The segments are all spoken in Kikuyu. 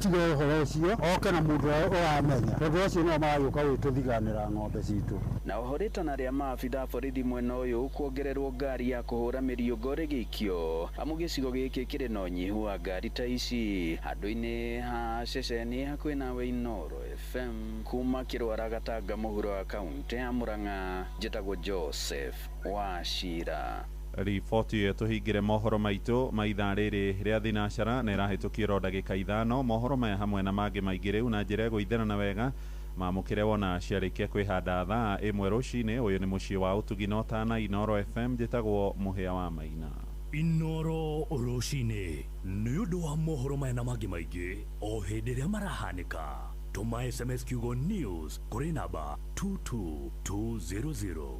Atige ũhoro ũcio oke na mũndũ ũrĩa ũramenya, tondũ acio nĩo maragĩũka gũgĩtũthiganĩra ng'ombe citũ. Na oho rĩtana rĩa maabitha a borithi mwena ũyũ kuongererwo ngari ya kũhũra mĩriũngo rĩgĩikio amu gĩcigo gĩkĩ kĩrĩ na ũnyihu wa ngari ta ici. Handũ-inĩ ha ceceni hakuhĩ nawe Inooro FM kuma Kĩrwara Gatanga mũhuro wa kaunti ya Murang'a, njĩtagwo Joseph Wachira. Riboti ĩyo tũhingĩre mohoro maitũ ma ithaa rĩrĩ rĩa thinacara na ĩrahĩtũkio oro ndagĩka ithano. Mohoro maya hamwe na mangĩ maingĩ rĩu na njĩra ĩgũitherana wega mamũkĩre wona ciarĩkia kwĩhanda thaa ĩmwe rũcinĩ. Ũyũ nĩ mũciĩ wa ũtugi na ũtana Inooro FM, njĩtagwo Mũhĩa wa Maina. Inooro rũcinĩ nĩ ũndũ wa mohoro maya na mangĩ maingĩ o hĩndĩ ĩrĩa marahanĩka. Tũma SMS kiugo news kũrĩ namba 22200.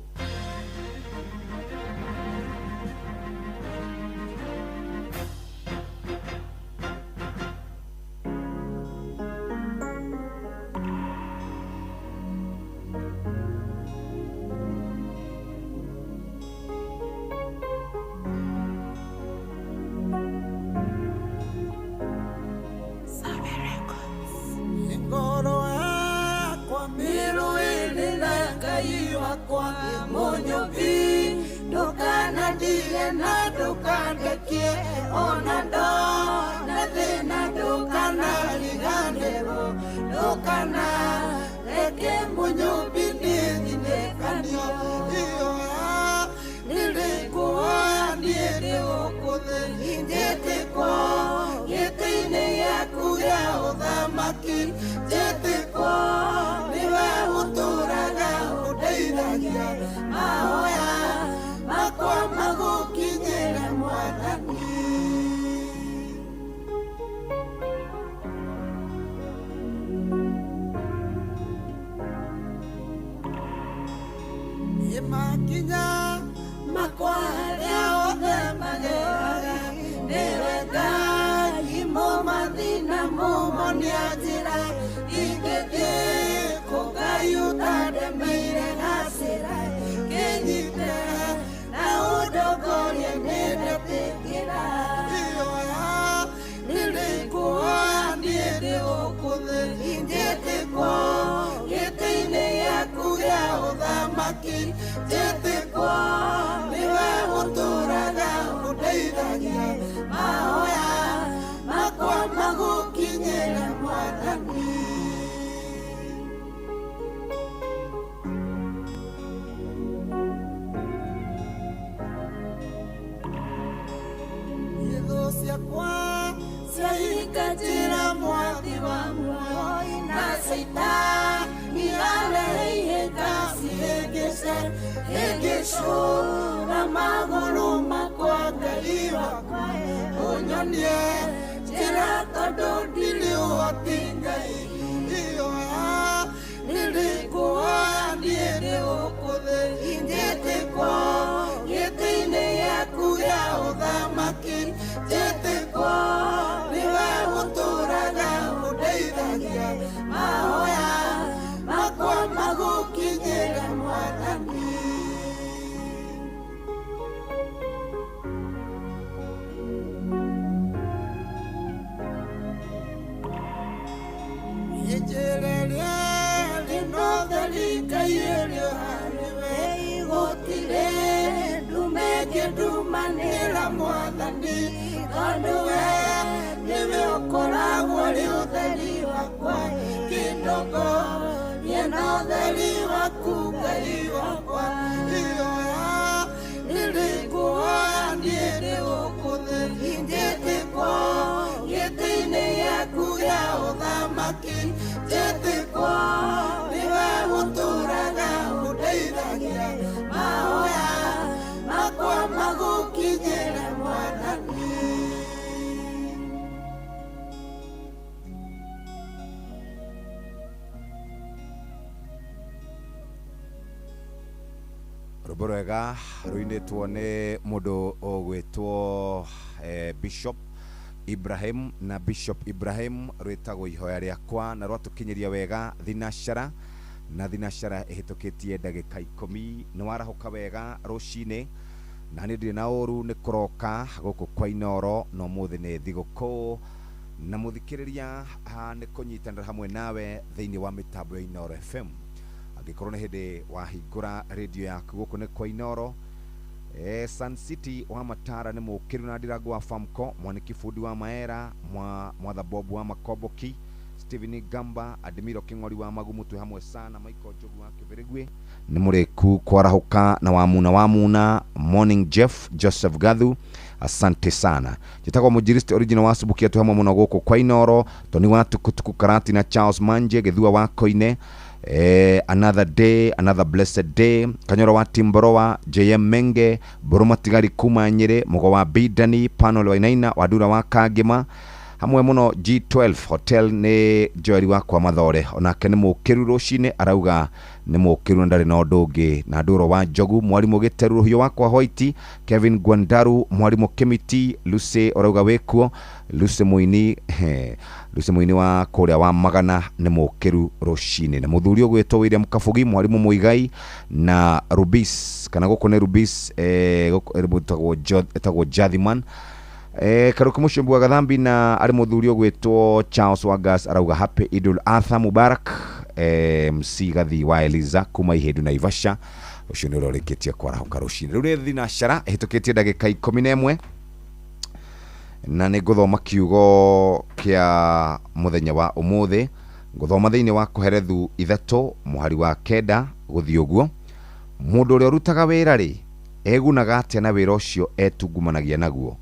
Ngoro yakwa mĩrũĩrĩ na Ngai wakwa mũnyũmbi, ndũkanandige na ndũkandekie ona ndona thĩna, ndũkanariganĩrwo, ndũkanareke mũnyũmbi niĩ thinĩkanio. Ihoya nĩrĩkuhoya niĩ ndĩ gũkũ thĩ, njĩtĩkwo gĩtĩ-inĩ gĩaku gĩa ũthamaki, njĩtĩkwo nĩwe ũtũũraga ũndeithagia, mahoya makwa magũkinyĩre Mwathani. Makinya makwa arĩa othe mageraga, nĩwe Ngai mũmathĩna mũmonia njĩra ingĩthiĩ kũ, Ngai ũtandemeire gacĩra kĩnyite na ũndongorie nĩndetĩkĩra. Ihoya nĩrĩkuhoya niĩ ndĩ gũkũ thĩ, njĩtĩkwo gĩtĩ-inĩ gĩaku gĩa ũthamaki, njĩtĩkwo nĩwe ũtũũraga ũndeithagia, mahoya makwa magũkinyĩre Mwathani. Thũ ciakwa ciahinga njĩra mwathi wa muoyo, na Caitani arehe ihĩnga cihĩngĩce, hĩngĩcũra magũrũ makwa Ngai wakwa ũnyonie njĩra, tondũ ndirĩ ũhoti Ngai. Ihoya nĩrĩkuhoya niĩ ndĩ gũkũ thĩ, njĩtĩkwo gĩtĩ-inĩ gĩaku gĩa ũthamaki, njĩtĩkwo nĩwe ũtũũraga ũndeithagia, mahoya makwa magũkinyĩre Mwathani. Njĩra ĩrĩa ĩrĩ na ũtheri Ngai ĩrĩ o harĩwe, gũtirĩ ndume ĩngĩndumanĩra Mwathani, tondũ we nĩwe ũkoragwo ũrĩ ũtheri wakwa, kĩndongorie na ũtheri waku Ngai wakwa. Ihoya nĩrĩkuhoya niĩ ndĩ gũkũ thĩ, njĩtĩkwo gĩtĩ-inĩ gĩaku gĩa ũthamaki, njĩtĩkwo nĩwe ũtũũraga ũndeithagia, mahoya makwa magũkinyĩre Mwathani. Rwĩmbo rwega rũinĩtwo nĩ mũndũ ũgwĩtwo Bishop Ibrahim, na Bishop Ibrahim rwĩtagwo ihoya rĩakwa, na rwatũkinyĩria wega thinacara na thinacara ĩhĩtũkĩtie ndagĩka 10. Nĩ warahũka wega rũcinĩ, na niĩ ndirĩ na ũru nĩ kũroka gũkũ kwa Inooro, na ũmũthĩ nĩ thigũkũ Na mũthikĩrĩria, nĩ kũnyitanĩra hamwe nawe thĩinĩ wa mĩtambo ya Inooro FM. Angĩkorwo nĩ hĩndĩ wahingũra radio yaku, gũkũ nĩ kwa Inooro. Sun City wa Matara nĩ mũkĩru na Ndirango wa Famco, Mwaniki Fundi wa Maera, Mwatha Bob wa Makomboki, Steven Gamba, Admiro King'ori wa Magumu, twĩ hamwe sana. Michael Njogu wa Kĩbĩrĩgwe nĩ mũrĩku kwarahũka na Wamuna Wamuna. Morning Jeff Joseph Gathu, asante sana. Njĩtagwo Mũnjiristi original wa Subukia, twĩ hamwe mũno gũkũ kwa Inooro. Toni wa Tukutuku Karati na Charles Manje Gĩthua wa Koine. Another day, another blessed day. Kanyoro wa Timboroa, JM Menge Buruma Tigari kuma Nyĩrĩ, Mũgo wa Bidani Panol Wainaina Wadura wa Kangĩma hamwe mũno. G12 Hotel nĩ Joeli wakwa Mathore, onake nĩ mũkĩru rũcinĩ, arauga nĩ mũkĩru na ndarĩ na ũndũ ũngĩ. Na Ndũrũ wa Njogu, mwarimũ Gĩteru, Rũhiũ wakwa Hoiti, Kevin Gwandaru, mwarimũ Kĩmiti, Lucy ũrauga wĩkuo Lucy Mũini, Lucy Mũini wa kũrĩa wa Magana nĩ mũkĩru rũcinĩ, na mũthuri ũgwĩtwo William Kabugi, mwarimũ Mũigai na Rubis, kana gũkũ nĩ Rubis, gũkũ ĩtagwo Jathiman. Karuki Mucumbi wa Gathambi na arĩ mũthuri ũgwĩtwo Charles Wagas arauga happy Idul Adha Mubarak. MC Gathi wa Eliza kuma Ihindu Naivasha, ũcio nĩ ũrĩa ũrĩkĩtie kwarahũka rũcinĩ rĩu. Nĩ thinacara ĩhĩtũkĩtie ndagĩka 11, na nĩ ngũthoma kiugo kĩa mũthenya wa ũmũthĩ. Ngũthoma thĩinĩ wa Koherethu 3 mũhari wa 9 gũthiĩ ũguo: Mũndũ ũrĩa ũrutaga wĩra rĩ, egunaga atĩa na wĩra ũcio etungumanagia naguo?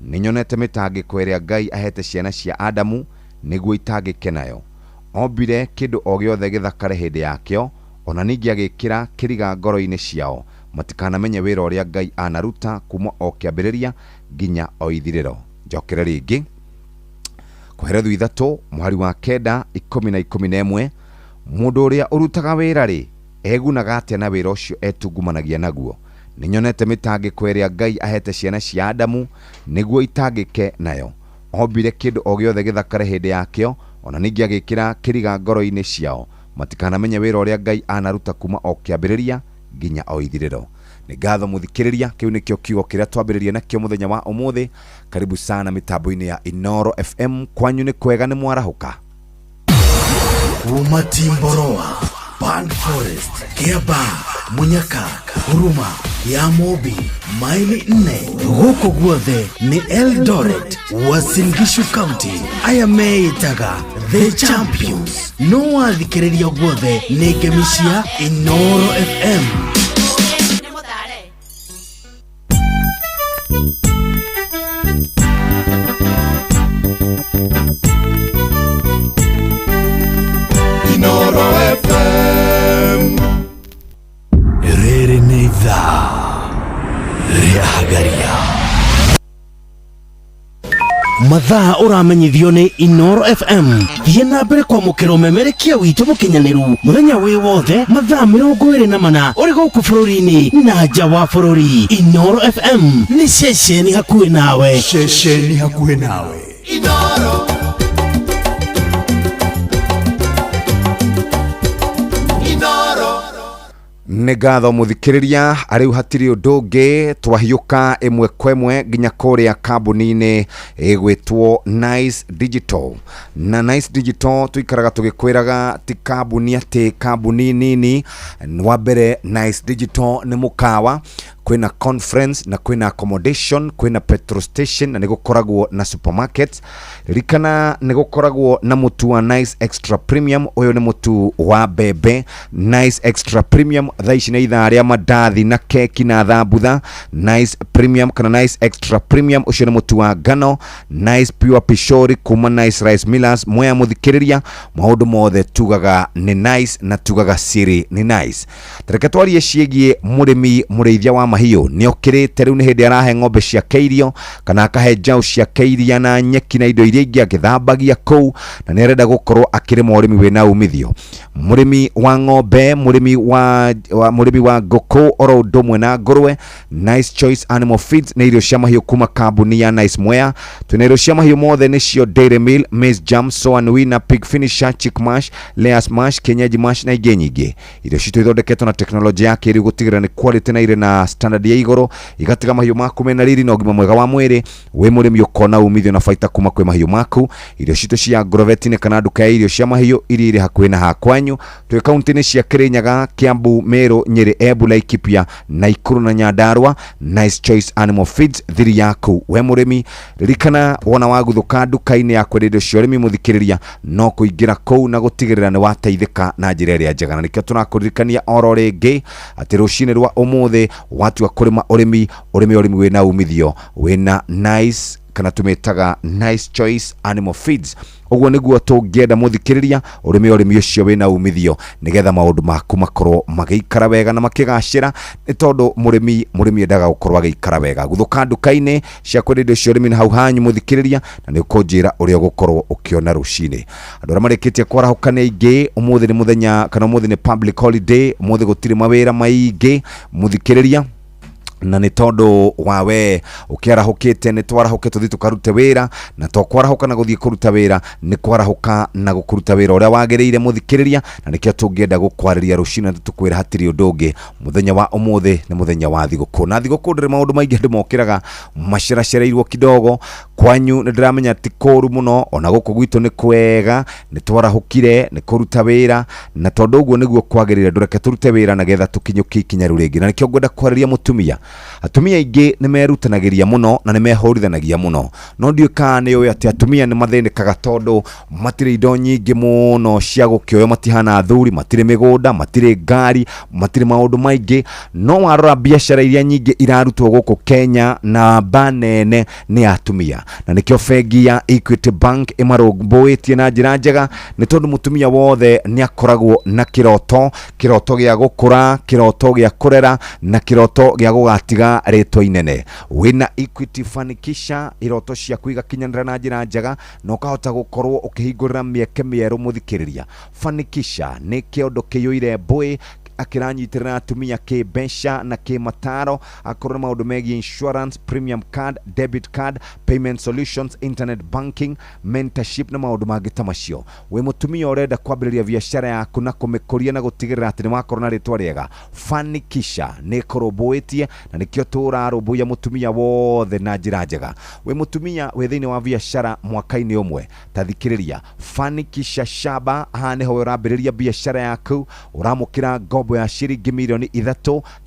Nĩ nyonete mĩtangĩko ĩrĩa Ngai ahete ciana cia Adamu nĩguo itangĩke nayo. Ombire kĩndũ o gĩothe gĩthakare hĩndĩ yakĩo, ona ningĩ agĩkĩra kĩriga ngoro-inĩ ciao matikanamenye wĩra ũrĩa Ngai anaruta kuma o kĩambĩrĩria nginya o ithirĩro. Njokere rĩngĩ, Koherethu 3 mũhari wa 9, 10 na 11: Mũndũ ũrĩa ũrutaga wĩra rĩ, egunaga atĩa na wĩra ũcio etungumanagia naguo? Nĩ nyonete mĩtangĩko ĩrĩa Ngai ahete ciana cia Adamu nĩguo itangĩke nayo. Ombire kĩndũ o gĩothe gĩthakare hĩndĩ yakĩo, ona ningĩ agĩkĩra kĩriga ngoro-inĩ ciao matikanamenye wĩra ũrĩa Ngai anaruta kuma o kĩambĩrĩria nginya o ithirĩro. Nĩ ngatho mũthikĩrĩria, kĩu nĩkĩo kiugo kĩrĩa twambĩrĩria nakĩo mũthenya wa ũmũthĩ. Karibu sana mĩtambo-inĩ ya Inooro FM. Kwanyu nĩ kwega? Nĩ mwarahũka? Kuma Timboroa, Pan Forest, Kiaba, Munyaka, Huruma ya Mobi, maili 4, gũkũ guothe nĩ Eldoret, Uasin Gishu County. Aya meĩtaga The Champions. No wathikĩrĩria guothe nĩ ngemi cia Inooro FM. Nĩ mũthare. Inooro FM. Rĩrĩ nĩ ithaa rĩa Hagaria. Mathaa ũramenyithio nĩ Inoro FM. Thiĩ na mbere kwamũkĩra ũmemerekia witũ mũkinyanĩru mũthenya wĩ wothe, mathaa 24, ũrĩ gũkũ bũrũri-inĩ na nja wa bũrũri. Inoro FM nĩ ceceni hakuhĩ nawe. Ceceni hakuhĩ nawe. Inooro. Inooro. Nĩ ngatho mũthikĩrĩria, rĩu hatirĩ ũndũ ũngĩ, twahiũka ĩmwe kwa ĩmwe nginya kũrĩa kambuni-inĩ ĩgwĩtwo Nice Digital. Na Nice Digital tũikaraga tũgĩkwĩraga ti kambuni atĩ kambuni nini. Wa mbere, Nice Digital nĩ mũkawa, kwĩna conference na kwĩna accommodation, kwĩna petrol station na nĩ gũkoragwo na supermarket. Ririkana nĩ gũkoragwo na mũtu wa Nice Extra Premium. Ũyũ nĩ mũtu wa mbembe Nice Extra Premium. Thaa ici nĩ ithaa rĩa mandathi na keki na thambutha. Nice Premium kana Nice Extra Premium, ũcio nĩ mũtu wa ngano. Nice Pure Pishori kuma Nice Rice Millers. Mwea mũthikĩrĩria, maũndũ mothe tugaga nĩ nice na tugaga siri nĩ nice. Tareke twarie ciĩgiĩ mũrĩmi mũrĩithia wa mahiũ. Nĩ okĩrĩte rĩu, nĩ hĩndĩ arahe ng'ombe ciake irio kana akahe njaũ ciake iria na nyeki na indo iria ingĩ agĩthambagia kũu, na nĩ arenda gũkorwo akĩrĩma ũrĩmi wĩna umithio. Mũrĩmi wa ng'ombe, mũrĩmi wa mũrĩmi wa ngũkũ oro ũndũ ũmwe na ngũrwe, Nice Choice Animal Feeds nĩ irio cia mahiũ kuma kambuni ya Nice Mwea. Twĩna irio cia mahiũ mothe nĩcio Dairy Meal, Maize Jam, Soan Winner, Pig Finisher, Chick Mash, Layers Mash, Kienyeji Mash na ingĩ nyingĩ. Irio citũ ithondeketwo na teknolojĩ ya kĩrĩu gũtigĩrĩra nĩ quality na irĩ na standard ya igũrũ, igatiga mahiũ maku mena riri na ũgima mwega wa mwĩrĩ. Wĩ mũrĩmi ũkona umithio na baita kuma kwĩ mahiũ maku. Irio citũ cia Agrovet-inĩ kana nduka ya irio cia mahiũ iria irĩ hakuhĩ na hakwanyu. Twĩ kaunti-inĩ cia Kirinyaga, Kiambu, Meru, Nyeri, Embu, Laikipia, Nakuru na Nyandarua. Nice Choice Animal Feeds, thiri yaku we mũrĩmi. Ririkana wona waguthũka nduka-inĩ ya kwendia indo cia ũrĩmi mũthikĩrĩria, no kũingĩra kũu na gũtigĩrĩra nĩ wateithĩka na njĩra ĩrĩa njega. Na nĩkĩo tũrakũririkania oro rĩngĩ atĩ rũcinĩ rwa ũmũthĩ watua kũrĩma ũrĩmi, ũrĩme ũrĩmi wĩna umithio, wĩna Nice kana tũmĩtaga Nice Choice Animal Feeds. Ũguo nĩguo tũngĩenda mũthikĩrĩria, ũrĩme ũrĩmi ũcio wĩna umithio nĩgetha maũndũ maku makorwo magĩikara wega na makĩgacĩra, nĩ tondũ mũrĩmi endaga gũkorwo agĩikara wega. Guthũka nduka-inĩ cia kwendia indo cia ũrĩmi na hau hanyu mũthikĩrĩria, na nĩ ũkũnjĩra ũrĩa ũgũkorwo ũkĩona rũcinĩ. Andũ arĩa marĩkĩtie kwarahũka nĩ aingĩ. Ũmũthĩ nĩ mũthenya kana ũmũthĩ nĩ public holiday, ũmũthĩ gũtirĩ mawĩra maingĩ mũthikĩrĩria, na nĩ tondũ wa we ũkĩarahũkĩte nĩ twarahũke tũthiĩ tũkarute wĩra, na to kwarahũka na gũthiĩ kũruta wĩra, nĩ kwarahũka na gũkũruta wĩra ũrĩa wagĩrĩire mũthikĩrĩria. Na nĩkĩo tũngĩenda gũkwarĩria rũcinĩ na tũkwĩra hatirĩ ũndũ ũngĩ, mũthenya wa ũmũthĩ nĩ mũthenya wa thigũkũ, na thigũkũ ndĩrĩ maũndũ maingĩ andũ mokĩraga maceracereirwo kidogo. Kwanyu nĩ ndĩramenya ti kũru mũno, ona gũkũ gwitũ nĩ kwega, nĩ twarahũkire nĩ kũruta wĩra, na tondũ ũguo nĩguo kwagĩrĩire, ndũreke tũrute wĩra nĩgetha tũkinyũkie ikinya rĩu rĩngĩ. Na nĩkĩo ngwenda kwarĩria mũtumia. Atumia aingĩ nĩ merutanagĩria mũno na nĩ mehũrithanagia mũno, no ndiũĩ kana nĩ ũĩ atĩ atumia nĩ mathĩnĩkaga tondũ matirĩ indo nyingĩ mũno cia gũkĩoyo, matihana athuri, matirĩ mĩgũnda, matirĩ ngari, matirĩ maũndũ maingĩ. No warora biacara iria nyingĩ irarutwo gũkũ Kenya, namba nene nĩ atumia, na nĩkĩo bengi ya Equity Bank ĩmarũmbũĩtie na njĩra njega, nĩ tondũ mũtumia wothe nĩ akoragwo na kĩroto, kĩroto gĩa gũkũra, kĩroto gĩa kũrera na kĩroto gĩa gũgatiga rĩtwa inene. Wĩna Equity Fanikisha, iroto ciaku igakinyanĩra na njĩra njega na ũkahota gũkorwo ũkĩhingũrĩra mĩeke mĩerũ mũthikĩrĩria. Fanikisha nĩ kĩondo kĩiyũire mbũĩ akĩranyitĩrĩra atumia kĩmbeca na kĩmataro, akorwo nĩ maũndũ megiĩ insurance, premium card, debit card, payment solutions, internet banking, mentorship na maũndũ mangĩ ta macio. Wĩ mũtumia ũrenda kwambĩrĩria biacara yaku na kũmĩkũria na gũtigĩrĩra atĩ nĩ wakorwo na rĩtwa rĩega, Fanikisha nĩ ĩkũrũmbũĩtie, na nĩkĩo tũrarũmbũiya mũtumia wothe na njĩra njega. Wĩ mũtumia wĩ thĩinĩ wa biacara mwaka-inĩ ũmwe, ta thikĩrĩria, Fanikisha Shaba, haha nĩho we ũrambĩrĩria biacara yaku, ũramũkĩra ngombo ya ciringi mirioni 3.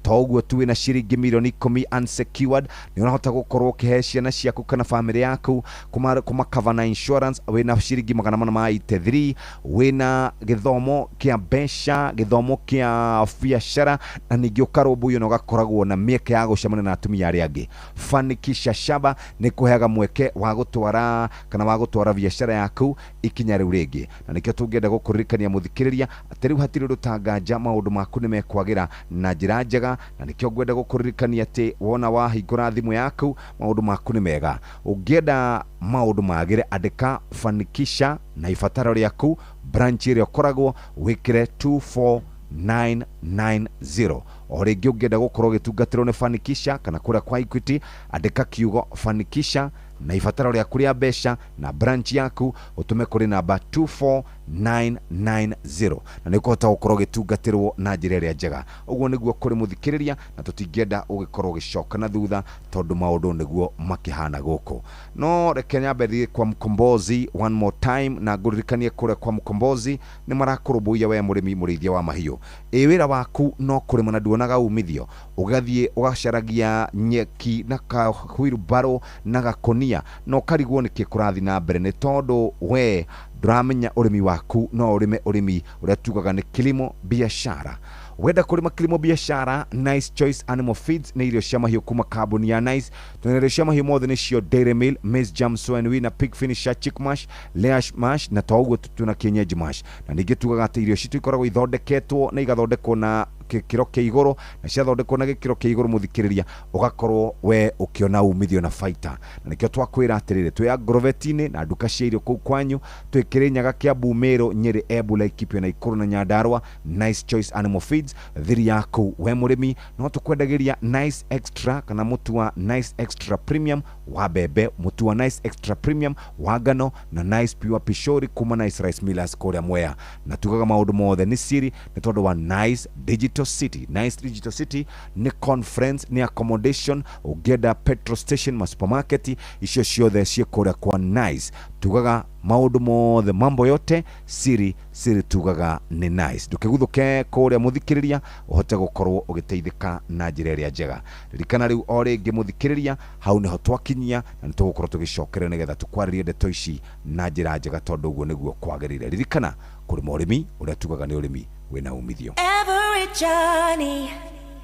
To ũguo tu, wĩna ciringi mirioni 10 unsecured, nĩ ũrahota gũkorwo ũkĩhe ciana ciaku kana famĩlĩ yaku kũmakava na insurance, wĩna ciringi 483, wĩna gĩthomo kĩa mbeca, gĩthomo kĩa biacara, na ningĩ ũkarũmbũiyo na ũgakoragwo na mĩeke ya gũcemania na atumia arĩa angĩ. Fanikisha Shaba nĩ kũheaga mweke wa gũtwara kana wa gũtwara biacara yaku ikinya rĩu rĩngĩ, na nĩkĩo tũngĩenda gũkũririkania mũthikĩrĩria atĩ rĩu hatirĩ ũndũ tanganja, maũndũ maku nĩ mekwagĩra na njĩra njega. Na nĩkĩo ngwenda gũkũririkania atĩ wona wahingũra thimũ yaku, maũndũ maku nĩ mega. Ũngĩenda maũndũ magĩre, andĩka Fanikisha na ibataro rĩaku, branch ĩrĩa ũkoragwo, wĩkĩre 24990. O rĩngĩ ũngĩenda gũkorwo ũgĩtungatĩrwo nĩ Fanikisha kana kũrĩa kwa Equity, andĩka kiugo Fanikisha na ibataro rĩaku rĩa mbeca na branch yaku, ũtũme kũrĩ namba 24990, na nĩ ũkũhota gũkorwo ũgĩtungatĩrwo na njĩra ĩrĩa njega. Ũguo nĩguo kũrĩ mũthikĩrĩria, na tũtingĩenda ũgĩkorwo ũgĩcoka na thutha tondũ maũndũ nĩguo makĩhana gũkũ. No reke nyambe thiĩ kwa Mkombozi one more time, na ngũririkanie kũrĩa kwa Mkombozi nĩ marakũrũmbũiya we mũrĩmi mũrĩithia wa mahiũ. Ĩ wĩra waku no kũrĩma na nduonaga umithio, ũgathiĩ ũgacaragia nyeki na ka wheelbarrow na gakũnia na ũkarigwo nĩkĩ kũrathiĩ na mbere, nĩ tondũ we ndũramenya ũrĩmi waku no ũrĩme ũrĩmi ũrĩa tugaga nĩ kilimo biashara. Wenda kũrĩma kilimo biashara, Nice Choice Animal Feeds nĩ irio cia mahiũ kuma kambuni ya Nice. Twĩna irio cia mahiũ mothe nĩcio Dairy Meal, Maize Jam, Soy and Winner, Pig Finisher, Chick Mash, Layers Mash, na to ũguo tu, twĩna kienyeji mash. Na ningĩ tugaga atĩ irio citũ ikoragwo ithondeketwo na igathondekwo na gĩkĩro kĩa igũrũ, na ciathondekwo na gĩkĩro kĩa igũrũ mũthikĩrĩria ũgakorwo we ũkĩona umithio na baita. Na nĩkĩo twakwĩra atĩrĩrĩ, twĩ Agrovet-inĩ na nduka cia irio kũu kwanyu, twĩ Kĩrĩnyaga, Kiambu, Meru, Nyeri, Embu, Laikipia, Nakuru na Nyandarua. Nice Choice Animal Feeds thiri yaku we mũrĩmi no tũkwendagĩria Nice Extra kana mũtu wa Nice Extra Premium wa mbembe, mũtu wa Nice Extra Premium wa ngano na Nice Pure Pishori kuma Nice Rice Millers kũrĩa Mwea. Na tugaga maũndũ mothe nĩ siri nĩ tondũ wa Nice Digital City. Nice Digital City nĩ conference, nĩ accommodation, ũngĩenda petrol station, ma supermarket, icio ciothe ciĩ kũrĩa kwa Nice. Tugaga maũndũ mothe, mambo yote siri siri, tugaga nĩ Nice. Ndũkĩguthũke kũrĩa mũthikĩrĩria, ũhote gũkorwo ũgĩteithĩka na njĩra ĩrĩa njega. Ririkana rĩu o rĩngĩ mũthikĩrĩria, hau nĩho twakinyia na nĩtũgũkorwo tũgĩcokerera nĩgetha tũkwarĩrie ndeto ici na njĩra njega, tondũ ũguo nĩguo kwagĩrĩire. Ririkana kũrĩma ũrĩmi ũrĩa tugaga nĩ ũrĩmi wĩna umithio. Every journey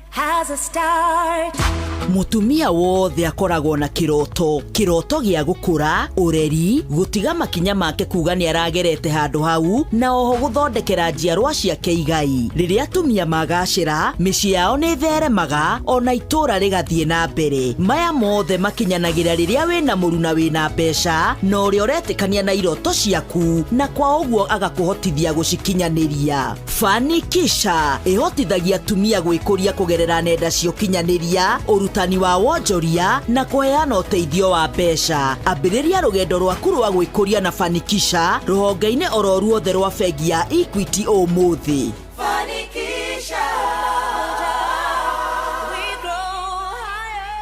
has a start. Mutumia wothe akoragwo na kiroto, kiroto gĩa gũkũra ũreri, gũtiga makinya make kuga nĩ aragerete handũ hau, na oho gũthondekera njiarwa ciake igai. Rĩrĩa atumia magacĩra, mĩciĩ yao nĩ ĩtheremaga, ona itũũra rĩgathiĩ na mbere. Maya mothe makinyanagĩra rĩrĩa wĩna mũruna wĩna mbeca na ũrĩa ũretĩkania na iroto ciaku, na kwa ũguo agakũhotithia gũcikinyanĩria. Fanikisha ĩhotithagia atumia gwĩkũria kũgerera nenda cia ũkinyanĩria, ũrutani wa wonjoria na kũheana ũteithio wa mbeca. Ambĩrĩria rũgendo rwaku rwa gwĩkũria na Fanikisha rũhonge-inĩ oro ruothe rwa bengi ya Equity ũmũthĩ. Fanikisha. We grow higher.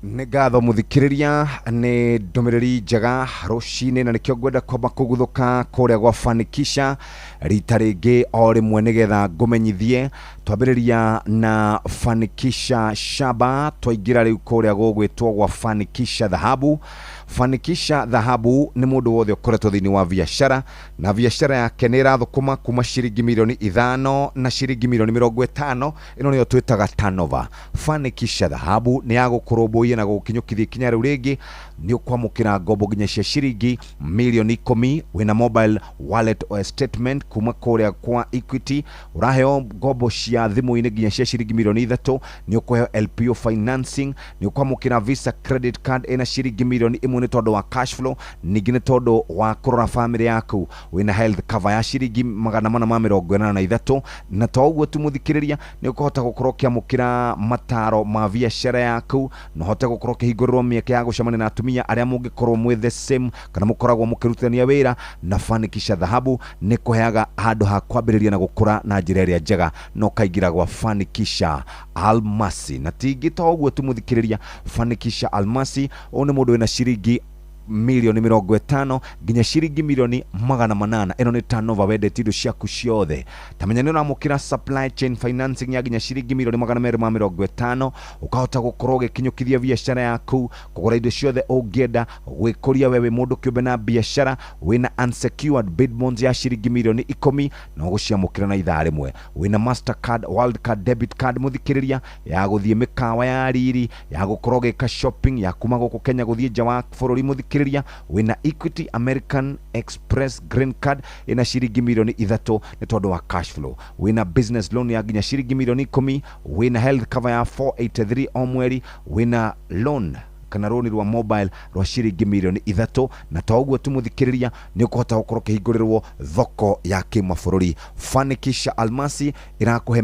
Nĩ ngatho mũthikĩrĩria, nĩ ndũmĩrĩri njega rũcinĩ, na nĩkĩo ngwenda kwamba kũguthũka kũrĩa gwa Fanikisha rita rĩngĩ o rĩmwe nĩgetha ngũmenyithie. Twambĩrĩria na Fanikisha Shaba, twaingĩra rĩu kũrĩa gũgwĩtwo gwa Fanikisha Dhahabu. Fanikisha Dhahabu nĩ mũndũ wothe ũkoretwo thĩinĩ wa biacara na biacara yake nĩ ĩrathũkũma kuma ciringi milioni 5 na ciringi milioni 50, ĩno nĩyo twĩtaga turnover. Fanikisha Dhahabu nĩ ya gũkũrũmbũiya na gũgũkinyũkithia ikinya rĩu rĩngĩ. Nĩ ũkwamũkĩra ngombo nginya cia ciringi milioni 10, wĩna mobile wallet or statement kuma kũrĩa kwa Equity, ũraheo ngombo cia thimũ-inĩ nginya cia ciringi milioni 3, nĩ ũkũheo LPO financing, nĩ ũkwamũkĩra Visa credit card ĩna ciringi milioni 1 nĩ tondũ wa cash flow, ningĩ nĩ tondũ wa kũrora famĩlĩ yaku, wĩna health cover ya ciringi 483. Na to ũguo tu mũthikĩrĩria, nĩ ũkũhota gũkorwo ũkĩamũkĩra mataro ma biacara yaku, na ũhote gũkorwo ũkĩhingũrĩrwo mĩeke ya gũcemania na atumia arĩa mũngĩkorwo mwĩ the same kana mũkoragwo mũkĩrutithania wĩra. Na Fanikisha Dhahabu nĩ kũheaga handũ ha kwambĩrĩria na gũkũra na njĩra ĩrĩa njega, na ũkaingĩra gwa Fanikisha Almasi. Na tingĩ to ũguo tu mũthikĩrĩria, Fanikisha Almasi ũyũ nĩ mũndũ wĩna ciringi milioni 50 nginya ciringi milioni 800, ĩno nĩ turnover, wendete indo ciaku ciothe. Tamenya nĩ ũramũkĩra supply chain financing ya nginya ciringi milioni 250, ũkahota gũkorwo ũgĩkinyũkithia biacara yaku, kũgũra indo ciothe ũngĩenda, gwĩkũria we wĩ mũndũ kĩũmbe na biacara. Wĩna unsecured bid bonds ya ciringi milioni 10 na ũgũciamũkĩra na ithaa rĩmwe. Wĩna Mastercard World Card debit card mũthikĩrĩria, ya gũthiĩ mĩkawa ya riri, ya gũkorwo ũgĩka shopping ya kuma gũkũ Kenya gũthiĩ nja wa bũrũri mũthikĩrĩria. Wĩna Equity American Express Green Card ĩna ciringi milioni 3 nĩ tondũ wa cash flow. Wĩna business loan ya nginya ciringi milioni 10, wĩna health cover ya 483 o mweri, wĩna loan kana rũni rwa mobile rwa ciringi milioni 3. Na to ũguo tu mũthikĩrĩria, nĩ ũkũhota gũkorwo ũkĩhingũrĩrwo thoko ya kĩmabũrũri. Fanikisha Almasi ĩrakũhe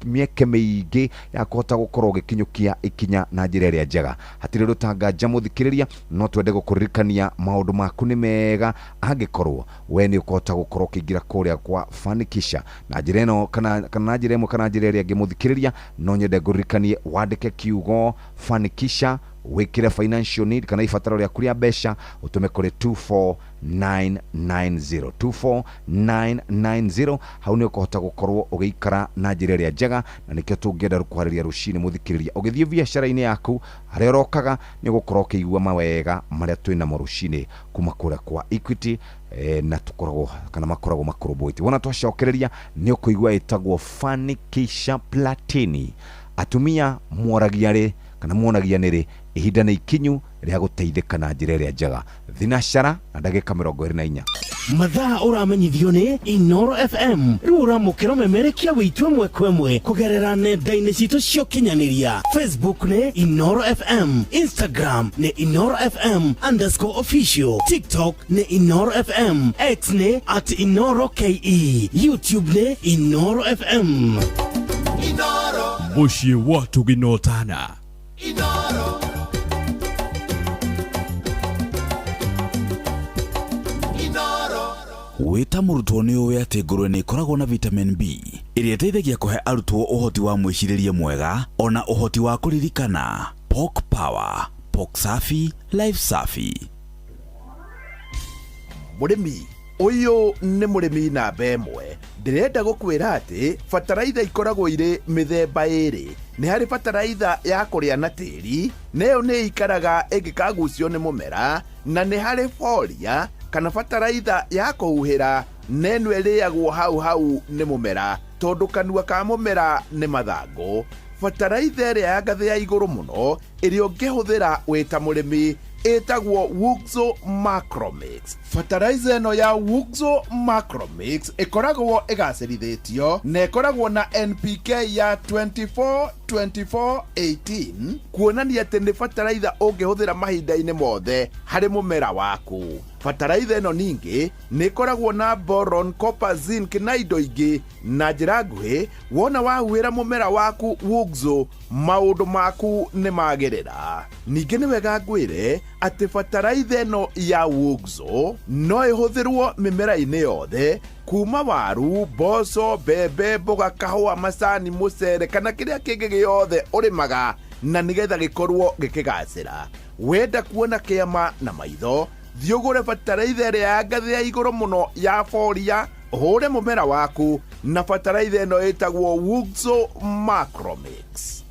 mĩeke mĩingĩ ya kũhota gũkorwo ũgĩkinyũkia ikinya na njĩra ĩrĩa njega. Hatirĩ ũndũ tanganja mũthikĩrĩria, no twende gũkũririkania maũndũ maku nĩ mega angĩkorwo we nĩ ũkũhota gũkorwo ũkĩingĩra kũrĩa kwa Fanikisha na njĩra ĩno kana na njĩra ĩmwe kana njĩra ĩrĩa ĩngĩ. Mũthikĩrĩria, no nyende ngũririkanie wandĩke kiugo Fanikisha, wĩkĩre financial need kana ibataro rĩaku rĩa mbeca, ũtũme kũrĩ 24990, 24990. Hau nĩ ũkũhota gũkorwo ũgĩikara na njĩra ĩrĩa njega, na nĩkĩo tũngĩenda gũkwarĩria rũcinĩ mũthikĩrĩria. Ũgĩthiĩ biacara-inĩ yaku harĩa ũrokaga, nĩ ũgũkorwo ũkĩigua mawega marĩa twĩnamo rũcinĩ kuma kũrĩa kwa Equity, na tũkoragwo kana makoragwo makũrũmbũĩtie. Wona twacokereria nĩ ũkũigua ĩtagwo Fanikisha Platini. Atumia mworagia rĩ kana muonagia nĩ rĩ ihinda nĩ ikinyu rĩa gũteithĩka na njĩra ĩrĩa njega. Thinacara na ndagĩka 24. Mathaa ũramenyithio nĩ Inoro FM. Rĩu ũramũkĩra ũmemerekia witũ ĩmwe kwa ĩmwe kũgerera nenda-inĩ citũ cia ũkinyanĩria. Facebook nĩ Inoro FM, Instagram nĩ Inoro FM underscore official, TikTok nĩ Inoro FM, X nĩ at Inoro KE, YouTube nĩ Inoro FM. Mũciĩ wa Tũginotana. Wĩ ta mũrutwo nĩ ũĩ atĩ ngũrwe nĩ ĩkoragwo na vitamin B ĩrĩa ĩteithagia kũhe arutwo ũhoti wa mwĩcirĩrie mwega ona ũhoti wa kũririkana. Pork Power, Pork Safi, Life Safi. Mũrĩmi ũyũ nĩ mũrĩmi namba ĩmwe. Ndĩrenda gũkwĩra atĩ bataraitha ikoragwo irĩ mĩthemba ĩrĩ. Nĩ harĩ bataraitha ya kũrĩa na tĩri, na ĩyo nĩ ĩikaraga ĩngĩkagucio nĩ mũmera, na nĩ harĩ boria kana bataraitha ya kũhuhĩra, na ĩno ĩrĩagwo hau hau nĩ mũmera tondũ kanua ka mũmera nĩ mathangũ. Bataraitha ĩrĩa ya ngathĩ ya igũrũ mũno ĩrĩa ũngĩhũthĩra wĩ ta mũrĩmi ĩtagwo Wuxo Macromix. Fertilizer ĩno ya Wuxo Macromix ĩkoragwo ĩgacĩrithĩtio na ĩkoragwo na NPK ya 24 24 18, kuonania atĩ nĩ bataraitha ũngĩhũthĩra mahinda-inĩ mothe harĩ mũmera waku. Bataraitha ĩno ningĩ nĩ ĩkoragwo na boron, copper, zinc na indo ingĩ. Na njĩra nguhĩ, wona wahuhĩra mũmera waku Wuxo, maũndũ maku nĩ magĩrĩra. Ningĩ nĩ wega ngwĩre atĩ bataraitha ĩno ya Wuxo no ĩhũthĩrwo mĩmera-inĩ yothe, kuma waru, mboco, mbembe, mboga, kahũa, macani, mũcere kana kĩrĩa kĩngĩ gĩothe ũrĩmaga, na nĩgetha gĩkorwo gĩkĩgacĩra. Wenda kuona kĩama na maitho, thiĩ ũgũre bataraitha ĩrĩa ya ngathĩ ya igũrũ mũno ya boria, ũhũre mũmera waku na bataraitha ĩno ĩtagwo Wuxo Macromix.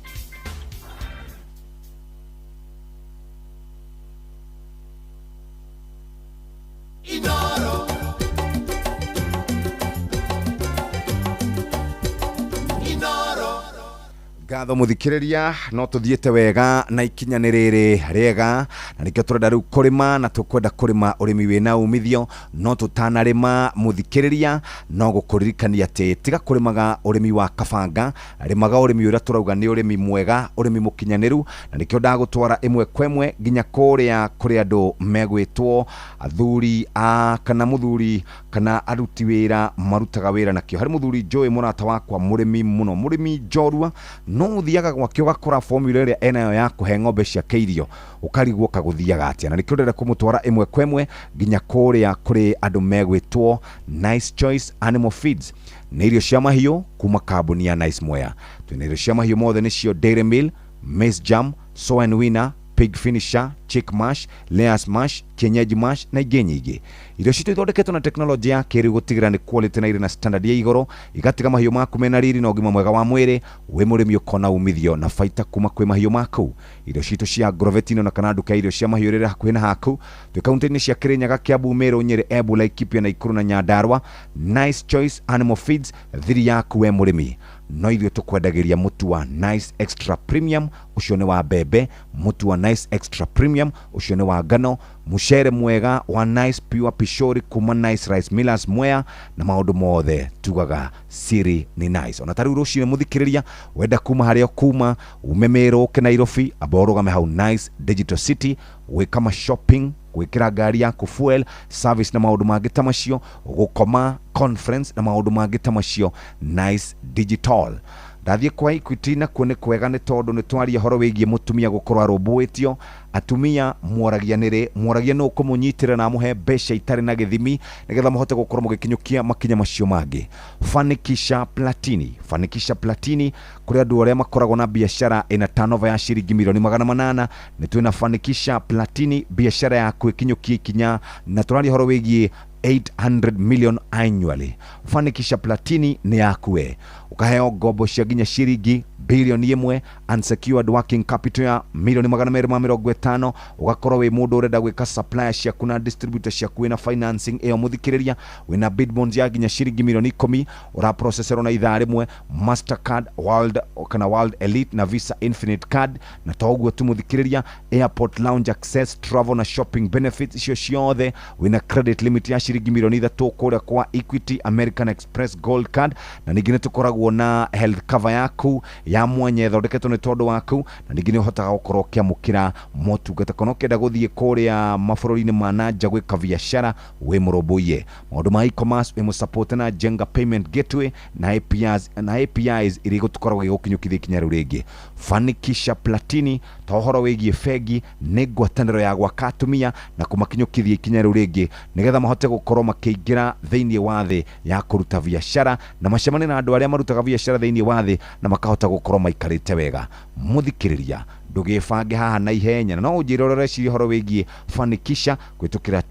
Ngatho mũthikĩrĩria, no tũthiĩte wega na ikinya nĩ rĩrĩ rĩega, na nĩkĩo tũrenda rĩu kũrĩma, na tũkwenda kũrĩma ũrĩmi wĩna umithio. No tũtanarĩma mũthikĩrĩria, no gũkũririkania atĩ tiga kũrĩmaga ũrĩmi wa kabanga, rĩmaga ũrĩmi ũrĩa tũrauga nĩ ũrĩmi mwega, ũrĩmi mũkinyanĩru, na nĩkĩo ndagũtwara ĩmwe kwa ĩmwe nginya kũrĩa kũrĩ andũ megwĩtwo athuri a kana mũthuri kana aruti wĩra marutaga wĩra nakĩo. Harĩ mũthuri njũĩ mũrata wakwa, mũrĩmi mũno, mũrĩmi njorua, no ũthiaga gwake ũgakora formula ĩrĩa enayo ya kũhe ng'ombe ciake irio, ũkarigwo kagũthiaga atĩa, na nĩkĩo ndĩrenda kũmũtwara ĩmwe kwa ĩmwe nginya kũrĩa kũrĩ andũ megwĩtwo Nice Choice Animal Feeds. Nĩ irio cia mahiũ kuma kambuni ya Nice Mwea. Twĩna irio cia mahiũ mothe, nĩcio Dairy Meal, Maize Jam, Sow and Winner, Pig Finisher, Chick Mash, Layers Mash, Kienyeji Mash na ingĩ nyingĩ. Irio citũ ithondeketwo na tekinoronjĩ ya kĩrĩu gũtigĩrĩra nĩ quality na irĩ na standard ya igũrũ, igatiga mahiũ maku mena riri na ũgima mwega wa mwĩrĩ. Wĩ mũrĩmi ũkona umithio na baita kuma kwĩ mahiũ maku. Irio citũ cia Agrovetino na kana nduka ya irio cia mahiũ ĩrĩa hakuhĩ na haku, twĩ kaunti-inĩ cia Kirinyaga, Kiambu, Meru, Nyeri, Embu, Laikipia, Nakuru na Nyandarua. Nice Choice Animal Feeds, thiri yaku we mũrĩmi. No ithuĩ tũkwendagĩria mũtu wa Nice Extra Premium, ũcio nĩ wa mbembe, mũtu wa Nice Extra Premium, ũcio nĩ wa ngano, mũcere mwega wa Nice Pure Pishori kuma Nice Rice Millers Mwea, na maũndũ mothe tugaga siri ni nice. Ona tarĩu rũcinĩ mũthikĩrĩria, wenda kuma harĩa kuma ume Meru ũke Nairobi, amba ũrũgame hau Nice Digital City gwĩka ma shopping, gwĩkĩra ngari yaku fuel, service na maũndũ mangĩ ta macio, gũkoma conference na maũndũ mangĩ ta macio. Nice Digital. Ndathiĩ kwa Equity, nakuo nĩ kwega nĩ tondũ nĩ twaria ũhoro wĩgiĩ mũtumia gũkorwo arũmbũĩtio. Atumia mworagia nĩrĩ, mworagia nũ ũkũmũnyitĩrĩra na amũhe mbeca itarĩ na gĩthimi nĩgetha mũhote gũkorwo mũgĩkinyũkia makinya macio mangĩ. Fanikisha Platini, Fanikisha Platini kũrĩ andũ arĩa makoragwo na biacara ĩna turnover ya ciringi milioni 800, nĩ twĩna Fanikisha Platini, biacara yaku ĩkinyũkie ikinya, na tũraria ũhoro wĩgiĩ 800 million annually. Fanikisha Platini nĩ yaku we, ũkaheo ngombo cia nginya ciringi 1 bilioni, unsecured working capital ya milioni 250. ĩtano. Ũgakorwo wĩ mũndũ ũrenda gwĩka supplier ciaku na distributor ciaku wĩna financing ĩyo mũthikĩrĩria, wĩna bid bonds ya nginya ciringi milioni 10 ũraproceserwo na ithaa rĩmwe, Mastercard World kana World Elite na Visa Infinite Card. Na to ũguo tu mũthikĩrĩria, airport lounge access, travel na shopping benefits icio ciothe, wĩna credit limit ya ciringi milioni 3 kũrĩa kwa Equity American Express Gold Card. Na ningĩ nĩ tũkoragwo na health cover yaku ya mwanya ĩthondeketwo nĩ tondũ waku, na ningĩ nĩ ũhotaga gũkorwo ũkĩamũkĩra motungata kana ũkĩenda gũthiĩ kũrĩa mabũrũri-inĩ ma na nja gwĩka biacara wĩ mũrũmbũiye. Maũndũ ma e-commerce wĩ mũsupport na Jenga Payment Gateway na APIs, na APIs iria igũkoragwo igũkinyũkithia ikinya rĩu rĩngĩ. Fanikisha Platini ta ũhoro wĩgiĩ bengi nĩ ngwatanĩro ya gwaka atumia na kũmakinyũkithia ikinya rĩu rĩngĩ nĩgetha mahote gũkorwo makĩingĩra thĩinĩ wa thĩ ya kũruta biacara na macemanie na andũ arĩa marutaga biacara thĩinĩ wa thĩ na makahota gũkorwo maikarĩte wega. Mũthikĩrĩria, ndũgĩbange haha na ihenya, na no ũnjĩre ũrĩa ũreciria ũhoro wĩgiĩ Fanikisha kũhĩtũkĩra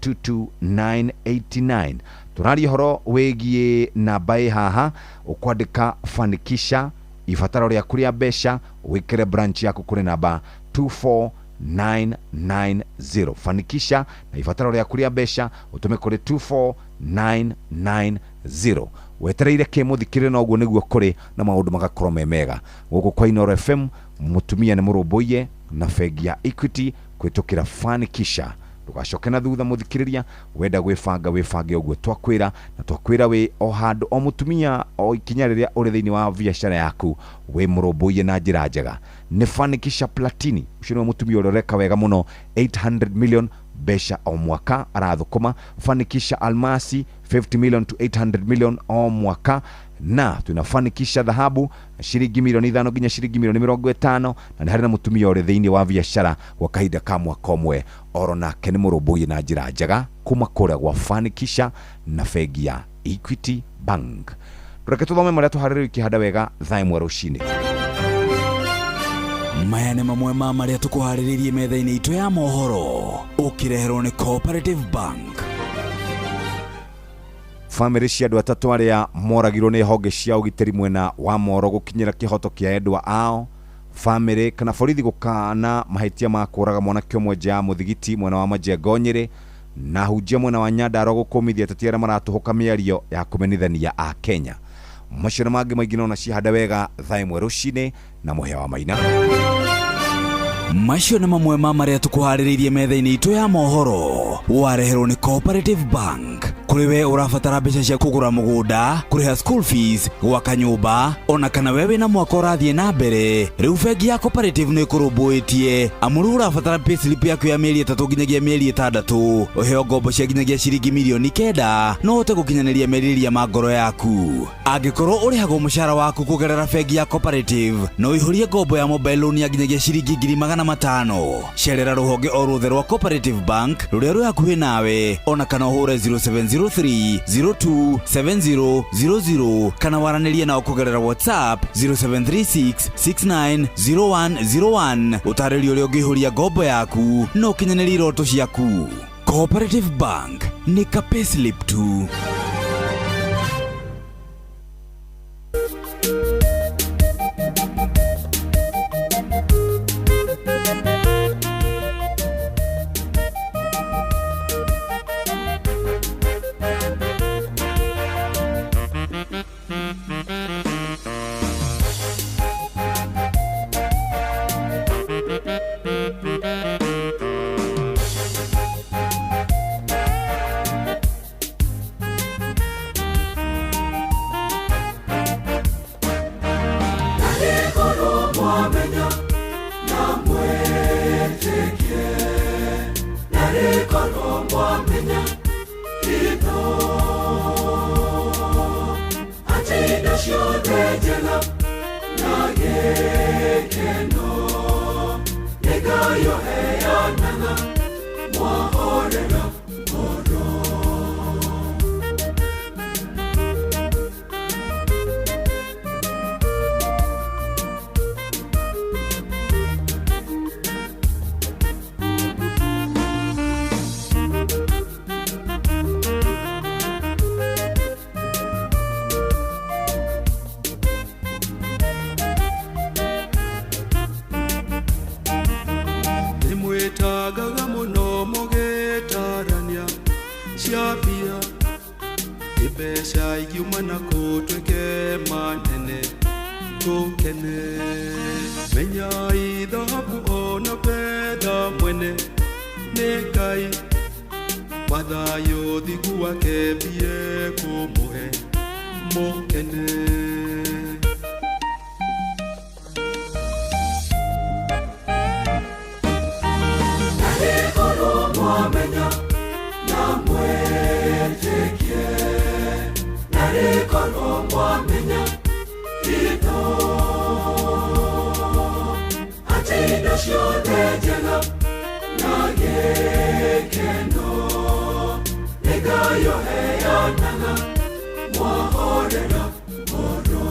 22989. Tũraria ũhoro wĩgiĩ namba ĩ haha, ũkwandĩka Fanikisha ibataro rĩaku rĩa mbeca wĩkĩre branch yaku kũrĩ namba 24990. Fanikisha na ibataro rĩaku rĩa mbeca ũtũme kũrĩ 24990. Wetereire kĩ mũthikĩrĩria? Na ũguo nĩguo kũrĩ na maũndũ magakorwo me mega gũkũ kwa Inooro FM. Mũtumia nĩ mũrũmbũiye na bengi ya Equity kũhĩtũkĩra Fanikisha. Ndũgacoke na thutha mũthikĩrĩria, wenda gwĩbanga wĩbange ũguo twakwĩra, na twakwĩra wĩ o handũ o mũtumia o ikinya rĩrĩa ũrĩ thĩinĩ wa biacara yaku wĩ mũrũmbũiye na njĩra njega nĩ Fanikisha Platini. Ũcio nĩwe mũtumia ũrĩa ũreka wega mũno, 800 million mbeca o mwaka arathũkũma. Fanikisha Almasi 50 million to 800 million o mwaka, na tunafanikisha dhahabu ciringi milioni 5 nginya ciringi milioni 50, na nĩ harĩ na mũtumia ũrĩ thĩinĩ wa biacara gwa kahinda ka mwaka ũmwe, oro nake nĩ mũrũmbũiye na njĩra njega kuma kũrĩa gwa Fanikisha na bengi ya Equity Bank. Reke tũthome marĩa tũharĩrĩirie ikĩhanda wega thaa 1 rũcinĩ. Maya nĩ mamwe ma marĩa tũkũharĩrĩirie metha-inĩ itũ ya mohoro, ũkĩreherwo nĩ Cooperative Bank. Bamĩrĩ cia andũ atatũ arĩa moragirwo nĩ honge cia ũgitĩri mwena wa Moro gũkinyĩra kĩhoto kĩa endwa ao. Bamĩrĩ kana borithi gũkana mahĩtia ma kũraga mwanake ũmwe nja ya mũthigiti mwena wa Majengo Nyĩrĩ, na hunjia mwena wa Nyandarua gũkũmithia ateti arĩa maratũhũka mĩario ya kũmenithania a Kenya. Macio na mangĩ maingĩ nona cihanda wega thaa 1 rũcinĩ na Mũhĩa wa Maina. Macio nĩ mamwe ma marĩa tũkũharĩrĩirie metha-inĩ itũ ya mohoro, wareherwo nĩ Cooperative Bank. Kũrĩ we ũrabatara mbeca cia kũgũra mũgũnda, kũrĩha school fees, gwaka nyũmba, ona kana we wĩna mwaka ũrathiĩ na mbere, rĩu bengi ya Cooperative nĩ ĩkũrũmbũĩtie. Amu rĩu ũrabatara payslip yaku ya mĩeri 3 nginyagia mĩeri 6, ũheo ngombo cia nginyagia ciringi milioni 9, no ũhote gũkinyanĩria merirĩria ma ngoro yaku. Angĩkorwo ũrĩhagwo mũcara waku kũgerera bengi ya Cooperative, no ũihũrie ngombo ya mobile loan ya nginyagia ciringi 500,000. Cerera rũhonge o ruothe rwa Cooperative Bank rũrĩa rwĩ hakuhĩ nawe, ona kana ũhũre 0703 02 7000 kana waranĩrie nao kũgerera WhatsApp 0736 690101, ũtarĩrio ũrĩa ũngĩihũria ngombo yaku na ũkinyanĩrie iroto ciaku. Cooperative Bank nĩ ka payslip tu. Mbeca ingiuma nakũ twĩke manene tũkene. Menyai thahabu ona betha mwene nĩ Ngai, mathayũ thingu wake mbie kũmũhe mũkene. Narĩkorwo mwamenya na mwĩtĩkie, narĩkorwo mwamenya hitho, atĩ indo ciothe njega na gĩkeno nĩ Ngai ũheanaga mwahorera ngoro.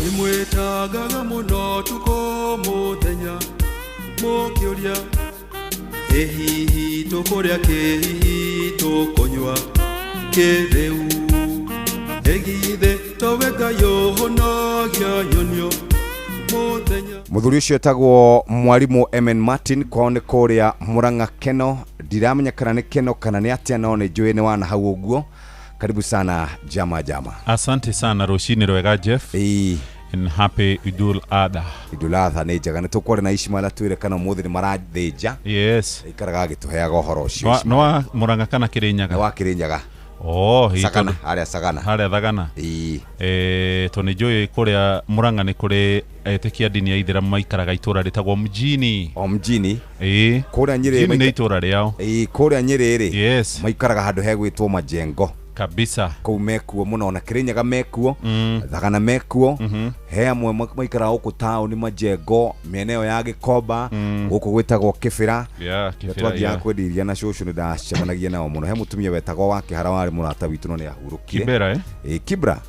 Nimwĩtagaga mũno tukũ mũthenya mũkĩũria, ĩ hihi tũkũrĩa kĩ, hihi tũkũnyua kĩ rĩu? Ĩ githĩ towe Ngai ũhonagia nyonio mũthenya. Muthuri ucio etagwo mwarimu MN Martin, kwao nĩ kũrĩa Murang'a Keno. Ndiramenya kana nĩ Keno kana nĩ atĩa, no nĩ njũĩ nĩ wana hau ũguo. Karibu sana jama jama. Asante sana, rũcinĩ rwega Jeff. And happy Idul Adha. Idul Adha nĩ njega, nĩ tũkwaria na Ishmael atwĩre kana ũmũthĩ nĩ marathĩnja. Yes. Ikaraga agĩtũheaga ũhoro ũcio. Nĩ wa Murang'a kana Kĩrĩnyaga? Nĩ wa Kĩrĩnyaga. Oh, Sagana, harĩa Sagana. Harĩa Thagana. Tondũ nĩ njũĩ kũrĩa Murang'a nĩ kũrĩ etĩkia ndini ya Ithĩramu maikaraga itũra rĩtagwo Mjini. O Mjini. Ĩĩ. Kũrĩa Nyĩrĩ. Mjini nĩ itũra rĩao. Ĩĩ, kũrĩa Nyĩrĩ rĩ. Yes. Maikaraga handũ hegwĩtwo Majengo. Kabisa. Kũu mekuo mũno, na Kĩrĩnyaga mekuo, Thagana mekuo, he amwe maikaraga gũkũ taũni Majengo, mĩena ĩyo ya Gĩkomba, gũkũ gwĩtagwo Kĩbĩra. Yeah, Kĩbĩra. Twathiaga kwendia iria na cũcũ nĩ ndacemanagia nao mũno. He mũtumia wetagwo wa Kĩhara warĩ mũrata witũ no nĩ ahurũkire. Kibera, eh? Ĩĩ, Kibra.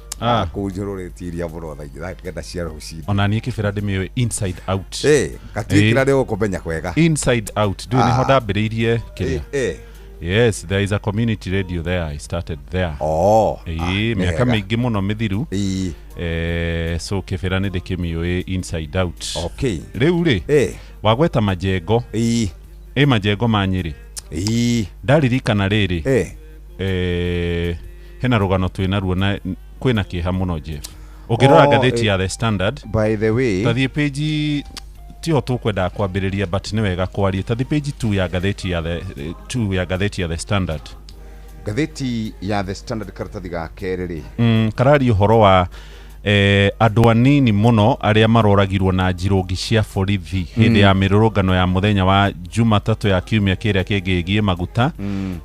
Kũu njũrũrĩtie iria mũno thaa 9 cia rũcinĩ. Ona niĩ Kĩbĩra ndĩmĩũĩ inside out. Ĩĩ, gatuĩkĩra nĩ ũkũmenya kwega. Inside out. Ndũĩ nĩho ndambĩrĩirie kĩrĩa. Yes, there is a community radio there. I started there. Oh. Miaka mĩingĩ mũno mĩthiru. So Kĩbĩra nĩ ndĩkĩmĩũĩ inside out. Okay. Rĩu rĩ, wagweta Majengo. Ĩ Majengo ma Nyĩrĩ. Ndaririkana rĩrĩ. Hena rũgano twĩnaruo na kwĩna kĩeha mũno Jeff. Ũngĩrora ngathĩti ya The Standard. By the way, tathiĩ page tiho tũkwendaga kwambĩrĩria, but nĩ wega kwaria. Tathi page 2 ya ngathĩti ya the 2 ya ngathĩti ya The Standard. Ngathĩti ya The Standard karatathi ga kerĩ rĩ. Kararia ũhoro wa andũ anini mũno arĩa maroragirwo na njirũngi cia borithi hĩndĩ ya mĩrũrũngano ya mũthenya wa Jumatatũ ya kiumia kĩrĩa kĩngĩ ĩgiĩ maguta.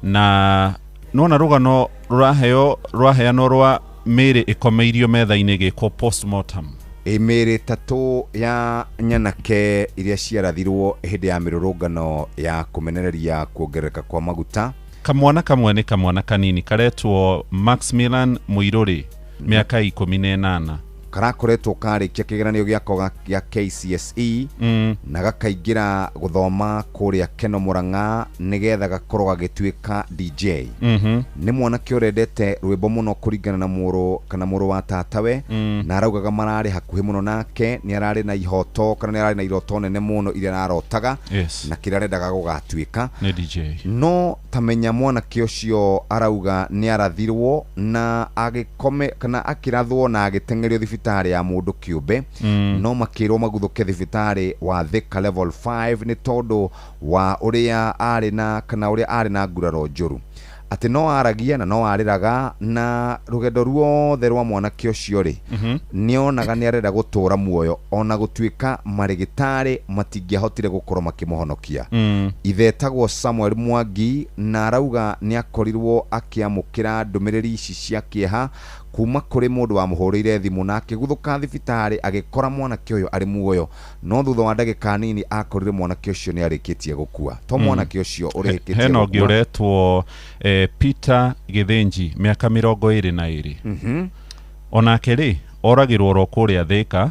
Na nona rũgano rũraheo rũraheanwo rwa mĩĩrĩ ĩkomeirio metha-inĩ ĩgĩkwo postmortem. Mĩĩrĩ ĩtatũ ya nyanake iria ciarathirwo hĩndĩ ya mĩrũrũngano ya kũmenereria kuongerereka kwa maguta. Kamwana kamwe nĩ kamwana kanini karetwo Maximilian Muiruri, mĩaka 18. Karakoretwo karĩkia kĩgeranio gĩako gĩa KCSE na gakaingĩra gũthoma kũrĩa Keno Murang'a nĩgetha gakorwo gagĩtuĩka DJ. Nĩ mwanake ũrendete rwĩmbo mũno kũringana na mũrũ kana mũrũ wa tatawe, na araugaga mararĩ hakuhĩ mũno nake, nĩ ararĩ na ihoto kana nĩ ararĩ na iroto nene mũno iria ararotaga. Yes. Na kĩrĩa arendaga gũgatuĩka nĩ DJ. No tamenya mwanake ũcio arauga nĩ arathirwo na agĩkome kana akĩrathwo na agĩteng'erio thibitarĩ ya mũndũ kĩũmbe, no makĩrwo maguthũke thibitarĩ wa Thika level 5 nĩ tondũ wa ũrĩa arĩ na kana ũrĩa arĩ na nguraro njũru, atĩ no aragia na no arĩraga, na rũgendo ruothe rwa mwanake ũcio rĩ, nĩonaga nĩ arenda gũtũra muoyo ona gũtuĩka marĩgĩtarĩ matingĩahotire gũkorwo makĩmũhonokia. Ithe etagwo Samuel Mwangi na arauga nĩ akorirwo akĩamũkĩra ndũmĩrĩri ici cia kĩeha kuma kũrĩ mũndũ wamũhũrĩire thimũ na akĩguthũka thibitarĩ agĩkora mwanake ũyũ arĩ muoyo, no thutha wa ndagĩka nini akorire mwanake ũcio nĩ arĩkĩtie gũkua. To mwanake ũcio ũrĩkĩtie hena ũngĩ ũretwo Peter Githinji, mĩaka 22. Onake rĩ Oragĩrwo oro kũrĩa Thĩka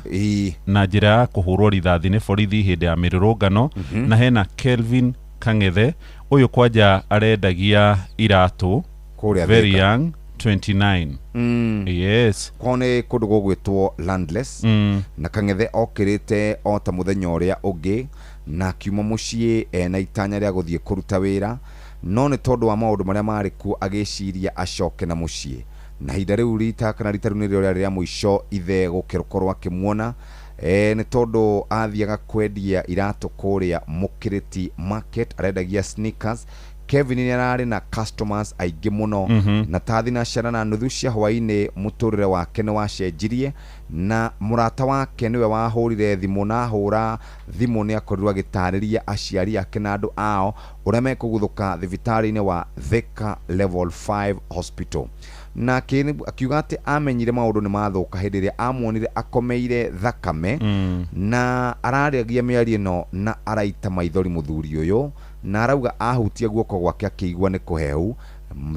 na njĩra ya kũhũrwo rithathi nĩ borithi hĩndĩ ya mĩrũrũngano. Na hena Kelvin Kang'ethe, ũyũ kwanja arendagia iratũ. Kũrĩa very Thĩka. young, 29. Yes. Kwao nĩ kũndũ gũgwĩtwo Landless. Na Kang'ethe okĩrĩte o ta mũthenya ũrĩa ũngĩ na akiuma mũciĩ ena itanya rĩa gũthiĩ kũruta wĩra, no nĩ tondũ wa maũndũ marĩa marĩ kuo agĩciria acoke na mũciĩ, na ihinda rĩu rita kana rita rĩu nĩrĩo rĩarĩ rĩa mũico ithe gũkorwo akĩmuona, nĩ tondũ athiaga kwendia iratũ kũrĩa Mũkĩrĩti Market, arendagia sneakers. Kevin nĩ ararĩ na customers aingĩ mũno. Na ta thinacara na nuthu cia hwaĩ-inĩ mũtũrĩre wake nĩ wacenjirie, na mũrata wake nĩwe wahũrire thimũ, na ahũra thimũ nĩ akorirwo agĩtarĩria aciari ake na andũ ao ũrĩa mekũguthũka thibitarĩ-inĩ wa Thika Level 5 Hospital, na akiuga atĩ amenyire maũndũ nĩ mathũka hĩndĩ ĩrĩa amuonire akomeire thakame. Na ararĩagia mĩario ĩno na araita maithori mũthuri ũyũ, na arauga ahutia guoko gwake akĩigua nĩ kũhehu.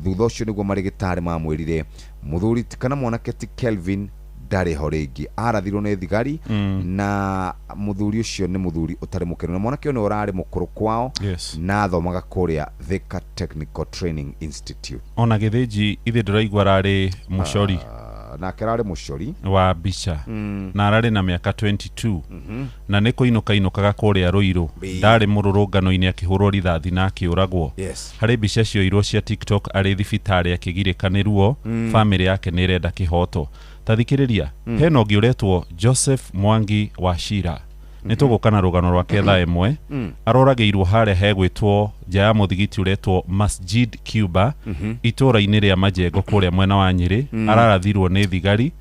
Thutha ũcio nĩguo marĩgĩtarĩ mamwĩrire mũthuri kana mwanake ti Kelvin ndarĩ ho rĩngĩ, arathirwo nĩ thigari. Na mũthuri ũcio nĩ mũthuri ũtarĩ mũkenu, na mwanake ũyũ nĩ ũrarĩ mũkũrũ kwao. Na athomaga kũrĩa Thika Technical Training Institute. Ona Gĩthĩnji ithe ndĩraigua ararĩ mũcori. Ah, nake ararĩ mũcori wa mbica. Na ararĩ na mĩaka 22. Na nĩ kũinũka inũkaga kũrĩa Rũirũ. Ndarĩ mũrũrũngano-inĩ akĩhũrwo rithathi na akĩũragwo. Harĩ mbica cioirwo cia TikTok arĩ thibitarĩ akĩgirĩka nĩ ruo. Bamĩrĩ yake nĩ ĩrenda kĩhoto. Ta thikĩrĩria. Hena ũngĩ ũretwo Joseph Mwangi wa Shira, nĩ tũgũka na rũgano rwake thaa 1. Aroragĩirwo harĩa hegwĩtwo nja ya mũthigiti ũretwo Masjid Cuba, itũũra-inĩ rĩa Majengo kũrĩa mwena wa Nyĩrĩ. Ararathirwo nĩ thigari,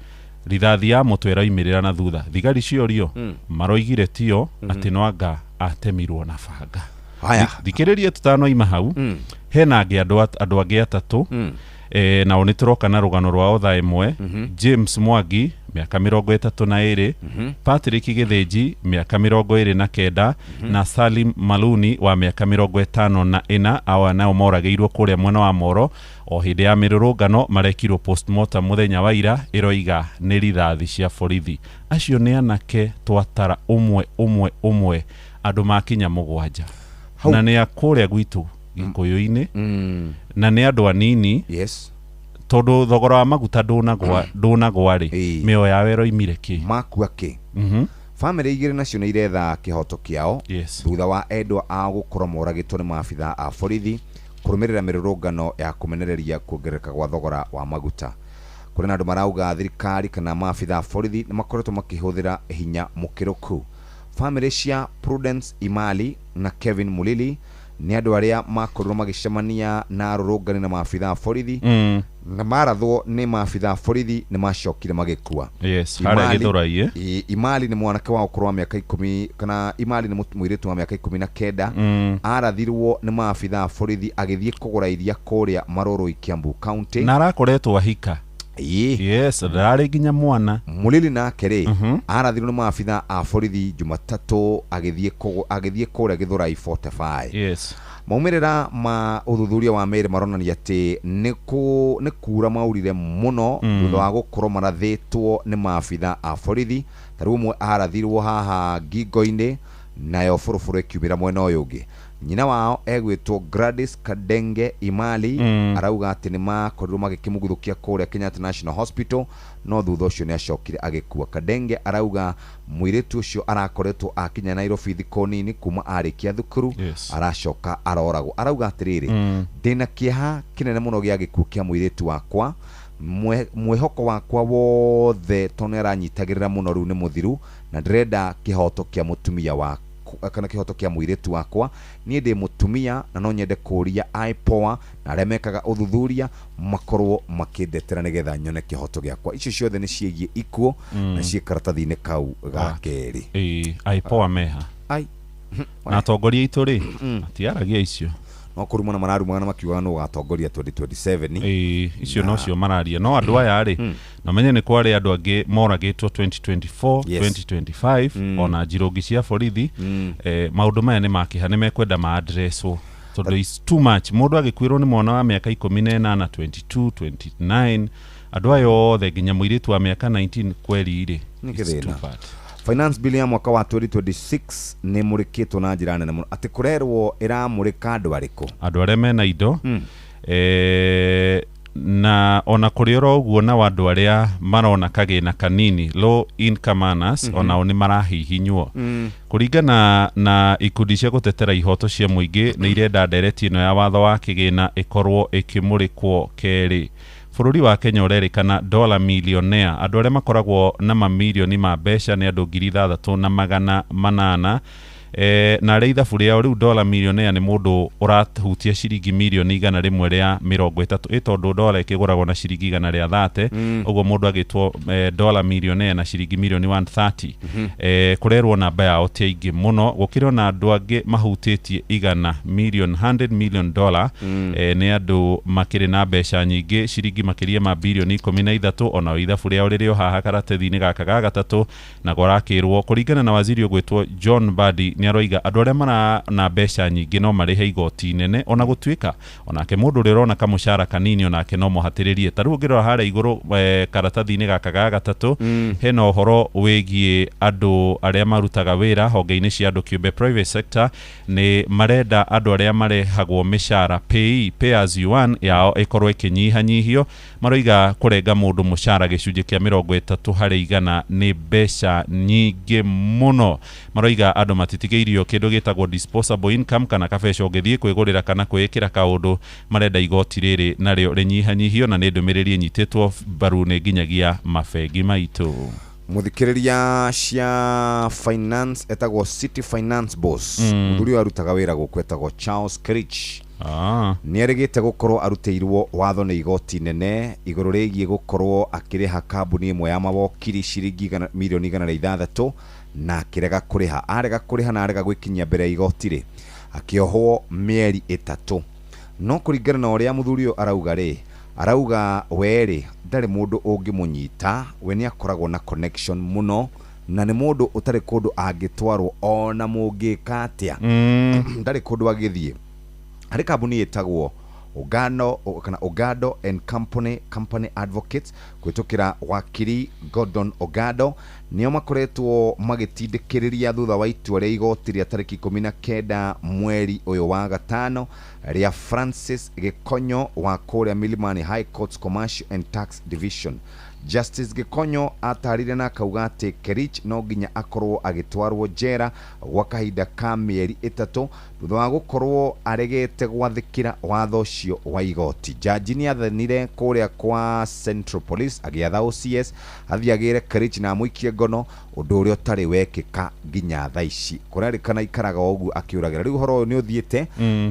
rithathi ya mũtwe ĩroimĩrĩra na thutha. Thigari ciorio, maroigire tio, atĩ no anga atemirwo na banga. Haya. Thikĩrĩria tutanoima hau. Hena angĩ andũ angĩ atatũ, nao nĩ tũroka na rũgano rwao thaa 1. James Mwangi, mĩaka 32, Patrick Gĩthĩnji, mĩaka 29, na Salim Maluni wa mĩaka 54. Awa nao moragĩirwo kũrĩa mwena wa Moro o hĩndĩ ya mĩrũrũngano. Marekirwo postmortem mũthenya wa ira, ĩroiga nĩ rithathi cia borithi. Acio nĩ anake twatara ũmwe ũmwe ũmwe, andũ makinya mũgwanja. Na nĩ a kũrĩa gwitũ Gĩkũyũ-inĩ, na nĩ andũ anini. Tondũ thogora wa maguta ndũnagwa ndũnagwa rĩ, mĩoyo yao ĩroimire kĩ? Makua kĩ? Bamĩrĩ igĩrĩ nacio nĩ iretha kĩhoto kĩao thutha wa endwa ao gũkorwo moragĩtwo nĩ maabitha a borithi kũrũmĩrĩra mĩrũrũngano ya kũmenereria kuongerereka gwa thogora wa maguta. Kũrĩ na andũ marauga thirikari kana maabitha a borithi nĩ makoretwo makĩhũthĩra hinya mũkĩrũku. Bamĩrĩ cia Prudence Imali na Kevin Mulili nĩ andũ arĩa makorirwo magĩcemania na arũrũngani na maabitha a borithi, na marathwo nĩ maabitha a borithi nĩ macokire magĩkua. Yes, harĩa Gĩthũrai, eh? Imali nĩ mwanake wa ũkũrũ wa mĩaka 10, kana Imali nĩ mũirĩtu wa mĩaka 19. Arathirwo nĩ maabitha a borithi agĩthiĩ kũgũra iria kũrĩa Marũrũi, Kiambu County. Na arakoretwo ahika. Yes, ndararĩ nginya mwana. Mulili nake rĩ, arathirwo nĩ maabitha a borithi Jumatatũ agĩthiĩ kũrĩa Gĩthũrai 45. Maumĩrĩra ma ũthuthuria wa mĩĩrĩ maronania atĩ nĩ kura maurire mũno thutha wa gũkorwo marathĩtwo nĩ maabitha a borithi. Ta rĩu ũmwe arathirwo haha ngingo-inĩ, nayo bũrũbũrũ ĩkiumĩra mwena ũyũ ũngĩ. Nyina wao egwĩtwo Gladys Kadenge Imali. Arauga atĩ nĩ makorirwo magĩkĩmũguthũkia kũrĩa Kenyatta National Hospital, no thutha ũcio nĩ acokire agĩkua. Kadenge arauga mũirĩtu ũcio arakoretwo akinya Nairobi thikũ nini kuma arĩkia thukuru. Aracoka aroragwo. Arauga atĩrĩrĩ, ndĩna kĩeha kĩnene mũno gĩa gĩkuũ kĩa mũirĩtu wakwa. Mwĩhoko wakwa wothe, tondũ nĩ aranyitagĩrĩra mũno, rĩu nĩ mũthiru, na ndĩrenda kĩhoto kĩa mũtumia wa kana kĩhoto kĩa mũirĩtu wakwa. Niĩ ndĩ mũtumia na no nyende kũria IPOA na arĩa mekaga ũthuthuria makorwo makĩndetera nĩgetha nyone kĩhoto gĩakwa. Icio ciothe nĩ ciĩgiĩ ikuũ na ciĩ karatathi-inĩ kau ga kerĩ. Ĩĩ, IPOA meha? Ai. Na atongoria aitũ rĩ, matiaragia icio. No kũrumana mararumana makiugaga nũ ũgatongoria 2027. Ĩĩ, icio nocio mararia, no andũ aya rĩ, na menye nĩ kwarĩ andũ angĩ moragĩtwo 2024, 2025, ona njirũngi cia borithi. Maũndũ maya nĩ makĩha, nĩ mekwenda ma-addresswo tondũ is too much. Mũndũ agĩkuĩrwo nĩ mwana wa mĩaka 18, 22, 29. Andũ aya othe nginya mũirĩtu wa mĩaka 19 kweri rĩ. Nĩ It's kĩthĩna. too bad. Finance bill ya mwaka wa 2026 nĩ mũrĩkĩtwo na njĩra nene mũno, atĩ kũrerwo ĩramũrĩka andũ arĩkũ? Andũ arĩa mena indo na ona kũrĩ oro ũguo, nao andũ arĩa marona kagĩna kanini, low income earners, onao nĩ marahihinywo. Kũringana na ikundi cia gũtetera ihoto cia mũingĩ, nĩ irenda ndereti ĩno ya watho wa kĩgĩna ĩkorwo ĩkĩmũrĩkwo kerĩ. Bũrũri wa Kenya ũrerĩkana dollar millionaire, andũ arĩa makoragwo na mamirioni ma mbeca, nĩ andũ 6800, na arĩa ithabu rĩao rĩu dollar millionaire nĩ mũndũ ũrahutia ciringi mirioni 130, ĩ tondũ dola ĩkĩgũragwo na ciringi 130. Ũguo mũndũ agĩtwo dollar millionaire na ciringi mirioni 130. Kũrerwo namba yao ti aingĩ mũno gũkĩrĩ ona andũ angĩ mahutĩtie igana million, 100 million dollar. Nĩ andũ makĩrĩ na mbeca nyingĩ, ciringi makĩria ma birioni 13. Onao ithabu rĩao rĩrĩ o haha karatathi-inĩ gaka ga gatatũ, na kũrakĩrwo kũringana na waziri ũgwĩtwo John Mbadi, nĩ aroiga andũ arĩa marana mbeca nyingĩ no marĩhe igoti nene, ona gũtuĩka onake mũndũ ũrĩa ũrona kamũcara kanini onake no mũhatĩrĩrie. Ta rĩu ũngĩrora harĩa igũrũ, karatathi-inĩ gaka ga gatatũ, hena ũhoro wĩgiĩ andũ arĩa marutaga wĩra honge-inĩ cia andũ kĩũmbe, private sector. Nĩ marenda andũ arĩa marehagwo mĩcara pay, pay as you earn yao ĩkorwo ĩkĩnyihanyihio. Maroiga kũrenga mũndũ mũcara gĩcunjĩ kĩa 30% nĩ mbeca nyingĩ mũno. Maroiga andũ matitigĩirio kĩndũ gĩtagwo disposable income, kana kabeca ũngĩthiĩ kwĩgũrĩra kana kwĩĩkĩra kaũndũ. Marenda igoti rĩrĩ narĩo rĩnyihanyihio, na nĩ ndũmĩrĩri ĩnyitĩtwo mbaru nĩ nginyagia mabengi maitũ. Mũthikĩrĩria, cia finance etagwo City Finance Boss. Mũthuri ũyũ arutaga wĩra gũkũ, etagwo Charles Kerich. Nĩ erĩgĩte gũkorwo arutĩirwo watho nĩ igoti nene igũrũ rĩgiĩ gũkorwo akĩrĩha kambuni ĩmwe ya mawokiri ciringi mirioni 106, na akĩrega kũrĩha. Arega kũrĩha na arega gwĩkinyia mbere ya igoti rĩ, akĩohwo mĩeri 3. No kũringana na ũrĩa mũthuri ũyũ arauga rĩ, arauga werĩ ndarĩ mũndũ ũngĩmũnyita, we nĩ akoragwo na connection mũno, na nĩ mũndũ ũtarĩ kũndũ angĩtwarwo ona mũngĩka atĩa. Ndarĩ kũndũ agĩthiĩ. Harĩ kambuni ĩtagwo Ugano kana Ogado and Company, Company Advocates, kũhĩtũkĩra wakiri Gordon Ogado, nĩo makoretwo magĩtindĩkĩrĩria thutha wa itua rĩa igoti rĩa tarĩki 19 mweri ũyũ wa gatano rĩa Francis Gĩkonyo wa kũrĩa Milimani High Court's Commercial and Tax Division. Justice Gĩkonyo atarire na akauga atĩ Kerich no nginya akorwo agĩtwarwo njera gwa kahinda ka mĩeri 3 thutha wa gũkorwo aregete gwathĩkĩra watho ũcio wa igoti. Jaji nĩ athanire kũrĩa kwa Central Police, agĩatha OCS athiĩ agĩre Kerich na amũikie ngono, ũndũ ũrĩa ũtarĩ wekĩka nginya thaa ici. Kũrerĩkana ikaraga o ũguo akĩũragĩra. Rĩu ũhoro ũyũ nĩ ũthiĩte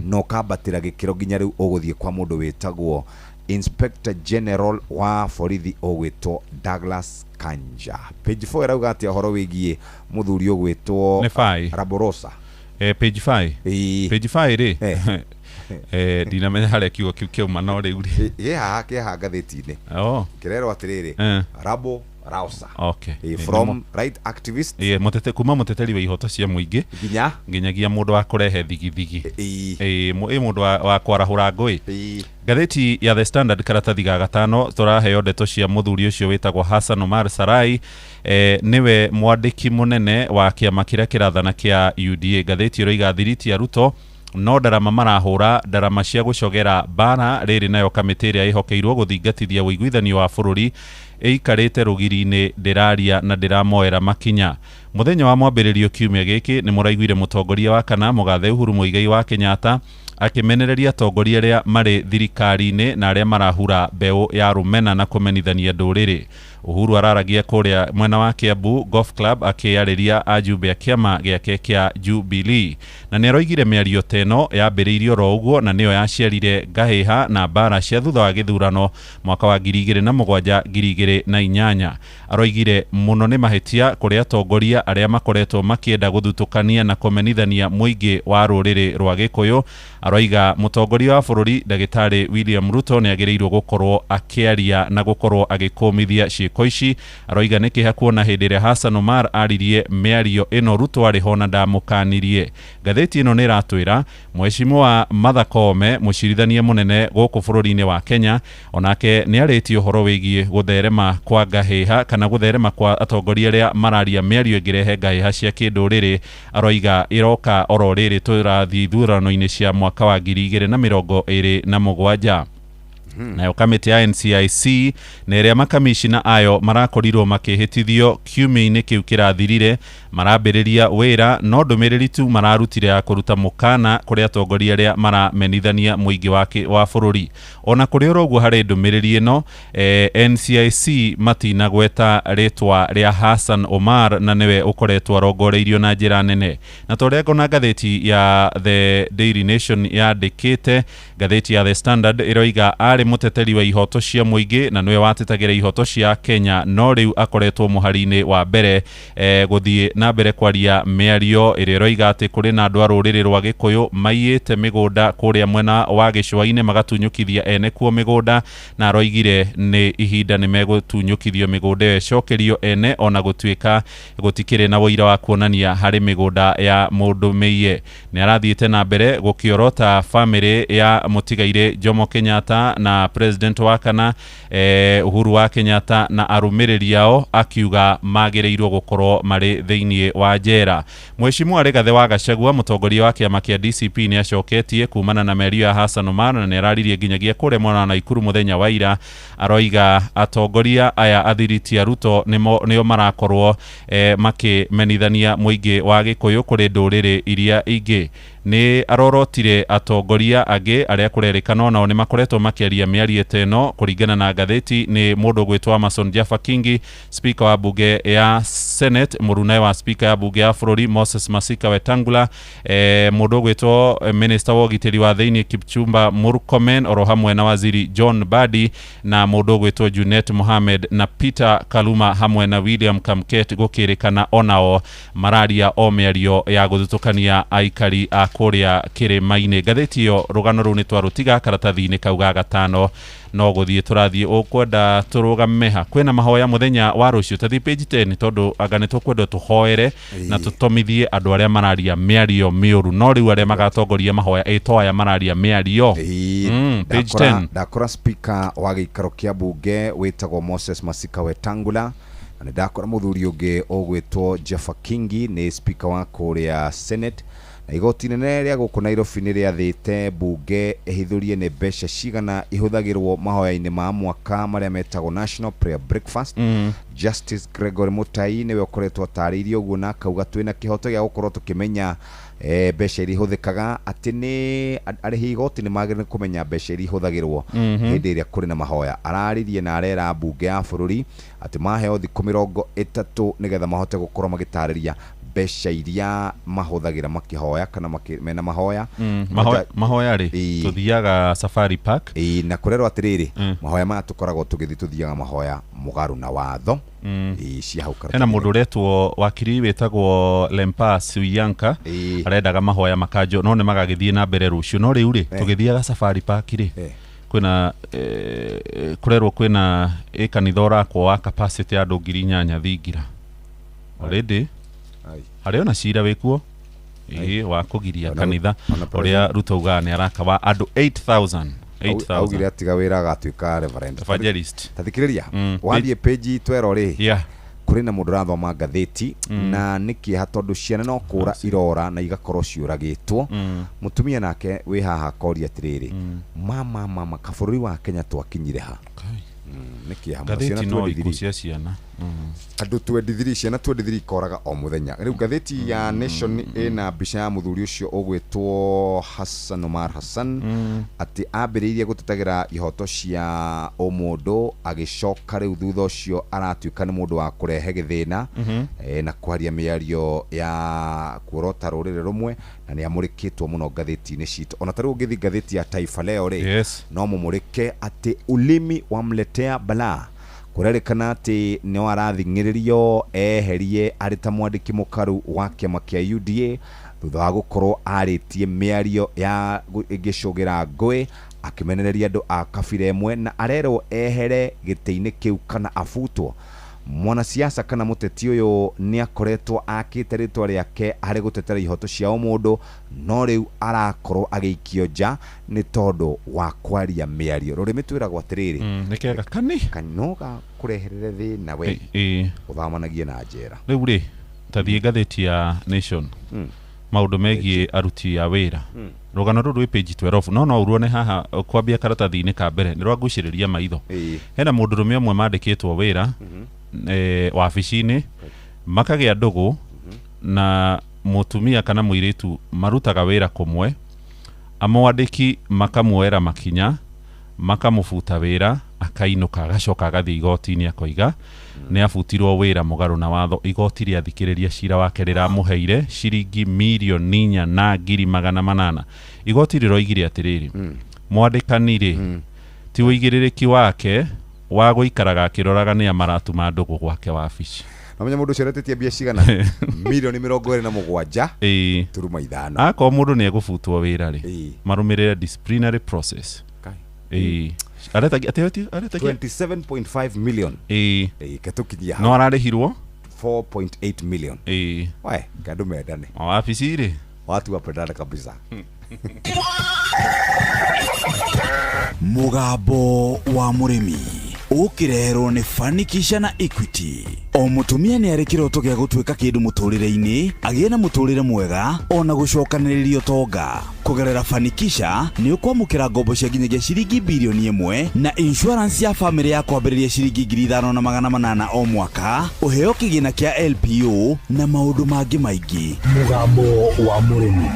na ũkambatĩra gĩkĩro nginya rĩu ũgũthiĩ kwa mũndũ wĩtagwo Inspector General wa borithi ũgwĩtwo Douglas Kanja. Page 4 ĩrauga atĩa ũhoro wĩgiĩ mũthuri ũgwĩtwo Nĩ Fai. Raborosa? Page 5. Ĩĩ. Page 5 rĩ, ndinamenya harĩa kiugo kĩu kĩauma, no rĩu rĩ, Ĩ haha, kĩhaha ngathĩti-inĩ. Kĩrerwo atĩrĩrĩ, Rabo Rausa. From right activist Ĩĩ, mũtete kuma mũteteri wa ihoto cia mũingĩ nginya nginyagia mũndũ wa kũrehe thigithigi. Ĩĩ. Ĩ mũndũ wa kwarahũra ngũĩ. Ngathĩti ya The Standard, karatathi ga gatano, tũraheo ndeto cia mũthuri ũcio wĩtagwo Hassan Omar Sarai, nĩwe mwandĩki mũnene wa kĩama kĩrĩa kĩrathana kĩa UDA. Ngathĩti ĩroiga thiriti ya Ruto no ndarama marahũra ndarama cia gũcogera mbara rĩrĩ. Nayo kamĩtĩ ĩrĩa ĩhokeirwo gũthingatithia ũiguithanio wa bũrũri ĩikarĩte rũgiri-inĩ, ndĩraria na ndĩramoera makinya. Mũthenya wa mwambĩrĩrio kiumia gĩkĩ, nĩ mũraiguire mũtongoria wa kana, mũgathe Uhuru Muigai wa Kenyatta, akĩmenereria atongoria arĩa marĩ thirikari-inĩ na arĩa marahura mbeũ ya rũmena na kũmenithania ndũrĩrĩ. Uhuru araragia kũrĩa mwena wa Kiambu Golf Club akĩarĩria ajumbe a kĩama gĩake kĩa Jubilee, na nĩ aroigire mĩario ta ĩno yambĩrĩirio oro ũguo na nĩyo yaciarire ngahĩha na mbara cia thutha wa gĩthurano mwaka wa 2007, 2008. Aroigire mũno nĩ mahĩtia kũrĩ atongoria arĩa makoretwo makĩenda gũthutũkania na kũmenithania mũingĩ wa rũrĩrĩ rwa Gĩkũyũ. Aroiga mũtongoria wa bũrũri, ndagĩtarĩ William Ruto, nĩ agĩrĩirwo gũkorwo akĩaria na gũkorwo agĩkũmithia ciĩko ciĩko ici. Aroiga nĩ kĩeha kuona hĩndĩ ĩrĩa Hassan Omar aririe mĩario ĩno Ruto arĩ ho na ndamũkanirie. Ngathĩti ĩno nĩ ĩratwĩra Mheshimiwa Martha Koome, mũcirithania mũnene gũkũ bũrũri-inĩ wa Kenya, onake nĩ arĩtie ũhoro wĩgiĩ gũtherema kwa ngahĩha kana gũtherema kwa atongoria arĩa mararia mĩario ĩngĩrehe ngahĩha cia kĩndũrĩrĩ. Aroiga ĩroka oro rĩrĩ tũrathiĩ ithurano-inĩ cia mwaka wa 2027. Nayo kamĩtĩ ya NCIC na ĩrĩa makamishina ayo marakorirwo makĩhĩtithio kiumia-inĩ kĩu kĩrathirire marambĩrĩria wĩra, no ndũmĩrĩri tu mararutire ya kũruta mũkana kũrĩ atongoria arĩa maramenithania mũingĩ wa bũrũri. Ona kũrĩ oro ũguo harĩ ndũmĩrĩri ĩno NCIC matinagweta rĩtwa rĩa Hassan Omar na nĩwe ũkoretwo arongoreirio na njĩra nene. Na ta ũrĩa ngona ngathĩti ya The Daily Nation yandĩkĩte, ngathĩti ya The Standard ĩroiga arĩ mũteteri wa ihoto cia mũingĩ na nĩwe watetagĩra ihoto cia Kenya, no rĩu akoretwo mũhari-inĩ wa mbere gũthiĩ na mbere kwaria mĩario ĩrĩa ĩroiga atĩ kũrĩ na andũ a rũrĩrĩ rwa Gĩkũyũ maiyĩte mĩgũnda kũrĩa mwena wa gĩcũa-inĩ magatunyũkithia ene kuo mĩgũnda, na aroigire nĩ ihinda nĩ megũtunyũkithio mĩgũnda ĩyo ĩcokerio ene ona gũtuĩka gũtikĩrĩ na ũira wa kuonania harĩ mĩgũnda ya mũndũ mĩiye. Nĩ arathiĩte na mbere gũkĩorota bamĩrĩ ya mũtigairĩ Jomo Kenyatta na president wa kana Uhuru wa Kenyatta na arũmĩrĩri ao, akiuga magĩrĩirwo gũkorwo marĩ thĩinĩ wa njera. Mheshimiwa Rigathĩ wa Gachagua, mũtongoria wa kĩama kĩa DCP, nĩ acoketie kumana na mĩario ya Hassan Omar na nĩ araririe nginyagia kũrĩa mwena wa Naikuru mũthenya wa ira. Aroiga atongoria aya athiriti a Ruto nĩo marakorwo makĩmenithania mũingĩ wa Gĩkũyũ kũrĩ ndũrĩrĩ iria ingĩ. Nĩ arorotire atongoria angĩ arĩa kũrerĩkana onao nĩ makoretwo makĩaria mĩario ta ĩno. Kũringana na ngathĩti nĩ mũndũ ũgwĩtwo Amason Jaffa Kingi, speaker wa bunge ya Senate, mũrunae wa speaker ya bunge ya bũrũri Moses Masika Wetangula, mũndũ ũgwĩtwo minister wa ũgitĩri wa thĩinĩ Kipchumba Murkomen, oro hamwe na waziri John Badi na mũndũ ũgwĩtwo Junet Mohamed na Peter Kaluma hamwe na William Kamket, gũkĩrĩkana onao mararia o mĩario ya gũthutũkania aikari a kũrĩa kĩrĩma-inĩ. Ngathĩti ĩyo rũgano rũu nĩ twarũtiga karatathi-inĩ kau ga gatano, no gũthiĩ tũrathiĩ. Ũkwenda tũrũgame ha? Kwĩna mahoya mũthenya wa rũciũ, tathiĩ page 10 tondũ anga nĩ tũkwenda tũhoere na tũtomithie andũ arĩa mararia mĩario mĩũru, no rĩu arĩa magatongoria mahoya ĩto aya mararia mĩario. Page 10. Ndakora speaker wa gĩikaro kĩa bunge wĩtagwo Moses Masika Wetangula, na nĩ ndakora mũthuri ũngĩ ũgwĩtwo Jaffa Kingi, nĩ speaker wa kũrĩa Senate. Na igoti inene rĩa gũkũ Nairobi nĩ rĩathĩte bunge ĩhithũrie nĩ mbeca cigana ihũthagĩrwo mahoya-inĩ ma mwaka marĩa metagwo National Prayer Breakfast. Justice Gregory Mutai nĩwe ũkoretwo atarĩirie ũguo na akauga twĩna kĩhoto gĩa gũkorwo tũkĩmenya mbeca iria ihũthĩkaga, atĩ nĩ arĩhi igoti nĩ magĩrĩirwo kũmenya mbeca iria ihũthagĩrwo hĩndĩ ĩrĩa kũrĩ na mahoya. Araririe na arera bunge ya bũrũri atĩ maheo thikũ 30 nĩgetha mahote gũkorwo magĩtarĩria mbeca iria mahũthagĩra makĩhoya kana mena mahoya. Mahoya rĩ tũthiaga Safari Park. Na kũrerwo atĩrĩrĩ, mahoya maya tũkoragwo tũgĩthiĩ tũthiaga mahoya mũgarũ na watho. Cia hau hena mũndũ ũretwo wakiri wĩtagwo Lempas Wianka arendaga mahoya makanjo, no nĩ magagĩthiĩ na mbere rũciũ. No rĩu rĩ tũgĩthiaga Safari Park rĩ kwĩna kũrerwo kwĩna kanitha ũrakwo wa capacity ya andũ 8,000 thingira already. Harĩ ona cira wĩkuo wa kũgiria kanitha ũrĩa Ruto augaga nĩ araka wa andũ 8,000. Augire atiga wĩra agatuĩka reverend evangelist. Tathikĩrĩria wathiĩ page 12 rĩ kũrĩ na mũndũ ũrathoma ngathĩti na nĩ kĩeha tondũ ciana no kũra irora na igakorwo ciũragĩtwo. Mũtumia nake wĩ haha akoria atĩrĩrĩ, mama kabũrũri wa Kenya twakinyire ha? Nĩ kĩeha mũno. Ciana 23 cia ciana andũ 23 ciana 23 ikoraga o mũthenya. Rĩu ngathĩti ya Nation ĩna mbica ya mũthuri ũcio ũgwĩtwo Hassan Omar Hassan, atĩ ambĩrĩirie gũtetagĩra ihoto cia ũmũndũ, agĩcoka rĩu thutha ũcio aratuĩka nĩ mũndũ wa kũrehe gĩthĩna na kwaria mĩario ya kuorota rũrĩrĩ rũmwe, na nĩ amũrĩkĩtwo mũno ngathĩti-inĩ citũ. Ona ta rĩu ũngĩthiĩ ngathĩti ya Taifa Leo rĩ, no mũmũrĩke atĩ ulimi wamletea balaa. Kũrerĩkana atĩ nĩ arathing'ĩrĩrio eherie arĩ ta mwandĩki mũkaru wa kĩama kĩa UDA thutha wa gũkorwo arĩtie mĩario ya ĩngĩcũgĩra ngũĩ, akĩmenereria andũ a kabira ĩmwe, na arerwo ehere gĩtĩ-inĩ kĩu kana abutwo. Mwanasiasa kana mũteti ũyũ nĩ akoretwo akĩte rĩtwa rĩake harĩ gũtetera ihoto cia ũmũndũ, no rĩu arakorwo agĩikio nja nĩ tondũ wa kwaria mĩario. Rũrĩmĩ twĩragwo atĩrĩrĩ, Nĩ kega kani no gakũreherere thĩna we ũthamanagie na njera. Rĩu rĩ, ta thiĩ ngathĩti ya Nation, maũndũ megiĩ aruti a wĩra. Rũgano rũrũ rwĩ page 12, no no ũruone haha kwambia karatathi-inĩ ka mbere nĩ rwagucĩrĩria maitho. Hena mũndũrũme ũmwe mandĩkĩtwo wĩra wabici-inĩ, makagĩa ndũgũ na mũtumia kana mũirĩtu marutaga wĩra kũmwe, amwandĩki makamuoera makinya, makamũbuta wĩra, akainũka, agacoka agathiĩ igoti-inĩ akoiga nĩ abutirwo wĩra mũgarũ na watho. Igoti rĩathikĩrĩria cira wake rĩramũheire ciringi 4,800,000. Igoti rĩroigire atĩrĩrĩ, mwandĩkani rĩ, ti ũigĩrĩrĩki wake wa gũikaraga akĩroraga nĩa maratuma ndũgũ gwake wabici. Namenya mũndũ ũcio aretĩtie mbia cigana? 27.5 million. Akorwo mũndũ nĩ egũbutwo wĩra rĩ, marũmĩrĩre disciplinary process. Ĩĩ, aretagia aretagia 27.5 million. Ĩĩ, ketũkinyia no ararĩhirwo 4.8 million. Ĩĩ, we kandũ mendane wabici rĩ, watu wapendane kabisa. Mũgambo wa mũrĩmi ũkĩreherwo nĩ Fanikisha na Equity. O mũtumia nĩ arĩ kĩroto gĩa gũtuĩka kĩndũ mũtũrĩre-inĩ, agĩe na mũtũrĩre mwega ona gũcokanĩrĩria ũtonga. Kũgerera Fanikisha nĩ ũkwamũkĩra ngombo cia nginyagia ciringi 1 bilioni na insurance ya famĩlĩ ya kwambĩrĩria ciringi 5,800 o mwaka, ũheo kĩgĩna kĩa LPO na maũndũ mangĩ maingĩ. Mũgambo wa mũrĩmi.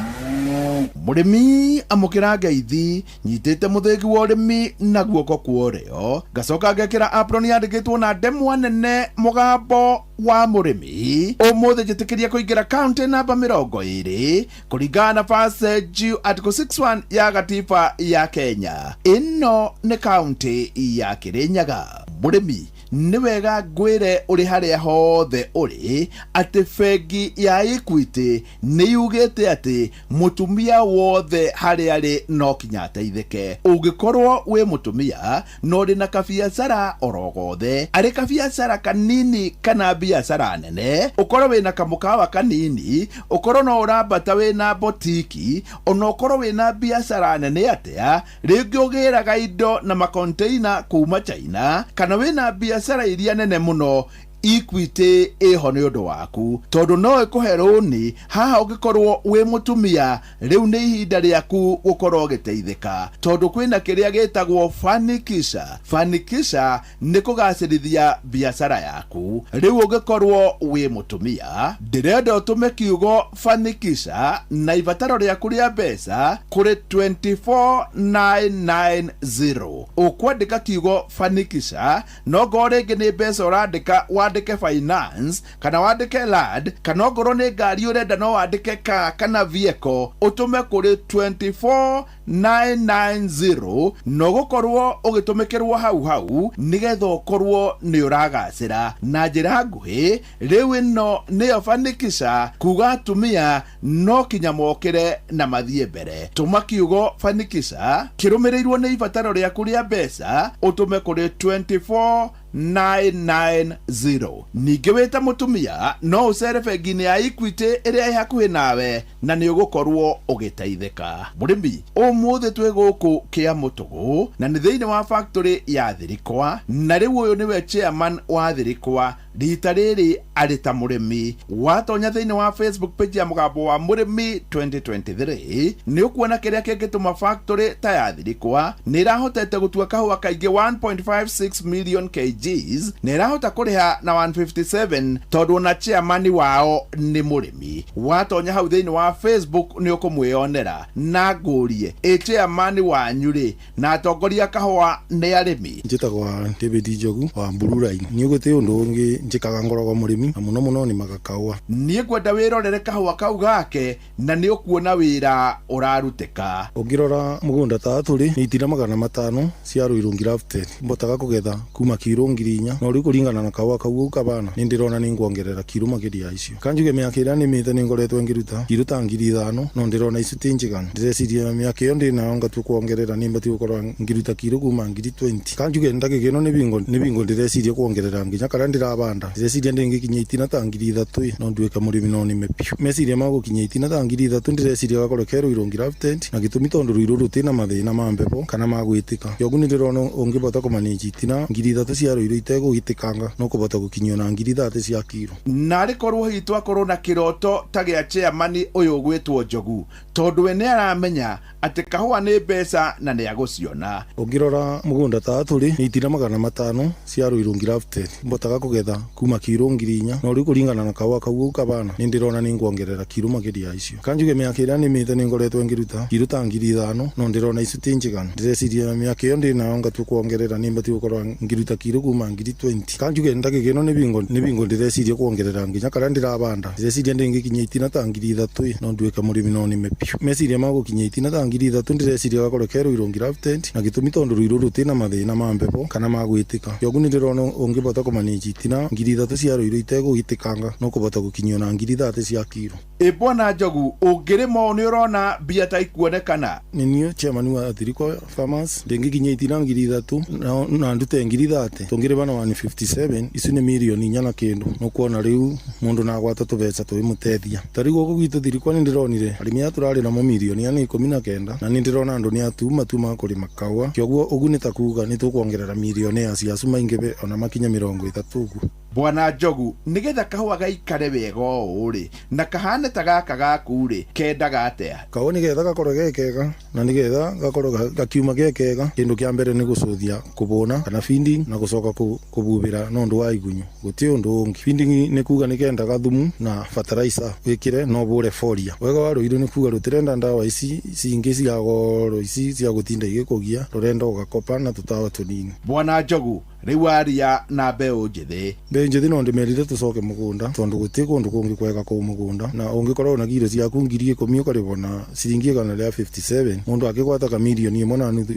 Mũrĩmi, amũkĩra ngeithi. Nyitĩte mũthĩgi wa ũrĩmi na guoko kwa ũrĩo, ngacoka ngekĩra apron yandĩkĩtwo na ndemwa nene "Mũgambo wa Mũrĩmi". Ũmũthĩ njĩtĩkĩria kũingĩra kaunti namba 20 kũringana na Passage Article 61 ya gatiba ya Kenya. Ĩno nĩ kaunti ya Kĩrĩnyaga. Mũrĩmi, nĩ wega ngwĩre ũrĩ harĩa hothe ũrĩ atĩ bengi ya Equity nĩ yugĩte atĩ mũtumia wothe harĩa arĩ no kinya ateithĩke. Ũngĩkorwo wĩ mũtumia na ũrĩ na kabiacara oro gothe, arĩ kabiacara kanini kana biacara nene, ũkorwo wĩna kamũkawa kanini, ũkorwo no ũrambata wĩna botiki, ona ũkorwo wĩna biacara nene atĩa, rĩngĩ ũgĩraga indo na makonteina kuma China, kana wĩna biacara iria nene mũno, Equity ĩho nĩ ũndũ waku, tondũ no ĩkũhe rũni. Haha ũngĩkorwo wĩ mũtumia, rĩu nĩ ihinda rĩaku gũkorwo ũgĩteithĩka, tondũ kwĩna kĩrĩa gĩtagwo Fanikisha. Fanikisha nĩ kũgacĩrithia biacara yaku. Rĩu ũngĩkorwo wĩ mũtumia, ndĩrenda ũtũme kiugo "Fanikisha" na ibataro rĩaku rĩa mbeca kũrĩ 24990. Ũkwandĩka kiugo "Fanikisha", no ngorwo rĩngĩ nĩ mbeca ũrandĩka, wandĩke "finance" kana wandĩke "land", kana ongorwo nĩ ngari ũrenda, no wandĩke "car" kana "vehicle", ũtũme kũrĩ 24990 na ũgũkorwo ũgĩtũmĩkĩrwo hau hau nĩgetha ũkorwo nĩ ũragacĩra na njĩra nguhĩ. Rĩu ĩno nĩyo Fanikisha, kuga atumia no kinya mokĩre na mathiĩ mbere. Tũma kiugo "Fanikisha" kĩrũmĩrĩirwo nĩ ibataro rĩaku rĩa mbeca, ũtũme kũrĩ 24990. Ningĩ wĩ ta mũtumia no ũcere bengi-inĩ ya Equity ĩrĩa ĩ hakuhĩ nawe na nĩ ũgũkorwo ũgĩteithĩka. Mũrĩmi, ũmũthĩ twĩ gũkũ kĩa mũtũgũ na nĩ thĩinĩ wa factory ya Thirikwa, na rĩu ũyũ nĩwe chairman wa Thirikwa, rita rĩrĩ arĩ ta mũrĩmi. Watonya thĩinĩ wa Facebook page ya Mũgambo wa Mũrĩmi 2023, nĩ ũkuona kĩrĩa kĩngĩtũma factory ta ya Thirikwa nĩ ĩrahotete gũtua kahũa kaingĩ 1.56 million kgs na ĩrahota kũrĩha na 157, tondũ ona chairman wao nĩ mũrĩmi. Watonya hau thĩinĩ wa wa Facebook nĩ ũkũmwĩonera na ngũrie ĩ chairman wanyu rĩ na atongoria kahũa nĩ arĩmi. Njĩtagwa David Njogu wa Mburu Line. Niĩ gũtĩ ũndũ ũngĩ njĩkaga, ngoragwo mũrĩmi na mũno mũno nĩmaga kahũa. Niĩ ngwenda wĩrorere kahũa kau gake na nĩ ũkuona wĩra ũrarutĩka. Ũngĩrora mũgũnda ta tũrĩ nĩ itina 500 cia Ruiru grafted, mbotaga kũgetha kuma kiro 4,000, no rĩu kũringana na kahũa kau ũguo kabana nĩ ndĩrona nĩ nguongerera kiro makĩria ya icio. Kanjuge mĩaka ĩrĩa nĩmĩte nĩ ngoretwo ngĩruta kiro ta 5,000, no ndĩrona icio ti njiganu. Ndĩreciria mĩaka ĩyo ndĩnayo ngatua kuongerera nĩ mbatiĩ gũkorwo ngĩruta kiro kuma 20,000. Kanjuge ndagĩka ĩno nĩ bingo ndĩreciria kuongerera nginya karĩa ndĩrabanda. Ndĩreciria ndĩngĩkinyia itina ta 3,000 no nduĩke mũrĩmi no nĩme biũ. Meciria ma gũkinyia itina ta 3,000 ndĩreciria gakorwo ke Ruiru grafted, na gĩtũmi tondũ Ruiru rũtĩ na mathĩna ma mbevo kana ma gwĩtĩka. Kĩoguo nĩ ndĩrona ũngĩbota kũmanĩnji itina 3,000 cia Ruiru itegũgĩtĩkanga, no kũbota gũkinyio na 30,000 cia kiro. Narĩ korwo hihi twakorwo na kĩroto ta gĩa chairman ũyũ ũgwĩtwo Njogu, tondũ we nĩ aramenya atĩ kahũa nĩ mbeca na nĩ agũciona. Ũngĩrora mũgũnda ta tũrĩ nĩ itina 500 cia Ruiru grafted, mbotaga kũgetha kuma kiro 4,000, no rĩu kũringana na kahũa kau ũguo kabana nĩ ndĩrona nĩ nguongerera kiro makĩria ya icio. Kanjuge mĩaka ĩrĩa nĩmĩte nĩ ngoretwo ngĩruta kiro ta 5,000, no ndĩrona icio ti njiganu. Ndĩreciria mĩaka ĩyo ndĩnayo ngatua kuongerera nĩ mbatiĩ gũkorwo ngĩruta kiro kuma 20,000. Kanjuge ndagĩka ĩno nĩ bingo ndĩreciria kuongerera nginya karĩa ndĩrabanda. Ndĩreciria ndĩngĩkinyia itina ta 3,000 no nduĩke mũrĩmi no nĩme biũ. Meciria ma gũkinyia itina ta 3,000 ndĩreciria gakorwo ke Ruiru grafted, na gĩtũmi tondũ Ruiru rũtĩ na mathĩna ma mbevo kana ma gwĩtĩka. Kĩoguo nĩ ndĩrona ũngĩbota kũmanĩnji itina 3,000 cia Ruiru itegũgĩtĩkanga, no kũbota gũkinyio na 30,000 cia kiro. Ĩ bwana Njogu, ũngĩrĩma ũũ nĩ ũrona mbia ta ikuonekana? Nĩ niĩ chairman wa Thirikwa Farmers. Ndĩngĩkinyia itina 3,000 na ndute 30,000, tũngĩrĩma na 157, icio nĩ mirioni 4 na kĩndũ. Nũkuona rĩu mũndũ nagwata tũbeca tũĩmũteithia. Ta rĩu gũkũ gwitũ Thirikwa nĩ ndĩronire arĩmi aya tũrarĩ namo mirioni ana 19, na nĩ ndĩrona andũ nĩ atu matuma kũrĩma kahũa. Kĩoguo ũguo nĩ ta kuga nĩ tũkuongerera mirioni ya ciacu maingĩbe ona makinya 30 ũguo. Bwana Njogu, nĩgetha kahũa gaikare wega ũũ rĩ na kahane ta gaka gaku rĩ, kendaga atĩa? Kahũa nĩgetha gakorwo ge kega na nĩgetha gakorwo gakiuma ge kega, kĩndũ kĩa mbere nĩ gũcũthia kũbũna kana feeding na gũcoka kũbubĩra no ũndũ wa igunyũ, gũtirĩ ũndũ ũngĩ. Feeding nĩ kuga nĩ kendaga thumu na fertilizer wĩkĩre no ũbũre folia. Wega wa Ruiru nĩ kuga rũtirenda ndawa ici cingĩ cia goro, ici cia gũtinda igĩkũgia, rũrenda ũgakopa na tũtawa tũnini. Bwana Njogu, rĩu aria na mbeũ njĩthĩ. Mbeũ njĩthĩ no ndĩmerire tũcoke mũgũnda, tondũ gũtirĩ kũndũ kũngĩ kwega kũu mũgũnda, na ũngĩkorwo na kiro ciaku 10,000 ũkarĩhwo na ciringi 157, mũndũ akĩgwata ka 1.5 million,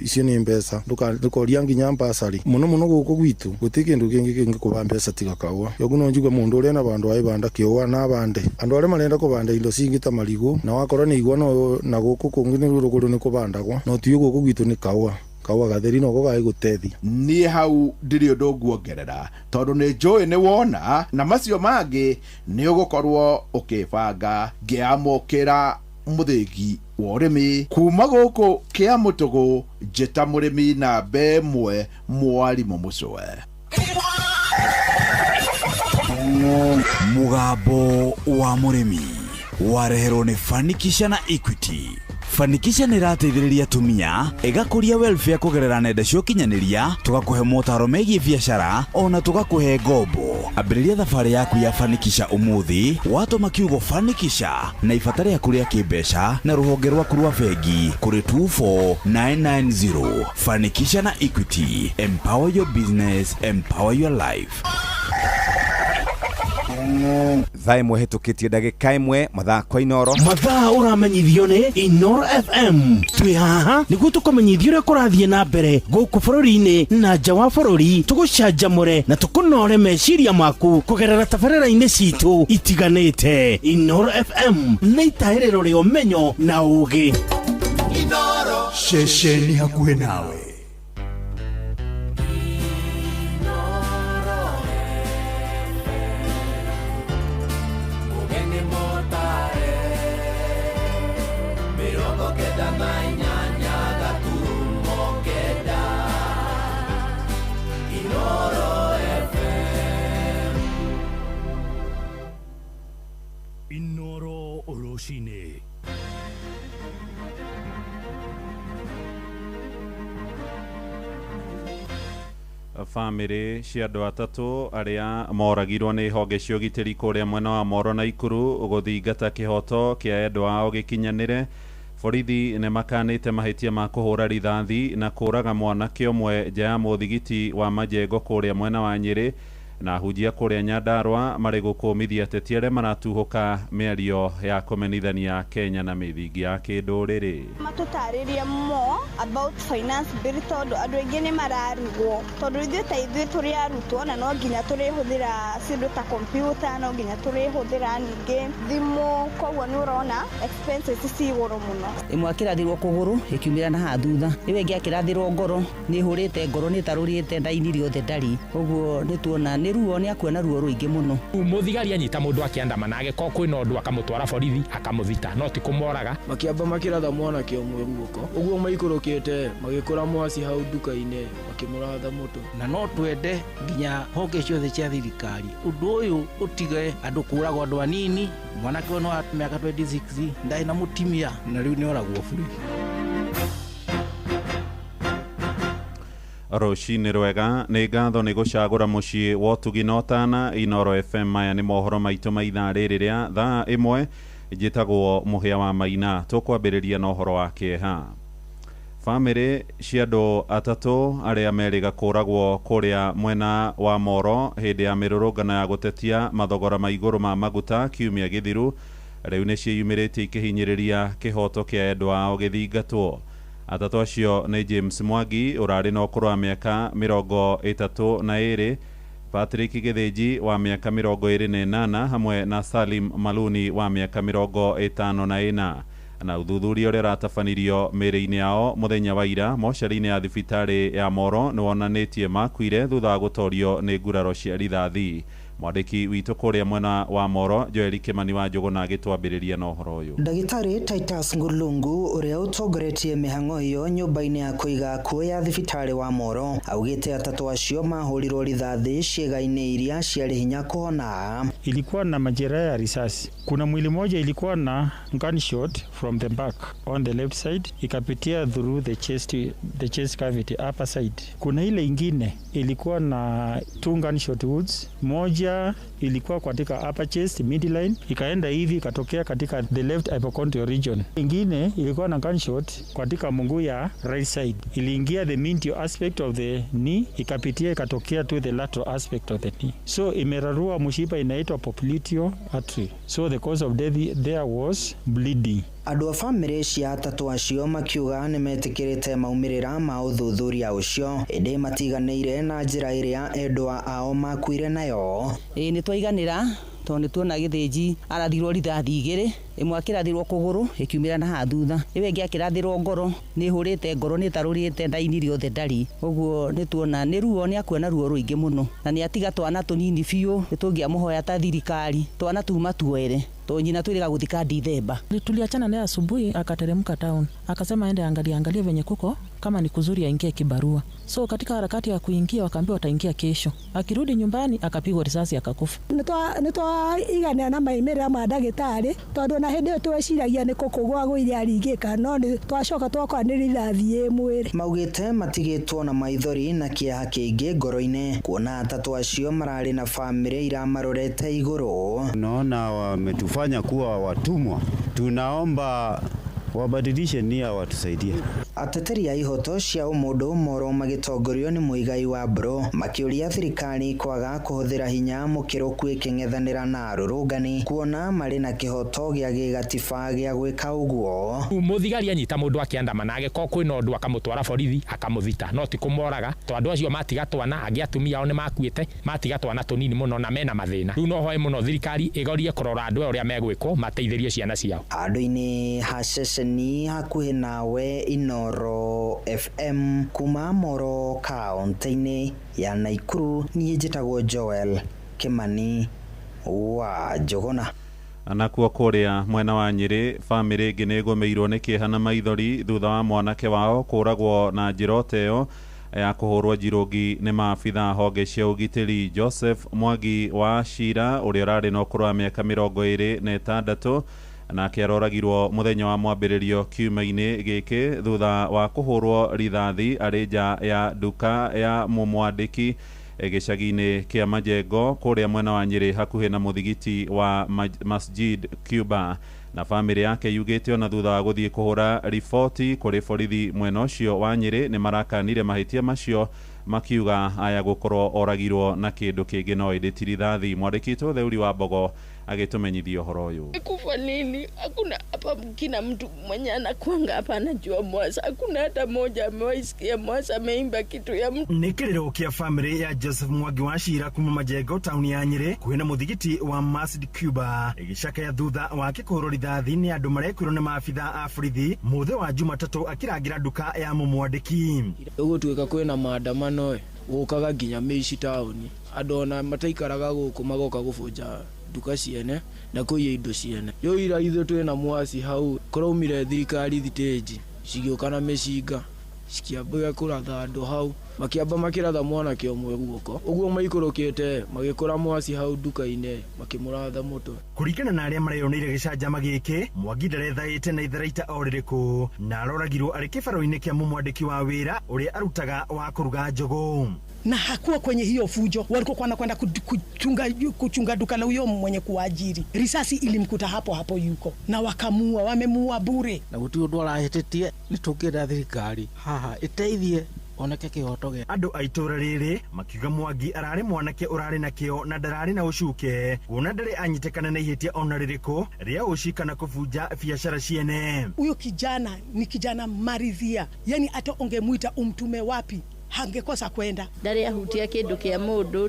icio nĩ mbeca. Ndũkoria nginya mbasarĩ. Mũno mũno gũkũ gwitũ gũtirĩ kĩndũ kĩngĩ kĩngĩkũba mbeca tiga kahũa. Kĩoguo no njuge mũndũ ũrĩa na vandũ aĩbanda kĩũa na abande. Andũ arĩa marenda kũbanda indo cingĩ ta marigũ na wakorwo nĩ igwa, no na gũkũ kũngĩ nĩ rũgũrũ nĩ kũbandagwo, no ti gũkũ gwitũ nĩ kahũa. Kahũa gatheri noko gagĩgũteithia. Niĩ hau ndirĩ ũndũ nguongerera, tondũ nĩ njũĩ nĩ wona na macio mangĩ nĩ ũgũkorwo ũkĩbanga. Ngĩamũkĩra mũthĩgi wa ũrĩmi kuma gũkũ kĩa mũtũgũ, njĩta mũrĩmi namba 1, mwarimũ mũcwe. Mũgambo wa mũrĩmi wareherwo nĩ Fanikisha na Equity. Fanikisha nĩ ĩrateithĩrĩria atumia ĩgakũria welfare kũgerera nenda cia ũkinyanĩria, tũgakũhe motaro megiĩ biacara ona tũgakũhe ngombo. Ambĩrĩria thabarĩ yaku ya Fanikisha ũmũthĩ watũma kiugo Fanikisha na ibata rĩaku rĩa kĩmbeca na rũhonge rwaku rwa bengi kũrĩ 24990. Fanikisha na Equity, empower your business, empower your life. Thaa 1 hĩtũkĩtie ndagĩka 1, mathaa kwa Inoro. Mathaa ũramenyithio nĩ Inoro FM. Twĩ haha nĩguo tũkũmenyithia ũrĩa kũrathiĩ na mbere gũkũ bũrũri-inĩ na nja wa bũrũri, tũgũcanjamũre na tũkũnore meciria maku kũgerera tabarĩra-inĩ citũ itiganĩte. Inoro FM nĩ itahĩrĩro rĩa ũmenyo na ũũgĩ. Ceceni hakuhĩ nawe. Ũgeni mũtare 98.9 Inoro FM. Inoro rũcinĩ. Bamĩrĩ cia andũ atatũ arĩa moragirwo nĩ honge cia ũgitĩri kũrĩa mwena wa Moro na Ikuru gũthingata kĩhoto kĩa endwa ao gĩkinyanĩre. Borithi nĩ makanĩte mahĩtia ma kũhũra rithathi na kũraga mwanake ũmwe nja ya mũthigiti wa Majengo kũrĩa mwena wa Nyĩrĩ, na ahunjia kũrĩa Nyandarũa marĩ gũkũmithia ateti arĩa maratuhũka mĩario ya kũmenithania Kenya na mĩthingi ya kĩndũrĩrĩ. Matũtarĩrie more about finance bill tondũ andũ aingĩ nĩ mararigwo, tondũ ithuĩ ta ithuĩ tũrĩ arutwo na no nginya tũrĩhũthĩra cindo ta computer, no nginya tũrĩhũthĩra ningĩ thimũ, koguo nĩ ũrona expenses ci igũrũ mũno. Ĩmwe akĩrathirwo kũgũrũ ĩkiumĩra na haha thutha, ĩyo ĩngĩ akĩrathirwo ngoro, nĩ ĩhũrĩte ngoro, nĩ ĩtarũrĩte ndaini rĩothe ndarĩ, ũguo nĩ tuona nĩ ruo, nĩ akuona ruo rũingĩ mũno. Mũthigari anyita mũndũ akĩandamana agĩkorwo kwĩna ũndũ akamũtwara borithi akamũthita, no ti kũmoraga. Makĩamba makĩratha mwanake ũmwe guoko, ũguo maikũrũkĩte magĩkora mwaci hau nduka-inĩ makĩmũratha mũtwe. Na no twende nginya honge ciothe cia thirikari ũndũ ũyũ ũtige andũ kũragwo andũ anini. Mwanake ũyũ wa mĩaka 26 ndarĩ na mũtumia na rĩu nĩ oragwo bure. Rũcinĩ rwega, nĩ ngatho nĩ gũcagũra mũciĩ wa ũtugi na ũtana. Inoro FM, maya nĩ mohoro maitũ ma ithaa rĩrĩ rĩa thaa 1. Njĩtagwo Mũhĩa wa Maina. Tũkwambĩrĩria na ũhoro wa kĩeha. Bamĩrĩ cia andũ atatũ arĩa merĩga kũragwo kũrĩa mwena wa Moro hĩndĩ ya mĩrũrũngano ya gũtetia mathogora ma igũrũ ma maguta kiumia gĩthiru rĩu nĩ ciĩyumĩrĩtie ikĩhinyĩrĩria kĩhoto kĩa endwa ao gĩthingatwo. Atatũ acio nĩ James Mwangi ũrarĩ na ũkũrũ wa mĩaka 32, Patrick Gĩthĩnji wa mĩaka 28 hamwe na Salim Maluni wa mĩaka 54. Na ũthuthuria ũrĩa ũratabanirio mĩĩrĩ-inĩ yao mũthenya wa ira mocarĩ-inĩ ya thibitarĩ ya Moro nĩ wonanĩtie makuire thutha wa gũtorio nĩ nguraro cia rithathi. Mwandĩki witũ kũrĩa mwena wa Moro Joel Kimani wa Njũgũna agĩtwambĩrĩria na ũhoro ũyũ. Ndagĩtarĩ Titus Ngulungu ũrĩa ũtongoretie mĩhang'o ĩyo nyũmba-inĩ ya kũiga akuũ ya thibitarĩ wa Moro augĩte atatũ acio mahũrirwo rithathi ciĩga-inĩ iria ciarĩ hinya kũhona. Ilikuwa na majeraha ya risasi. Kuna mwili moja ilikuwa na gunshot from the back on the left side ikapitia through the chest cavity upper side. Kuna ile ingine ilikuwa na 2 gunshot wounds, moja ilikuwa katika upper chest midline ikaenda hivi ikatokea katika the left hypochondrial region. Ingine ilikuwa na gunshot katika mguu ya right side, iliingia the medial aspect of the knee ikapitia ikatokea to the lateral aspect of the knee, so imerarua mshipa inaitwa popliteal artery, so the cause of death there was bleeding. Andũ a bamĩrĩ cia atatũ acio makiuga nĩ metĩkĩrĩte maumĩrĩra ma ũthuthuria ũcio, ĩndĩ matiganĩire na njĩra ĩrĩa endwa ao makuire nayo. Ĩĩ nĩ twaiganĩra tondũ nĩ tuona Gĩthĩnji arathirwo rithathi 2, ĩmwe akĩrathirwo kũgũrũ ĩkiumĩra na haha thutha, ĩyo ĩngĩ akĩrathirwo ngoro, nĩ ĩhũrĩte ngoro, nĩ ĩtarũrĩte ndaini rĩothe ndarĩ, ũguo nĩ tuona nĩ ruo, nĩ akuona ruo rũingĩ mũno, na nĩ atiga twana tũnini biũ. Nĩ tũngĩamũhoya ta thirikari twana tuma tuoere tondũ nyina twĩrĩga gũthika Dithemba. Tuliachana naye asubuhi, akateremka town akasema aende angalie angalie venye kuko, kama ni kuzuri aingie kibarua. So katika harakati ya kuingia wakaambiwa wataingia kesho. Akirudi nyumbani akapigwa risasi akakufa. Nĩ twaiganĩra na maumĩrĩra ma ndagĩtarĩ tondũ na hĩndĩ ĩyo tweciragia nĩ kũkũgwa gũire aringĩka, no nĩ twacoka twakora nĩ rithathi ĩ mwĩrĩ. Maugĩte matigĩtwo na maithori na kĩeha kĩingĩ ngoro-inĩ kuona atatũ acio mararĩ na bamĩrĩ iramarorete igũrũ. Tunaona wametufanya kuwa watumwa, tunaomba wabadilishe nia watusaidie. Ateteri a ihoto cia ũmũndũ Moro magĩtongorio nĩ Muigai wa Mbro makĩũria thirikari kwaga kũhũthĩra hinya mũkĩrũku ĩkĩng'ethanĩra na arũrũngani kuona marĩ na kĩhoto gĩa gĩgatiba gĩa gwĩka ũguo. Mũthigari anyita mũndũ akĩandamana agĩkorwo kwĩna ũndũ akamũtwara borithi akamũthita, no ti kũmoraga tondũ andũ acio matiga twana, angĩ atumia ao nĩ makuĩte, matiga twana tũnini mũno na mena mathĩna. Rĩu no hoe mũno thirikari ĩgorie kũrora andũ aya ũrĩa megwĩkwo mateithĩrie ciana ciao. Handũ-inĩ ha ceceni hakuhĩ nawe Inoro FM kuma Moro kaunti-inĩ ya Naikuru, niĩ njĩtagwo Joel Kimani wa Njũgũna. Nakuo kũrĩa mwena wa Nyĩrĩ, bamĩrĩ ĩngĩ nĩ ĩgũmĩirwo nĩ kĩeha na maithori thutha wa mwanake wao kũragwo na njĩra o ta ĩyo ya kũhũrwo njirũngi nĩ maabithaa honge cia ũgitĩri. Joseph Mwangi wa Cira ũrĩa ũrarĩ na ũkũrũ wa mĩaka 26 Nake aroragirwo mũthenya wa mwambĩrĩrio kiumia-inĩ gĩkĩ thutha wa kũhũrwo rithathi arĩ nja ya nduka ya mũmwandĩki gĩcagi-inĩ kĩa Majengo kũrĩa mwena wa Nyĩrĩ hakuhĩ na mũthigiti wa Masjid Cuba. Na bamĩrĩ yake yugĩte ona thutha wa gũthiĩ kũhũra riboti kũrĩ borithi mwena ũcio wa Nyĩrĩ nĩ marakanire mahĩtia macio, makiuga aya gũkorwo oragirwo na kĩndũ kĩngĩ no ĩndĩ ti rithathi. Mwandĩki witũ Theuri wa Mbogo agĩtũmenyithia ũhoro ũyũ. Kufa nini? Hakuna hapa kila mtu mwenye anakuanga hapa anajua Mwasa. Hakuna hata moja amewahi sikia Mwasa ameimba kitu ya mtu. Nĩ kĩrĩro kĩa bamĩrĩ ya Joseph Mwangi wa Cira kuma Majengo tauni ya Nyĩrĩ kuhĩ na mũthigiti wa Masjid Cuba ĩgĩcakaya thutha wake kũhũrwo rithathi nĩ andũ marekwĩrwo nĩ maabitha a borithi mũthĩ wa Jumatatũ akĩrangĩra nduka ya mũmwandĩki. Gũgũtuĩka kwĩna maandamano ĩ, gũkaga nginya mĩici taũni, andũ ona mataikaraga gũkũ magoka gũbunja nduka ciene na kũiya indo ciene. Rĩu ira ithuĩ twĩna Mwasi hau kũraumire thirikari thitĩnji cigĩũka na mĩcinga cikĩambia kũratha andũ hau, makĩamba makĩratha mwanake ũmwe guoko, ũguo maikũrũkĩte magĩkora Mwasi hau nduka-inĩ makĩmũratha mũtwe. Kũringana na arĩa mareyoneire gĩcanjama gĩkĩ, Mwangi ndarethaĩte na itharaita o rĩrĩkũ na aroragirwo arĩ kĩbaro-inĩ kĩa mũmwandĩki wa wĩra ũrĩa arutaga wa kũruga njũgũ. Na hakuwa kwenye hiyo fujo, walikuwa wanakwenda kuchunga duka la huyo mwenye kuajiri. Risasi ilimkuta hapo hapo yuko na wakamua, wamemuua bure. Na gũtirĩ ũndũ arahĩtĩtie, nĩ tũngĩenda thirikari haha ĩteithie oneke kĩhoto gĩa. Andũ a itũũra rĩrĩ makiuga Mwangi ararĩ mwanake ũrarĩ na kĩo na ndararĩ na ũcuke, kuona ndarĩ anyitĩkana na ihĩtia ona rĩrĩkũ rĩa ũici kana kũbunja biacara ciene. Huyo kijana ni kijana maridhia, yani hata ungemuita umtume wapi hangekosa kwenda. Ndarĩ ahutia kĩndũ kĩa mũndũ,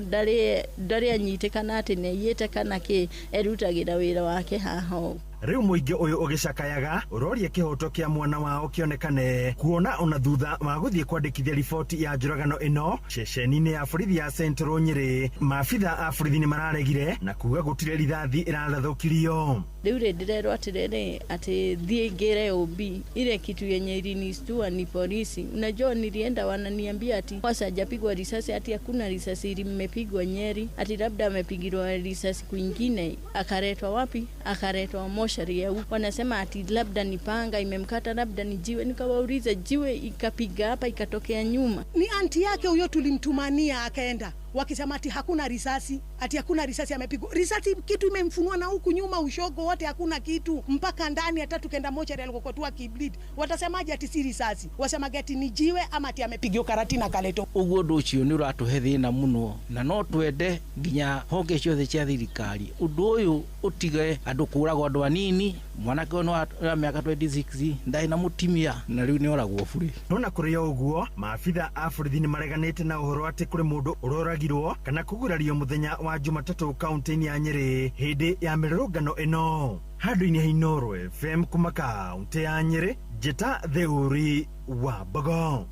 ndarĩ anyitĩkana atĩ nĩ aiyĩte kana kĩ, erutagĩra wĩra wake haha ũũ. Rĩu mũingĩ ũyũ ũgĩcakayaga ũroria kĩhoto kĩa mwana wao kĩonekane, kuona ona thutha wa gũthiĩ kwandĩkithia riboti ya njũragano ĩno ceceni-inĩ ya borithi ya Central Nyĩrĩ, maabitha a borithi nĩ mararegire na kuga gũtirĩ rithathi ĩrarathũkirio. Rĩu rĩ ndĩrerwo atĩrĩrĩ atĩ thiĩ ngĩre OB ile kitu yenye ilinistua ni polisi. Unajua nilienda wananiambia ati Mwasa hajapigwa risasi, ati hakuna risasi ilimepigwa Nyeri, ati labda amepigwa risasi kwingine akaletwa wapi? Akaletwa moshari ya huku. Wanasema ati labda ni panga imemkata, labda ni jiwe. Nikawauliza jiwe ikapiga hapa ikatokea nyuma. Ni anti yake huyo tulimtumania akaenda, wakisema ati hakuna risasi, ati hakuna risasi amepigwa. Risasi kitu imemfunua na huku nyuma ushogo wote hakuna kitu mpaka ndani, hata tukenda mochari alikokuwa tu akibleed. Watasemaje ati si risasi? Wasemaje ati ni jiwe ama ati amepigwa karatina kaleto? Ũguo ũndũ ũcio nĩ ũratũhe thĩna mũno na no twende nginya honge ciothe cia thirikari ũndũ ũyũ ũtige andũ kũragwo andũ anini. Mwanake ũyũ nĩ wa mĩaka 26 ndarĩ na mũtumia na rĩu nĩ oragwo bure. No na kũrĩ o ũguo maabitha a borithi nĩ mareganĩte na ũhoro atĩ kũrĩ mũndũ ũroragirwo kana kũgurario mũthenya wa Jumatatũ kaunti-inĩ ya Nyĩrĩ hĩndĩ ya mĩrũrũngano ĩno. Handũ-inĩ ha Inooro FM kuma kaunti ya Nyĩrĩ, njĩta Theuri wa Mbogo.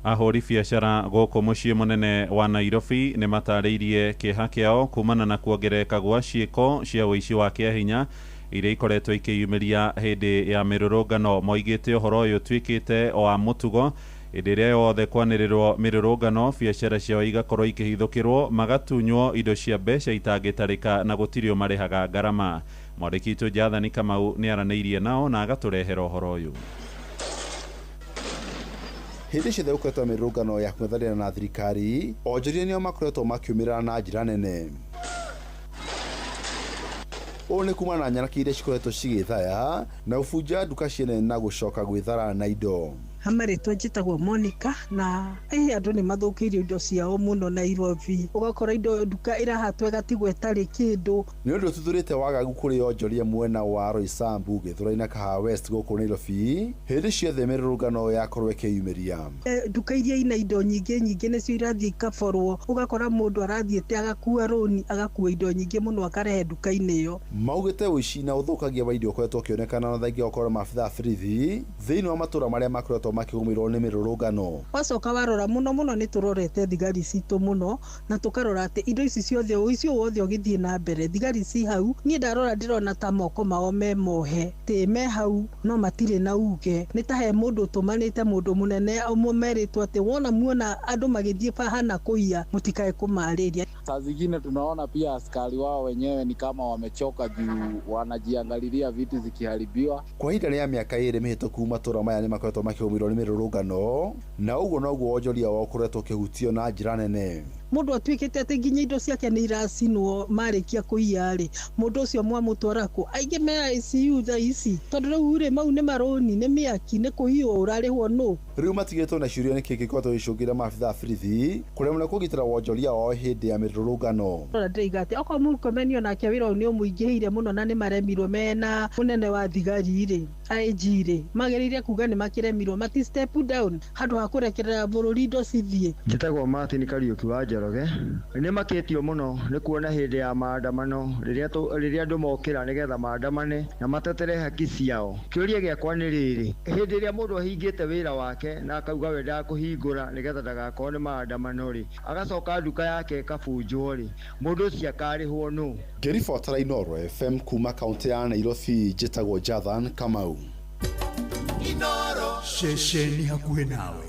Ahũri biacara gũkũ mũciĩ mũnene wa Nairobi nĩ matarĩirie kĩeha kĩao kumana na kuongerereka gwa ciĩko cia ũici wa kĩahinya iria ikoretwo ikĩyumĩria hĩndĩ ya mĩrũrũngano. Moigĩte ũhoro ũyũ ũtuĩkĩte wa mũtugo hĩndĩ ĩrĩa yothe kwanĩrĩrwo mĩrũrũngano, biacara ciao igakorwo ikĩhithũkĩrwo, magatunywo indo cia mbeca itangĩtarĩka na gũtirĩ marĩhaga ngarama. Mwandĩki witũ Jathani Kamau nĩ aranĩirie nao na agatũrehera ũhoro ũyũ. Hĩndĩ ciothe gũkoretwo mĩrũrũngano ya kũng'ethanĩra na thirikari, onjoria nĩo makoretwo makiumĩra na njĩra nene. Ũũ nĩ kumana na nyanake iria cikoretwo cigĩthaya na gũbunja nduka ciene na gũcoka gwĩthara na indo. Hamarĩtwa njĩtagwo Monica na andũ nĩ mathũkĩirio indo ciao mũno Nairobi, ũgakora indo nduka ĩrahatwo ĩgatigwo ĩtarĩ kĩndũ. Nĩ ũndũ ũtuthũrĩte wagagu kũrĩ onjoria mwena wa Roysambu, Gĩthũrai na Kahawa West gũkũ Nairobi hĩndĩ ciothe mĩrũrũngano yakorwo ĩkĩyumĩria. Nduka iria ina indo nyingĩ nyingĩ nĩcio irathiĩ ikaborwo, ũgakora mũndũ arathiĩte agakua rũni agakua indo nyingĩ mũno akarehe nduka-inĩ ĩyo. Maugĩte ũici na ũthũkangia wa indo ũkoretwo ũkĩonekana na thengia gũkorwo maabitha a borithi thĩinĩ wa matũra marĩa makoretwo makĩgũmĩrwo nĩ mĩrũrũngano. Wacoka warora mũno mũno nĩ tũrorete thigari citũ mũno na tũkarora atĩ indo ici ciothe ũici ũyũ wothe ũgĩthiĩ na mbere thigari ci hau. Niĩ ndarora ndĩrona ta moko mao me mohe tĩ me hau no matirĩ na uge. Nĩ ta he mũndũ ũtũmanĩte mũndũ mũnene merĩtwo atĩ wona muona andũ magĩthiĩ bahana kũiya mũtikae kũmarĩria. Saa zingine tunaona pia askari wao wenyewe ni kama wamechoka juu wanajiangalilia vitu zikiharibiwa. Kwa ihinda rĩa mĩaka 2 mĩhĩtũku matũra maya nĩ makoretwo makĩgũmĩrwo nĩ mĩrũrũngano na ũguo noguo wonjoria wao ũkoretwo ũkĩhutio na njĩra nene. Mũndũ atuĩkĩte atĩ nginya indo ciake nĩ iracinwo marĩkia kũiya rĩ, mũndũ ũcio mwamũtwara kũ? Aingĩ me ICU thaa ici tondũ rĩu rĩ mau nĩ marũni, nĩ mĩaki, nĩ kũiywo ũrarĩhwo nũ. Rĩu matigĩtwo na ciũria nĩkĩ gĩkoretwo gĩcũngĩra maabithaa a borithi kũremwo nĩ kũgitĩra wonjoria wao hĩndĩ ya mĩrũrũngano. Rora ndĩraiga atĩ okorwo Murkomen onake wĩra ũyũ nĩ ũmũingĩhĩire mũno na nĩ maremirwo mena mũnene wa thigari rĩ, IG rĩ, magĩrĩire kuga nĩ makĩremirwo mati step down handũ ha kũrekerera bũrũri indo cithiĩ. Njĩtagwo Martin Kariũki wa Njoroge. Nĩ makĩtio mũno nĩ kuona hĩndĩ ya maandamano rĩrĩa andũ mokĩra nĩgetha maandamane na matetere haki ciao. Kĩũria gĩakwa nĩ rĩrĩ, hĩndĩ ĩrĩa mũndũ ahingĩte wĩra wake na akauga we ndakũhingũra nĩgetha ndagakorwo nĩ maandamano rĩ, agacoka nduka yake ĩkabunjwo rĩ, mũndũ ũcio akarĩhwo nũ? Ngĩribotera Inooro FM kuma kaunti ya Nairobi, njĩtagwo Jathan Kamau. Ceceni hakuhĩ nawe.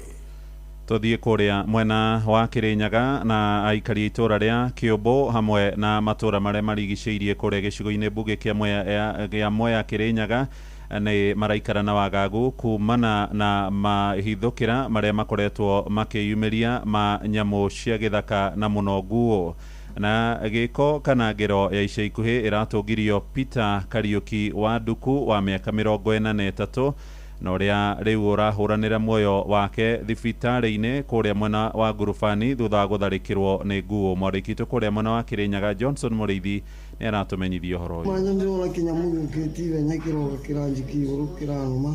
Tuthiĩ kũrĩa mwena wa Kĩrĩnyaga na aikari a itũra rĩa Kĩũmbũ hamwe na matũra marĩa marigicĩirie kũrĩa gĩcigo-inĩ mbunge kĩa Mwea Kĩrĩnyaga nĩ maraikara na wagagu kumana na mahithũkĩra marĩa makoretwo makĩyumĩria ma nyamũ cia gĩthaka na mũno nguo. Na gĩko kana ngero ya ica ikuhĩ ĩratũngirio Peter Kariũki wa Nduku wa mĩaka 43 na ũrĩa rĩu ũrahũranĩra muoyo wake thibitarĩ-inĩ kũrĩa mwena wa Ngurubani thutha wa gũtharĩkĩrwo nĩ nguo. Mwandĩki witũ kũrĩa mwena wa Kĩrĩnyaga Johnson Mũrĩithi nĩ aratũmenyithia ũhoro ũyũ. Mwanya ndĩrona kĩnyamũ gĩũkĩte ihenya kĩroka kĩranjikia igũrũ kĩranũma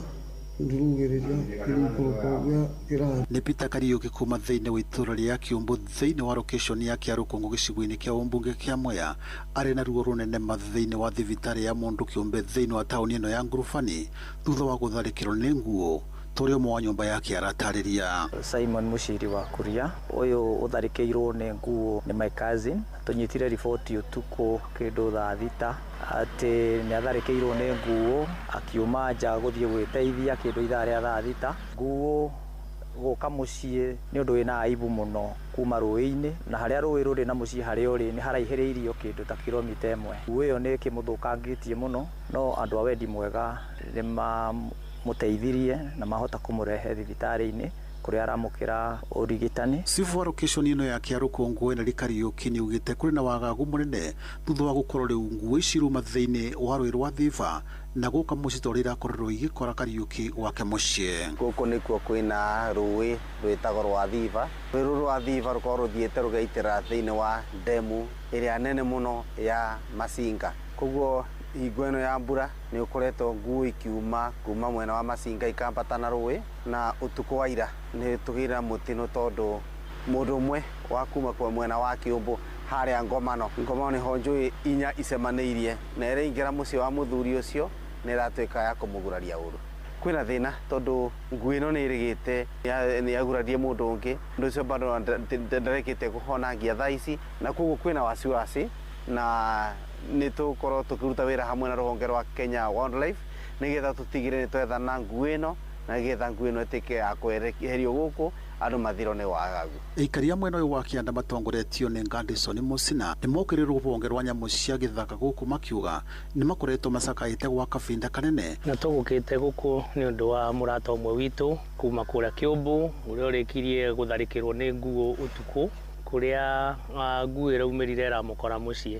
ndĩrugĩrĩria kĩrikũrũka ũguo kĩra. Nĩ Peter Kariũki kuma thĩinĩ wa itũra rĩa Kĩũmbũ thĩinĩ wa location ya Kĩarũkũngũ gĩcigo-inĩ kĩa ũmbunge kĩa Mwea arĩ na ruo rũnene ma thĩinĩ wa thibitarĩ ya mũndũ kĩũmbe thĩinĩ wa taũni ĩno ya Ngurubani thutha wa gũtharĩkĩrwo nĩ nguo. Tũrĩ ũmwe wa nyũmba yake aratarĩria. Simon Mushiri wa Kuria ũyũ ũtharĩkĩirwo nĩ nguo nĩ my cousin. Tũnyitire riboti ũtukũ kĩndũ thaa 6 atĩ nĩ atharĩkĩirwo nĩ nguo akiuma nja gũthiĩ gwĩteithia kĩndũ ithaa rĩa thaa 6. Nguo gũka mũciĩ nĩ ũndũ wĩna aibu mũno kuma rũĩ-inĩ na harĩa rũĩ rũrĩ na mũciĩ harĩa ũrĩ nĩ haraihĩrĩirio kĩndũ ta kilomita 1. Nguo ĩyo nĩ ĩkĩmũthũkangĩtie mũno no andũ a wendi mwega nĩ mamũteithirie na mahota kũmũrehe thibitarĩ-inĩ kũrĩa aramũkĩra ũrigitani. Chief wa location ĩno ya Kĩarũkũngũ Henry Kariũki nĩ augĩte kũrĩ na wagagu mũnene thutha wa gũkorwo rĩu nguo ici iruma thĩinĩ wa rũĩ rwa Thiba na gũka mũciĩ ta ũrĩa irakorirwo igĩkora Kariũki gwake mũciĩ. Gũkũ nĩkuo kwĩna rũĩ rwĩtagwo rwa Thiba. Rũĩ rũrũ rwa Thiba rũkoragwo rũthiĩte rũgaitĩra thĩinĩ wa ndemu ĩrĩa nene mũno ya Masinga. Koguo hingo ĩno ya mbura nĩ ũkoretwo nguo ikiuma kuma mwena wa Masinga ikambata na rũĩ, na ũtukũ wa ira nĩ tũgĩire na mũtino tondũ mũndũ ũmwe wa kuma kwa mwena wa Kĩũmbũ harĩa Ngomano, Ngomano nĩho njũĩ inya icemanĩirie na ĩraingĩra mũciĩ wa mũthuri ũcio nĩ ĩratuĩka ya kũmũguraria ũru. Kwĩna thĩna tondũ nguo ĩno nĩ ĩrĩgĩte, nĩ yagurarie mũndũ ũngĩ, mũndũ ũcio bado ndarĩkĩtie kũhona nginya thaa ici, na koguo kwĩna wasiwasi na nĩ tũgũkorwo tũkĩruta wĩra hamwe na rũhonge rwa Kenya Wildlife nĩgetha tũtigĩrĩre nĩ twethana nguo ĩno na nĩgetha nguo ĩno ĩtuĩke ya kweherio gũkũ andũ mathirwo nĩ wagagu. Aikari a mwena ũyũ wa kĩanda matongoretio nĩ Ngandison Mũcina nĩ mokĩrĩirwo rũhonge rwa nyamũ cia gĩthaka gũkũ makiuga nĩ makoretwo macakaĩte gwa kabinda kanene. Na tũgũkĩte gũkũ nĩ ũndũ wa mũrata ũmwe witũ kuma kũrĩa Kĩũmbũ ũrĩa ũrĩkirie gũtharĩkĩrwo nĩ nguo ũtukũ kũrĩa nguo ĩraumĩrire ĩramũkora mũciĩ.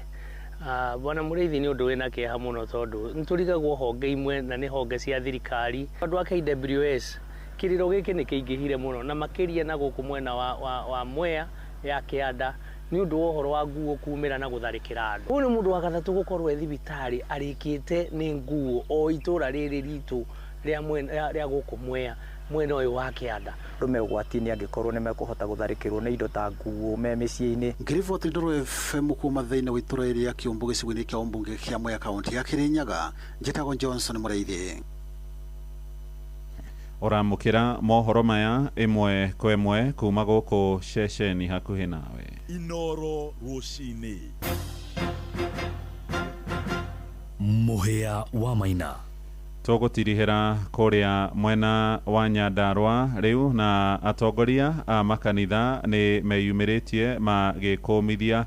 Bwana Mũrĩithi nĩ ũndũ wĩna kĩeha mũno tondũ nĩ tũrigagwo honge imwe na nĩ honge cia thirikari. Andũ a KWS kĩrĩro gĩkĩ nĩ kĩingĩhire mũno na makĩria na gũkũ mwena wa Mwea ya kĩanda nĩ ũndũ wa ũhoro wa nguo kumĩra na gũtharĩkĩra andũ. Ũyũ nĩ mũndũ wa gatatũ gũkorwo e thibitarĩ arĩkĩte nĩ nguo o itũra rĩrĩ ritũ rĩa gũkũ Mwea mwena ũyũ wa kĩanda. Andũ me ũgwati-inĩ angĩkorwo nĩ mekũhota gũtharĩkĩrwo nĩ indo ta nguo me mĩciĩ-inĩ. Ngĩriboti Ndũrũ FM kuma thĩinĩ wa itũra rĩa Kĩũmbũ gĩcigo-inĩ kĩa ũmbunge kĩa Mwea kaunti ya Kĩrĩnyaga, njĩtagwo Johnson Mũrĩithi. Ũramũkĩra mohoro maya ĩmwe kwa ĩmwe kuma gũkũ ceceni hakuhĩ nawe. Inoro rũcinĩ. Mũhĩa wa Maina. Tũgũtirihĩra kũrĩa mwena wa Nyandarũa rĩu, na atongoria a makanitha nĩ meyumĩrĩtie magĩkũmithia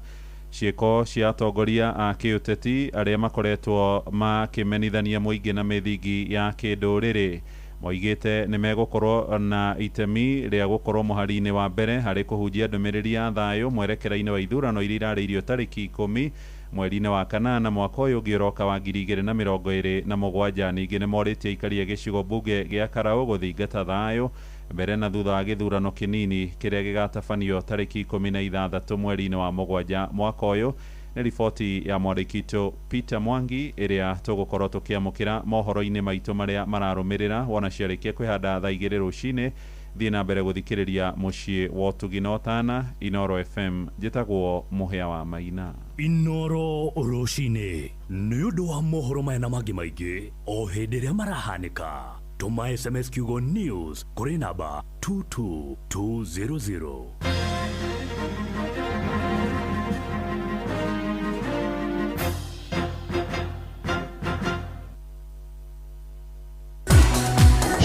ciĩko cia atongoria a kĩũteti arĩa makoretwo makĩmenithania mũingĩ na mĩthingi ya kĩndũrĩrĩ. Moigĩte nĩ megũkorwo na itemi rĩa gũkorwo mũhari-inĩ wa mbere harĩ kũhunjia ndũmĩrĩri ya thayũ mwerekera-inĩ wa ithurano iria irarĩirio tarĩki 10 mweri-inĩ wa kanana mwaka ũyũ ũngĩ ũroka wa 2027. Ningĩ nĩ morĩtie aikari a gĩcigo mbunge gĩa Karaũ gũthingata thayũ mbere na thutha wa gĩthurano kĩnini kĩrĩa gĩgatabanio tarĩki 16 mweri-inĩ wa mũgwanja mwaka ũyũ. Nĩ riboti ya mwandĩki witũ Peter Mwangi ĩrĩa tũgũkorwo tũkĩamũkĩra mohoro-inĩ maitũ marĩa mararũmĩrĩra. Wona ciarĩkia kwĩhanda thaa 2 rũcinĩ, thiĩ na mbere gũthikĩrĩria mũciĩ wa ũtugi na ũtana Inoro FM. Njĩtagwo Mũhĩa wa Maina. Inoro rũcinĩ nĩ ũndũ wa mohoro maya na mangĩ maingĩ o hĩndĩ ĩrĩa marahanĩka. Tũma SMS kiugo news kũrĩ namba 22200.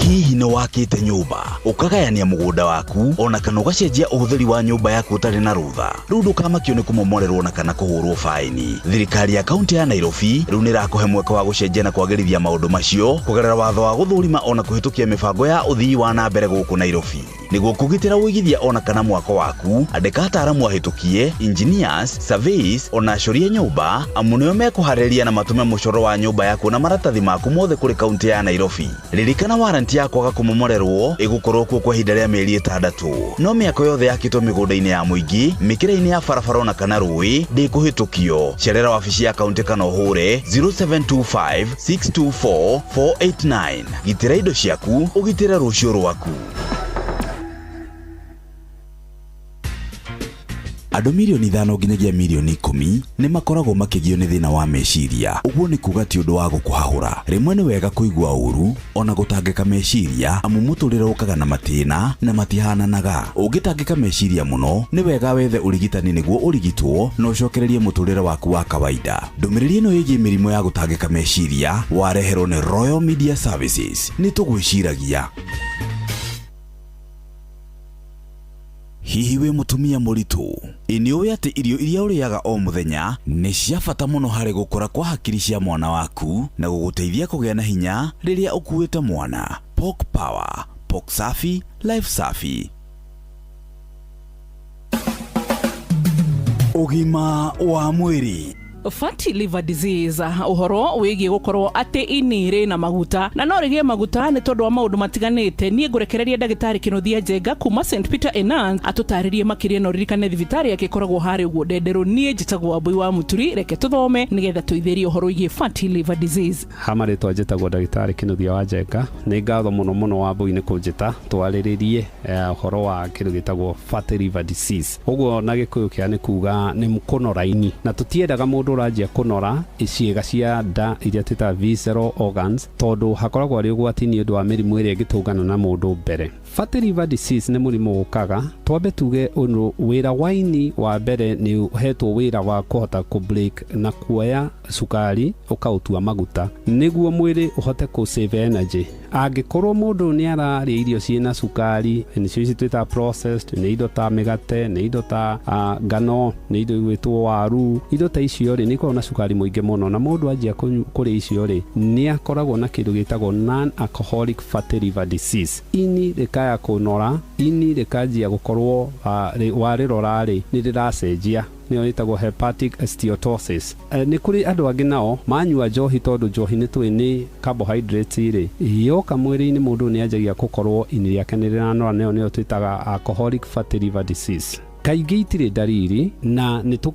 Hihi nĩ wakĩte nyũmba ũkagayania mũgũnda waku ona kana ũgacenjia ũhũthĩri wa nyũmba yaku ũtarĩ na rũtha? Rĩu ndũkamakio nĩ kũmomorerwo na kana kũhũrwo baĩni. Thirikari ya kaunti ya Nairobi rĩu nĩ ĩrakũhe mweke wa gũcenjia na kwagĩrithia maũndũ macio kũgerera watho wa gũthũrima ona kũhĩtũkia mĩbango ya ũthii wa na mbere gũkũ Nairobi. Nĩguo kũgitĩra ũigithia ona kana mwako waku, andĩka ataaramu ahĩtũkie, engineers, surveys ona acorie nyũmba, amu nĩo mekũharĩrĩria na matũme mũcoro wa nyũmba yaku na maratathi maku mothe kũrĩ kaunti ya Nairobi. Ririkana waranti ya kwaga kũmomorerwo ĩgũkorwo kuo kwa ihinda rĩa mĩeri 6. No mĩako yothe yakĩtwo mĩgũnda-inĩ ya mũingĩ, mĩkĩra-inĩ ya barabara ona kana rũĩ ndĩkũhĩtũkio. Cerera wabici ya kaunti kana ũhũre 0725 624 489. Gitĩra indo ciaku, ũgitĩre rũciũ rwaku. Andũ mirioni 5 nginyagia mirioni 10 nĩ makoragwo makĩgio nĩ thĩna wa meciria. Ũguo nĩ kuga ti ũndũ wa gũkũhahũra. Rĩmwe nĩ wega kũigua ũru ona gũtangĩka meciria, amu mũtũrĩre ũkaga na matĩna na matihananaga. Ũngĩtangĩka meciria mũno, nĩ wega wethe ũrigitani nĩguo ũrigitwo na ũcokererie mũtũrĩre waku wa kawaida. Ndũmĩrĩri ĩno ĩgiĩ mĩrimũ ya gũtangĩka meciria wareherwo nĩ Royal Media Services. Nĩ tũgwĩciragia. Hihi wĩ mũtumia mũritũ? Ĩ nĩ ũĩ atĩ irio iria ũrĩaga o mũthenya nĩ cia bata mũno harĩ gũkũra kwa hakiri cia mwana waku na gũgũteithia kũgĩa na hinya rĩrĩa ũkuĩte mwana. Pork Power, Pork Safi, Life Safi. Ũgima wa mwĩrĩ. Fatty liver disease, ũhoro wĩgiĩ gũkorwo atĩ ini rĩ na maguta na no rĩgĩe maguta nĩ tondũ wa maũndũ matiganĩte. Niĩ ngũrekereria ndagĩtarĩ Kĩnuthia Njenga kuma St Peter Enance atũtarĩrie makĩria, na ũririkane thibitarĩ yake ĩkoragwo harĩa ũguo Ndenderũ. Niĩ njĩtagwo Wambui wa Mũturi, reke tũthome nĩgetha tũithĩrie ũhoro wĩgiĩ fatty liver disease. Ha marĩtwa njĩtagwo ndagĩtarĩ Kĩnuthia wa Njenga. Nĩ ngatho mũno mũno Wambui nĩ kũnjĩta twarĩrĩrie ũhoro wa kĩndũ gĩtagwo fatty liver disease. Ũguo na Gĩkũyũ kĩa nĩ kuga nĩ kũnora ini, na tũtiendaga mũndũ ũranjia kũnora ciĩga cia nda iria twĩtaga visceral organs, tondũ hakoragwo arĩ ũgwati nĩ ũndũ wa mĩrimũ ĩrĩa ĩngĩtũngana na mũndũ mbere. Fatty liver disease nĩ mũrimũ ũkaga. Twambe tuge ũndũ, wĩra wa ini wa mbere nĩ ũhetwo wĩra wa kũhota kũ break na kuoya cukari ũkaũtua maguta nĩguo mwĩrĩ ũhote kũ save energy. Angĩkorwo mũndũ nĩ ararĩa irio ciĩna cukari, nĩcio ici twĩtaga processed, nĩ indo ta mĩgate, nĩ indo ta ngano, nĩ indo igwĩtwo waru, indo ta icio rĩ, nĩ ikoragwo na cukari mũingĩ mũno, na mũndũ anjia kũrĩa icio rĩ, nĩ akoragwo na kĩndũ gĩtagwo non alcoholic fatty liver disease. Ini rĩkaya kũnora, ini rĩkanjia gũkorwo warĩrora rĩ, nĩ rĩracenjia, nĩyo ĩtagwo hepatic steatosis. Nĩ kũrĩ andũ angĩ nao manyua njohi, tondũ njohi nĩ tũĩ nĩ carbohydrates rĩ, yoka mwĩrĩ-inĩ mũndũ nĩ anjagia gũkorwo ini rĩake nĩ rĩranora, nayo nĩyo twĩtaga alcoholic fatty liver disease. Kaingĩ itirĩ ndariri na nĩ tũ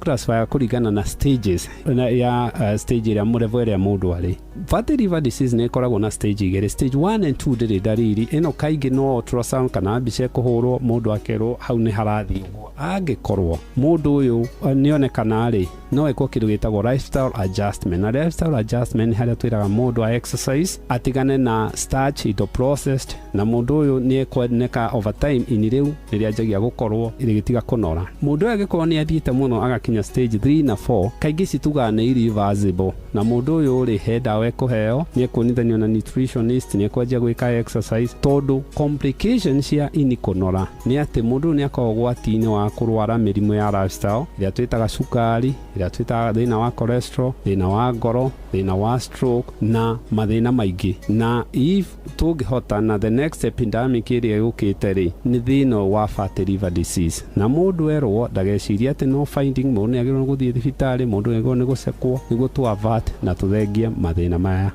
kũringana na stages na ya stage ĩrĩa mũrevo ĩrĩa mũndũ arĩ. Fatty liver disease nĩ ĩkoragwo na stage igĩrĩ, stage 1 and 2 ndĩrĩ ndariri. Ĩno kaingĩ no ultrasound kana mbica ĩkũhũrwo mũndũ akerwo hau nĩ harathiĩ ũguo. Angĩkorwo mũndũ ũyũ nĩonekana rĩ, no ĩkwo kĩndũ gĩtagwo lifestyle adjustment, na lifestyle adjustment nĩ harĩa twĩraga mũndũ a exercise, atigane na starch, indo processed, na mũndũ ũyũ nĩ ekuoneka over time ini rĩu rĩrĩanjagia gũkorwo rĩgĩtiga kũnora. Mũndũ ũyũ angĩkorwo nĩ athiĩte mũno agakinya stage 3 na 4, kaingĩ ici tugaga nĩ irreversible, na mũndũ ũyũ rĩ, he ndawa ekũheo, nĩ ekuonithanio na nutritionist, nĩ ekwanjia gwĩka exercise, tondũ complications cia ini kũnora nĩ atĩ mũndũ ũyũ nĩ akoragwo ũgwati-inĩ wa kũrwara mĩrimũ ya lifestyle ĩrĩa twĩtaga cukari, ĩrĩa twĩtaga thĩna wa cholesterol, thĩna wa ngoro, thĩna wa stroke na mathĩna maingĩ. Na if tũngĩhota na the next epidemic ĩrĩa yũkĩte rĩ, nĩ thĩna wa fatty liver disease, na mũndũ erwo ndagecirie atĩ no finding, mũndũ nĩ agĩrĩirwo nĩ gũthiĩ thibitarĩ, mũndũ nĩ agĩrĩirwo nĩ gũcekwo nĩguo tũ avert na tũthengie mathĩna maya.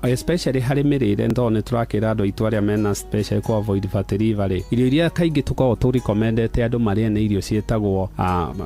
Especially harĩ mĩrĩre, tondũ nĩ tũrakĩra andũ aitũ arĩa mena special kũ avoid fatty liver rĩ, irio iria kaingĩ tũkoragwo tũ recommendete andũ marĩe nĩ irio ciĩtagwo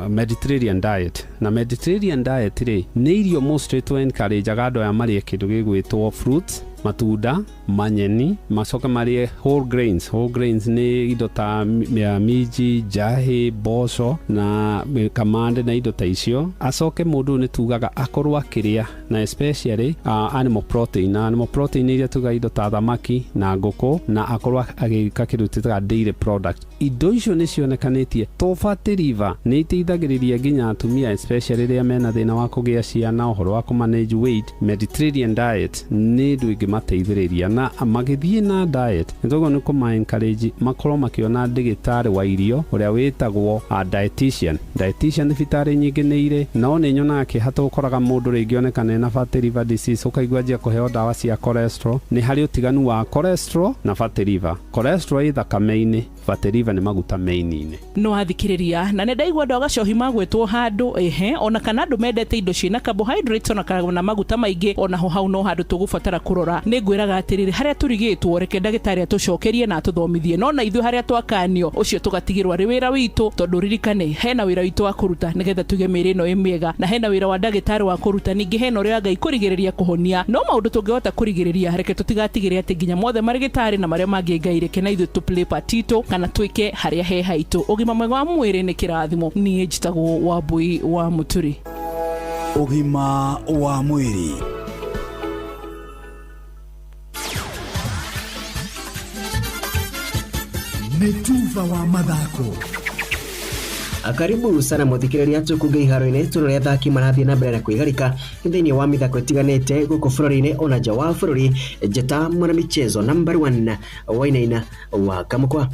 Mediterranean diet. Na Mediterranean diet rĩ, nĩ irio mostly tũ encourageaga andũ aya marĩe kĩndũ gĩgwĩtwo fruits, matunda, manyeni, macoke marĩe whole grains. Whole grains nĩ indo ta minji, njahĩ, mboco na kamande na indo ta icio. Acoke mũndũ ũyũ nĩ tugaga akorwo akĩrĩa na especially animal protein, na animal protein iria tugaga indo ta thamaki na ngũkũ, na akorwo agĩka kĩndũ twĩtaga dairy product. Indo icio nĩ cionekanĩtie to fatty liver nĩ iteithagĩrĩria nginya atumia, especially rĩrĩa mena thĩna wa kũgĩa ciana, ũhoro wa kũ manage weight. Mediterranean diet nĩ ũndũ ĩngĩmateithĩrĩria, na magĩthiĩ na diet nĩ toguo nĩ kũma encourage makorwo makĩona ndĩgĩtarĩ wa irio ũrĩa wĩtagwo dietitian. Dietitian thibitarĩ nyingĩ nĩ irĩ, no nĩ nyonaga kĩeha tũkoraga mũndũ rĩngĩ onekana ena fatty liver disease, ũkaigua anjia kũheo ndawa cia cholesterol. Nĩ harĩ ũtiganu wa cholesterol na fatty liver. Cholesterol ĩ thakame-inĩ, fatty liver nĩ maguta maini-inĩ. No athikĩrĩria na nĩ ndaigua andũ a gacohi magwĩtwo handũ ehe, ona kana andũ mendete indo ciĩna carbohydrates ona kana maguta maingĩ, onaho hau no handũ tũgũbatara kũrora. Nĩ ngwĩraga atĩrĩrĩ, harĩa tũrigĩtwo reke ndagĩtarĩ atũcokerie na atũthomithie, no na ithuĩ harĩa twakanio ũcio tũgatigĩrwo arĩ wĩra witũ, tondũ ririkane hena wĩra witũ wa kũruta nĩgetha tuige mĩĩrĩ ĩno ĩ mĩega, na hena wĩra wa ndagĩtarĩ wa kũruta, ningĩ hena ũrĩa wa Ngai kũrigĩrĩria kũhonia. No maũndũ tũngĩhota kũrigĩrĩria, reke tũtigatigĩre atĩ nginya mothe marĩgĩtarĩ na marĩa mangĩ Ngai, reke na ithuĩ tũ play part itũ kana twĩke harĩa he haitũ. Ũgima mwega wa mwĩrĩ nĩ kĩrathimo. Niĩ njĩtagwo Wambui wa Mũturi. Ũgima wa mwĩrĩ. Nĩ tuba wa mathako. Karibu sana muthikiriria, tukunge iharo-inĩ tũrore athaki marathiĩ na mbere na kwĩgarika thĩinĩ wa mĩthako ĩtiganĩte gũkũ bũrũri-inĩ ona nja wa bũrũri. Njata mwana michezo number 1 Wainaina wa Kamukwa.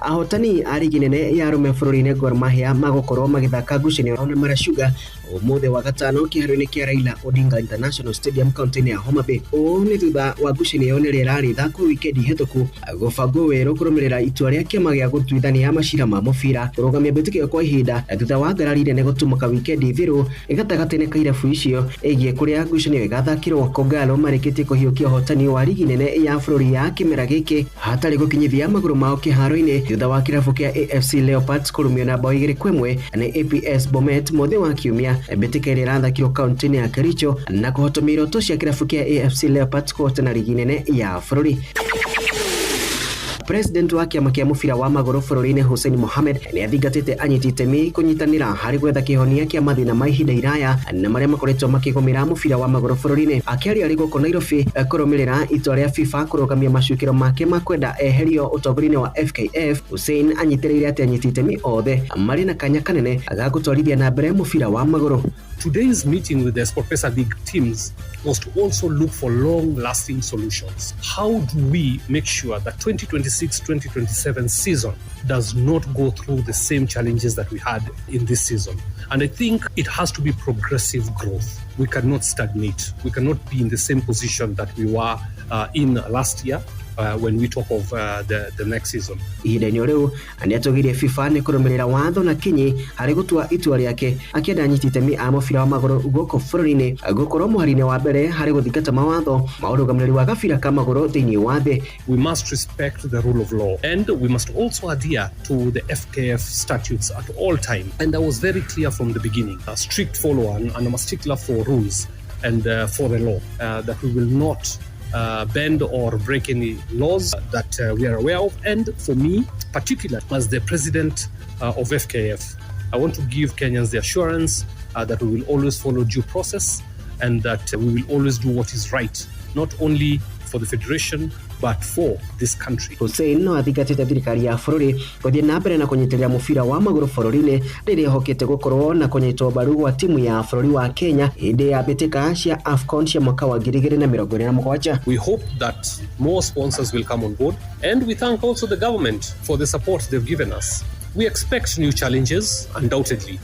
Ahotani a rigi nene ya arũme bũrũri-inĩ Gor Mahia magũkorwo magĩthaka ngucanio na Mara Sugar ũmũthĩ wa gatano kĩharo-inĩ kĩa Raila Odinga International Stadium kaunti-inĩ ya Homa Bay. Ũũ nĩ thutha wa ngucanio ĩyo nĩrĩa ĩrarĩ ithakwo wikendi hĩtũku gũbangwo werũ kũrũmĩrĩra itua rĩa kĩama gĩa gũtuithania macira ma mũbira kũrũgamia mbĩtĩka ĩyo kwa ihinda thutha wa ngarari nene gũtumũka wikendi thiru gatagatĩ-inĩ ka irabu icio ĩgiĩ kũrĩa ngucanio ĩgathakĩrwo. Kogalo marĩkĩtie kũhiũkia ũhotani wa rigi nene ya bũrũri ya kĩmera gĩkĩ hatarĩ gũkinyithia magũrũ mao kĩharo-inĩ thutha wa kĩrabu kĩa AFC Leopards kũrumio na bao 2-1 nĩ APS Bomet mũthĩ wa kiumia. Mbĩtĩka ĩrĩa ĩrathakirwo kaunti-inĩ ya Kericho na kũhotomia iroto cia kĩrabu kĩa AFC Leopards kũhotana rigi nene ya bũrũri. President wa kĩama kĩa mũbira wa magũrũ bũrũri-inĩ Hussein Mohamed nĩ athingatĩte anyiti itemi kũnyitanĩra harĩ gwetha kĩhonia kĩa mathĩna ma ihinda iraya na marĩa makoretwo makĩgũmĩra mũbira wa magũrũ bũrũri-inĩ. Akĩaria arĩ gũkũ Nairobi kũrũmĩrĩra itua rĩa FIFA kũrũgamia macukĩro make ma kwenda eherio ũtongoria-inĩ wa FKF, Hussein anyitĩrĩire atĩ anyiti itemi othe marĩ na kanya kanene ga gũtwarithia na mbere mũbira wa magũrũ. Today's meeting with the SportPesa League teams was to also look for long-lasting solutions. How do we make sure that 2026-2027 season does not go through the same challenges that we had in this season? And I think it has to be progressive growth. We cannot stagnate. We cannot be in the same position that we were in last year. when we talk of the next season. Ihinda-inĩ o rĩu nĩ atũgĩirie FIFA nĩ kũrũmĩrĩra watho na kinyi harĩ gũtua itua rĩake, akĩenda anyiti itemi a mũbira wa magũrũ gũkũ bũrũri-inĩ gũkorwo mũhari-inĩ wa mbere harĩ gũthingata mawatho ma ũrũgamĩrĩri wa gabira ka magũrũ thĩinĩ wa thĩ. We must respect the rule of law, and we must also adhere to the FKF statutes at all time. And I was very clear from the beginning, a strict follower and I'm a stickler for rules and for the law, that we will not bend or break any laws that we are aware of. And for me, particularly as the president of FKF, I want to give Kenyans the assurance that we will always follow due process and that we will always do what is right, not only for the federation, but for this country. Hussein no athingatĩte thirikari ya bũrũri gũthiĩ na mbere na kũnyitĩrĩra mũbira wa magũrũ bũrũri-inĩ rĩrĩa ĩhokete gũkorwo na kũnyitwo mbaru gwa timu ya bũrũri wa Kenya hĩndĩ ya mbĩtĩka cia AFCON cia mwaka wa 2027. We hope that more sponsors will come on board, and we thank also the government for the support they've given us. We expect new challenges, undoubtedly.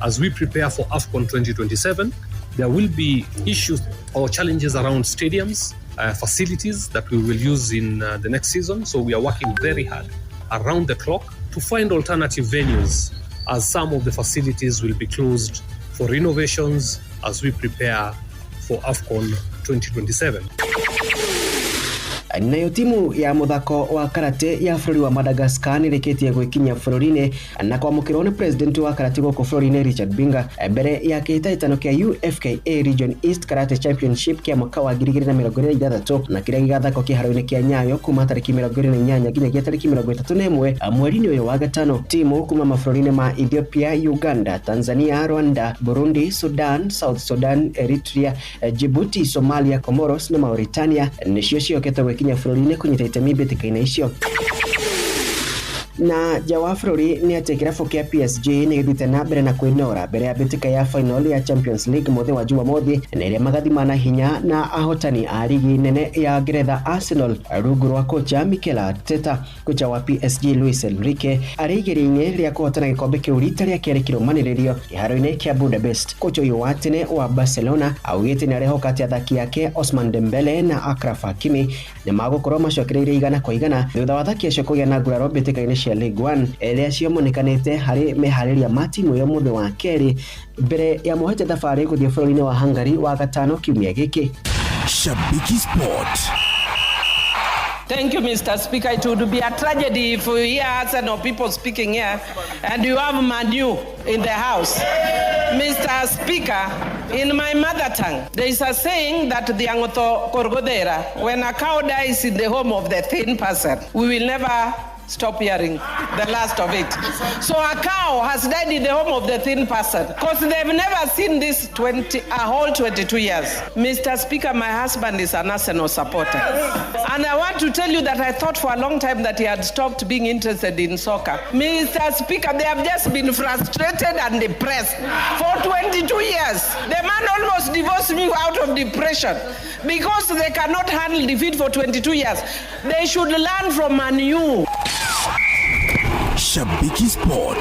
As we prepare for AFCON 2027, there will be issues or challenges around stadiums, facilities that we will use in the next season. So we are working very hard around the clock to find alternative venues, as some of the facilities will be closed for renovations as we prepare for AFCON 2027. Nayo timu ya muthako wa karate ya bũrũri wa Madagascar nĩrĩkĩtie gwĩkinyia bũrũri-inĩ na kwamũkĩrwo nĩ president wa karate gũkũ bũrũri-inĩ Richard Binga mbere ya kĩhĩtahĩtano kĩa UFKA Region East Karate Championship kĩa mwaka wa 2026 na kĩrĩa gĩgathakwo kĩharo-inĩ kĩa Nyayo kuma tarĩki 28 nginyagia tarĩki 31 mweri-inĩ ũyũ wa gatano. Timu kuma mabũrũri-inĩ ma Ethiopia, Uganda, Tanzania, Rwanda, Burundi, Sudan, South Sudan, Eritrea, Djibouti, Somalia, Comoros na Mauritania nĩcio ciokete gwĩkinyia bũrũri-inĩ kũnyita itemi mbĩtĩka-inĩ icio. Na nja wa bũrũri nĩ atĩ kĩrabu kĩa PSG nĩ gĩthiĩte na mbere na kwĩnora mbere ya mbĩtĩka ya final ya Champions League mũthĩ wa Jumamothi na ĩrĩa magathimana hinya na ahotani a ligi nene ya Ngeretha Arsenal rungu rwa kocha Mikel Arteta. Kocha wa PSG Luis Enrique arĩ igeria-inĩ rĩa kũhotana gĩkombe kĩu rita rĩa kerĩ kĩrũmanĩrĩrio kĩharo-inĩ kĩa Budapest. Kocha ũyũ wa tene wa Barcelona augĩte nĩ arehoka atĩ athaki ake Ousmane Dembele na Achraf Hakimi nĩ magũkorwo macokereirie igana kwa igana thutha wa athaki acio kũgĩa na nguraro mbĩtĩka-inĩ cia League One ĩrĩa ciomonekanĩte harĩ meharĩria ma timu ĩyo mũthĩ wa kerĩ mbere ya mohete thabarĩ gũthiĩ bũrũri-inĩ wa Hungary wa gatano kiumia gĩkĩ. Shabiki Sport. Thank you, Mr. Speaker. It would be a tragedy if we hear Arsenal people speaking here and you have Manu in the house. Mr. Speaker, in my mother tongue, there is a saying that the Angoto Korgodera, when a cow dies in the home of the thin person, we will never stop hearing the last of it. So a cow has died in the home of the thin person because they've never seen this a whole 22 years. Mr. Speaker, my husband is an Arsenal supporter. And I want to tell you that I thought for a long time that he had stopped being interested in soccer. Mr. Speaker, they have just been frustrated and depressed for 22 years. The man almost divorced me out of depression because they cannot handle defeat for 22 years. They should learn from Manu. Shabiki Sport.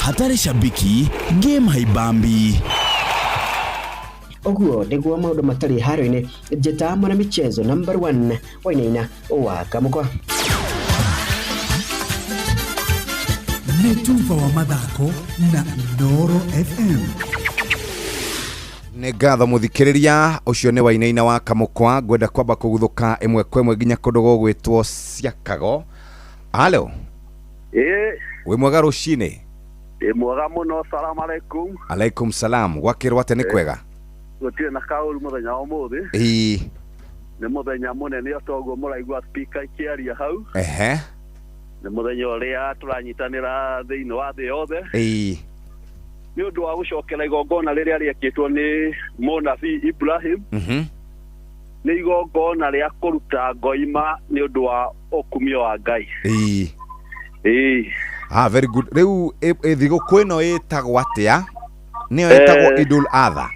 Hatari shabiki, game haibambi. Ũguo nĩguo maũndũ matarĩ haro-inĩ. Njĩta mwana michezo number 1 Wainaina wa Kamũkwa. Nĩ tuba wa mathako na Inooro FM. Nĩ ngatho mũthikĩrĩria ũcio nĩ Wainaina wa Kamũkwa. Ngwenda kwamba kũguthũka ĩmwe kwa ĩmwe nginya kũndũ gũgwĩtwo Ciakago. Halo. Wĩ mwega rũcinĩ? Ĩ mwega mũno, salamu alaikum. Alaikum salam. Gwakĩrwo atĩa nĩ kwega? Gũtirĩ na kaũru mũthenya wa ũmũthĩ. Ĩĩ. Nĩ mũthenya mũnene o toguo mũraigua speaker ikĩaria hau. Ehe. Nĩ mũthenya ũrĩa tũranyitanĩra thĩinĩ wa thĩ yothe. Ĩĩ. Nĩ ũndũ wa gũcokera igongona rĩrĩa rĩekĩtwo nĩ mũnabii Ibrahim. Nĩ igongona rĩa kũruta ngoima nĩ ũndũ wa ũkumio wa Ngai. Ĩĩ. Ĩĩ. Ah, very good. Rĩu thigũkũ ĩno ĩtagwo atĩa? Nĩyo ĩtagwo Idul Adha.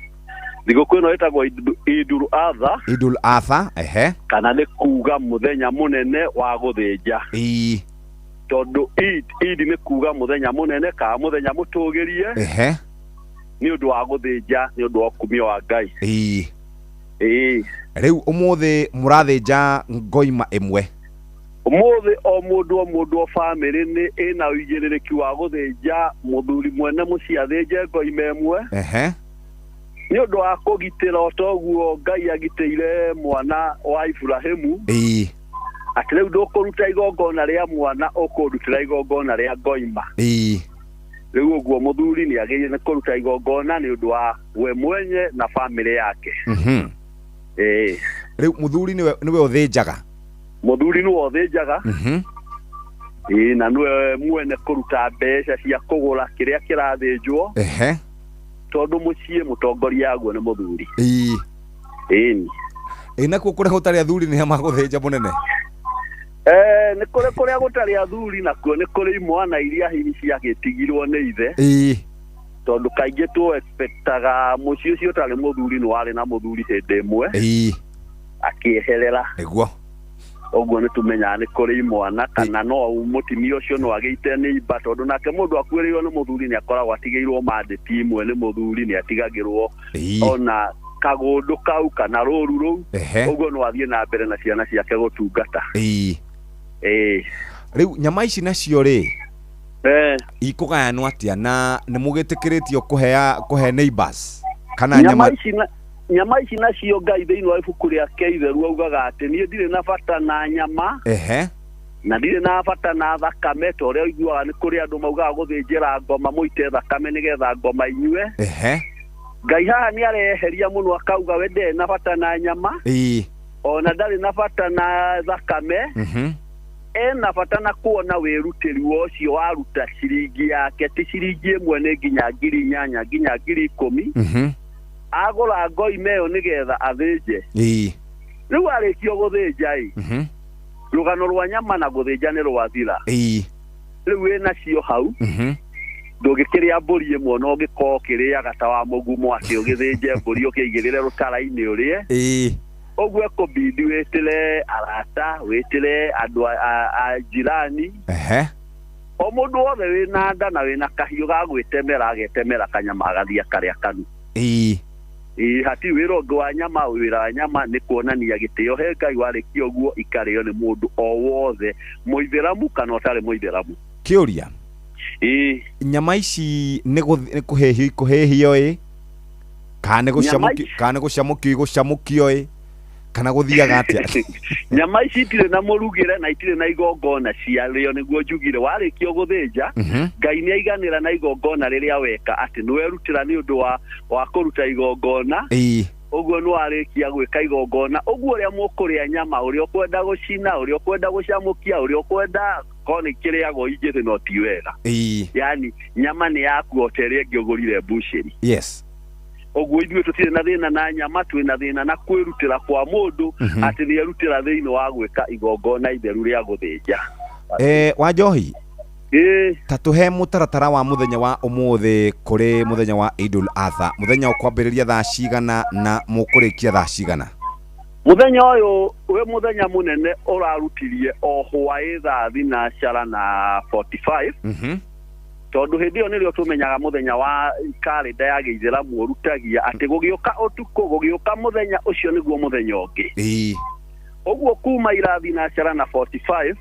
Thigũkũ ĩno ĩtagwo Idul Adha. Idul Adha, ehe. Kana nĩ kuga mũthenya mũnene wa gũthĩnja. Ĩĩ. Tondũ Eid nĩ kuga mũthenya mũnene kana mũthenya mũtũgĩrie. Ehe. Nĩ ũndũ wa gũthĩnja, nĩ ũndũ wa ũkumio wa Ngai. Ĩĩ. Ĩĩ. Rĩu ũmũthĩ mũrathĩnja ngoima ĩmwe. Ũmũthĩ o mũndũ o mũndũ o bamĩrĩ nĩ ĩna ũigĩrĩrĩki wa gũthĩnja mũthuri mwene mũciĩ athĩnje ngoima ĩmwe. Ehe. Nĩ ũndũ wa kũgitĩra o toguo Ngai agitĩire mwana wa Iburahĩmu. Ĩĩ. Atĩ rĩu ndũkũruta igongona rĩa mwana, ũkũrutĩra igongona rĩa ngoima. Ĩĩ. Rĩu ũguo mũthuri nĩ agĩrĩire nĩ kũruta igongona nĩ ũndũ wa we mwenye na bamĩrĩ yake. Ĩĩ. Rĩu mũthuri nĩwe ũthĩnjaga? Mũthuri nĩwe ũthĩnjaga. Ĩĩ, na nĩwe mwene kũruta mbeca cia kũgũra kĩrĩa kĩrathĩnjwo. Ehe. Tondũ mũciĩ mũtongoria aguo nĩ mũthuri. Ĩĩ. Ĩĩ. Ĩ nakuo kũrĩa gũtarĩ athuri nĩ magũthĩnja mũnene? Nĩ kũrĩ kũrĩa gũtarĩ athuri, nakuo nĩ kũrĩ imwana iria hihi ciagĩtigirwo nĩ ithe. Ĩĩ. Tondũ kaingĩ tũ expectaga mũciĩ ũcio ũtarĩ mũthuri nĩ warĩ na mũthuri hĩndĩ ĩmwe. Ĩĩ. Akĩeherera. Nĩguo. Ũguo nĩ tũmenyaga nĩ kũrĩ imwana kana no mũtumia ũcio no agĩite nĩ imba, tondũ nake mũndũ akuĩrĩirwo nĩ mũthuri nĩ akoragwo atigĩirwo mandĩti imwe nĩ mũthuri, nĩ atigagĩrwo ona kagũndũ kau kana rũru rũu. Ũguo no athiĩ na mbere na ciana ciake gũtungata. Ĩĩ. Ĩĩ. Rĩu nyama ici nacio rĩ, ikũgayanwo atĩa na nĩ mũgĩtĩkĩrĩtio kũhe neighbors kana nyama ici nyama ici nacio Ngai thĩinĩ wa ibuku rĩake itheru augaga atĩ niĩ ndirĩ na bata na nyama. Ehe. Na ndirĩ na bata na thakame, ta ũrĩa ũiguaga nĩ kũrĩ andũ maugaga gũthĩnjĩra ngoma mũite thakame nĩgetha ngoma inyue. Ehe. Ngai haha nĩ areheria mũno akauga we ndarĩ na bata na nyama. Ĩĩ. Ona ndarĩ na bata na thakame. Ena bata na kuona wĩrutĩri ũcio waruta ciringi yake, ti ciringi ĩmwe nĩ nginya 8,000 nginya 10,000. Agũra ngoima ĩyo nĩgetha athĩnje. Ĩĩ. Rĩu arĩkio gũthĩnja ĩ, rũgano rwa nyama na gũthĩnja nĩ rwathira. Ĩĩ. Rĩu wĩnacio hau, ndũngĩkĩrĩa mbũri ĩmwe no ũngĩkorwo ũkĩrĩaga ta wa mũgumo atĩ ũgĩthĩnje mbũri ũkĩigĩrĩre rũtara-inĩ ũrĩe. Ĩĩ. Ũguo ekũbidi wĩtĩre arata, wĩtĩre andũ a jirani. Ehe. O mũndũ wothe wĩna nda na wĩna kahiũ ga gwĩtemera agetemera kanyama agathiĩ akarĩa kanu. Ĩĩ. Ĩĩ, hatirĩ wĩra ũngĩ wa nyama, wĩra wa nyama nĩ kuonania gĩtĩo he Ngai warĩkia ũguo ikarĩo nĩ mũndũ o wothe, mũithĩramu kana ũtarĩ mũithĩramu. Kĩũria. Ĩĩ. Nyama ici nĩ kũhĩhio ikũhĩhio ĩ, kana nĩ gũcamũkio igũcamũkio ĩ, kana gũthiaga atĩa? Nyama ici itirĩ na mũrugĩre na itirĩ na igongona ciarĩo, nĩguo njugire warĩkio gũthĩnja, Ngai nĩ aiganĩra na igongona rĩrĩa weka atĩ nĩwerutĩra nĩ ũndũ wa kũruta igongona. Ĩĩ. Ũguo nĩ warĩkia gwĩka igongona, ũguo ũrĩa mũkũrĩa nyama, ũrĩa ũkwenda gũcina, ũrĩa ũkwenda gũcamũkia, ũrĩa ũkwenda korwo nĩ kĩrĩagwo ingĩ no ti wega. Ĩĩ. Yani nyama nĩ yaku o ta ĩrĩa ĩngĩ ũgũrire mbucĩri. Yes. Ũguo ithuĩ tũtirĩ na thĩna na nyama, twĩna thĩna na kwĩrutĩra kwa mũndũ atĩ nĩ erutĩra thĩinĩ wa gwĩka igongona itheru rĩa gũthĩnja. Wa Njohi, ta tũhe mũtaratara wa mũthenya wa ũmũthĩ kũrĩ mũthenya wa Idul Adha, mũthenya ũkwambĩrĩria thaa cigana na mũkũrĩkia thaa cigana? Mũthenya ũyũ wĩ mũthenya mũnene ũrarutirie o hwaĩ thaa 4:45. Tondũ hĩndĩ ĩyo nĩrĩo tũmenyaga mũthenya wa karenda ya gĩithĩramu ũrutagia atĩ gũgĩũka ũtukũ, gũgĩũka mũthenya ũcio nĩguo mũthenya ũngĩ. Ĩĩ. Ũguo kuma 4:45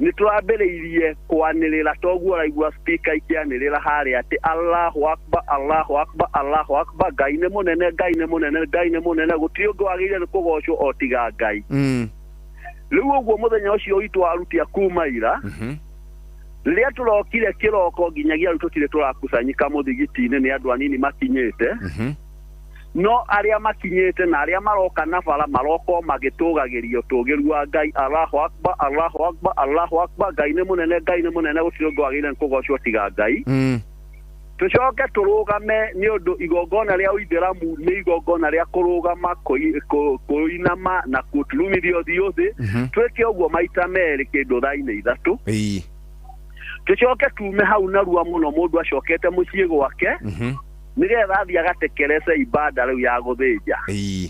nĩ tũrambĩrĩirie kwanĩrĩra, toguo ũraigua speaker ikĩanĩrĩra harĩa atĩ Allahu Akbar, Allahu Akbar, Allahu Akbar, Ngai nĩ mũnene, Ngai nĩ mũnene, Ngai nĩ mũnene, gũtirĩ ũngĩ wagĩrĩire nĩ kũgocwo o tiga Ngai. Rĩu ũguo mũthenya ũcio witũ warutia kuma ira, rĩrĩa tũrokire kĩroko nginyagia rĩu tũtirĩ tũrakusanyika mũthigiti-inĩ, nĩ andũ anini makinyĩte. No arĩa makinyĩte na arĩa maroka na bara maroka magĩtũgagĩria ũtũgĩru wa Ngai, Allahu Akbar, Allahu Akbar, Allahu Akbar, Ngai nĩ mũnene, Ngai nĩ mũnene, gũtirĩ ũngĩ wagĩrĩire nĩ kũgocwo tiga Ngai. Tũcoke tũrũgame nĩ ũndũ igongona rĩa ũithĩramu nĩ igongona rĩa kũrũgama, kũinama na kũturumithia ũthiũ thĩ. Twĩke ũguo maita merĩ kĩndũ thaa-inĩ ithatũ. Ĩĩ. Tũcoke tume hau narua mũno mũndũ acokete mũciĩ gwake, nĩgetha athiĩ agatekerece ibada rĩu ya gũthĩnja. Ĩĩ.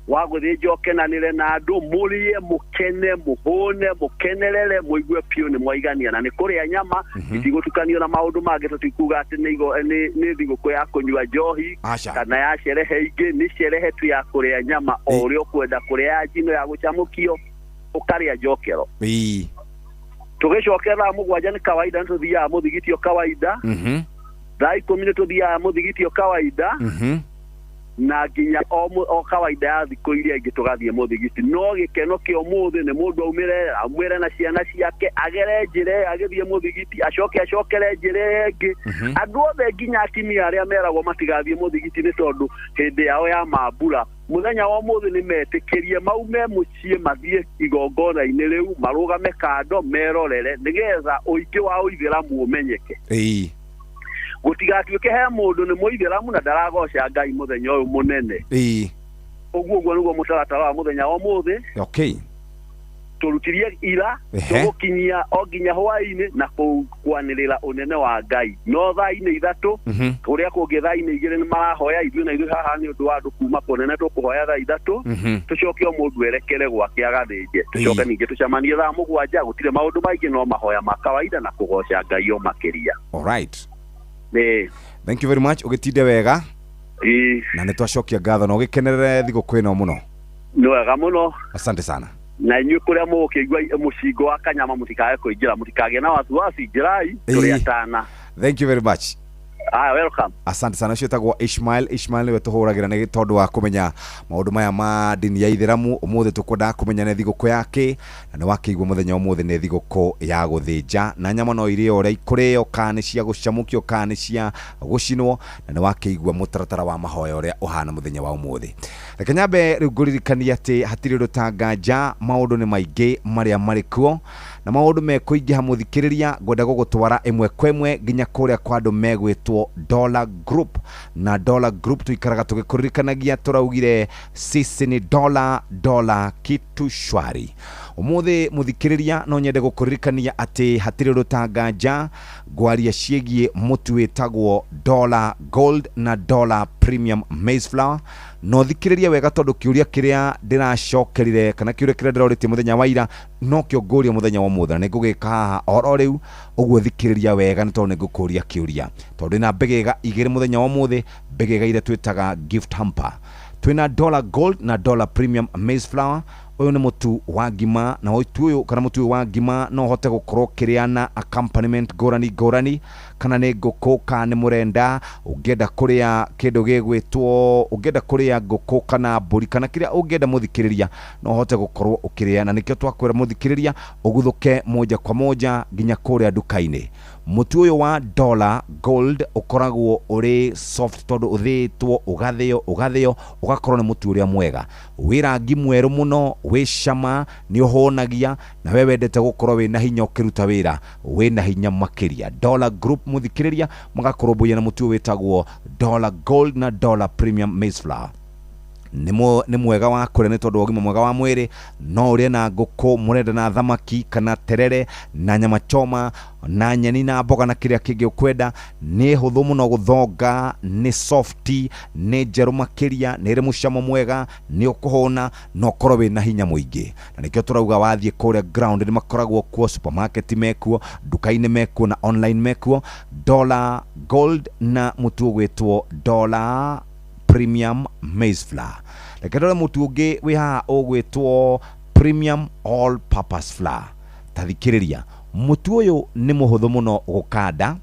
Wa gũthĩnja ũkenanĩre na andũ, mũrĩe, mũkene, mũhũne, mũkenerere, mũigue piũ nĩ mwaigania na nĩ kũrĩa nyama, itigũtukanio na maũndũ mangĩ. Tũtikuga atĩ nĩ thigũkũ ya kũnyua njohi kana ya sherehe ingĩ, nĩ sherehe tu ya kũrĩa nyama o ũrĩa ũkwenda kũrĩa, ya njino, ya gũcamũkio. Ũkarĩa njokero. Tũgĩcoke thaa 7 nĩ kawaida nĩ tũthiaga mũthigiti o kawaida. Thaa 10 nĩ tũthiaga mũthigiti o kawaida. Na nginya o kawaida ya thikũ iria ingĩ tũgathiĩ mũthigiti. No gĩkeno kĩa ũmũthĩ nĩ mũndũ aumĩre na ciana ciake, agere njĩra ĩyo agĩthiĩ mũthigiti, acoke acokere njĩra ĩyo ĩngĩ. Andũ othe nginya atumia arĩa meragwo matigathiĩ mũthigiti nĩ tondũ hĩndĩ yao ya mambura mũthenya wa ũmũthĩ nĩ metĩkĩrie maume mũciĩ mathiĩ igongona-inĩ rĩu, marũgame kando merorere nĩgetha ũingĩ wa ũithĩramu ũmenyeke. Gũtigatuĩke he mũndũ nĩ mũithĩramu na ndaragoca Ngai mũthenya ũyũ mũnene. Ũguo ũguo nĩguo mũtaratara wa mũthenya wa ũmũthĩ. Tũrutirie ira, tũgũkinyia o nginya hwaĩ-inĩ na kwanĩrĩra ũnene wa Ngai. No thaa-inĩ 3, kũrĩa kũngĩ thaa-inĩ 2 nĩ marahoya, ithuĩ na ithuĩ haha nĩ ũndũ wa andũ kuma kũnene tũkũhoya thaa 3, tũcoke o mũndũ erekere gwake agathĩnje. Tũcoke ningĩ tũcemanie thaa 7, gũtirĩ maũndũ maingĩ no mahoya ma kawaida na kũgoca Ngai o makĩria. All right. Thank you very much. Ũgĩtinde wega. Na nĩ twacokia ngatho na ũgĩkenerere thigũkũ ĩno mũno. Nĩ wega mũno. Asante sana. Na inyuĩ kũrĩa mũgũkĩigua mũcingo wa kanyama mũtikae kũingĩra, mũtikagĩe na wasiwasi, njĩrai tũrĩ atana. Thank you very much. Welcome. Asante sana. Ũcio wĩtagwo Ishmael. Ishmael nĩwe tũhũragĩra nĩ tondũ wa kũmenya maũndũ maya ma ndini ya Ithĩramu. Ũmũthĩ tũkwendaga kũmenya nĩ thigũkũ yake, na nĩ wakĩigua mũthenya ũmũthĩ nĩ thigũkũ ya gũthĩnja, na nyama no irĩo ũrĩa ikũrĩo, kana nĩ cia gũcamũkio, kana nĩ cia gũcinwo, na nĩ wakĩigua mũtaratara wa mahoya ũrĩa ũhana mũthenya wa ũmũthĩ. Reke nyambe rĩu ngũririkanie atĩ hatirĩ ũndũ ta nganja, maũndũ nĩ maingĩ marĩa marĩ kuo, na maũndũ mekũingĩha mũthikĩrĩria, ngwenda gũgũtwara ĩmwe kwa ĩmwe nginya kũrĩa kwa andũ megwĩtwo Dollar Group. Na Dollar Group tuikaraga tũgĩkũririkanagia, tũraugire sisi ni dollar, dollar kitu shwari. Ũmũthĩ mũthikĩrĩria no nyende gũkũririkania atĩ hatirĩ ũndũ ta nganja, ngwaria ciĩgiĩ mũtu wĩtagwo Dollar Gold na Dollar Premium Maize Flour. No thikĩrĩria wega tondũ kĩũria kĩrĩa ndĩracokerire kana kĩũria kĩrĩa ndĩrorĩtie mũthenya wa ira nokĩo ngũria mũthenya wa ũmũthĩ, na nĩngũgĩka haha oro rĩu. Ũguo thikĩrĩria wega nĩ tondũ nĩngũkũria kĩũria, tondũ ndĩna mbegega 2 mũthenya wa ũmũthĩ, mbegega iria twĩtaga gift hamper. Twĩna Dollar Gold na Dollar Premium Maize Flour. Ũyũ nĩ mũtu wa ngima, na mũtu ũyũ kana mũtu ũyũ wa ngima no ũhote gũkorwo ũkĩrĩa na accompaniment ngũrani ngũrani, kana nĩ ngũkũ kana nĩ mũrenda, ũngĩenda kũrĩa kĩndũ gĩgwĩtwo, ũngĩenda kũrĩa ngũkũ kana mbũri kana kĩrĩa ũngĩenda mũthikĩrĩria no ũhote gũkorwo ũkĩrĩa, na nĩkĩo twakwĩra mũthikĩrĩria ũguthũke moja kwa moja nginya kũrĩa nduka-inĩ. Mũtu ũyũ wa Dollar Gold ũkoragwo ũrĩ soft tondũ ũthĩĩtwo, ũgathĩo, ũgathĩo, ũgakorwo nĩ mũtu ũrĩa mwega, wĩ rangi mwerũ mũno, wĩ cama, nĩ ũhũnagia, na we wendete gũkorwo wĩna hinya ũkĩruta wĩra, wĩna hinya makĩria. Dollar Group mũthikĩrĩria magakũrũmbũiya na mũtu ũyũ wĩtagwo Dollar Gold na Dollar Premium Maize Flour. Nĩ mwega wa kũrĩa nĩ tondũ wa ũgima mwega wa mwĩrĩ, no ũrĩe na ngũkũ, mũrenda na thamaki kana terere na nyama choma na nyeni na mboga na kĩrĩa kĩngĩ ũkwenda. Nĩ hũthũ mũno gũthonga, nĩ softi, nĩ njerũ makĩria, nĩ ĩrĩ mũcamo mwega, nĩ ũkũhũna na ũkorwo wĩna hinya mũingĩ. Na nĩkĩo tũrauga wathiĩ kũrĩa ground nĩ makoragwo kuo, supermarket mekuo, nduka-inĩ mekuo na online mekuo. Dollar Gold na mũtu ũgwĩtwo Dollar Premium Maize Flour. Reke ndore mũtu ũngĩ wĩ haha ũgwĩtwo Premium All Purpose Flour. Ta thikĩrĩria, mũtu ũyũ nĩ mũhũthũ mũno gũkanda,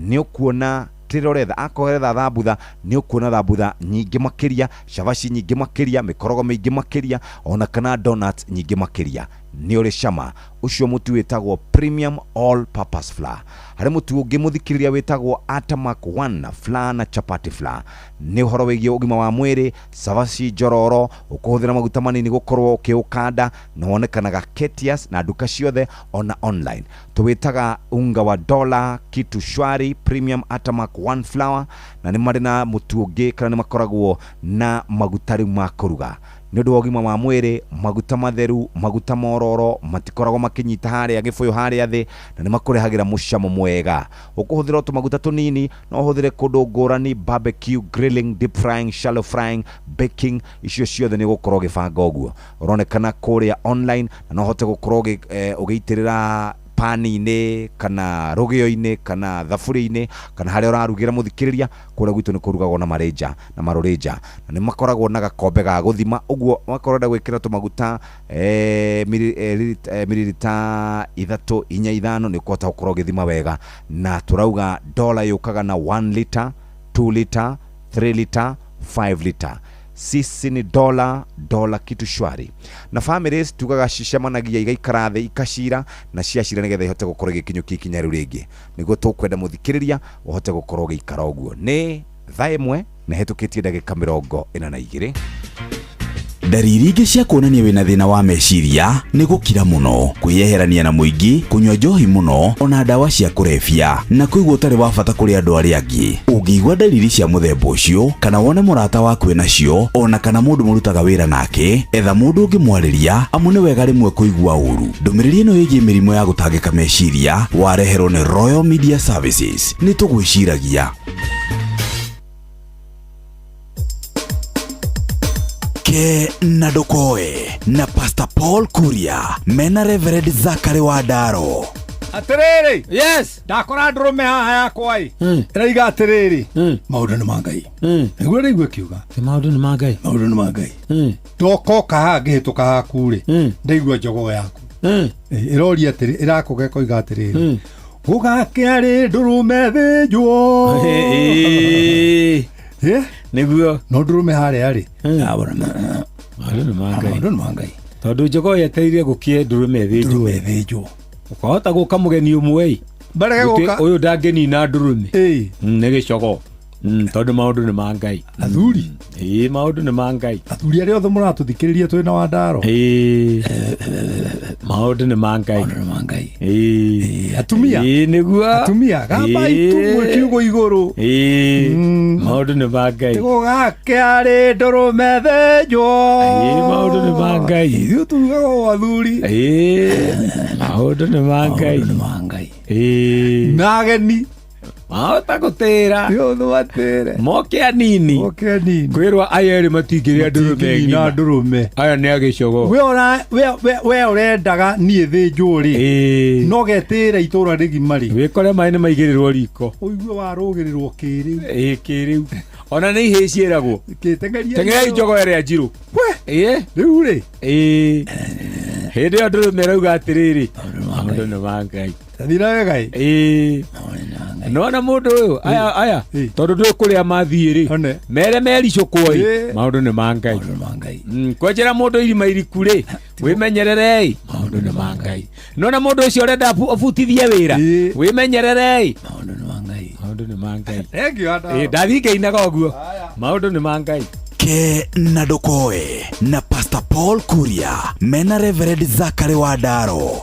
nĩ ũkuona kĩrĩa ũretha. Akorwo ũretha thambutha, nĩ ũkuona thambutha nyingĩ makĩria, cabaci nyingĩ makĩria, mĩkorogo mĩingĩ makĩria, ona kana donuts nyingĩ makĩria. Nĩ ũrĩ cama. Ũcio mũtu wĩtagwo Premium All Purpose Flour. Harĩ mũtu ũngĩ mũthikĩrĩria wĩtagwo Atamak 1 Flour na Chapati Flour. Nĩ ũhoro wĩgiĩ ũgima wa mwĩrĩ, cabaci njororo, ũkũhũthĩra maguta manini gũkorwo ũkĩũkanda, na wonekanaga Ketias na nduka ciothe ona online. Tũwĩtaga unga wa Dollar Kitu Shwari Premium Atamak 1 Flour, na nĩ marĩ na mũtu ũngĩ kana nĩ makoragwo na maguta rĩu ma kũruga. Nĩ ũndũ wa ũgima wa mwĩrĩ, maguta matheru, maguta mororo, matikoragwo makĩnyita harĩa gĩbũyũ harĩa thĩ, na nĩ makũrehagĩra mũcamo mwega. Ũkũhũthĩra tũmaguta tũnini, no ũhũthĩre kũndũ ngũrani, barbecue, grilling, deep frying, shallow frying, baking, icio ciothe nĩ ũgũkorwo ũgĩbanga ũguo. Ũronekana kũrĩa online, na no ũhote gũkorwo ũgĩitĩrĩra Pani-inĩ kana rũgĩo-inĩ kana thaburia-inĩ kana harĩa ũrarugĩra mũthikĩrĩria kũrĩa gwitũ nĩ kũrugagwo na marĩnja na marũrĩnja na nĩ makoragwo na gakombe ga gũthima ũguo wakorwo ũrenda gwĩkĩra tũmaguta mililita 3 4 5 nĩ ũkũhota gũkorwo ũgĩthima wega na tũrauga dola yũkaga na 1 liter 2 liter 3 liter 5 liter. Sisi ni dola dola kitu shwari na families tugaga cicemanagia igaikara thĩ ikacira na ciacira nĩgetha ihote gũkorwo igĩkinyũkia ikinya rĩu rĩngĩ nĩguo tũkwenda mũthikĩrĩria ũhote gũkorwo ũgĩikara ũguo. Nĩ thaa 1 na hetũkĩtie ndagĩka 42. Ndariri ingĩ cia kuonania wĩna thĩna wa meciria nĩ gũkira mũno, kwĩyeherania na mũingĩ, kũnyua njohi mũno, ona ndawa cia kũrebia, na kũigua ũtarĩ wa bata kũrĩ andũ arĩa angĩ. Ũngĩigua ndariri cia mũthemba ũcio, kana wone mũrata waku enacio, ona kana mũndũ mũrutaga wĩra nake, etha mũndũ ũngĩmwarĩria, amu nĩ wega rĩmwe kũigua ũru. Ndũmĩrĩri ĩno ĩgiĩ mĩrimũ ya gũtangĩka meciria wareherwo nĩ Royal Media Services. Nĩ tũgwĩciragia. Ke na Ndokoe na Pastor Paul Kuria mena Reverend Zachary Wandaro. Atiriri. Yes. Ndakora ndũrũme haha yakwa ĩ. Ĩraiga atiriri. Maũndũ nĩ ma Ngai. Nĩguo rĩigua kiuga. Maũndũ nĩ ma Ngai. Maũndũ nĩ ma Ngai. Ndokoka haha ngĩhĩtũka haku rĩ. Ndaigua njogoo yaku. Ĩroria atĩrĩ, ĩrakũga ĩkoiga atĩrĩrĩ. Gũgakĩa rĩ ndũrũme thĩnjwo. Nĩguo no ndũrũme harĩa rĩ. Maũndũ nĩ ma Ngai. Maũndũ nĩ ma Ngai. Tondũ njogoo yetereire gũkĩe ndũrũme thĩnjwo. Ndũrũme thĩnjwo. Ũkahota gũka mũgeni ũmwe ĩ. Barege gũka. Ũyũ ndangĩnina ndũrũme. Nĩ gĩcogo. Tondũ maũndũ nĩ ma Ngai. Athuri. Ĩĩ maũndũ nĩ ma Ngai. Athuri arĩa othe mũratũthikĩrĩria twĩ na Wandaro. Ĩĩ. Maũndũ nĩ ma Ngai. Maũndũ nĩ ma Ngai. Ĩĩ. Atumia. Ĩĩ nĩguo. Atumia gamba itumwe kiugo igũrũ. Ĩĩ. Maũndũ nĩ ma Ngai. Gũgakĩa rĩ ndũrũme thĩnjwo. Ĩĩ maũndũ nĩ ma Ngai. Ithuĩ tugaga o athuri. Ĩĩ. Maũndũ nĩ ma Ngai. Maũndũ nĩ ma Ngai. Ĩĩ. Na ageni mahota gũtĩra matĩre moke anini kwĩrwo aya erĩ matingĩrĩa ndũrũme ng'ima ndũrũme aya nĩ agĩcogo we ũrendaga niĩ thĩnjwo rĩ no getĩre itũra rĩgima rĩ wĩkore maĩ nĩ maigĩrĩrwo riko ũigue warũgĩrĩrwo kĩrĩu ĩĩ kĩrĩu ona nĩ ihĩĩ ciĩragwo teng'erai njogoo ĩrĩa njirũ ĩĩ rĩu rĩ ĩĩ hĩndĩ ĩyo ndũrũme ĩrauga atĩrĩrĩ maũndũ nĩ ma Ngai Thira wega ĩ nona mũndũ ũyũ aya aya tondũ ndũĩ kũrĩa mathiĩ rĩ mere mericũkwo ĩ maũndũ nĩ ma Ngai kwenjera mũndũ irima iriku rĩ wĩmenyererei maũndũ nĩ ma Ngai nona mũndũ ũcio ũrenda abutithie wĩra wĩmenyererei maũndũ nĩ ma Ngai maũndũ nĩ ma Ngai ndathiĩ ngĩinaga ũguo maũndũ nĩ ma Ngai. Ke na Ndokoe na Pastor Paul Kuria mena Reverend Zachary Wandaro.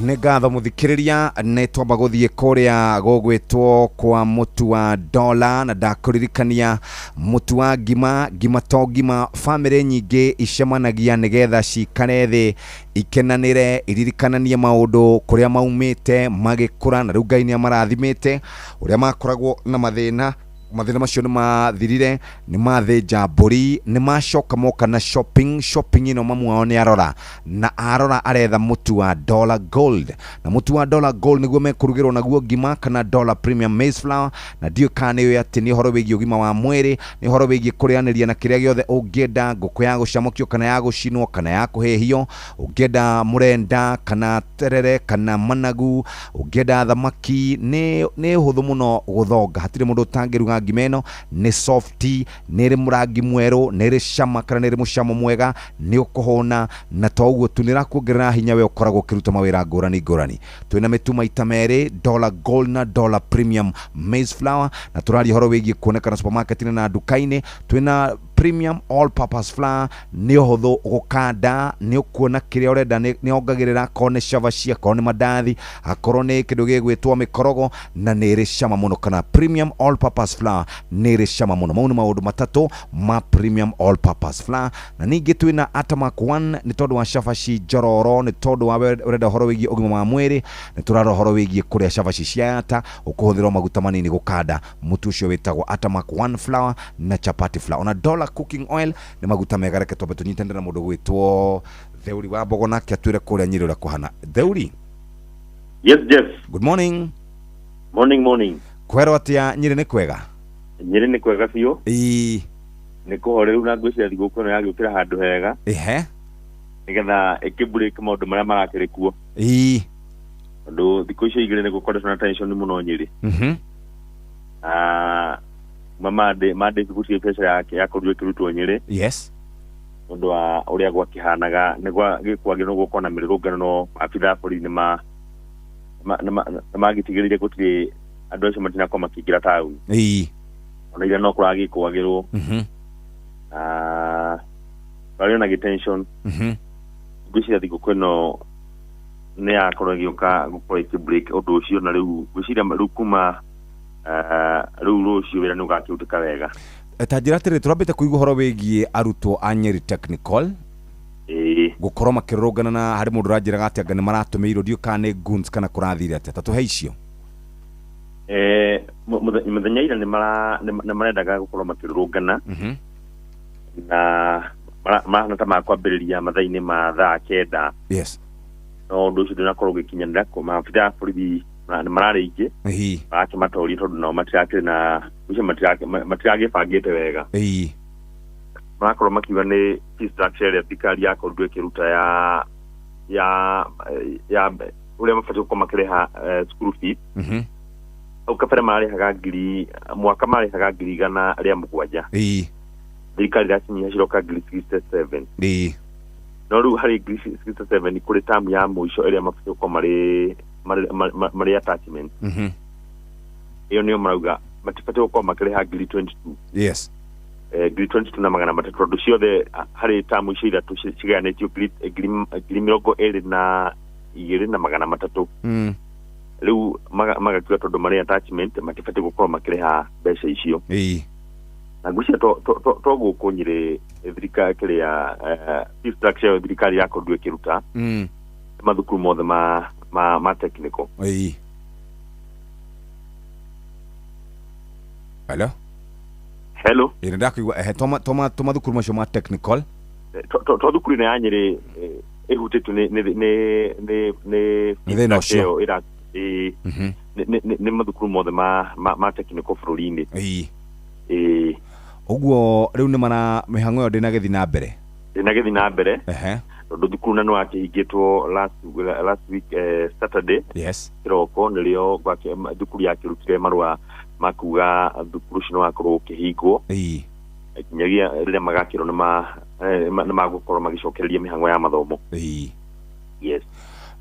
Nĩ ngatho mũthikĩrĩria nĩ twamba gũthiĩ kũrĩa gũgwĩtwo kwa mũtu wa dola na ndakũririkania mũtu wa ngima ngima to ngima famĩlĩ nyingĩ icemanagia nĩgetha cikare thĩ ikenanĩre iririkananie maũndũ kũrĩa maumĩte magĩkũra na rĩu Ngai nĩ amarathimĩte ũrĩa makoragwo na mathĩna mathĩna macio nĩ mathirire nĩ mathĩnja mbũri nĩ macoka moka na shopping ĩno mamu wao nĩ arora na arora aretha mũtu wa Dollar Gold na mũtu wa Dollar Gold nĩguo mekũrugĩrwo naguo ngima kana Dollar Premium Maize Flour na ndiũĩ kana nĩ ũĩ atĩ nĩ ũhoro wĩgiĩ ũgima wa mwĩrĩ nĩ ũhoro wĩgiĩ kũrĩanĩria na kĩrĩa gĩothe ũngĩenda ngũkũ ya gũcamũkio kana ya gũcinwo kana ya kũhĩhio ũngĩenda mũrenda kana terere kana managu ũngĩenda thamaki nĩ hũthũ mũno gũthonga hatirĩ mũndũ ũtangĩruga ngima ĩno nĩ softy nĩ ĩrĩ mũrangi mwerũ nĩ ĩrĩ cama kana nĩ ĩrĩ mũcamo mwega nĩ ũkũhũna na to ũguo tu nĩ ĩrakuongerera hinya we ũkoragwo ũkĩruta mawĩra ngũrani ngũrani twĩna mĩtu maita merĩ Dollar Gold na Dollar Premium Maize Flour na tũraria ũhoro wĩgiĩ kuonekana supermarket-inĩ na nduka-inĩ twĩna Premium all purpose flour nĩ ũhũthũ gũkanda, nĩ ũkuona kĩrĩa ũrenda, nĩ ongagĩrĩra akorwo nĩ cabaci, akorwo nĩ mandathi, akorwo nĩ kĩndũ gĩgwĩtwo mĩkorogo, na nĩ ĩrĩ cama mũno. Kana Premium all purpose flour nĩ ĩrĩ cama mũno. Mau nĩ maũndũ matatũ ma Premium all purpose flour. Na ningĩ twĩna Atamak 1 nĩ tondũ wa cabaci njororo, nĩ tondũ wa ũrenda ũhoro wĩgiĩ ũgima wa mwĩrĩ, nĩ tũrarora ũhoro wĩgiĩ kũrĩa cabaci cia ata, ũkũhũthĩra maguta manini gũkanda mũtu ũcio wĩtagwo Atamak 1 flour na chapati flour. Ona Dollar cooking oil nĩ maguta mega. Reke twambe tũnyitanĩre na mũndũ gwĩtwo Theuri wa Mbogo, nake atwĩre kũrĩa Nyĩrĩ ũrĩa kũhana. Theuri. Yes, Jeff. Good morning. Morning, morning. Kwerwo atĩa Nyĩrĩ? Nĩ kwega? Nyĩrĩ nĩ kwega biũ. Ĩĩ. Nĩ kũhoreru, na ngwĩciria thigũkũ ĩno yagĩũkĩra handũ hega. Nĩgetha ĩkĩbreak maũndũ marĩa marakĩrĩ kuo. Tondũ thikũ icio igĩrĩ nĩ gũkoretwo na tension mũno Nyĩrĩ. Mande mande gũtirĩ biacara yake yakorirwo ĩkĩrutwo Nyĩrĩ. Ũndũ wa ũrĩa gwakĩhanaga nĩ gĩkwagĩrĩirwo gũkorwo na mĩrũrũngano, no maabitha a borithi nĩ magĩtigĩrĩire gũtirĩ andũ acio matinakorwo makĩingĩra taũni. Ona ira no kũragĩkwagĩrwo. Kwarĩ ona gĩtension. Ngwĩciria thigũkũ ĩno nĩ yakorwo ĩgĩũka gũkorwo ĩkĩ break ũndũ ũcio, na rĩu ngwĩciria rĩu kuma rĩu rũciũ wĩra nĩ ũgakĩrutĩka wega. Ta njĩra atĩrĩ, tũrambĩte kũigua ũhoro wĩgiĩ arutwo a Nyeri Technical gũkorwo makĩrũrũngana, na harĩ mũndũ ũranjĩraga atĩ anga nĩ maratũmĩirwo, ndiũ kana nĩ goons kana kũrathire atĩa. Ta tũhe icio. Mũthenya ira nĩ marendaga gũkorwo makĩrũrũngana na marahana ta makwambĩrĩria mathaa-inĩ ma thaa 9. No ũndũ ũcio ndũnakorwo ũgĩkinyanĩra, maabitha a borithi nĩ mararĩ aingĩ marakĩmatoria, tondũ nao matirakĩrĩ na ũcio matiragĩbangĩte wega. Marakorwo makiuga nĩ fee structure ĩrĩa thirikari yakorirwo ĩkĩruta ya ũrĩa mabatiĩ gũkorwo makĩrĩha school fees. Hau kabere marĩhaga ngiri, mwaka marĩhaga 107,000. Thirikari iracinyihia ciroka 67,000. No rĩu harĩ 67,000 kũrĩ tamu ya mũico ĩrĩa mabatiĩ gũkorwo marĩ attachment. Ĩyo nĩyo marauga matibatiĩ gũkorwo makĩrĩha 22,000. 22,300, tondũ ciothe harĩ tamu icio ithatũ cigayanĩtio 22,300. Rĩu magakiuga tondũ marĩ attachment matibatiĩ gũkorwo makĩrĩha mbeca icio. Na ngwĩciria to gũkũ Nyĩrĩ thirikari kĩrĩa fee structure ĩyo thirikari yakorirwo ĩkĩruta mathukuru mothe ma technical. Hello. Hello. Ĩ, nĩndakũigua. Ehe, to mathukuru macio ma technical. To thukuru-inĩ ya Nyĩrĩ ĩhutĩtio nĩ Nĩ thĩna ũcio. ĩyo ĩĩ, nĩ mathukuru mothe ma technical bũrũri-inĩ. Ĩĩ. Ũguo rĩu nĩ mara mĩhang'o ĩyo ndĩnagĩthiĩ na mbere? Ndĩnagĩthiĩ na mbere. Tondũ thukuru na nĩ wakĩhingĩtwo last week Saturday. Kĩroko nĩrĩo thukuru yakĩrutire marũa ma kuga thukuru ũcio nĩ wakorwo ũkĩhingwo nginyagia rĩrĩa magakĩrwo nĩ magũkorwo magĩcokereria mĩhang'o ya mathomo. Yes.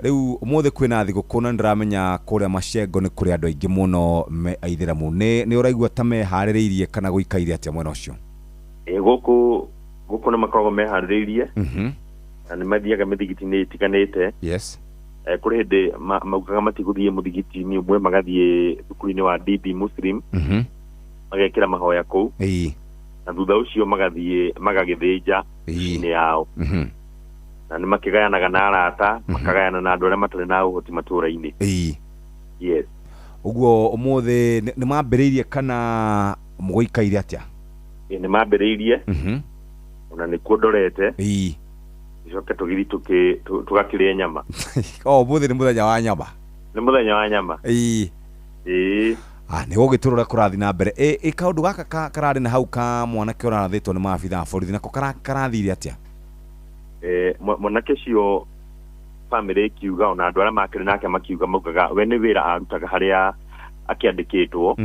Rĩu ũmũthĩ kwĩna thigũkũ, na nĩndĩramenya kũrĩa Macengo nĩ kũrĩ andũ aingĩ mũno me aithĩramu. Nĩ ũraigua ta meharĩrĩirie kana gũikaire atĩa mwena ũcio? Gũkũ nĩ makoragwo meharĩrĩirie na nĩ mathiaga mĩthigiti-inĩ ĩtiganĩte. Kũrĩ hĩndĩ maugaga matigũthiĩ mũthigiti-inĩ ũmwe, magathiĩ thukuru-inĩ wa DB Muslim, magekĩra mahoya kũu, na thutha ũcio magathiĩ magagĩthĩnja mĩciĩ-inĩ yao. Na nĩ makĩgayanaga na arata, makagayana na andũ arĩa matarĩ na ũhoti matũra-inĩ. Yes. Ũguo ũmũthĩ nĩ mambĩrĩirie kana mũgũikaire atĩa? Nĩ mambĩrĩirie, ona nĩkuo ndorete. Icoke tũgĩthiĩ tũgakĩrĩe nyama. O ũmũthĩ nĩ mũthenya wa nyama. Nĩ mũthenya wa nyama. Ĩĩ. Ah, nĩ gũgĩtũra ũrĩa kũrathiĩ na mbere. Ĩ kaũndũ gaka kararĩ na hau ka mwanake ũrarathĩtwo nĩ maabitha a borithi, nako karathire atĩa? Mwanake ũcio family ĩkiuga, ona andũ arĩa makĩrĩ nake makiuga, maugaga we nĩ wĩra arutaga harĩa akĩandĩkĩtwo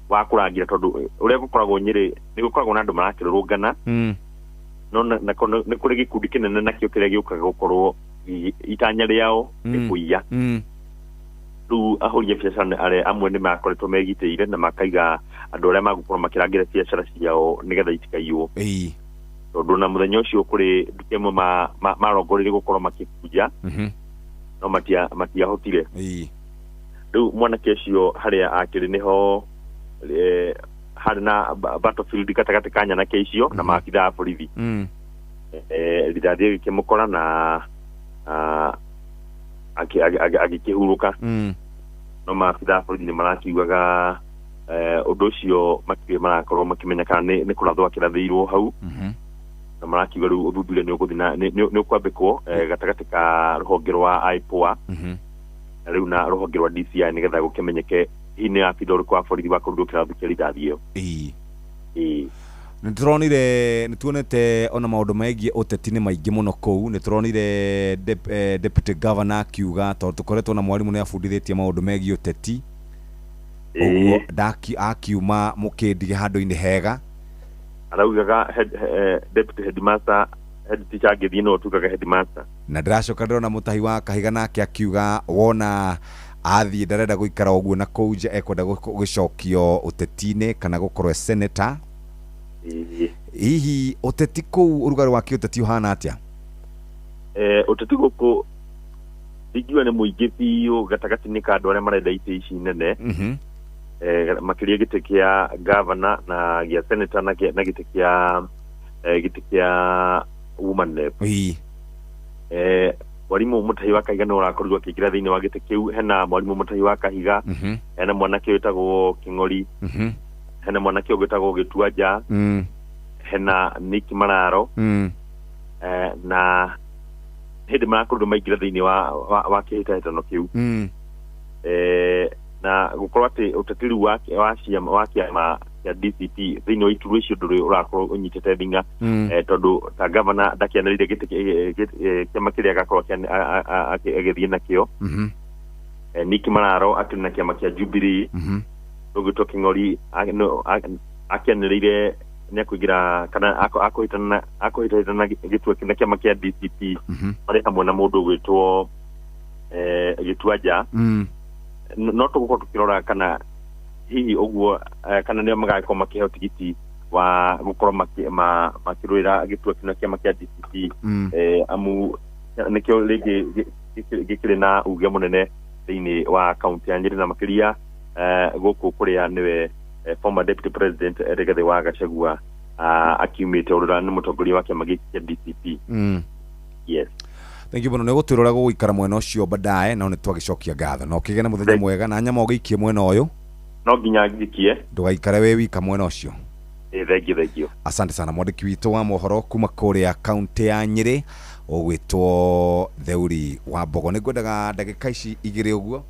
wa kũrangira, tondũ ũrĩa gũkoragwo Nyĩrĩ nĩ gũkoragwo na andũ marakĩrũrũngana, no nako nĩ kũrĩ gĩkundi kĩnene nakĩo kĩrĩa gĩũkaga gũkorwo itanya rĩao nĩ kũiya. Rĩu ahũri a biacara arĩa amwe nĩ makoretwo megitĩire na makaiga andũ arĩa magũkorwo makĩrangĩra biacara ciao nĩgetha itikaiywo. Tondũ na mũthenya ũcio kũrĩ nduka ĩmwe marongoreirie gũkorwo makĩbunja, no matiahotire. Rĩu mwanake ũcio harĩa akĩrĩ nĩho harĩ na battlefield gatagatĩ ka nyanake icio na maabithaa a borithi. Rithathi ĩgĩkĩmũkora na agĩkĩhurũka. No maabithaa a borithi nĩ marakiugaga ũndũ ũcio matirĩ marakorwo makĩmenya kana nĩ kũrathwo akĩrathĩirwo hau, na marakiuga rĩu ũthuthuria nĩ ũgũthiĩ na nĩ ũkwambĩkwo gatagatĩ ka rũhonge rwa IPOA na rĩu na rũhonge rwa DCI nĩgetha gũkĩmenyeke hihi nĩ abithaa ũrĩkũ wa borithi wakorirwo kĩrathũkia rithathi ĩyo. Ĩĩ. Nĩ tũronire, nĩ tuonete ona maũndũ megiĩ ũteti nĩ maingĩ mũno kũu. Nĩ tũronire deputy governor akiuga, tondũ tũkoretwo na mwarimũ nĩ abundithĩtie maũndũ megiĩ ũteti ũguo, akiuma mũkĩndige handũ-inĩ hega. Araugaga deputy headmaster, head teacher angĩthiĩ no ũtuĩkaga headmaster. Na ndĩracoka ndĩrona Mũtahi wa Kahiga nake akiuga wona athiĩ ndarenda gũikara ũguo na kũu nja, ekwenda gũcokio ũteti-inĩ kana gũkorwo e senator. Hihi ũteti kũu, ũrugarĩ wa kĩũteti ũhana atĩa? Ũteti gũkũ ndingiuga nĩ mũingĩ biũ gatagatĩ-inĩ ka andũ arĩa marenda itĩ ici nene, makĩria gĩtĩ kĩa governor na gĩa senator na gĩtĩ kĩa gĩtĩ kĩa woman rep. Mwarimũ Mũtahi wa Kahiga nĩ ũrakorirwo akĩingĩra thĩinĩ wa gĩtĩ kĩu. Hena mwarimũ Mũtahi wa Kahiga, hena mwanake wĩtagwo Kĩng'ori, hena mwanake ũngĩ wĩtagwo Gĩtuanja, hena Nick Mararo, na hĩndĩ marakorirwo maingĩra thĩinĩ wa kĩhĩtahĩtano kĩu. Na gũkorwo atĩ ũteti rĩu wa kĩama kĩa DCP thĩinĩ wa iturwa icio ndũrĩ ũrakorwo ũnyitĩte thing'a, tondũ ta governor ndakĩanĩrĩire gĩtĩ kĩama kĩrĩa agakorwo agĩthiĩ nakĩo. Nick Mararo akĩrĩ na kĩama kĩa Jubilee. Ũgĩtwo Kĩng'ori akĩanĩrĩire nĩ akũingĩra kana akũhĩtahĩtana gĩturwa na kĩama kĩa DCP marĩ hamwe na mũndũ ũgwĩtwo Gĩtuanja. No tũgũkorwo tũkĩrora kana hihi ũguo kana nĩo magakorwo makĩheo tigiti wa gũkorwo makĩrũĩra gĩturwa kĩu na kĩama kĩa DCP, amu nĩkĩo rĩngĩ gĩkĩrĩ na uge mũnene thĩinĩ wa kaunti ya Nyĩrĩ na makĩria gũkũ kũrĩa nĩwe former deputy president Rigathĩ wa Gachagua akiumĩte, ũrĩa nĩ mũtongoria wa kĩama gĩkĩ kĩa DCP. Yes. Thank you mũno. Nĩ ũgũtwĩra ũrĩa gũgũikara mwena ũcio baadaye, no nĩ twagĩcokia ngatho na ũkĩgĩe na mũthenya mwega, na nyama ũgĩikie mwena ũyũ. No nginya ngikie. Ndũgaikare wĩ wika mwena ũcio. Thengiũ, thengiũ. Asante sana mwandĩki witũ wa mohoro kuma kũrĩa kaunti ya Nyĩrĩ ũgwĩtwo Theuri wa Mbogo. Nĩ ngwendaga ndagĩka ici igĩrĩ ũguo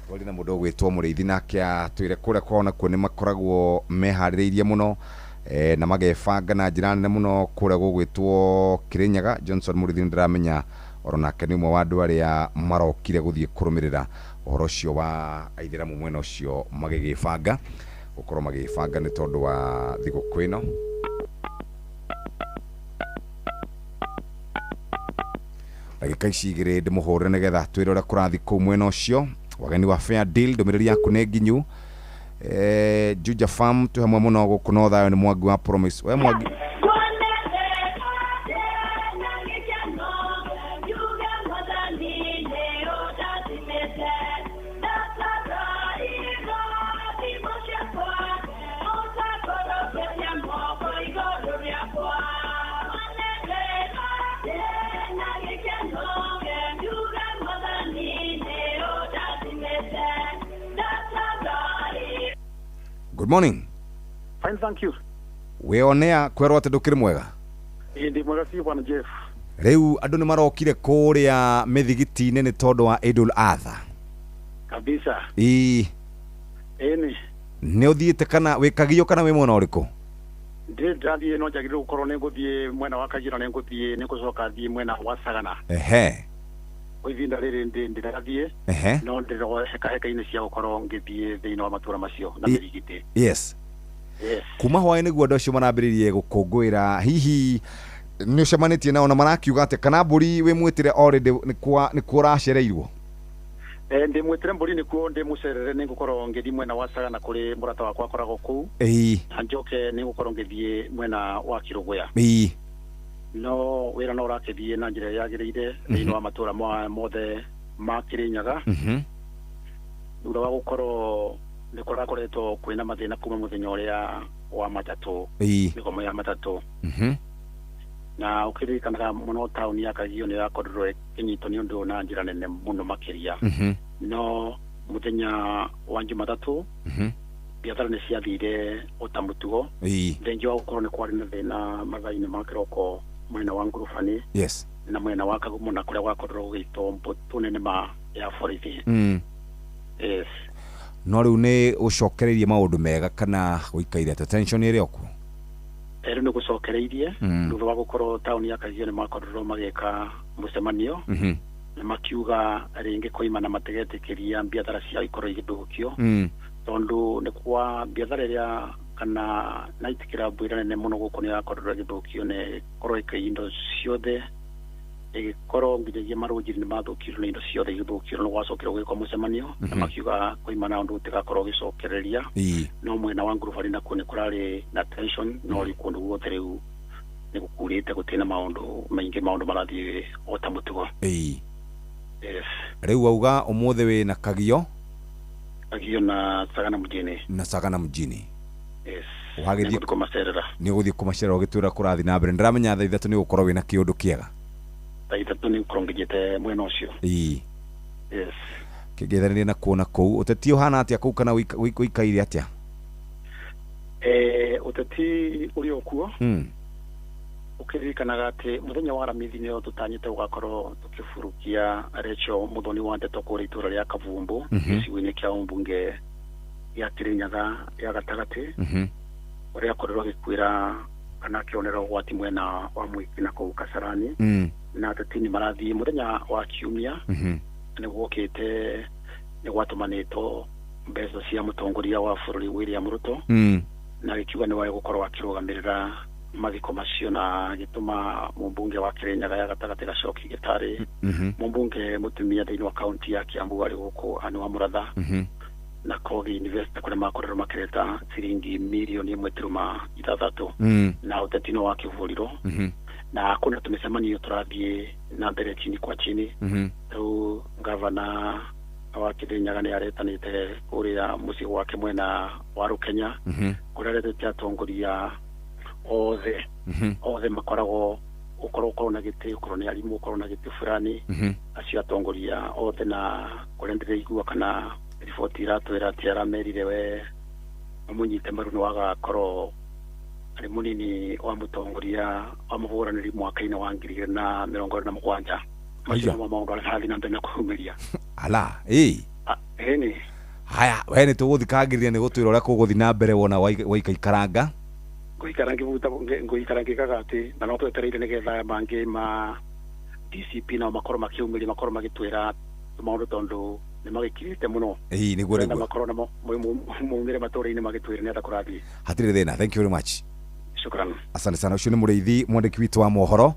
twarie na mũndũ ũgwĩtwo Mũrĩithi, nake atwĩre kũrĩa kwao nakuo nĩ makoragwo meharĩrĩirie mũno na magebanga na njĩra nene mũno kũrĩa gũgwĩtwo Kĩrĩnyaga. Johnson Mũrĩithi nĩ ndĩramenya oro nake nĩ ũmwe wa andũ arĩa marokire gũthiĩ kũrũmĩrĩra ũhoro ũcio wa aithĩramu mwena ũcio magĩgĩbanga gũkorwo magĩbanga nĩ tondũ wa thigũkũ ĩno. Ndagĩka ici igĩrĩ ndĩmũhũrĩre nĩgetha twĩre ũrĩa kũrathiĩ kũu mwena ũcio. Wageni wa Fair Deal, ndũmĩrĩri yaku nĩ nginyu. Juja Farm twĩ hamwe mũno gũkũ no thayũ nĩ Mwangi wa Promise. We Mwangi. Good morning. Fine, thank you. Wĩonea kwerwo atĩ ndũkĩrĩ mwega? Ĩĩ, ndĩ mwega biũ, bwana Jeff. Rĩu andũ nĩ marokire kũrĩa mĩthigiti-inĩ nĩ tondũ wa Eidul Adha. Kabisa. Ĩĩ. Ĩni. Nĩ ũthiĩte kana wĩ Kagio kana wĩ mwena ũrĩkũ? Ndirĩ ndathiĩ, no njagĩrĩirwo gũkorwo nĩ ngũthiĩ mwena wa Kagio na nĩ ngũthiĩ nĩ ngũcoka thiĩ mwena wa Sagana. Kwa ihinda rĩrĩ ndĩrathiĩ, no ndĩro hekaheka-inĩ cia gũkorwo ngĩthiĩ thĩinĩ wa matũra macio na mĩthigiti. Yes. Yes. Kuma hwaĩ nĩguo andũ acio marambĩrĩirie gũkũngũĩra. Hihi nĩ ũcemanĩtie nao na marakiuga atĩ kana mbũri wĩ mwĩtĩre already nĩ kwa ũracereirwo? Ndĩ mwĩtĩre mbũri nĩkuo ndĩ mũcerere nĩ ngũkorwo ngĩthiĩ mwena wa Sagana kũrĩ mũrata wakwa akoragwo kũu. Na njoke nĩ ngũkorwo ngĩthiĩ mwena wa Kĩrũgũya. No wĩra no ũrakĩthiĩ na njĩra ĩrĩa yagĩrĩire thĩinĩ wa matũra mothe ma Kĩrĩnyaga. Thutha wa gũkorwo nĩ kũrakoretwo kwĩna mathĩna kuma mũthenya ũrĩa wa matatũ, mĩgomo ya matatũ. Na ũkĩririkanaga mũno taũni ya Kagio nĩ yakorirwo ĩkĩnyitwo nĩ ũndũ na njĩra nene mũno makĩria. No mũthenya wa Jumatatũ biathara nĩ ciathire o ta mũtugo. Thengia wa gũkorwo nĩ kwarĩ na thĩna mathaa-inĩ ma kĩroko mwena wa Ngurubani na mwena wa Kagumo na kũrĩa gwakorirwo gũgĩitwo mbũtũ nene ma ya borithi. Yes. No rĩu nĩ ũcokereirie maũndũ mega kana gũikaire atĩa? Tension ĩrĩ o kuo? Rĩu nĩ gũcokereirie thutha wa gũkorwo taũni ya Kagio nĩ makorirwo magĩka mũcemanio na makiuga rĩngĩ koima na mategetĩkĩria biathara ciao ikorwo igĩthũkio tondũ nĩ kwa biathara ĩrĩa kana night club ĩrĩa nene mũno gũkũ nĩ yakorirwo ĩgĩthũkio nĩ ĩkorwo ĩkĩiya indo ciothe ĩgĩkorwo nginyagia marũnjiri nĩ mathũkirio na indo ciothe igĩthũkio nĩ gwacokire gwĩkwo mũcemanio na makiuga koima na ũndũ ũtigakorwo ũgĩcokereria. No mwena wa Ngurubani nakuo nĩ kũrarĩ na tension no rĩu kũndũ guothe rĩu nĩ gũkurĩte gũtirĩ na maũndũ maingĩ maũndũ marathiĩ o ta mũtugo. Yes. Rĩu wauga ũmũthĩ wĩ na Kagio? Kagio na Sagana mjini. Na Sagana mjini. Yes. Ũgagĩthiĩ kũmacerera. Nĩ ũgũthiĩ kũmacerera ũgĩtwĩra kũrathiĩ na mbere. Ndĩramenya thaa ithatũ nĩ ũgũkorwo wĩna kĩũndũ kĩega. Thaa ithatũ nĩ ngũkorwo nginyĩte mwena ũcio. Yes. Kĩngĩthanĩria na kuona kũu ũteti ũhana atĩa kũu kana ũikaire atĩa? Ũteti ũrĩ o kuo. Ũkĩririkanaga atĩ mũthenya wa Aramithi nĩo tũtanyĩte gũgakorwo tũkĩburukia Rachel Muthoni wa Ndeto kũrĩa itũũra rĩa Kavumbu gĩcigo-inĩ kĩa ũmbunge gĩa Kĩrĩnyaga ya gatagatĩ ũrĩa akorirwo agĩkuĩra kana akĩonera ũgwati mwena wa Mwiki na kũu Kasarani. Na ateti nĩ marathiĩ mũthenya wa Kiumia nĩ gwokĩte nĩ gwatũmanĩtwo mbeca cia mũtongoria wa bũrũri William Ruto na gĩkiuga nĩ we gũkorwo akĩrũgamĩrĩra mathiko macio na gĩtũma mũmbunge wa Kĩrĩnyaga ya gatagatĩ Gacoki Gĩtarĩ mũmbunge mũtumia thĩinĩ wa kaunti ya Kiambu arĩ gũkũ Anne wa Mũratha na Kogi University kũrĩa makorirwo makĩreta ciringi mirioni 1.6 na ũteti no wakĩhũrirwo na kuna tũmĩcemanio tũrathiĩ na mbere chini kwa chini. Rĩu gavana wa Kĩrĩnyaga nĩ aretanĩte kũrĩa mũciĩ gwake mwena wa Rũkenya kũrĩa aretete atongoria othe othe makoragwo ũkorwo na gĩtĩ ũkorwo nĩ arimũ ũkorwo na gĩtĩ fulani acio atongoria othe na kũrĩa ndĩraigua kana riboti iratwĩra atĩ aramerire we mamũnyite mbaru nĩ wagakorwo arĩ mũnini wa mũtongoria wa mũhũranĩri mwaka-inĩ wa 2027. Macio nĩmo maũndũ arĩa harathiĩ na mbere na kũhumĩria. Ala ĩni haya we nĩ tũgũthikangĩrĩria nĩ gũtwĩra ũrĩa kũgũthiĩ na mbere wona waikaikaranga ngũikara ngĩbuta ngũikara ngĩkaga atĩ na no twetereire nĩgetha mangĩ ma DCP nao makorwo makĩumĩria makorwo magĩtwĩra maũndũ tondũ nĩ magĩkirĩte mũno. Nĩguo nĩguo makorwo namo maumĩre matũũra-inĩ magĩtwĩra nĩ atĩa kũrathiĩ. Hatirĩ thĩna. Thank you very much. Shukran. Asante sana. Ũcio nĩ mũrĩithi mwandĩki witũ wa mohoro.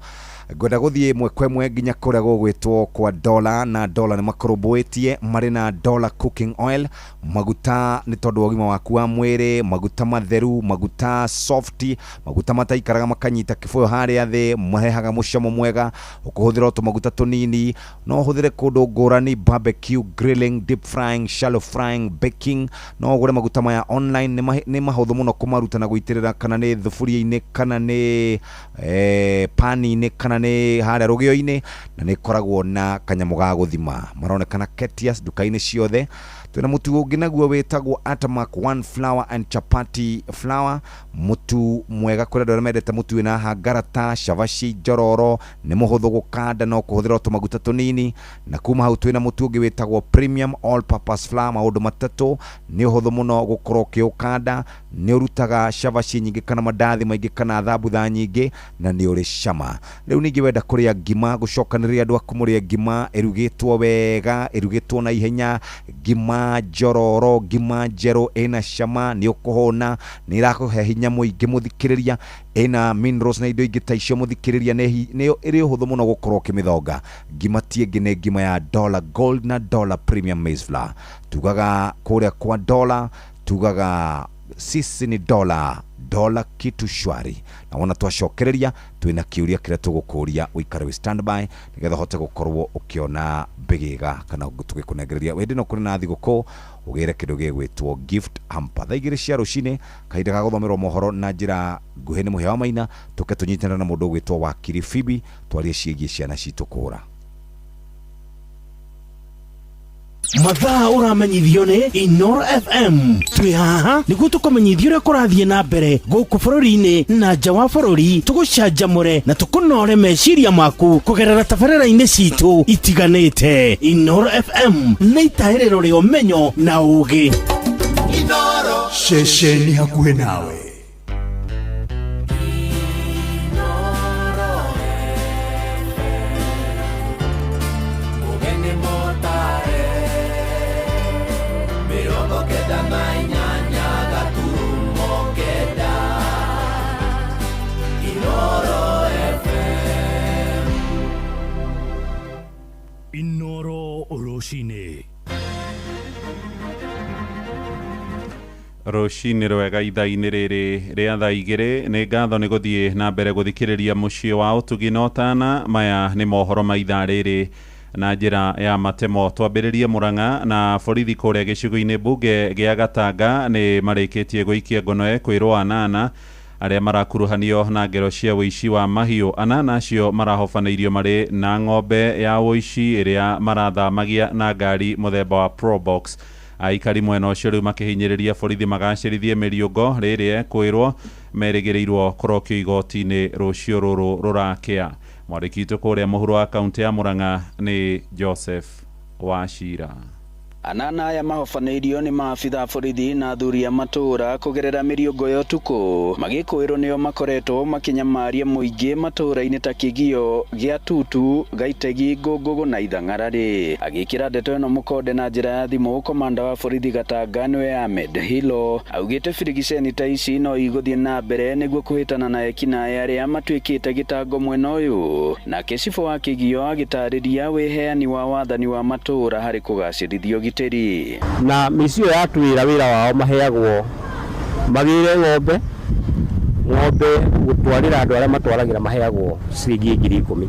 Ngwenda gũthiĩ ĩmwe kwa ĩmwe nginya kũrĩa gũgwĩtwo kwa Dola na Dola nĩ makũrũmbũĩtie marĩ na Dola cooking oil maguta nĩ tondũ wa ũgima waku wa mwĩrĩ maguta matheru maguta soft maguta mataikaraga makanyita kĩbũyũ harĩa thĩ marehaga mũcamo mwega ũkũhũthĩra o tũmaguta tũnini no ũhũthĩre kũndũ ngũrani barbecue grilling deep frying shallow frying baking no ũgũre maguta maya online nĩ mahũthũ mũno kũmaruta na gũitĩrĩra kana nĩ thuburia-inĩ kana nĩ pani-inĩ kana nĩ harĩa rũgĩo-inĩ na nĩ ĩkoragwo na kanyamũ ga gũthima maronekana Ketias nduka-inĩ ciothe. Twĩna mũtu ũngĩ naguo wĩtagwo Atamak One Flour and Chapati Flour mũtu mwega kũrĩ andũ arĩa mendete mũtu wĩna hangarata cabaci njororo nĩ mũhũthũ gũkanda no kũhũthĩra o tũmaguta tũnini na kuma hau twĩna mũtu ũngĩ wĩtagwo Premium All Purpose Flour maũndũ matatũ nĩ ũhũthũ mũno gũkorwo ũkĩũkanda nĩ ũrutaga cabaci nyingĩ kana mandathi maingĩ kana thambutha nyingĩ na nĩ ũrĩ cama. Rĩu Rĩu ningĩ wenda kũrĩa ngima, gũcokanĩrĩria andũ aku mũrĩe ngima ĩrugĩtwo wega, ĩrugĩtwo na ihenya, ngima njororo, ngima njerũ ĩna cama, nĩ ũkũhũna, nĩ ĩrakũhe hinya mũingĩ mũthikĩrĩria, ĩna minerals na indo ingĩ ta icio mũthikĩrĩria, nĩ ĩrĩ ũhũthũ mũno gũkorwo ũkĩmĩthonga. Ngima ti ĩngĩ nĩ ngima ya Dollar Gold na Dollar Premium Maize Flour. Tugaga kũrĩa kwa Dollar, tugaga sisi ni Dollar, Dollar kitu shwari. Na wona twacokereria twina kiuria kiria tugũkũria ũikare wĩ standby nĩgetha ũhote gũkorwo ũkĩona mbĩgĩga kana tũgĩkũnengereria. Hĩndĩ ĩno kũrĩ na thigũkũ ũgĩre kĩndũ gĩgwĩtwo gift hamper. Thaa 2 cia rũcinĩ, kahinda ga gũthomerwo mohoro na njĩra nguhĩ nĩ Mũhĩa wa Maina, tũke tũnyitanĩre na mũndũ ũgwĩtwo Wakiri Phoebe twarie ciĩgiĩ ciana citũ kũra. Mathaa ũramenyithio nĩ Inoro FM. Twĩ haha nĩguo tũkũmenyithie ũrĩa kũrathiĩ na mbere gũkũ bũrũri-inĩ na nja wa bũrũri, tũgũcanjamũre na tũkũnore meciria maku kũgerera tabarĩra-inĩ citũ itiganĩte. Inoro FM nĩ itahĩrĩro rĩa ũmenyo na ũũgĩ. Inoro ceceni hakuhĩ nawe. Inoro rũcinĩ. Rũcinĩ rwega ithaa-inĩ rĩrĩ rĩa thaa 2. Nĩ ngatho nĩ gũthiĩ na mbere gũthikĩrĩria mũciĩ wa ũtugi na ũtana. Maya nĩ mohoro ma ithaa rĩrĩ na njĩra ya matemo. Twambĩrĩrie Murang'a na borithi kũrĩa gĩcigo-inĩ mbunge gĩa Gatanga nĩ marĩkĩtie gũikia ngono kwĩrwo anana arĩa marakuruhanio na ngero cia ũici wa mahiũ. Anana acio marahobanĩirio marĩ na ng'ombe ya ũici ĩrĩa marathamagia na ngari mũthemba wa Probox. Aikari mwena ũcio rĩu makĩhinyĩrĩria borithi magacĩrithie mĩriũngo rĩrĩ ekwĩrwo merĩgĩrĩirwo kũrokio igoti-inĩ rũciũ rũrũ rũrakĩa. Mwandĩki witũ kũrĩa mũhuro wa kaunti ya Murang'a nĩ Joseph Wachira. Anana aya mahobanĩirio nĩ maabitha borithi na athuri a matũũra kũgerera mĩriũngo ya ũtukũ, magĩkũĩrwo nĩo makoretwo makĩnyamaria mũingĩ matũũra-inĩ ta Kĩgio, gĩa Tutu, Gaitegi, Ngũngũgũ na Ithang'ararĩ. Agĩkĩra ndeto ĩno mũkonde na njĩra ya thimũ, komanda wa borithi Gatanga nĩwe Ahmed Hilo augĩte birigiceni ta ici no igũthiĩ na mbere nĩguo kũhĩtana na ekinaĩ arĩa matuĩkĩte gĩtango mwena ũyũ. Nake cibũ wa Kĩgio agĩtarĩria wĩheani wa wathani wa matũũra harĩ kũgacĩrithio ũgitĩri. Na mĩciĩ ya twĩra wĩra wao maheagwo magĩre ng'ombe, ng'ombe gũtwarĩra andũ arĩa matwaragĩra maheagwo ciringi 10,000.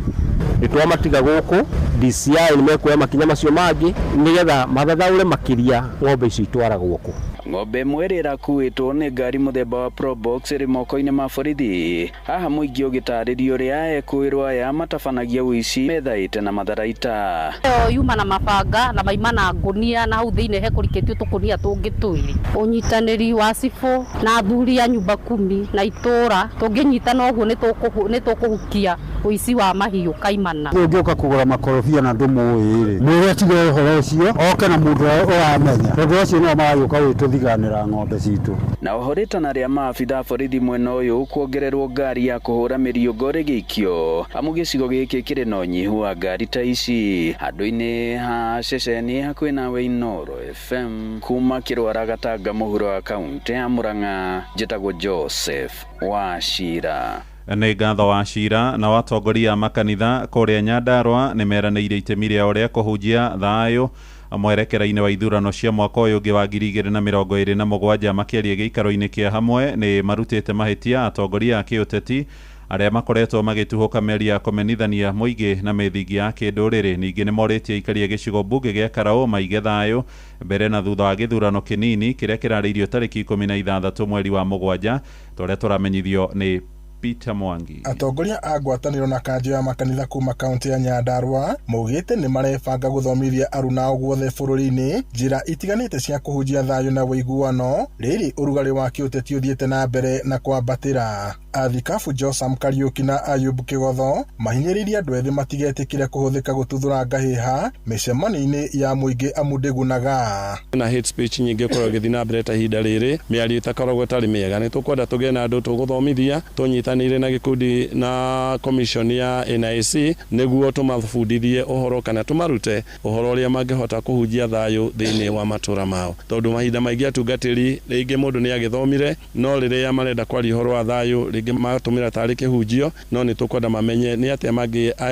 Nĩ twamatiga gũkũ DCI nĩ mekuoya makinya macio mangĩ nĩgetha mathathaũre makĩria ng'ombe icio itwaragwo kũ. Ng'ombe ĩmwe ĩrĩa ĩrakuĩtwo nĩ ngari mũthemba wa Probox ĩrĩ moko-inĩ ma borithi. Haha mũingĩ ũgĩtarĩrio ũrĩa ekũĩrwo aya matabanagia ũici methaĩte na matharaita. Ĩyo yuma na mabanga na maima na ngũnia, na hau thĩinĩ hekũrikĩtio tũkũnia tũngĩ twĩrĩ. Ũnyitanĩri wa cibũ na athuri a nyumba kumi na itũũra tũngĩnyitana ũguo nĩ tũkũhukia ũici wa mahiũ kaimana. Ũngĩũka kũgũra makorobia na ndũmũĩ rĩ, mwĩre atige ũhoro ũcio, oke na mũndũ ũramenya, tondũ acio nĩo maragĩũka gwĩtũthiganĩra ng'ombe citũ. Na oho rĩtana rĩa maabitha borithi mwena ũyũ kuongererwo ngari ya kũhũra mĩriũngo rĩgĩikio, amu gĩcigo gĩkĩ kĩrĩ na ũnyihu wa ngari ta ici. Handũ-inĩ ha ceceni hakuhĩ nawe Inoro FM kuma Kĩrwara Gatanga mũhuro wa kaunti ya Murang'a, njĩtagwo Joseph Wachira. Nĩ ngatho Wachira. Na watongoria a makanitha kũrĩa Nyandarua nĩ meranĩire itemi rĩao rĩa kũhunjia thayũ mwerekera-inĩ wa ithurano cia mwaka ũyũ ũngĩ wa 2027. Makĩaria gĩikaro-inĩ kĩa hamwe nĩ marutĩte mahĩtia atongoria a kĩũteti arĩa makoretwo magĩtuhũka mĩario ya kũmenithania mũingĩ na mĩthingi ya kĩndũrĩrĩ. Ningĩ nĩ morĩtie aikari a gĩcigo mbunge gĩa Karaũ maige thayũ mbere na thutha wa gĩthurano kĩnini kĩrĩa kĩrarĩirio tarĩki 16 mweri wa 7, tũrĩa tũramenyithio nĩ Peter Mwangi. Atongoria a ngwatanĩro na kanjũ ya makanitha kuma kaunti ya Nyandarua maugĩte nĩ marebanga gũthomithia arunao guothe bũrũri-inĩ njĩra itiganĩte cia kũhunjia thayũ na ũiguano rĩrĩ ũrugarĩ wa kĩũteti ũthiĩte na mbere na kwambatĩra. Athikabu Josam Kariuki na Ayub Kĩgotho mahinyĩrĩirie andũ ethĩ matigetĩkĩre kũhũthĩka gũtuthũra ngahĩha mĩcemanio-inĩ ya mũingĩ amu ndĩgunaga. Na hate speech nyingĩ ĩkoragwo ĩgĩthiĩ na mbere ta ihinda rĩrĩ, mĩario ĩtakoragwo ĩtarĩ mĩega. Nĩ tũkwenda tũgĩe na andũ tũgũthomithia, tũnyitanĩre Tũnyitanĩire na gĩkundi na commission ya NIC nĩguo tũmabundithie ũhoro kana tũmarute ũhoro ũrĩa mangĩhota kũhunjia thayũ thĩinĩ wa matũra mao, tondũ mahinda maingĩ atungatĩri rĩngĩ mũndũ nĩ agĩthomire, no rĩrĩa marenda kwaria ũhoro wa thayũ rĩngĩ matũmĩra tarĩ kĩhunjio, no nĩ tũkwenda mamenye nĩ atĩa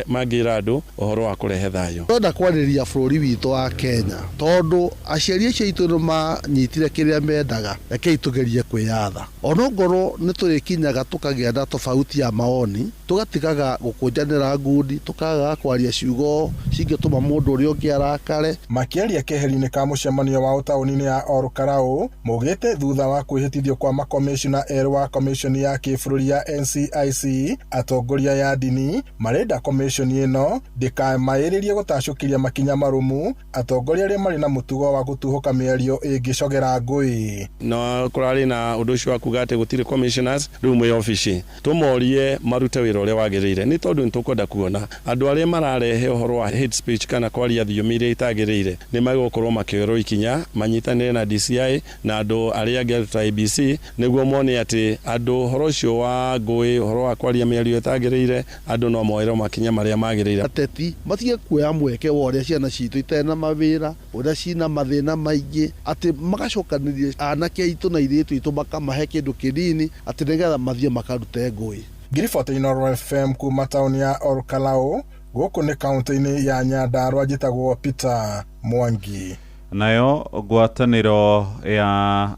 mangĩra andũ ũhoro wa kũrehe thayũ. Twenda kwarĩria bũrũri witũ wa Kenya tondũ aciari acio aitũ nĩ manyitire kĩrĩa mendaga, rekei tũgerie kwĩyatha. Onongorwo nĩ tũrĩkinyaga tũkagĩa na tofauti ya maoni, tũgatigaga gũkũnjanĩra ngundi, tũkagaga kwaria ciugo cingĩtũma mũndũ ũrĩa ũngĩ arakare. Makĩaria keheri-inĩ ka mũcemanio wao taũni-inĩ ya Olkalou, maugĩte thutha wa kwĩhĩtithio kwa makomishona erũ wa komishoni ya kĩbũrũri ya NCIC, atongoria ya ndini marenda komishoni ĩno ndĩkamaĩrĩrie gũtacũkĩria makinya marũmu atongoria arĩa marĩ na mũtugo wa gũtuhũka mĩario ĩngĩcogera ngũĩ. No kũrarĩ na ũndũ ũcio wa kuga atĩ gũtirĩ commissioners rĩu mwĩ obici, tũmorie marute wĩra ũrĩa wagĩrĩire, nĩ tondũ nĩ tũkwenda kuona andũ arĩa mararehe ũhoro wa hate speech kana kwaria thiomi iria itagĩrĩire nĩ magũkorwo makĩoerwo ikinya, manyitanĩre na DCI na andũ arĩa angĩ ta ABC nĩguo mone atĩ andũ ũhoro ũcio wa ngũĩ, ũhoro wa kwaria mĩario ĩtagĩrĩire, andũ no moerwo makinya marĩa magĩrĩire. Ateti matige kuoya mweke wa ũrĩa ciana citũ itarĩ na mawĩra, ũrĩa cina mathĩna maingĩ, atĩ magacokanĩria anake aitũ na airĩtu aitũ makamahe kĩndũ kĩnini atĩ nĩgetha mathiĩ makarute ngũĩ. Ngiriboti Inooro FM kuma taũni ya Olkalou, gũkũ nĩ kaunti-inĩ ya Nyandarua, njĩtagwo Peter Mwangi. Nayo ngwatanĩro ya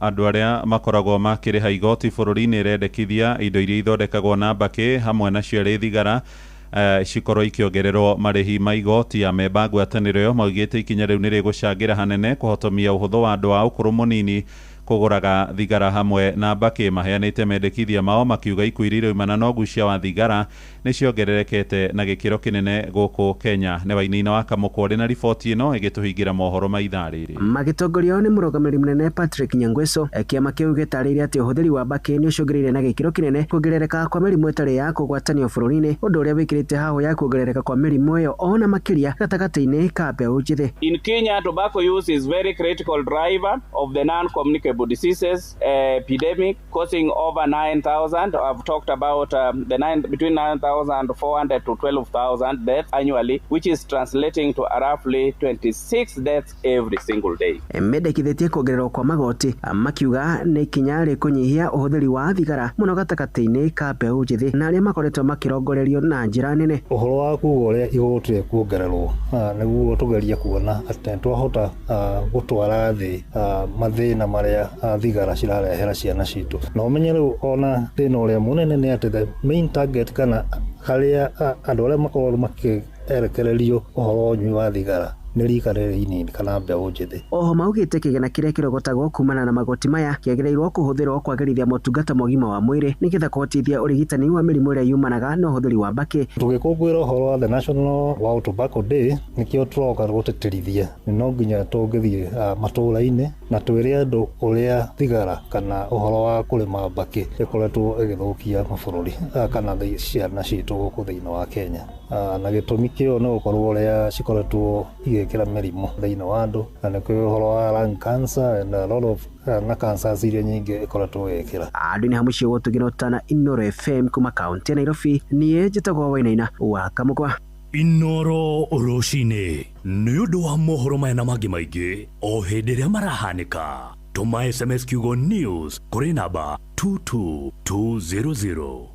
andũ arĩa makoragwo makĩrĩha igoti bũrũri-inĩ ĩrendekithia indo iria ithondekagwo na mbakĩ hamwe na ciarĩ thigara cikorwo ikĩongererwo marĩhi ma igoti. Amemba ngwatanĩro ĩyo maugĩte ikinya rĩu nĩ rĩgũcangĩra hanene kũhotomia ũhũthũ wa andũ a ũkũrũ mũnini kũgũraga thigara hamwe na mbakĩ. Maheanĩte mendekithia mao makiuga ikuũ iria iraumana na ũgucia wa thigara nĩ ciongererekete na gĩkĩro kĩnene gũkũ Kenya. Nĩ Wainaina wa Kamũkwa na riboti ĩno ĩgĩtũhingĩra mohoro ma ithaa rĩrĩ. Magĩtongorio nĩ mũrũgamĩrĩri mũnene Patrick Nyangweso, kĩama kĩu gĩtarĩirie atĩ ũhũthĩri wa mbakĩ nĩ ũcũngĩrĩirie na gĩkĩro kĩnene kuongerereka kwa mĩrimũ ĩtarĩ ya kũgwatanio bũrũri-inĩ, ũndũ ũrĩa wĩkĩrĩte hahũ ya kuongerereka kwa mĩrimũ ĩyo ona makĩria gatagatĩ-inĩ ka mbeũ njĩthĩ. In Kenya, tobacco use is very critical driver of the non-communicable diseases epidemic, causing over 9,000. I've talked about the between 9,400 to 12,000 deaths annually, which is translating to roughly 26 deaths every single day. Mendekithĩtie kuongererwo kwa magoti, makiuga nĩ ikinya rĩkũnyihia ũhũthĩri wa thigara mũno gatagatĩ-inĩ ka mbeũ njĩthĩ na arĩa makoretwo makĩrongorerio na njĩra nene. Ũhoro wa kuga ũrĩa igoti rĩkuongererwo nĩguo tũgerie kuona atĩ twahota gũtwara thĩ mathĩna marĩa thigara cirarehera ciana citũ. Na ũmenye rĩu ona thĩna ũrĩa mũnene nĩ atĩ the main target kana harĩa andũ arĩa makoragwo makĩerekererio ũhoro wa ũnyui wa thigara nĩ rika rĩrĩ inini kana mbeũ njĩthĩ. Oho maugĩte kĩgĩna kĩrĩa kĩrogotagwo kumana na magoti maya kĩagĩrĩirwo kũhũthĩrwo kwagĩrithia motungata ma ũgima wa mwĩrĩ nĩgetha kũhotithia ũrigitani wa mĩrimũ ĩrĩa yumanaga na ũhũthĩri wa mbakĩ. Tũgĩkũngũĩra ũhoro wa the National World Tobacco Day nĩkĩo tũroka gũtĩtĩrithia no nginya tũngĩthiĩ matũũra-inĩ na twĩre andũ ũrĩa thigara kana ũhoro wa kũrĩma mbakĩ ĩkoretwo ĩgĩthũkia mabũrũri kana ciana citũ gũkũ thĩinĩ wa Kenya. Na gĩtũmi kĩo nĩ gũkorwo ũrĩa cikoretwo igĩkĩra mĩrimũ thĩinĩ wa andũ, na nĩkĩo ũhoro wa lung cancer and a lot of na cancers iria nyingĩ ĩkoretwo ĩgĩkĩra. Andũ nĩ hamũciĩ gũtũgĩra ũtana Inooro FM kuma kaunti ya Nairobi, niĩ njĩtagwo Wainaina wa Kamũkwa. Inooro rũcinĩ nĩ ũndũ wa mohoro maya na mangĩ maingĩ o hĩndĩ ĩrĩa marahanĩka. Tũma SMS kiugo news kũrĩ namba 22200.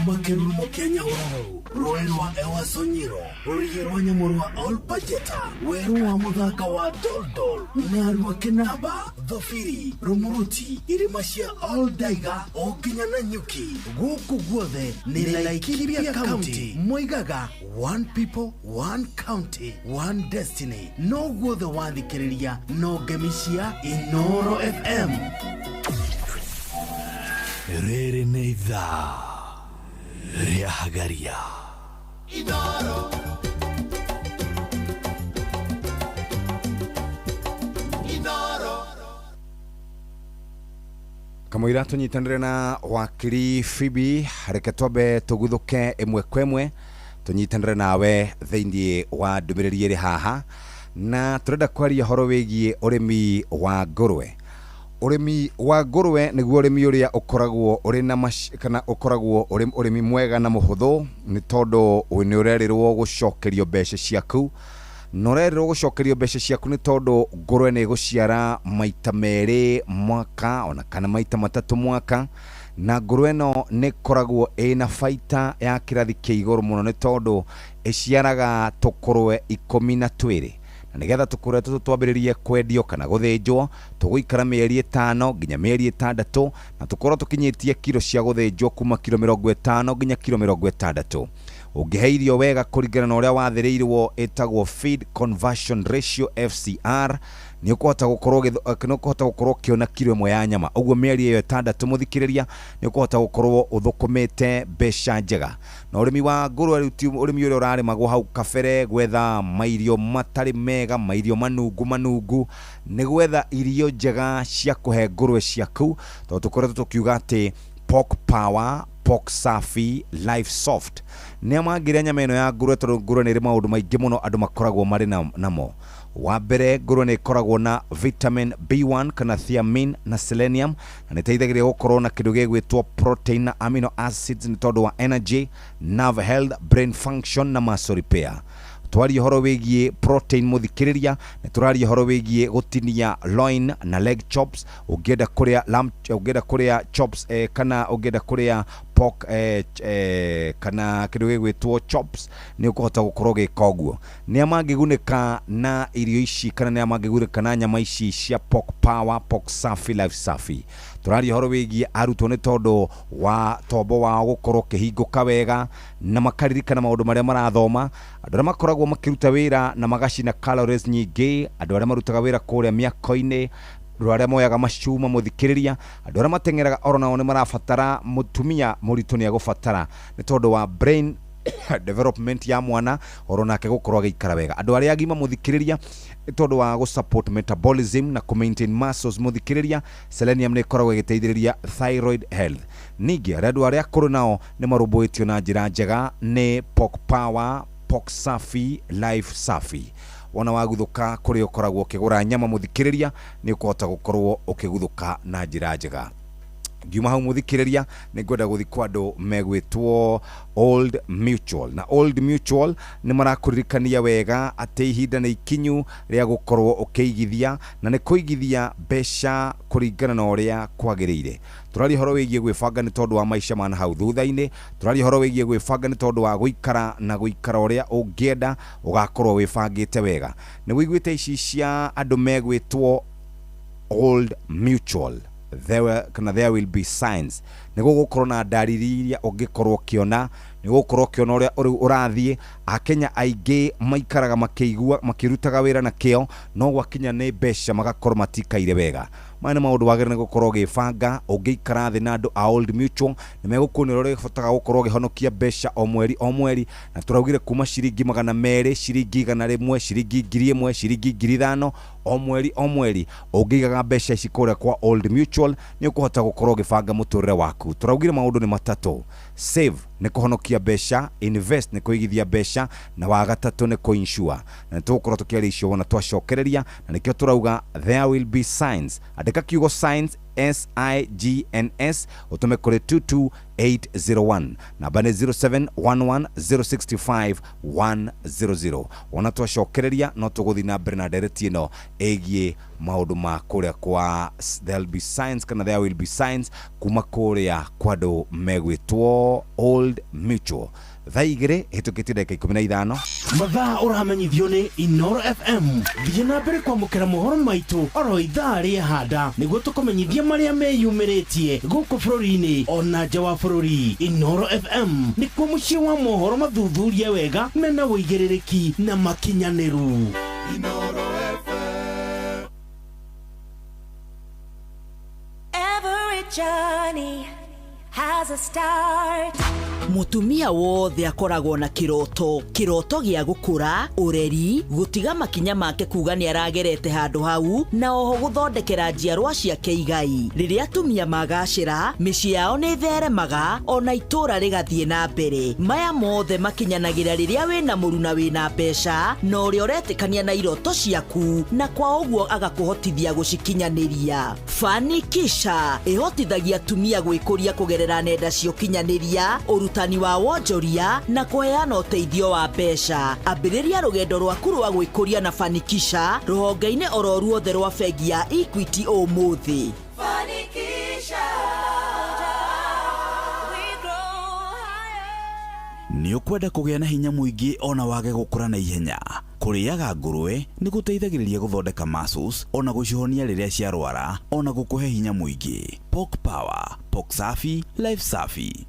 Makerumo Kenya wao rũĩ rwa Ewasonyiro, rũrigi rwa nyamũ rwa Olpajeta, werũ wa mũthanga wa Doldol, Narua Kinaba, Thobiri, Rumuruti, irĩma cia Oldaiga o nginya Nanyuki. Gũkũ guothe nĩ Laikipia County. Moigaga one people, one county, one destiny. No guothe wathikĩrĩria no ngemi cia Inooro FM. Rĩrĩ nĩ ithaa rĩa Hagaria. Inooro. Inooro. Kamũira tũnyitanĩre na wakiri Phoebe, reke twambe tũguthũke ĩmwe kwa ĩmwe tũnyitanĩre nawe thĩinĩ wa ndũmĩrĩri ĩrĩ haha, na tũrenda kwaria ũhoro wĩgiĩ ũrĩmi wa ngũrwe. Ũrĩmi wa ngũrwe nĩguo ũrĩmi ũrĩa ũkoragwo ũrĩ na kana ũkoragwo ũrĩ ũrĩmi mwega na mũhũthũ, nĩ tondũ nĩ ũrerĩrwo gũcokerio mbeca ciaku, na ũrerĩrwo gũcokerio mbeca ciaku nĩ tondũ ngũrwe nĩ ĩgũciara maita merĩ mwaka ona kana maita matatũ mwaka, na ngũrwe ĩno nĩ ĩkoragwo ĩna baita ya kĩrathi kĩa igũrũ mũno nĩ tondũ ĩciaraga tũkũrwe 12, na nĩgetha tũkũrwe tũtũ twambĩrĩrie kwendio kana gũthĩnjwo tũgũikara mĩeri 5 nginya mĩeri 6, na tũkorwo tũkinyĩtie kiro cia gũthĩnjwo kuma kiro 50 nginya kiro 60. Ũngĩhe irio wega kũringana na ũrĩa wathĩrĩirwo ĩtagwo feed conversion ratio FCR, nĩ ũkũhota gũkorwo ũkĩona kiro ĩmwe ya nyama. Ũguo mĩeri ĩyo 6 mũthikĩrĩria nĩ ũkũhota gũkorwo ũthũkũmĩte mbeca njega. Na ũrĩmi wa ngũrwe rĩu ti ũrĩmi ũrĩa ũrarĩmagwo hau kabere, gwetha mairio matarĩ mega, mairio manungu manungu, nĩ gwetha irio njega cia kũhe ngũrwe ciaku, tondũ tũkoretwo tũkiuga atĩ Pork Power, Pork Safi, Life Soft nĩ mangĩrĩa nyama ĩno ya ngũrwe, tondũ ngũrwe nĩ ĩrĩ maũndũ maingĩ mũno andũ makoragwo marĩ namo. Wa mbere, ngũrwe nĩ ĩkoragwo na vitamin B1 kana thiamine na selenium, na nĩ ĩteithagĩrĩria gũkorwo na kĩndũ gĩgwĩtwo protein na amino acids nĩ tondũ wa energy, nerve health, brain function na muscle repair. Twaria ũhoro wĩgiĩ protein mũthikĩrĩria, nĩ tũraria ũhoro wĩgiĩ gũtinia loin na leg chops. Ũngĩenda kũrĩa lamb, ũngĩenda kũrĩa chops kana ũngĩenda kũrĩa pork kana kĩndũ gĩgwĩtwo chops, nĩ ũkũhota gũkorwo ũgĩka ũguo. Nĩa mangĩgunĩka na irio ici kana nĩa mangĩgunĩka na nyama ici cia Pork Power, Pork Safi, Life Safi? Tũraria ũhoro wĩgiĩ arutwo nĩ tondũ wa tombo wao gũkorwo ũkĩhingũka wega na makaririkana maũndũ marĩa marathoma. Andũ arĩa makoragwo makĩruta wĩra na magacina calories nyingĩ, andũ arĩa marutaga wĩra kũrĩa mĩako-inĩ, andũ arĩa moyaga macuma mũthikĩrĩria, andũ arĩa mateng'eraga oro nao nĩ marabatara, mũtumia mũritũ nĩ agũbatara nĩ tondũ wa brain development ya mwana oro nake gũkorwo agĩikara wega. Andũ arĩa agima mũthikĩrĩria nĩ tondũ wa gũ support metabolism na kũ maintain muscles mũthikĩrĩria, selenium nĩ ĩkoragwo ĩgĩteithĩrĩria thyroid health. Ningĩ andũ arĩa akũrũ nao nĩ marũmbũĩtio na njĩra njega nĩ Pork Power, Pork Safi, Life Safi. Wona waguthũka kũrĩa ũkoragwo ũkĩgũra nyama mũthikĩrĩria, nĩ ũkũhota gũkorwo ũkĩguthũka na njĩra njega. Ngiuma hau mũthikĩrĩria, nĩ ngwenda gũthiĩ kwa andũ megwĩtwo Old Mutual. Na Old Mutual nĩ marakũririkania wega atĩ ihinda nĩ ikinyu rĩa gũkorwo ũkĩigithia, na nĩ kũigithia mbeca kũringana na ũrĩa kwagĩrĩire. Tũraria ũhoro wĩgiĩ gwĩbanga nĩ tondũ wa maica ma nahau thutha-inĩ, tũraria ũhoro wĩgiĩ gwĩbanga nĩ tondũ wa gũikara na gũikara ũrĩa ũngĩenda ũgakorwo wĩbangĩte wega. Nĩ wĩiguĩte ici cia andũ megwĩtwo Old Mutual? There will be signs. Nĩ gũgũkorwo na ndariri iria ũngĩkorwo ũkĩona, nĩ gũgũkorwo ũkĩona ũrĩa ũrathiĩ. Akenya aingĩ maikaraga makĩigua makĩrutaga wĩra na kĩo, no gwakinya nĩ mbeca magakorwo matikaire wega. Maya nĩ maũndũ wagĩrĩire nĩ gũkorwo ũgĩbanga. Ũngĩikara thĩ na andũ a Old Mutual nĩ megũkuonia ũrĩa ũrĩhotaga gũkorwo ũkĩhonokia mbeca o mweri o mweri, na tũraugire kuma ciringi 200, ciringi 100, ciringi 1000, ciringi 5000 o mweri o mweri. Ũngĩigaga mbeca ici kũrĩa kwa Old Mutual nĩ ũkũhota gũkorwo ũgĩbanga mũtũrĩre waku. Tũraugire maũndũ nĩ matatũ: save nĩ kũhonokia mbeca, invest nĩ kũigithia mbeca, na wa gatatũ nĩ kũ-insure. Na nĩtũgũkorwo tũkĩaria icio wona twacokereria, na nĩkĩo tũrauga there will be signs. Andĩka kiugo signs, SIGNS, ũtũme kũrĩ 22801. Namba nĩ 0711 065 100. Wona twacokereria no tũgũthiĩ na mbere na ndereti ĩno ĩgiĩ maũndũ ma kũrĩa kwa there will be signs kana there will be signs kuma kũrĩa kwa andũ megwĩtwo Old Mutual. Thaa 2 hĩtũkĩtie ndagĩka 15. Mathaa ũramenyithio nĩ Inoro FM. Thiĩ na mbere kwamũkĩra mohoro maitũ oro ithaa rĩehanda nĩguo tũkũmenyithie marĩa meyumĩrĩtie gũkũ bũrũri-inĩ ona nja wa bũrũri. Inoro FM nĩkuo mũciĩ wa mohoro mathuthurie wega mena ũigĩrĩrĩki na makinyanĩru. Inoro FM. Every journey has has a start. Mutumia wothe akoragwo na kiroto, kiroto gĩa gũkũra, ũreri, gũtiga makinya make kuga nĩ aragerete handũ hau, na oho gũthondekera njiarwa ciake igai. Rĩrĩa atumia magacĩra, mĩciĩ yao nĩ ĩtheremaga, ona itũũra rĩgathiĩ na mbere. Maya mothe makinyanagĩra rĩrĩa wĩna mũruna wĩna mbeca, na ũrĩa ũretĩkania na iroto ciaku, na kwa ũguo agakũhotithia gũcikinyanĩria. Fanikisha ĩhotithagia atumia gwĩkũria kũgerera nenda cia ũkinyanĩria, ũrutani wa wonjoria na kũheana ũteithio wa mbeca. Ambĩrĩria rũgendo rwaku rwa gwĩkũria na Fanikisha rũhonge-inĩ oro ruothe rwa bengi ya Equity ũmũthĩ. Fanikisha. We grow higher. Nĩ ũkwenda kũgĩa na hinya mũingĩ ona wage gũkũra na ihenya. Kũrĩaga ngũrwe nĩ gũteithagĩrĩria gũthondeka muscles ona gũcihonia rĩrĩa ciarwara ona gũkũhe hinya mũingĩ. Pork Power, Pork Safi, Life Safi.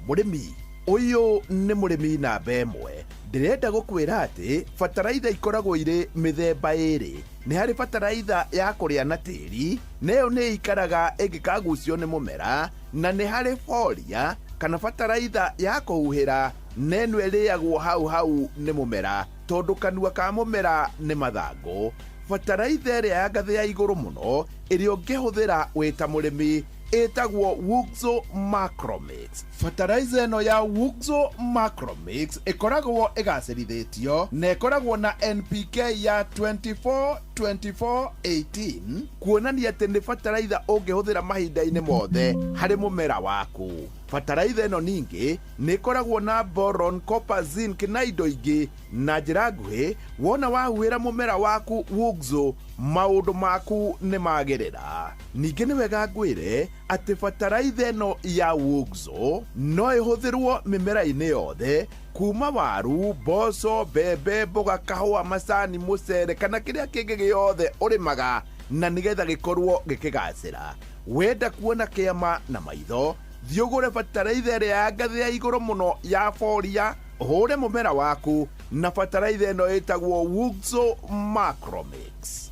Mũrĩmi ũyũ nĩ mũrĩmi namba ĩmwe. Ndĩrenda gũkwĩra atĩ bataraitha ikoragwo irĩ mĩthemba ĩrĩ. Nĩ harĩ bataraitha ya kũrĩa na tĩri, na ĩyo nĩ ĩikaraga ĩngĩkagucio nĩ mũmera, na nĩ harĩ foria kana bataraitha ya kũhuhĩra, na ĩno ĩrĩagwo hau hau nĩ mũmera tondũ kanua ka mũmera nĩ mathangũ. Bataraitha ĩrĩa ya ngathĩ ya igũrũ mũno ĩrĩa ũngĩhũthĩra wĩ ta mũrĩmi ĩtagwo Wuxo Macromix. Fertilizer ĩno ya Wuxo Macromix ĩkoragwo ĩgacĩrithĩtio na ĩkoragwo na NPK ya 24 24 18 kuonania atĩ nĩ fertilizer ũngĩhũthĩra mahinda-inĩ mothe harĩ mũmera waku. Fertilizer ĩno ningĩ nĩ ĩkoragwo na boron, copper, zinc na indo ingĩ. Na njĩra nguhĩ, wona wahuhĩra mũmera waku Wuxo, maũndũ maku nĩ magĩrĩra. Ningĩ nĩ wega ngwĩre atĩ bataraitha ĩno ya Wuxo no ĩhũthĩrwo mĩmera-inĩ yothe kuma waru, mboco, mbembe, mboga, kahũa, macani, mũcere kana kĩrĩa kĩngĩ gĩothe ũrĩmaga, na nĩgetha gĩkorwo gĩkĩgacĩra. Wenda kuona kĩama na maitho, thiĩ ũgũre bataraitha ĩrĩa ya ngathĩ ya igũrũ mũno ya foria, ũhũre mũmera waku na bataraitha ĩno ĩtagwo Wuxo Macromix.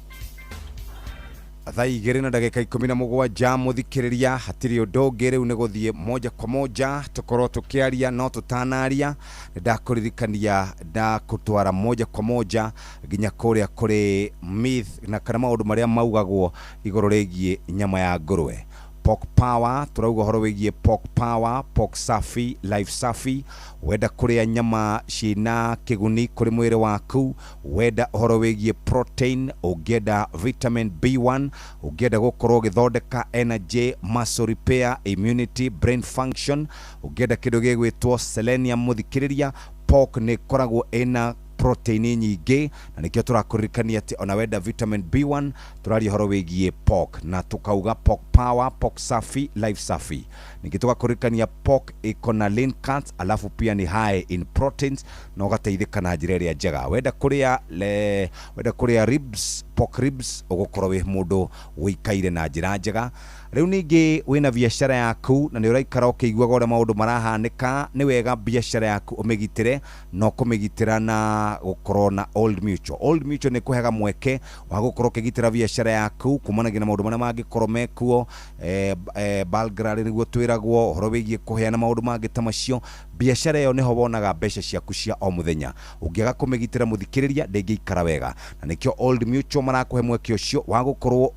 Thaa 2:17 mũthikĩrĩria, hatirĩ ũndũ ũngĩ rĩu nĩ gũthiĩ moja kwa moja tũkorwo tũkĩaria no tũtanaria. Nĩ ndakũririkania ndakũtwara moja kwa moja nginya kũrĩa kũrĩ myth na kana maũndũ marĩa maugagwo igũrũ rĩgiĩ nyama ya ngũrwe. Pork Power, turauga ũhoro wĩgiĩ Pork Power, Pork Safi, Life Safi. Wenda kũrĩa nyama cina kĩguni kũrĩ mwĩrĩ waku, wenda ũhoro wĩgiĩ protein, ũngĩenda vitamin B1, ũngĩenda gũkorwo ũgĩthondeka energy, muscle repair, immunity, brain function, ũngĩenda kĩndũ gĩgwĩtwo selenium mũthikĩrĩria, pork nĩ ĩkoragwo ĩna protein nyingĩ na nĩkĩo tũrakũririkania atĩ ona wenda vitamin B1 tũraria ũhoro wĩgiĩ pork na tukauga Pork Power, Pork Safi, Life Safi. Ningĩ tũgakũririkania pork iko na lean cuts, alafu pia ni high in proteins na ũgateithĩka na njĩra ĩrĩa njega. Wenda kũrĩa ribs, pork ribs, ũgũkorwo wĩ mũndũ wĩikaire na njĩra njega. Rĩu ningĩ wĩna biacara yaku na nĩ ũraikara ũkĩiguaga ũrĩa maũndũ marahanĩka, nĩ wega biacara yaku ũmĩgitĩre na ũkũmĩgitĩra na gũkorwo na Old Mutual. Old Mutual nĩ kũheaga mweke wa gũkorwo ũkĩgitĩra biacara yaku kumanagia na maũndũ marĩa mangĩkorwo mekuo, burglary nĩguo twĩragwo, ũhoro wĩgiĩ kũheana maũndũ mangĩ ta macio. Biacara ĩyo nĩho wonaga mbeca ciaku cia o mũthenya. Ũngĩaga kũmĩgitĩra mũthikĩrĩria ndĩngĩikara wega, na nĩkĩo Old Mutual marakũhe mweke ũcio wa gũkorwo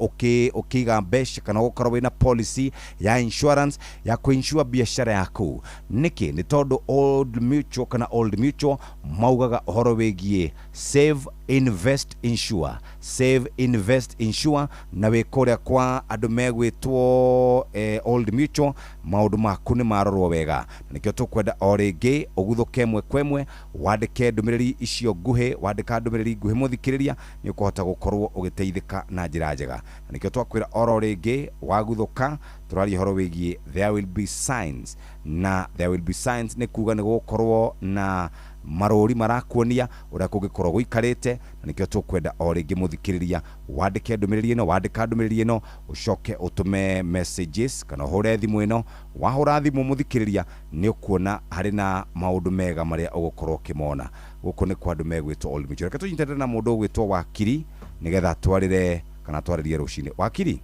ũkĩiga mbeca kana gũkorwo wĩna policy ya insurance ya kũinsure biacara yaku. Nĩkĩ? Nĩ tondũ Old Mutual kana Old Mutual maugaga ũhoro wĩgiĩ save, invest, insure. Save, invest, insure, na wĩ kũrĩa kwa andũ megwĩtwo Old Mutual maũndũ maku nĩ marorwo wega, na nĩkĩo tũkwenda o rĩngĩ ũguthũke ĩmwe kwa ĩmwe, wandĩke ndũmĩrĩri icio nguhĩ. Wandĩka ndũmĩrĩri nguhĩ mũthikĩrĩria nĩ ũkũhota gũkorwo ũgĩteithĩka na njĩra njega, na nĩkĩo twakwĩra oro rĩngĩ waguthũka tũraria ũhoro wĩgiĩ there will be signs, na there will be signs nĩ kuga nĩ gũgũkorwo na marũri marakuonia ũrĩa kũngĩkorwo gũikarĩte, na nĩkĩo tũkwenda o rĩngĩ mũthikĩrĩria wandĩke ndũmĩrĩri ĩno. Wandĩka ndũmĩrĩri ĩno ũcoke ũtũme messages kana ũhũre thimũ ĩno. Wahũra thimũ mũthikĩrĩria nĩ ũkuona harĩ na maũndũ mega marĩa ũgũkorwo ũkĩmona. Gũkũ nĩ kwa andũ megwĩtwo Old Mutual. Reke tũnyitanĩre na mũndũ ũgwĩtwo Wakiri nĩgetha atwarĩre kana atwarĩrie rũcinĩ. Wakiri,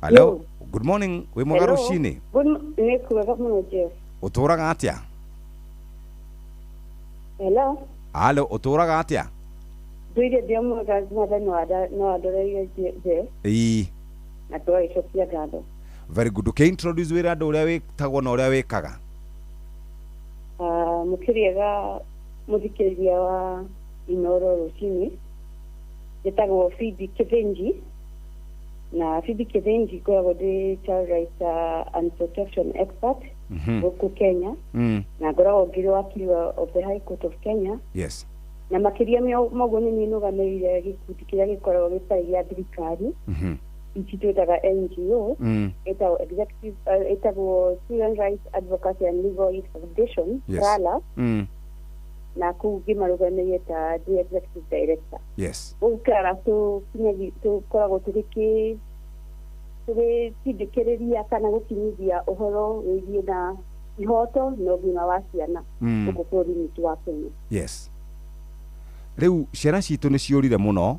Hello. Good morning, wĩ mwega rũcinĩ. Nĩ kwega mũno Jeff. Ũtũraga atĩa? Hello. Halo, ũtũraga atĩa? Ndũire ndĩ mwega mwathani no andoreire Jeff. Ĩĩ. Na tũgagĩcokia ngatho. Very good. Ũkĩ introduce wĩra andũ ũrĩa wĩtagwo na ũrĩa wĩkaga. Mũkĩrĩega mũthikĩrĩria wa Inoro rũcinĩ. Njĩtagwo Phoebe Kithinji. Na Phoebe Kithinji ngoragwo ndĩ child rights and protection expert gũkũ Kenya. Na ngoragwo ngĩrĩ wakiri of the High Court of Kenya. Yes. Na makĩria moguo nĩ niĩ nũgamĩrĩire gĩkundi kĩrĩa gĩkoragwo gĩtarĩ gĩa thirikari. Ici twĩtaga NGO. Ĩtagwo executive ĩtagwo Children Rights Advocacy and Legal Aid Foundation. Yes. RALA. Na kũu ngĩmarũgamĩrĩire ta ndĩ executive director. Yes. Gũkũ CLARA tũkoragwo tũgĩtindĩkĩrĩria kana gũkinyithia ũhoro wĩgiĩ na ihoto na ũgima wa ciana gũkũ bũrũri-inĩ witũ wa Kenya. Yes. Rĩu ciana citũ nĩ ciũrire mũno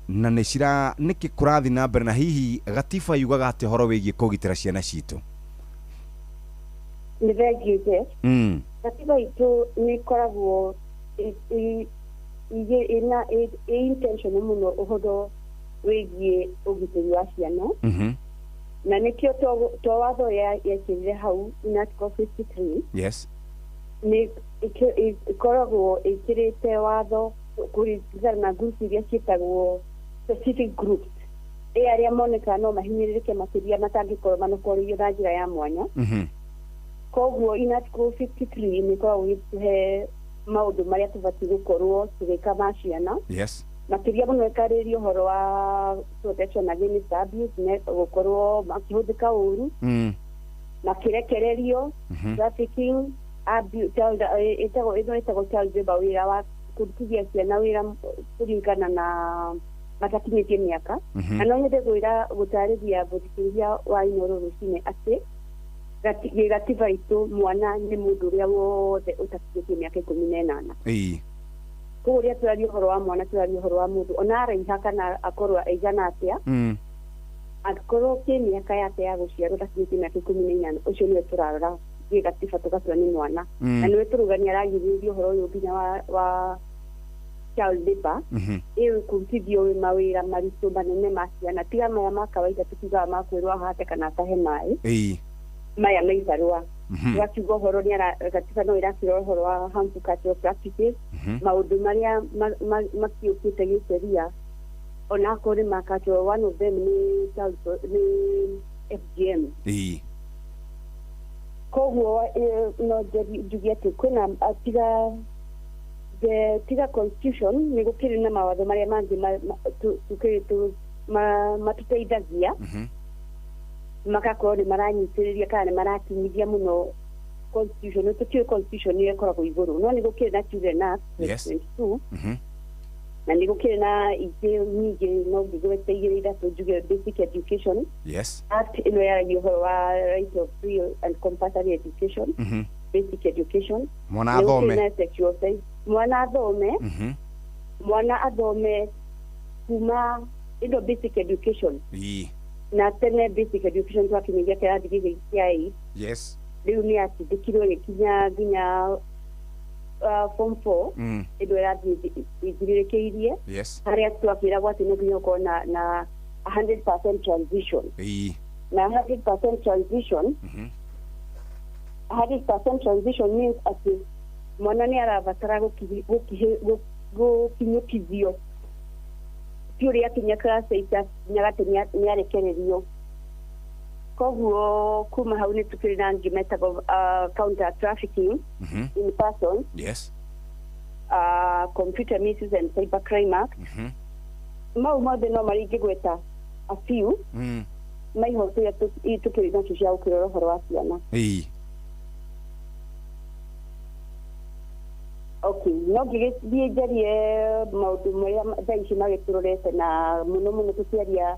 na nĩ cira nĩkĩ kũrathiĩ na mbere na hihi gatiba yugaga atĩ ũhoro wĩgiĩ kũgitĩra ciana citũ? Nĩ thengiũ Jeff. Gatiba itũ nĩ ĩkoragwo ĩna intention mũno ũhoro wĩgiĩ ũgitĩri wa ciana. Na nĩkĩo to watho yekĩrire hau in Article 53. Yes. Nĩ ĩkoragwo ĩkĩrĩte watho kũringana na groups iria ciĩtagwo specific groups, ĩ arĩa monekaga no mahinyĩrĩrĩke makĩria matangĩkorwo manokoreirio na njĩra ya mwanya. Koguo in Article 53 nĩ ĩkoragwo ĩgĩtũhe maũndũ marĩa tũbatiĩ gũkorwo tũgĩka ma ciana. Yes. Makĩria mũno ĩkarĩria ũhoro wa protection against abuse, gũkorwo makĩhũthĩka ũru, makĩrekererio, trafficking, abuse, child ĩtagwo ĩno ĩtagwo child labour, wĩra wa kũrutithia ciana wĩra kũringana na matakinyĩtie mĩaka. Na no nyende kwĩra gũtarĩria mũthikĩrĩria wa Inoro rũcinĩ atĩ gatiba itũ mwana nĩ mũndũ ũrĩa wothe ũtakinyĩtie mĩaka 18. Ĩĩ. Koguo rĩrĩa tũraria ũhoro wa mwana tũraria ũhoro wa mũndũ ona araiha kana akorwo aigana atĩa, angĩkorwo kĩ mĩaka yake ya gũciarwo ndakinyĩtie mĩaka 18, ũcio nĩwe tũrarora gĩgatiba tũgatua nĩ mwana. Na nĩwe tũrauga nĩ aragirĩrĩria ũhoro ũyũ nginya wa child labour, ĩyo kũrutithio mawĩra maritũ manene ma ciana, tiga maya ma kawaida tũkiugaga ma kwĩrwo ahate kana atahe maĩ, maya me ibarũa. Tũgakiuga ũhoro nĩ gatiba no ĩrakĩrora ũhoro wa harmful cultural practices, maũndũ marĩa makiũkĩte gĩsheria ona akorwo nĩ ma cultural, one of them nĩ FGM. Koguo no njuge atĩ kwĩna tiga constitution nĩ gũkĩrĩ na mawatho marĩa mangĩ matũteithagia magakorwo nĩ maranyitĩrĩria kana nĩ marakinyithia mũno constitution. Nĩ tũtiũĩ constitution nĩyo ĩkoragwo igũrũ, no nĩ gũkĩrĩ na Children Act 2022, na nĩ gũkĩrĩ na ingĩ nyingĩ, no ngĩgwete igĩrĩ ithatũ njuge Basic Education Yes. Act ĩno yaragia ũhoro wa right of free and compulsory education, basic education. Mwana athome. Mwana athome. Mwana athome kuma ĩno basic education. Na tene basic education twakinyagia kĩrathi gĩkĩ kĩa 8. Yes. Rĩu nĩ atindĩkirwo ĩgĩkinya nginya form 4. Ĩno ĩrathiĩ ĩthirĩrĩkĩirie. Yes. Harĩa twakĩragwo atĩ no nginya ũkorwo na 100% transition. Na 100% transition, 100% transition means atĩ mwana nĩ arabatara gũkinyũkithio, ti ũrĩa akinya class 8 akinyaga atĩ nĩ arekererio. Koguo kuma hau nĩ tũkĩrĩ na angĩ metagwo counter trafficking in person. Yes. Computer Misuse and Cyber Crime Act. Mau mothe no marĩa ingĩgweta a few ma ihoto iria tũkĩrĩ nacio cia gũkĩrora ũhoro wa ciana. Ĩĩ. Okay, no ngĩgĩthiĩ njarie maũndũ marĩa thaa ici magĩtũrorete na mũno mũno tũkĩaria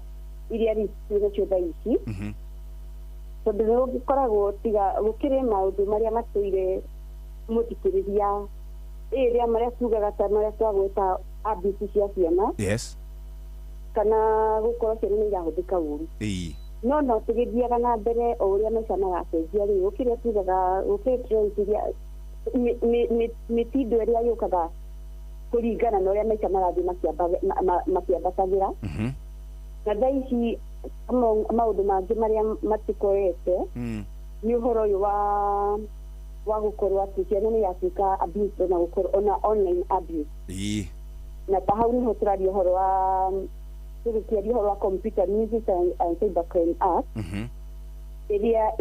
iria twĩ nacio thaa ici, tondũ nĩ gũgĩkoragwo tiga gũkĩrĩ maũndũ marĩa matũire mũthikĩrĩria ĩrĩa marĩa tugaga ta marĩa twagweta abuse cia ciana. Yes. Kana gũkorwo ciana nĩ irahũthĩka ũru. No no tũgĩthiaga na mbere o ũrĩa maica maracenjia rĩ, gũkĩrĩa tugaga gũkĩrĩ trends iria mĩtindo ĩrĩa yũkaga kũringana na ũrĩa maica marathiĩ makĩambatagĩra. Na thaa ici maũndũ mangĩ marĩa matikorete nĩ ũhoro ũyũ wa gũkorwo atĩ ciana nĩ iratuĩka abuse, ona gũkorwo ona online abuse. Na ta hau nĩho tũraria ũhoro wa tũgĩkĩaria ũhoro wa Computer Misuse and Cybercrime Act, ĩrĩa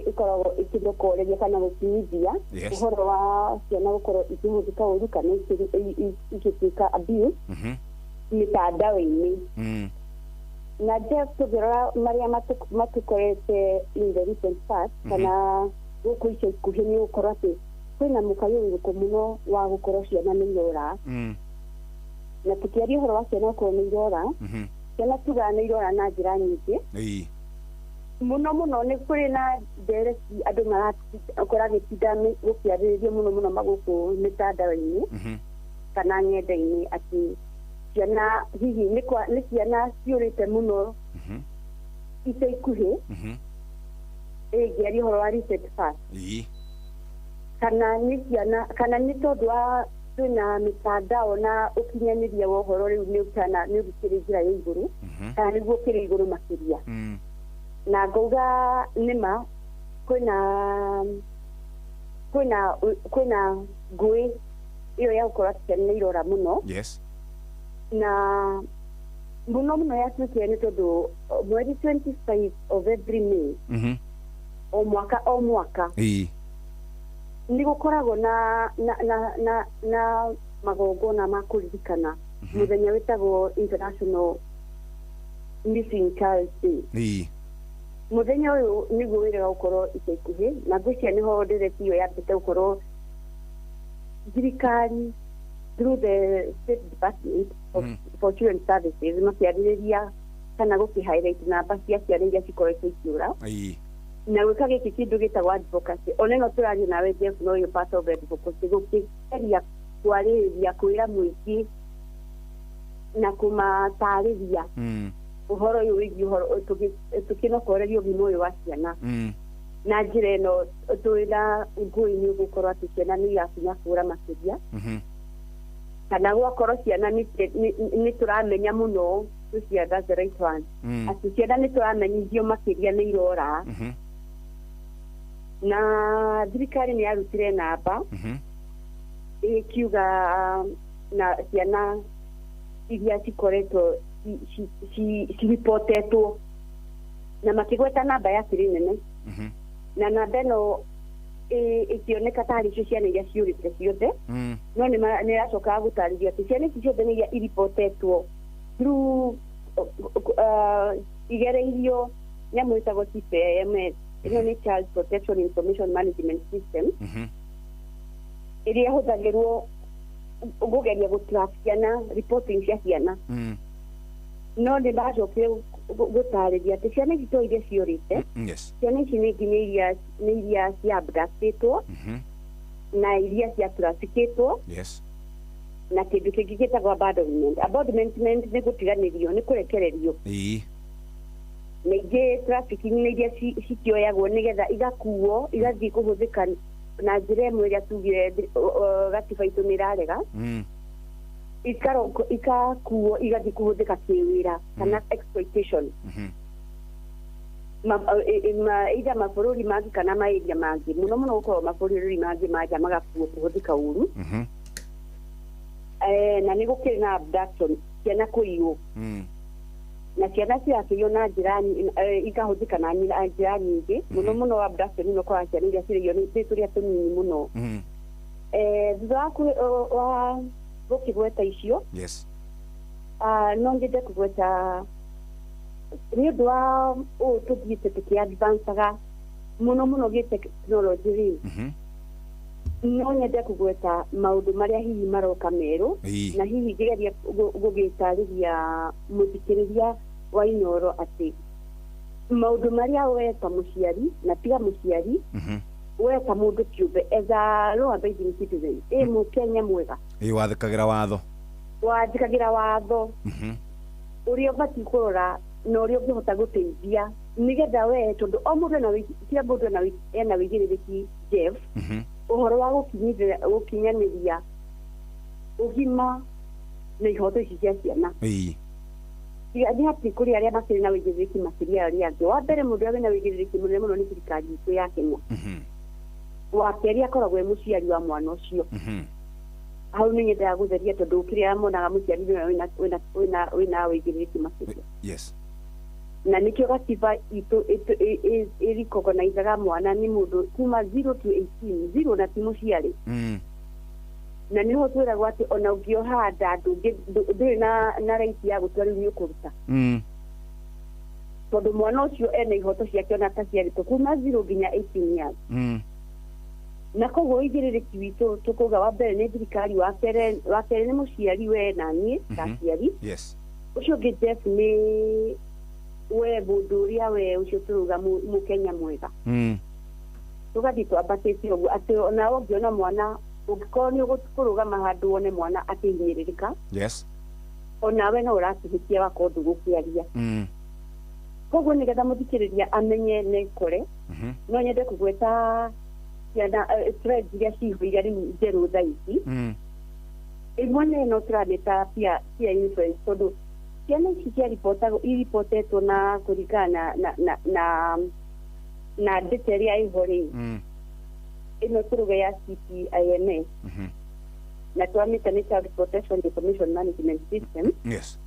ĩkoragwo ĩkĩrokoreria kana gũkinyithia ũhoro wa ciana gũkorwo ikĩhũthĩka ũru kana igĩtuĩka abuse mĩtandao-inĩ. Na Jeff, tũngĩrora marĩa matũkorete in the recent past kana gũkũ ica ikuhĩ, nĩ gũkorwo atĩ kwĩna mũkayũrũrũko mũno wa gũkorwo ciana nĩ irora. Na tũkĩaria ũhoro wa ciana gũkorwo nĩ irora, ciana tugaga nĩ irora na njĩra nyingĩ. Mũno mũno nĩ kũrĩ na ndereti andũ marakorwo agĩtinda gũkĩarĩrĩrio mũno mũno magũkũ mĩtandao-inĩ kana ng'enda-inĩ atĩ ciana hihi nĩ ciana ciũrĩte mũno ica ikuhĩ, ĩngĩaria ũhoro wa recent past, kana nĩ ciana kana nĩ tondũ wa twĩna mĩtandao na ũkinyanĩria wa ũhoro rĩu nĩ ũkana nĩ ũkĩrĩ njĩra ya igũrũ kana nĩguo ũkĩrĩ igũrũ makĩria. Na ngauga nĩma kwĩna ngũĩ ĩyo ya gũkorwo atĩ ciana nĩ irora mũno. Na mũno mũno yatuĩkire nĩ tondũ mweri 25 of every May, o mwaka o mwaka, nĩ gũkoragwo na magongona ma kũririkana mũthenya wĩtagwo International Missing Child Day. Mũthenya ũyũ nĩguo wĩrĩga gũkorwo ica ikuhĩ, na ngwĩciria nĩho ndereti ĩyo yambĩte gũkorwo thirikari through the State Department of for Children Services makĩarĩrĩria kana gũkĩ highlight namba cia ciana iria cikoretwo ikĩũra na gwĩka gĩkĩ kĩndũ gĩtagwo advocacy. Ona ĩno tũraria nawe Jeff no you're part of advocacy, gũkĩgeria kwarĩrĩria kwĩra mũingĩ na kũmatarĩria ũhoro ũyũ wĩgiĩ ũhoro tũkĩnokoreria ũgima ũyũ wa ciana. Na njĩra ĩno twĩna ngũĩ nĩ ũgũkorwo atĩ ciana nĩ irakinya kũra makĩria kana gwakorwo ciana nĩ tũramenya mũno tũcia, that's the right one, atĩ ciana nĩ tũramenyithio makĩria nĩ irora. Na thirikari nĩ yarutire namba ĩkiuga na ciana iria cikoretwo ciripotetwo na makĩgweta namba yakĩrĩ nene, na namba ĩno ĩkĩoneka tarĩ cio ciana iria ciũrĩte ciothe, no nĩ ĩracokaga gũtarĩrio atĩ ciana ici ciothe nĩ iria iripotetwo through igereirio nyamũ ĩtagwo CPIMS. Ĩno nĩ Child Protection Information Management System ĩrĩa ĩhũthagĩrwo kũgeria gũtrack ciana, reporting cia ciana. No nĩ macokire gũtarĩria atĩ ciana ici to iria ciũrĩte, ciana ici nĩ nginya iria nĩ iria cia abductĩtwo na iria cia traffickĩtwo na kĩndũ kĩngĩ gĩtagwo abandonment. Abandonment nĩ gũtiganĩrio, nĩ kũrekererio. Na ingĩ trafficking nĩ iria cikĩoyagwo nĩgetha igakuo igathiĩ kũhũthĩka na njĩra ĩmwe ĩrĩa tugire gatiba itũ nĩ ĩrarega, ikakuo igathiĩ kũhũthĩka kĩwĩra kana exploitation either mabũrũri mangĩ kana maĩria mangĩ, mũno mũno gũkorwo mabũrũri mangĩ manja magakuo kũhũthĩka ũru. Na nĩ gũkĩrĩ na abduction, ciana kũiywo, na ciana cirakĩiywo na njĩra ikahũthĩka na njĩra nyingĩ mũno mũno. Abduction ĩno ũkoraga ciana iria cirĩiywo nĩ tũrĩa tũnini mũno. Thutha wa gũkĩgweta icio, no nyende kũgweta nĩ ũndũ wa ũũ tũthiĩte tũkĩ-advancaga mũno mũno gĩ-technology rĩ, no nyende kũgweta maũndũ marĩa hihi maroka merũ na hihi ngĩgeria gũgĩtarĩria mũthikĩrĩria wa Inooro atĩ maũndũ marĩa we ta mũciari na tiga mũciari, we ta mũndũ kĩũmbe as a law abiding citizen, ĩ mũkenya mwega Wathĩkagĩra watho. Wathĩkagĩra watho. Ũrĩa ũbatiĩ kũrora na ũrĩa ũngĩhota gũteithia nĩgetha we tondũ o mũndũ ena kila mũndũ ena wĩigĩrĩrĩki Jeff ũhoro wa gũkinyanĩria ũgima na ihoto ici cia ciana. Tiga nĩ atĩ kũrĩ arĩa makĩrĩ na wĩigĩrĩrĩki makĩria arĩa angĩ. Wa mbere mũndũ ũrĩa wĩna wĩigĩrĩrĩki mũnene mũno nĩ thirikari itũ ya Kenya. Wa kerĩ akoragwo e mũciari wa mwana ũcio. Hau nĩ nyendaga gũtheria tondũ kĩrĩa monaga mũciari nĩwe wĩna wĩigĩrĩrĩki makĩria. Yes. Na nĩkĩo gatiba itũ ĩrikogonaizaga mwana nĩ mũndũ kuma 0 to 18, 0 na ti mũciari. Na nĩho twĩragwo atĩ ona ũngĩoha nda ndũrĩ na right ya gũtua rĩu nĩ ũkũruta. Tondũ mwana ũcio ena ihoto ciake ona ataciarĩtwo kuma 0 nginya 18 years. Na koguo wĩigĩrĩrĩki witũ tũkauga wa mbere nĩ thirikari, wa kerĩ nĩ mũciari we na niĩ ta aciari. Yes. Ũcio ũngĩ Jeff nĩ we mũndũ ũrĩa we ũcio tũrauga mũkenya mwega. Tũgathiĩ twambatĩte ũguo atĩ ona ũngĩona mwana ũngĩkorwo nĩ ũkũrũgama handũ wone mwana akĩhinyĩrĩrĩka. Yes. Onawe no ũrakĩhĩtia wakorwo ndũgũkĩaria. Koguo nĩgetha mũthikĩrĩria amenye na ekore, no nyende kũgweta ciana trends iria cihũire rĩu njerũ thaa ici. Ĩmwe nĩ ĩno tũramĩta peer influence tondũ ciana ici ciaripotago iripotetwo na kũringana na data ĩrĩa ĩho rĩ, ĩno tũruge ya CPIMS na twamĩta nĩ Child Protection Information Management System. Yes.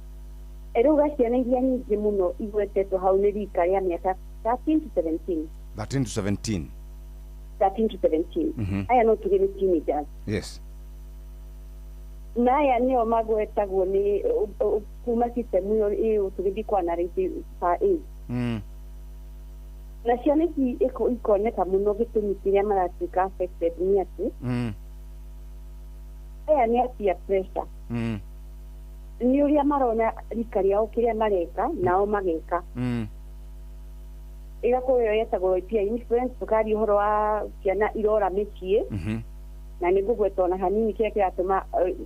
Ĩrauga ciana iria nyingĩ mũno igwetetwo hau nĩ rika rĩa mĩaka 13 to 17. 13 to 17. 13 to 17. Aya no tuge nĩ teenagers. Yes. Na aya nĩo magwetagwo nĩ kuma system ĩyo ĩyo tũgĩthiĩ kwa narrative per age. Na ciana ici ikoneka mũno gĩtũmi kĩrĩa maratuĩka affected nĩ atĩ aya nĩ a peer pressure. Nĩ ũrĩa marona rika rĩao kĩrĩa mareka nao mageka. Ĩgakorwo ĩyo yetagwo peer influence, tũkaria ũhoro wa ciana irora mĩciĩ. Na nĩ ngũgweta ona hanini kĩrĩa kĩratũma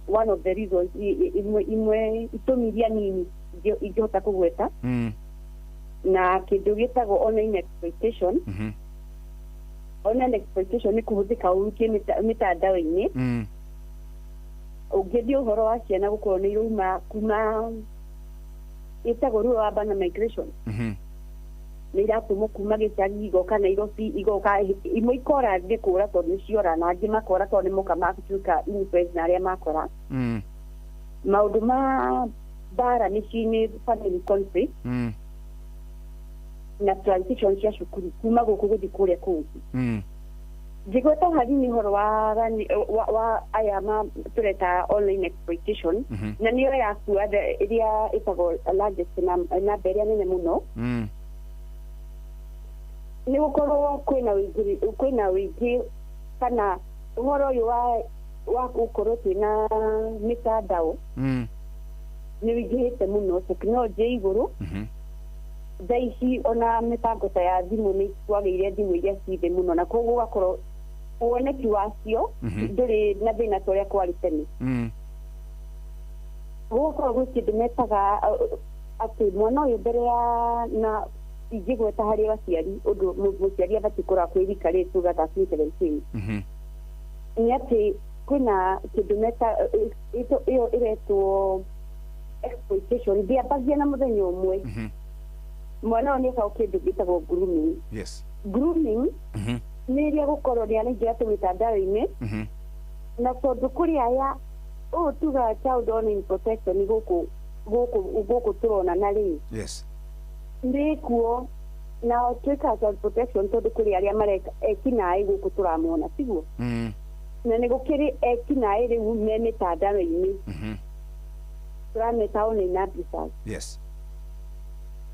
one of the reasons imwe itũmi iria nini ingĩhota kũgweta. Na kĩndũ gĩtagwo online exploitation. Online exploitation nĩ kũhũthĩka ũru mĩtandao-inĩ. Ũngĩthiĩ ũhoro wa ciana gũkorwo nĩ irauma kuma ĩtagwo rural urban migration. Nĩ iratũmwo kuma gĩcagi igoka Nairobi, igoka imwe ikora nĩ kũra tondũ nĩ ciora, na angĩ makora tondũ nĩ moka matuĩka influence na arĩa makora. Maũndũ ma mbara mĩciĩ-inĩ, family conflict na transition cia cukuru kuma gũkũ gũthiĩ kũrĩa kũngĩ. Njigweta hanini ũhoro wa aya ma tũreta online exploitation, na nĩyo yakua ĩrĩa ĩtagwo largest namba ĩrĩa nene mũno. Nĩ gũkorwo kwĩna wĩingĩ kana ũhoro ũyũ wa gũkorwo twĩna mĩtandao nĩ wĩingĩhĩte mũno, tekinoronjĩ igũrũ. Thaa ici ona mĩbango ta ya thimũ nĩ twagĩire thimũ iria ci thĩ mũno, na koguo ũgakorwo woneki wacio ndũrĩ na thĩna ta ũrĩa kwarĩ tene. Gũgakorwo gwĩ kĩndũ metaga atĩ mwana ũyũ mbere ya na ingĩgweta harĩ aciari ũndũ mũciari abatiĩ kũrora kwĩ rika rĩrĩ tuga 13 17, nĩ atĩ kwĩna kĩndũ meta ĩyo ĩretwo exploitation ndĩambagia na mũthenya ũmwe. Mwana ũyũ nĩ ekaga kĩndũ gĩtagwo grooming. Yes. Grooming nĩ ĩrĩa gũkorwo nĩ araingĩra tũmĩtandao-inĩ, na tondũ kũrĩ aya ũũ tugaga child online protection gũkũ tũrona na rĩ. Yes. Ndĩ kuo na twĩkaga child protection tondũ kũrĩ arĩa mareka ekinaĩ gũkũ tũramona tiguo. Na nĩ gũkĩrĩ ekinaĩ rĩu me mĩtandao-inĩ. Tũrameta online abusers. Yes.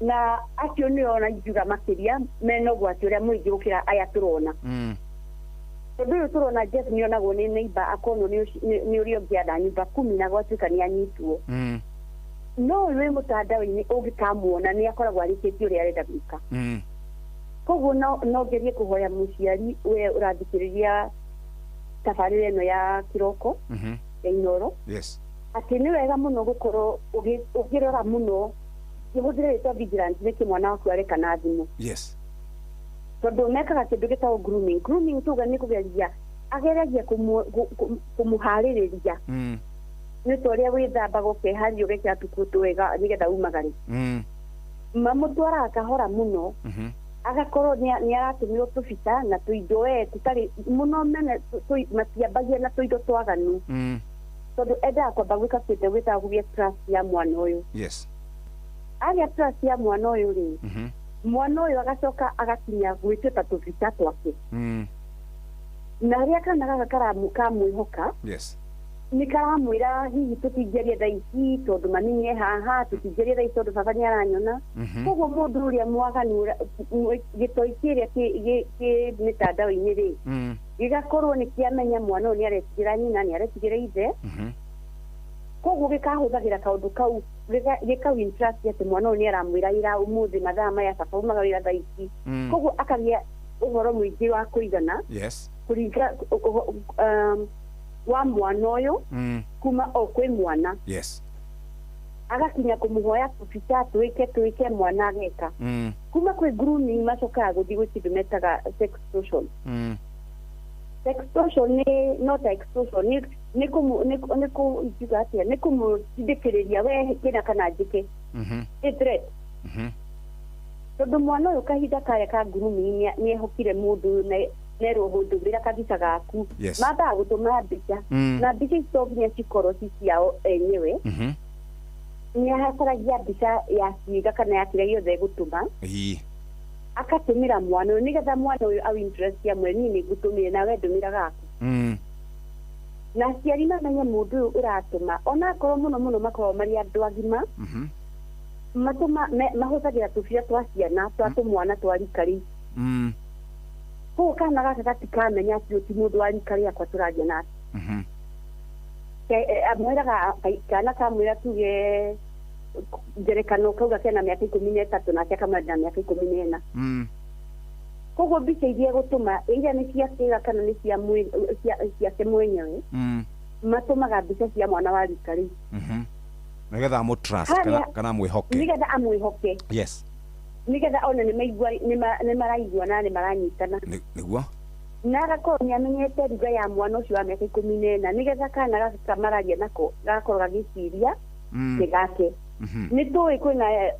Na acio nĩo ona ingiuga makĩria mena ũgwati ũrĩa mũingĩ gũkĩra aya tũrona. Tondũ ũyũ tũrona Jeff nĩonagwo nĩ neighbor akonwo nĩ ũrĩa ũngĩ ana nyũmba kumi na gwatuĩka nĩ anyitwo. No ũyũ wĩ mũtandao-inĩ ũngĩkamuona nĩ akoragwo arĩkĩtie ũrĩa arenda gwĩka. Koguo no ngerie kũhoya mũciari we ũrathikĩrĩria tabarĩra ĩno ya kĩroko ya Inooro. Yes. Atĩ nĩ wega mũno gũkorwo ũkĩrora mũno Hũthĩre rĩtwa vigilance nĩkĩ mwana waku areka na thimũ. Yes. Tondũ mekaga kĩndũ gĩtagwo grooming. Grooming tuga nĩ kũgeria ageragia kũmũharĩrĩria nĩ ta ũrĩa wĩthambaga ũkeharĩria ũgekĩra tũkuo twega nĩgetha umagare. Mamũtwaraga kahora mũno, agakorwo nĩ aratũmĩrwo tũbica na tũindo we tũtarĩ mũno mene matiambagia na tũindo twaganu, tondũ endaga kwamba gwĩka kĩndũ gĩtagwo kũgĩa trust ya mwana ũyũ. Yes. Agĩa trust ya mwana ũyũ rĩ, mwana ũyũ agacoka agakinya gwĩtĩta tũbica twake, na rĩrĩa kana gaka kamwĩhoka, Yes. nĩ karamwĩra hihi tũtingĩaria thaa ici tondũ mami nĩ haha, tũtingĩaria thaa ici tondũ baba nĩ aranyona. Koguo mũndũ ũrĩa mwaganu gĩtoi kĩrĩa kĩ mĩtandao-inĩ rĩ, gĩgakorwo nĩ kĩamenya mwana ũyũ nĩ aretigĩra nyina, nĩ aretigĩra ithe, koguo gĩkahũthagĩra kaũndũ kau gĩkau interest atĩ mwana ũyũ nĩ aramwĩra ira ũmũthĩ mathaa maya baba umaga wĩra thaa ici. Koguo akagĩa ũhoro mũingĩ wa kũigana Yes. kũringa wa mwana ũyũ kuma o kwĩ mwana. Yes. Agakinya kũmũhoya tũbica twĩke mwana ageka. Kuma kwĩ grooming macokaga gũthiĩ gwĩ kĩndũ metaga sextortion. Sextortion nĩ not extortion, nĩ nĩ ingiuga atĩa, nĩ kũmũtindĩkĩrĩria we kĩna kana njĩke, nĩ threat, tondũ mwana ũyũ kahinda karĩa ka grooming nĩ ehokire mũndũ ũyũ na nerwo ndũmĩra kabica gaku. Yes. Mambaga gũtũma mbica, na mbica ici to nginya cikorwo ci ciao enyewe. Nĩ acaragia mbica ya ciĩga kana ya kĩrĩa gĩothe egũtũma, akatũmĩra mwana ũyũ nĩgetha mwana ũyũ au interest amwe, niĩ nĩ ngũtũmĩre nawe ndũmĩra gaku. Na aciari mamenye mũndũ ũyũ ũratũma, onakorwo mũno mũno makoragwo marĩ andũ agima, matũma mahũthagĩra tũbia twa ciana twa tũmwana twa rika rĩu. Koguo kana gaka gatikamenya atĩ ũyũ ti mũndũ wa rika rĩakwa tũraria nake. Amwĩraga kana kamwĩra tuge ngerekano kauga kena mĩaka 13 nake akamwĩra ndĩna mĩaka 14. Koguo mbica iria egũtũma iria nĩ cia kĩga kana nĩ cia ciake mwenyewe, matũmaga mbica cia mwana wa rika rĩu Nĩgetha amũ-trust kana amwĩhoke. Nĩgetha amwĩhoke. Yes. Nĩgetha one nĩ maraiguana, nĩ maranyitana. Nĩguo. Na agakorwo nĩ amenyete ruga ya mwana ũcio wa mĩaka 14 nĩgetha kana gaka mararia nako gagakorwo gagĩciria nĩ gake. Nĩ tũĩ kwĩna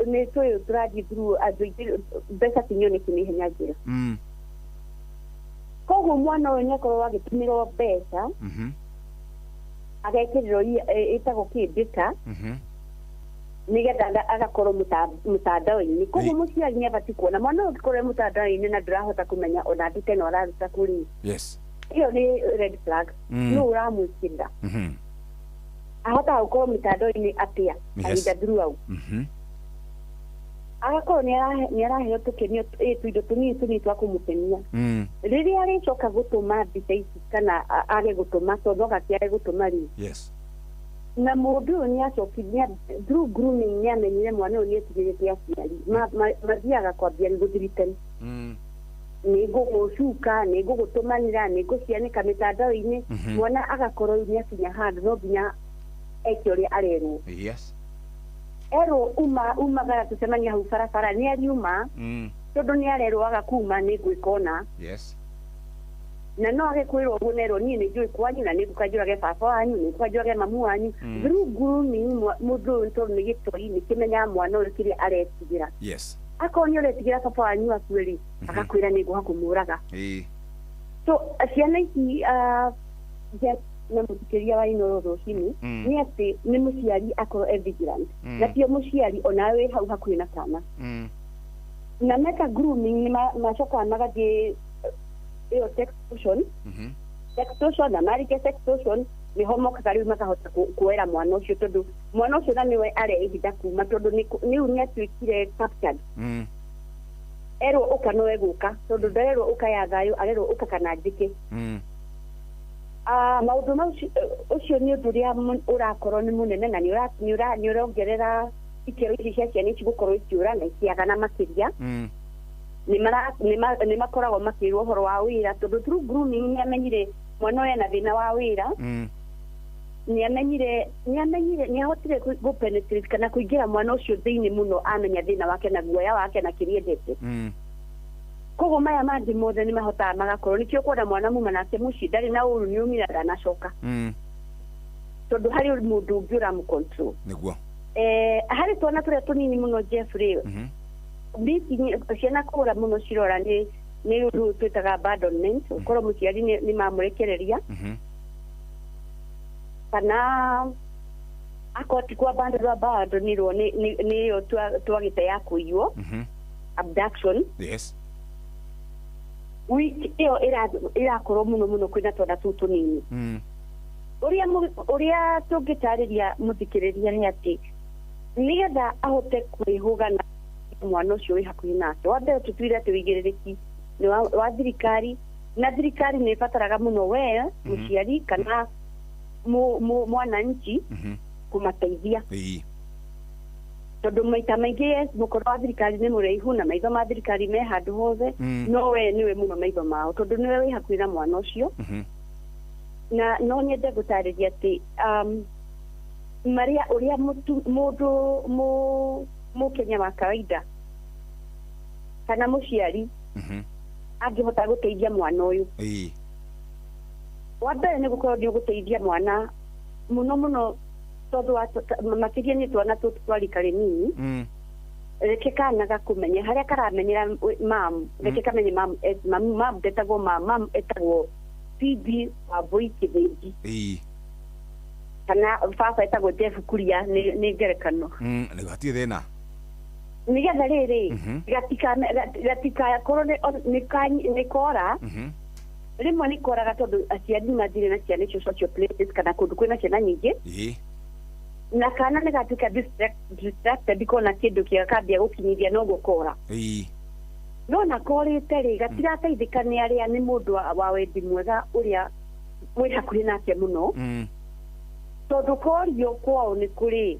nĩ tũĩ tũrathiĩ through andũ aingĩ mbeca ti nyoneki nĩ ihenya njĩra. Koguo mwana ũyũ nĩ akorwo agĩtũmĩrwo mbeca, agekĩrĩrwo ĩtagwo kĩ data, nĩgetha agakorwo mũtandao-inĩ. Koguo mũciari nĩ abatiĩ kuona mwana ũyũ ũngĩkorwo e mũtandao-inĩ na ndũrahota kũmenya ona data ĩno araruta kũrĩ, Yes. ĩyo nĩ red flag. Nũ ũramwĩkĩrĩra? Ahotaga gũkorwo mĩtandao-inĩ atĩa kahinda throughout? Agakorwo nĩ araheo tũkenio tũindo tũnini tũnini twa kũmũkenia. Rĩrĩa arĩcoka gũtũma mbica ici kana age gũtũma, tondũ no gakĩage gũtũma rĩ, Yes. na mũndũ ũyũ nĩ acokire through grooming nĩ amenyire mwana ũyũ nĩ etigĩrĩte aciari, mathiaga kwambia gũthiriten, nĩ ngũgũcuka, nĩ ngũgũtũmanĩra, nĩ ngũcianĩka mĩtandao-inĩ. Mwana agakorwo rĩu nĩ akinya handũ no nginya eke ũrĩa arerwo. Yes. Erwo umagara tũcemania hau barabara, nĩ ariuma, tondũ nĩ arerwo aga kuma nĩ ngwĩka ũna. Yes. Na no age kwĩrwo ũguo, nerwo niĩ nĩ njũĩ kwanyu na nĩ ngũka njũrage baba wanyu, nĩ ngũka njũrage mamu wanyu. Through grooming mũndũ ũyũ tondũ nĩ gĩtoi nĩ kĩmenyaga mwana ũyũ kĩrĩa aretigĩra. Yes. Akorwo nĩ ũretigĩra baba wanyu akue rĩ, agakwĩra nĩ ngũka kũmũraga. So ciana ici na mũthikĩria wa Inooro rũcinĩ, nĩ atĩ nĩ mũciari akorwo e vigilant, na tio mũciari onawe wĩ hau hakuhĩ na kana. Na meka grooming nĩ macokaga magathiĩ ĩyo sextortion. Sextortion na marĩkia sextortion nĩho mokaga rĩu makahota kuoera mwana ũcio, tondũ mwana ũcio na nĩwe arehinda kuma, tondũ rĩu nĩ atuĩkire captured. Erwo ũka no egũka, tondũ ndarerwo ũka ya thayũ, arerwo ũka kana njĩke. Maũndũ mau ũcio nĩ ũndũ ũrĩa ũrakorwo nĩ mũnene na nĩ ũrongerera ikĩro ici cia ciana ici gũkorwo ikĩũra na ikĩagana makĩria. Nĩ makoragwo makĩrwo ũhoro wa wĩra, tondũ through grooming nĩ amenyire mwana ũyũ ena thĩna wa wĩra. Nĩamenyire nĩamenyire nĩahotire gũ-penetrate kana kũingĩra mwana ũcio thĩinĩ mũno, amenya thĩna wake na guoya wake na kĩrĩa endete. Koguo maya mangĩ mothe nĩ mahotaga magakorwo nĩkĩo kuona mwana muma nake mũciĩ ndarĩ na ũru, nĩ umira ndanacoka, tondũ harĩ mũndũ ũngĩ ũramũ-control. Nĩguo. Harĩ twana tũrĩa tũnini mũno, Jeffrey, meeting ciana kũra mũno cirora nĩ ũndũ twĩtaga abandonment, ũkorwo mũciari nĩ mamũrekereria, kana akorwo ti kwa abandonirwo nĩ ĩyo twagĩte ya kũiywo, abduction. Which ĩyo ĩrakorwo mũno mũno kwĩna twana tũu tũnini. Ũrĩa tũngĩtarĩria mũthikĩrĩria nĩ atĩ nĩgetha ahote kwĩhũga na mwana ũcio wĩ hakuhĩ nake, wa mbere tũtuire atĩ ũigĩrĩrĩki nĩ wa thirikari, na thirikari nĩ ĩbataraga mũno we mũciari kana mwananchi kũmateithia, tondũ maita maingĩ, yes, mũkono wa thirikari nĩ mũraihu na maitho ma thirikari me handũ hothe, no we nĩwe mũno maitho mao tondũ nĩwe wĩ hakuhĩ na mwana ũcio. Na no nyende gũtarĩria atĩ marĩa ũrĩa mũndũ mũkenya wa kawaida kana mũciari angĩhota gũteithia mwana ũyũ. Wa mbere nĩ gũkorwo nĩ ũgũteithia mwana mũno mũno, tondũ makĩria nĩ twana tũtũ twa rika rĩnini. Reke kana gakũmenye harĩa karamenyera mam, reke kamenye mam, mam ndetagwo mam, mam etagwo Phoebe Wambui Kĩthĩnji, kana baba etagwo Jeff Kuria, nĩ ngerekano. Nĩguo, hatirĩ thĩna. Nĩgetha rĩrĩ gatikakorwo nĩ kora. Rĩmwe nĩ koraga tondũ aciari nĩ mathire na ciana icio social places kana kũndũ kwĩna ciana nyingĩ, na kana nĩ gatuĩka distracted, kona kĩndũ kĩega kambia gũkinyithia noguo kora. No na korĩte rĩ, gatirateithĩka nĩ arĩa nĩ mũndũ wa wendi mwega ũrĩa wĩ hakuhĩ nake mũno, tondũ korio kwao nĩ kũrĩ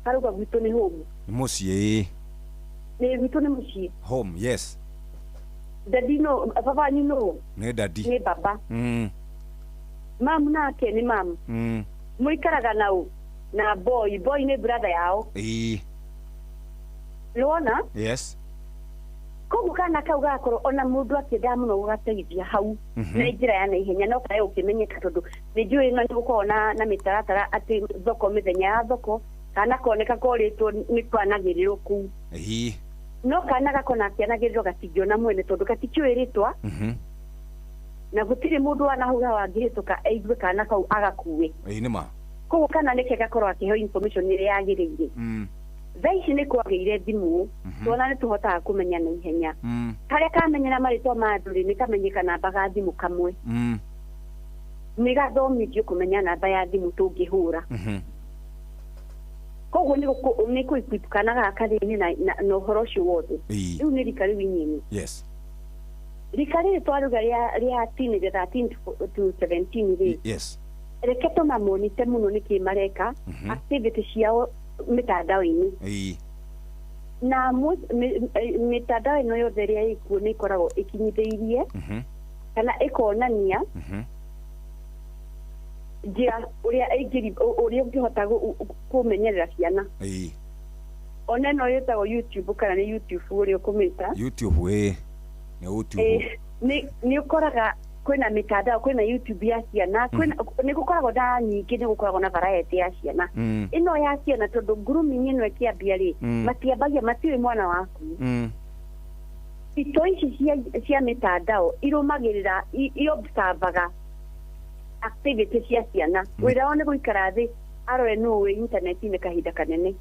karauga gwitũ nĩ home. Nĩ mũciĩ. Nĩ gwitũ nĩ mũciĩ. Home, yes. Daddy no baba wanyu no Nĩ daddy. Nĩ baba. Mamu nake nĩ mamu. Mũikaraga nau na boy, boy nĩ brother yao. Nĩwona? Yes. Koguo kana kau gakorwo ona mũndũ akĩendaga mũno gũgateithia hau na njĩra ya naihenya, no kae ũkĩmenyeka, tondũ nĩ njũĩ no nĩgũkorwo na mĩtaratara atĩ thoko, mĩthenya ya thoko, kana koneka korĩtwo nĩ kwanagĩrĩrwo kũu. No kana gakona akĩanagĩrĩrwo gatingĩona mwene tondũ gatikĩũĩ rĩtwa, na gũtirĩ mũndũ wanahau wangĩhĩtũka aigue kana kau agakue. Nĩ ma. Koguo kana nĩke gakorwo akĩheo information ĩrĩa yagĩrĩire. Thaa ici nĩ kwagĩire thimũ, tuona nĩ tũhotaga kũmenya na ihenya. Karĩa kamenyera marĩtwa ma andũ rĩ, nĩ kamenyeka namba ga thimũ kamwe, nĩ gathomithio kũmenya namba ya thimũ tũngĩhũra. Koguo nĩ kũ-equip kana gaka thĩinĩ na ũhoro ũcio wothe. Rĩu nĩ rika rĩu inini. Rika rĩrĩ twaruga rĩa teenager, 13 to 17 rĩ, reke tũmamonite mũno nĩkĩ mareka, activity ciao mĩtandao-inĩ. Na mĩtandao ĩno yothe ĩrĩa ĩkuo nĩ ĩkoragwo ĩkinyithĩirie kana ĩkonania njĩra ũrĩa ũrĩa ũngĩhota kũmenyerera ciana. Ona ĩno ĩtagwo YouTube, kana nĩ YouTube ũrĩa ũkũmĩta. YouTube, ĩĩ, nĩ YouTube. Nĩ ũkoraga kwĩna mĩtandao, kwĩna YouTube ya ciana, kwĩna nĩ gũkoragwo na nyingĩ, nĩ gũkoragwo na variety ya ciana. Ĩno ya ciana, tondũ grooming ĩno ĩkĩambia rĩ, matiambagia matiũĩ mwana waku. Ito ici cia mĩtandao irũmagĩrĩra, i-observaga activity cia ciana. Wĩra wao nĩ gũikara thĩ arore nũ wĩ intaneti-inĩ kahinda kanene,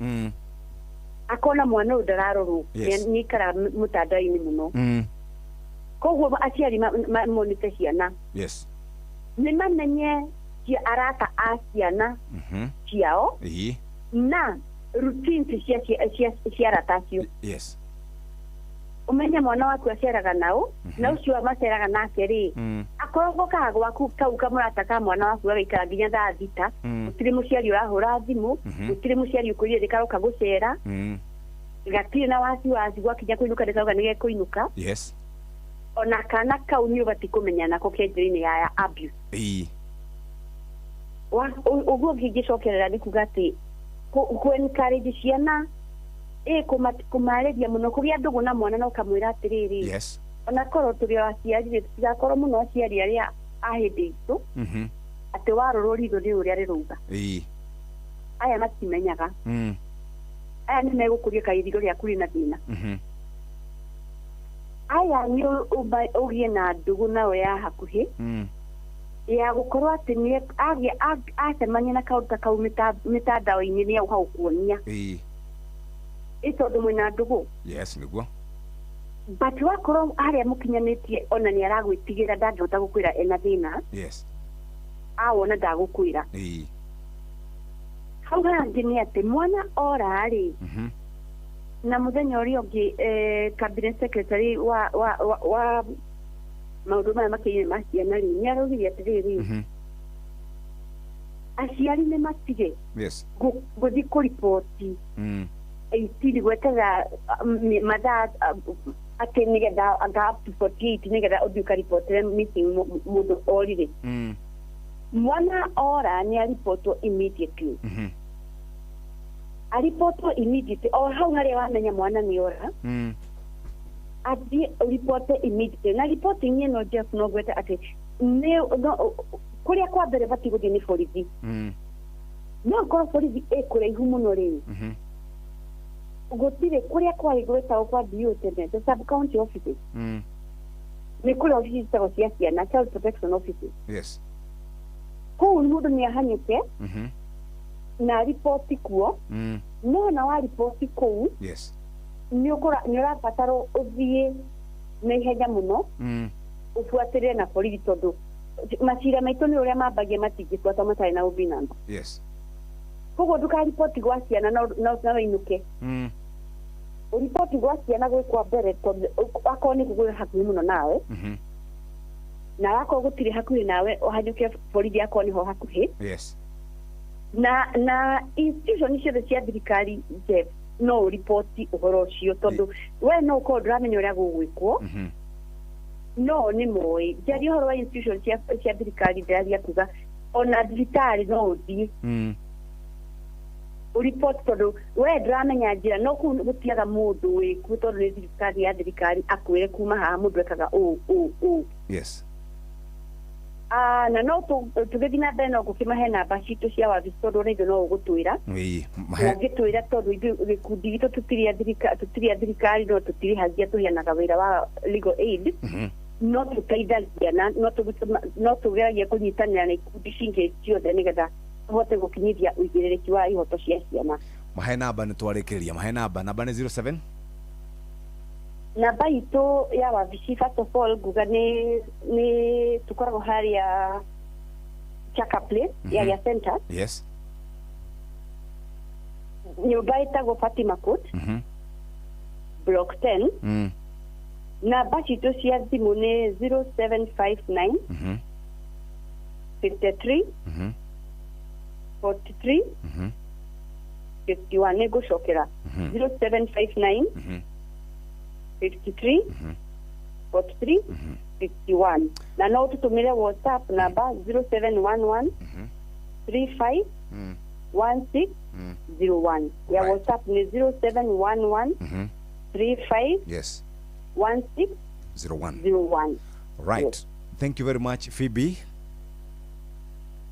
akona mwana ũyũ ndararorwo, nĩ aikaraga mũtandao-inĩ mũno. Koguo aciari monite ciana, nĩ mamenye cia arata a ciana ciao na routines cia arata acio. Ũmenye mwana waku aceraga nao, na ũcio maceraga nake rĩ, akorwo gokaga gwaku kau kamũrata ka mwana waku gagaikara nginya thaa 6, gũtirĩ mũciari ũrahũra thimũ, gũtirĩ mũciari ũkũrire nĩ karoka gũcera, gatirĩ na wasiwasi gwakinya kũinũka nĩ kauga nĩ gekũinũka. Ona kana kau nĩ ũbatiĩ kũmenya nako ke njĩra-inĩ ya abuse. Ũguo ngĩcokerera nĩ kuga atĩ kũ encourage ciana kũmarĩria mũno kũgĩa ndũgũ na mwana na ũkamwĩra atĩrĩrĩ, yes, ona korwo tũrĩ o aciari rĩ, tũtigakorwo mũno aciari arĩa a hĩndĩ itũ, atĩ warũrwo ritho nĩ ũrĩa rĩrauga. Aya matimenyaga. Aya nĩ megũkũria kaĩ ritho rĩaku rĩna thĩna. Aya nĩ ũgĩe na ndũgũ nao ya hakuhĩ, ya gũkorwo atĩ nĩ agĩa acemania na kaũndũ ta kau mĩtandao-inĩ nĩ auga gũkuonia, ĩ tondũ mwĩna ndũgũ. Yes, nĩguo. But wakorwo harĩa mũkinyanĩtie ona nĩ aragwĩtigĩra, ndangĩhota gũkwĩra ena thĩna, awona ndagũkwĩra. Hau hangĩ nĩ atĩ mwana ora rĩ, na mũthenya ũrĩa ũngĩ cabinet secretary wa wa wa, wa maũndũ maya makĩirie ma ciana rĩ, nĩ araugire atĩrĩrĩ, aciari nĩ matige gũthiĩ kũriboti 18, gweterera mathaa atĩ nĩgetha anga up to 48 nĩgetha ũthiĩ ũkaribotere missing mũndũ orire. Mwana ora nĩ aribotwo immediately, aribotwo immediately o hau harĩa wamenya mwana nĩ ora, athiĩ ũribote immediately. Na reporting ĩno, Jeff, no ngwete atĩ nĩ no kũrĩa kwa mbere batiĩ gũthiĩ nĩ borithi. No korwo borithi ĩ kũraihu mũno rĩ, gũtirĩ kũrĩa kwarĩ gwĩtagwo kwa DO tene, the sub county offices, nĩ kũrĩ ofici citagwo cia ciana, child protection offices. Kũu mũndũ nĩ ahanyũke na riboti kuo. No na wa riboti kũu, nĩ ũrabatarwo ũthiĩ na ihenya mũno, ũbuatĩrĩre na borithi, tondũ macira maitũ nĩ ũrĩa mambagia, matingĩbuata matarĩ na OB number. Koguo ndũkariboti gwa ciana na wĩinũke. Ũriboti gwa ciana gwĩ kwa mbere, tondũ akorwo nĩ gwĩ hakuhĩ mũno nawe, na wakorwo gũtirĩ hakuhĩ nawe, ũhanyũke borithi akorwo nĩho hakuhĩ. Na institution ciothe cia thirikari, Jeff, no ũriboti ũhoro ũcio, tondũ we no ũkorwo ndũramenya ũrĩa gũgwĩkwo, no nĩ moĩ. Njaria ũhoro wa institution cia thirikari, ndĩraria kuga ona thibitarĩ no ũthiĩ ũriboti, tondũ we ndũramenya njĩra, no kũu gũtiaga mũndũ wĩkuo, tondũ nĩ thirikari ya thirikari, akwĩre kuma haha mũndũ ekaga ũũ ũũ ũũ. Na no tũgĩthiĩ na mbere no ngũkĩmahe namba citũ cia wabici, tondũ ona ithuĩ no ũgũtwĩra, ũngĩtwĩra, tondũ ithuĩ gĩkundi gitũ tũtirĩ a thirikari, no tũtirĩhagia, tũheanaga wĩra wa legal aid, no tũteithagia na no tũgeragia kũnyitanĩra na ikundi cingĩ ciothe nĩgetha tũhote gũkinyithia ũigĩrĩrĩki wa ihoto cia ciana. Mahe namba, nĩ twarĩkĩrĩria, mahe namba. Namba nĩ 07? Namba itũ ya wabici, first of all nguga nĩ tũkoragwo harĩa Chaka Place, ya center, nyũmba ĩtagwo Fatima Court, block 10. Namba citũ cia thimũ nĩ 0759 53 43 51. Nĩ ngũcokera, 0759 53 43 51. Na no ũtũtũmĩre WhatsApp namba 0711 35 16 01. Ya WhatsApp nĩ 0711 35 16 01. 01. Right, thank you very much, Phoebe.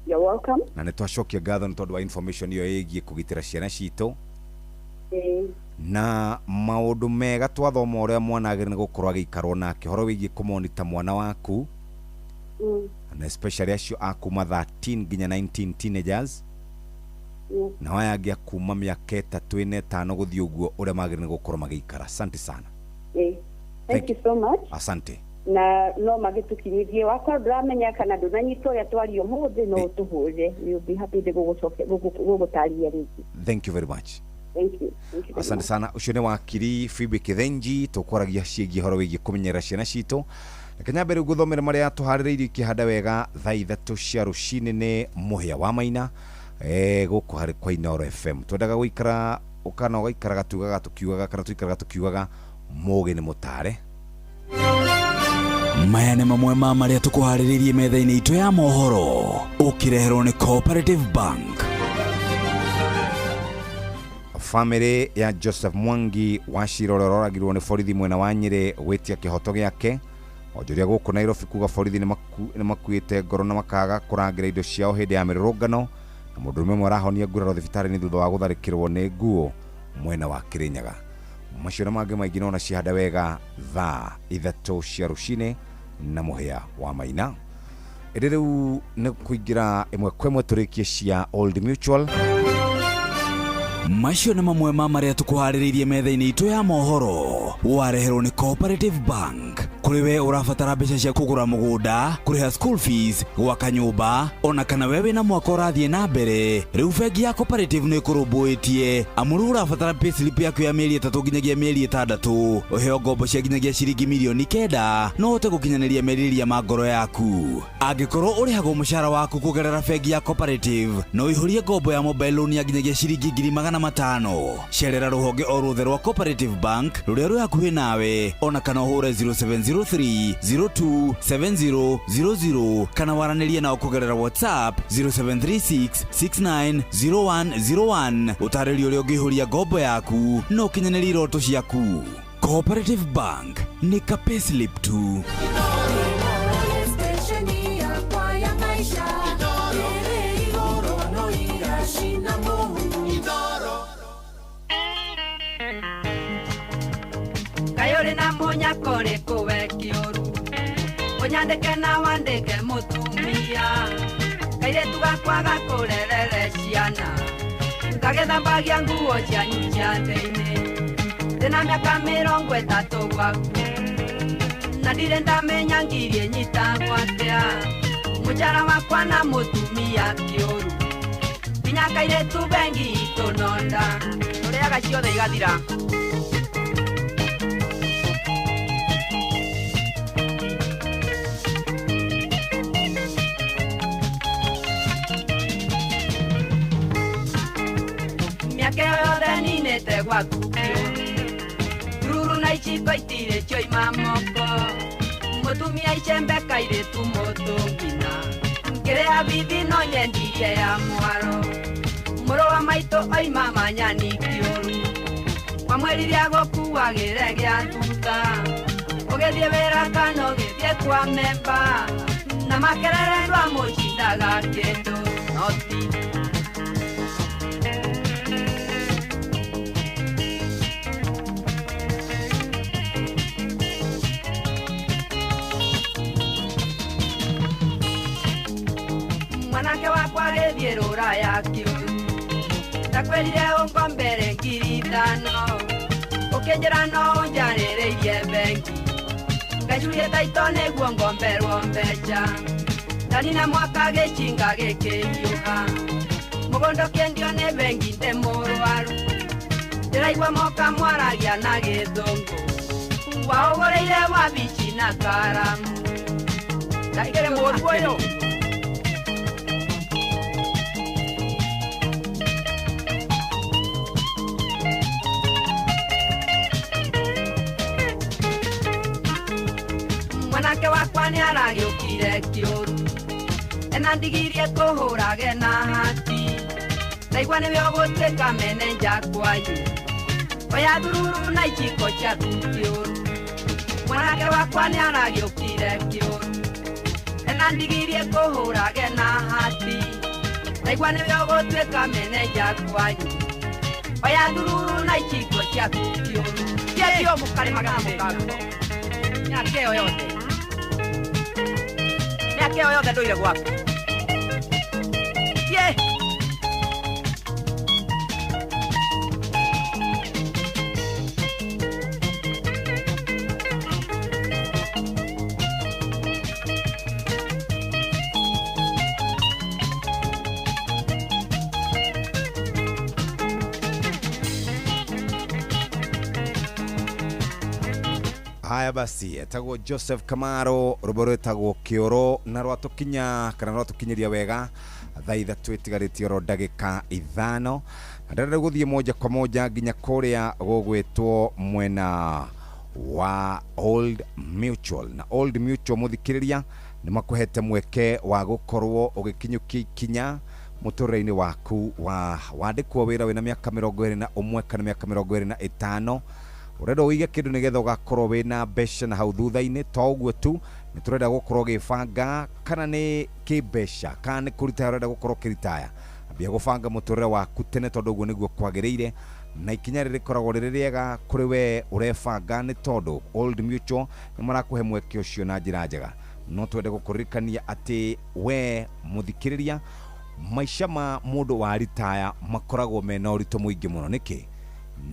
You're welcome. Na nĩ twacokia ngatho nĩ tondũ wa information ĩyo ĩgiĩ kũgitĩra ciana citũ na maũndũ mega twathoma ũrĩa mwana agĩrĩire nĩ gũkorwo agĩikarwo nake, ũhoro wĩgiĩ kũmonita mwana waku, na especially acio a kuma 13 nginya 19, teenagers, na aya angĩ a kuma mĩaka 3, 4, 5 gũthiĩ ũguo, ũrĩa magĩrĩire nĩ gũkorwo magĩikara. Asante sana. Thank you so much. Asante. Na no magĩtũkinyithie, wakorwo ndũramenya kana ndũnanyita ũrĩa twaria ũmũthĩ, no ũtũhũre, we'll be happy gũgũtarĩria rĩngĩ. Thank you very much. Thank you. Thank you very Asante much. sana. Ũcio nĩ wakiri Phoebe Kithenji, tũkwaragia ciĩgiĩ ũhoro wĩgiĩ kũmenyerera ciana citũ. Reke nyambe rĩu ngũthomere marĩa tũharĩrĩirie ikĩhanda wega thaa 3 cia rũcinĩ. Nĩ Mũhĩa wa Maina gũkũ harĩ kwa Inooro FM. Twendaga gũikara ũkana ũgaikaraga tugaga tũkiugaga kana tũikaraga tũkiugaga mũgĩ nĩ mũtare. Maya nĩ mamwe ma marĩa tũkũharĩrĩirie metha-inĩ itũ ya mohoro ũkĩreherwo nĩ Cooperative Bank. Famĩlĩ ya Joseph Mwangi wa Cira ũrĩa ũroragirwo nĩ borithi mwena wa Nyĩrĩ gwĩtia kĩhoto gĩake. Onjoria gũkũ Nairobi kuga borithi nĩ makuĩte ngoro na makaga kũrangĩra indo ciao hĩndĩ ya mĩrũrũngano, na mũndũrũme ũmwe arahonia nguraro thibitarĩ-inĩ thutha wa gũtharĩkĩrwo nĩ nguo mwena wa Kirinyaga. Macio na mangĩ maingĩ nona cihanda wega thaa 3 cia rũcinĩ na mũhĩa wa Maina. Ĩndĩ rĩu nĩ kũingĩra ĩmwe kwa ĩmwe tũrĩkie cia Old Mutual. Macio nĩ mamwe ma marĩa tũkũharĩrĩirie metha-inĩ itũ ya mohoro wareherwo nĩ Cooperative Bank. Kũrĩ we ũrabatara mbeca cia kũgũra mũgũnda, kũrĩha school fees, gwaka nyũmba, ona kana we wĩna mwaka ũrathiĩ na mbere, rĩu bengi ya Cooperative nĩ ĩkũrũmbũĩtie. Amu rĩu ũrabatara payslip yaku ya mĩeri 3 nginyagia mĩeri 6, ũheo ngombo cia nginyagia ciringi mirioni 9 no ũhote gũkinyanĩria merirĩria ma ngoro yaku. Angĩkorwo ũrĩhagwo mũcara waku kũgerera bengi ya Cooperative, no ũihũrie ngombo ya mobile loan ya nginyagia ciringi 500,000. Cerera rũhonge o ruothe rwa Cooperative Bank rũrĩa rwĩ hakuhĩ nawe, ona kana ũhũre 0703 027000 kana waranĩrie nao kũgerera WhatsApp 0736 690101. Ũtarĩrio ũrĩa ũngĩihũria ngombo yaku na ũkinyanĩrie iroto ciaku. Cooperative Bank nĩ ka payslip tu. Kayore na munyakore kowe kioru Onyandeke na wandeke mutumia Kairetu gakwa gakurerere ciana Ngagethambagia nguo cianyu cia thĩinĩ. Ndĩna mĩaka 30 gwaku Na ndirĩ ndamenya ngirie nyitagwo atĩa. Mũcara wakwa na mũtumia kĩũru Nginya kairetu bengi itũ nonda. Tũrĩaga ciothe igathira. Ninete gwaku Ruru na ichiko itire chioima moko. Mutumia icembe kairetu mũtũngina. Ngĩrĩha bithi no nyendirie ya mwaro. Mũrũ wa maitũ oima manyani kĩũru. Wamwĩrire agũkuagĩre gĩa thutha. Ũgĩthiĩ wĩra kana ũgĩthiĩ kwa memba. Na makerere ndwamũcindaga kĩndũ noti. Mwanake wakwa agĩthiĩ rũraya kĩũru. Ndakwĩrire ũngombere 5,000. Ũkĩnjĩra no ũnjarĩrĩirie bengi. Ngacurie taito nĩguo ngomberwo mbeca. Ndanina mwaka gĩcinga gĩkĩhiũha. Mũgũnda ũkĩendio nĩ bengi ndĩ mũrwaru. Ndĩraigua moka mwaragia na gĩthũngũ. Waũgũrĩire wabici na karamu. Ndaigĩrĩ mũru ũyũ. Mwanake wakwa nĩ aragĩũkire kĩũru. Ena ndigirie kũhũrage na hati. Ndaigua nĩwe ũgũtuĩka menenja kwanyu. Oya thururu na iciko ciaku kĩũru. Mwanake wakwa nĩ aragĩũkire kĩũru. Ena ndigirie kũhũrage na hati. Ndaigua nĩwe ũgũtuĩka menenja kwanyu. Oya thururu na iciko ciaku kĩũru. Kĩendio mũkarĩmaga na mũkango. Mĩaka ĩyo yothe. Mĩaka ĩyo yothe ndũire gwaku. Thiĩ. Haya basi, etagwo Joseph Kamaro, rwĩmbo rwĩtagwo Kĩoro, na rwatũkinya kana rwatũkinyĩria wega thaa 3 ĩtigarĩtie oro ndagĩka 5. Na ndĩrenda gũthiĩ moja kwa moja nginya kũrĩa gũgwĩtwo mwena Wa Old Mutual. Na Old Mutual, mũthikĩrĩria, nĩ makũhete mweke wa gũkorwo ũgĩkinyũkia ikinya mũtũrĩre-inĩ waku wa wandĩkwo wĩra wĩna mĩaka 21 kana mĩaka 25, ũrenda ũige kĩndũ nĩgetha ũgakorwo wĩna mbeca na hau thutha-inĩ. To ũguo tu, nĩ tũrenda gũkorwo ũgĩbanga kana nĩ kĩmbeca kana nĩ kũritaya ũrenda gũkorwo ũkĩritaya. Ambia gũbanga mũtũrĩre waku tene, tondũ ũguo nĩguo kwagĩrĩire, na ikinya rĩrĩ rĩkoragwo rĩrĩ rĩega kũrĩ we ũrebanga, nĩ tondũ Old Mutual nĩ marakũhe mweke ũcio na njĩra njega. No twende gũkũririkania atĩ we mũthikĩrĩria, maica ma mũndũ wa ritaya makoragwo mena ũritũ mũingĩ mũno. Nĩkĩ?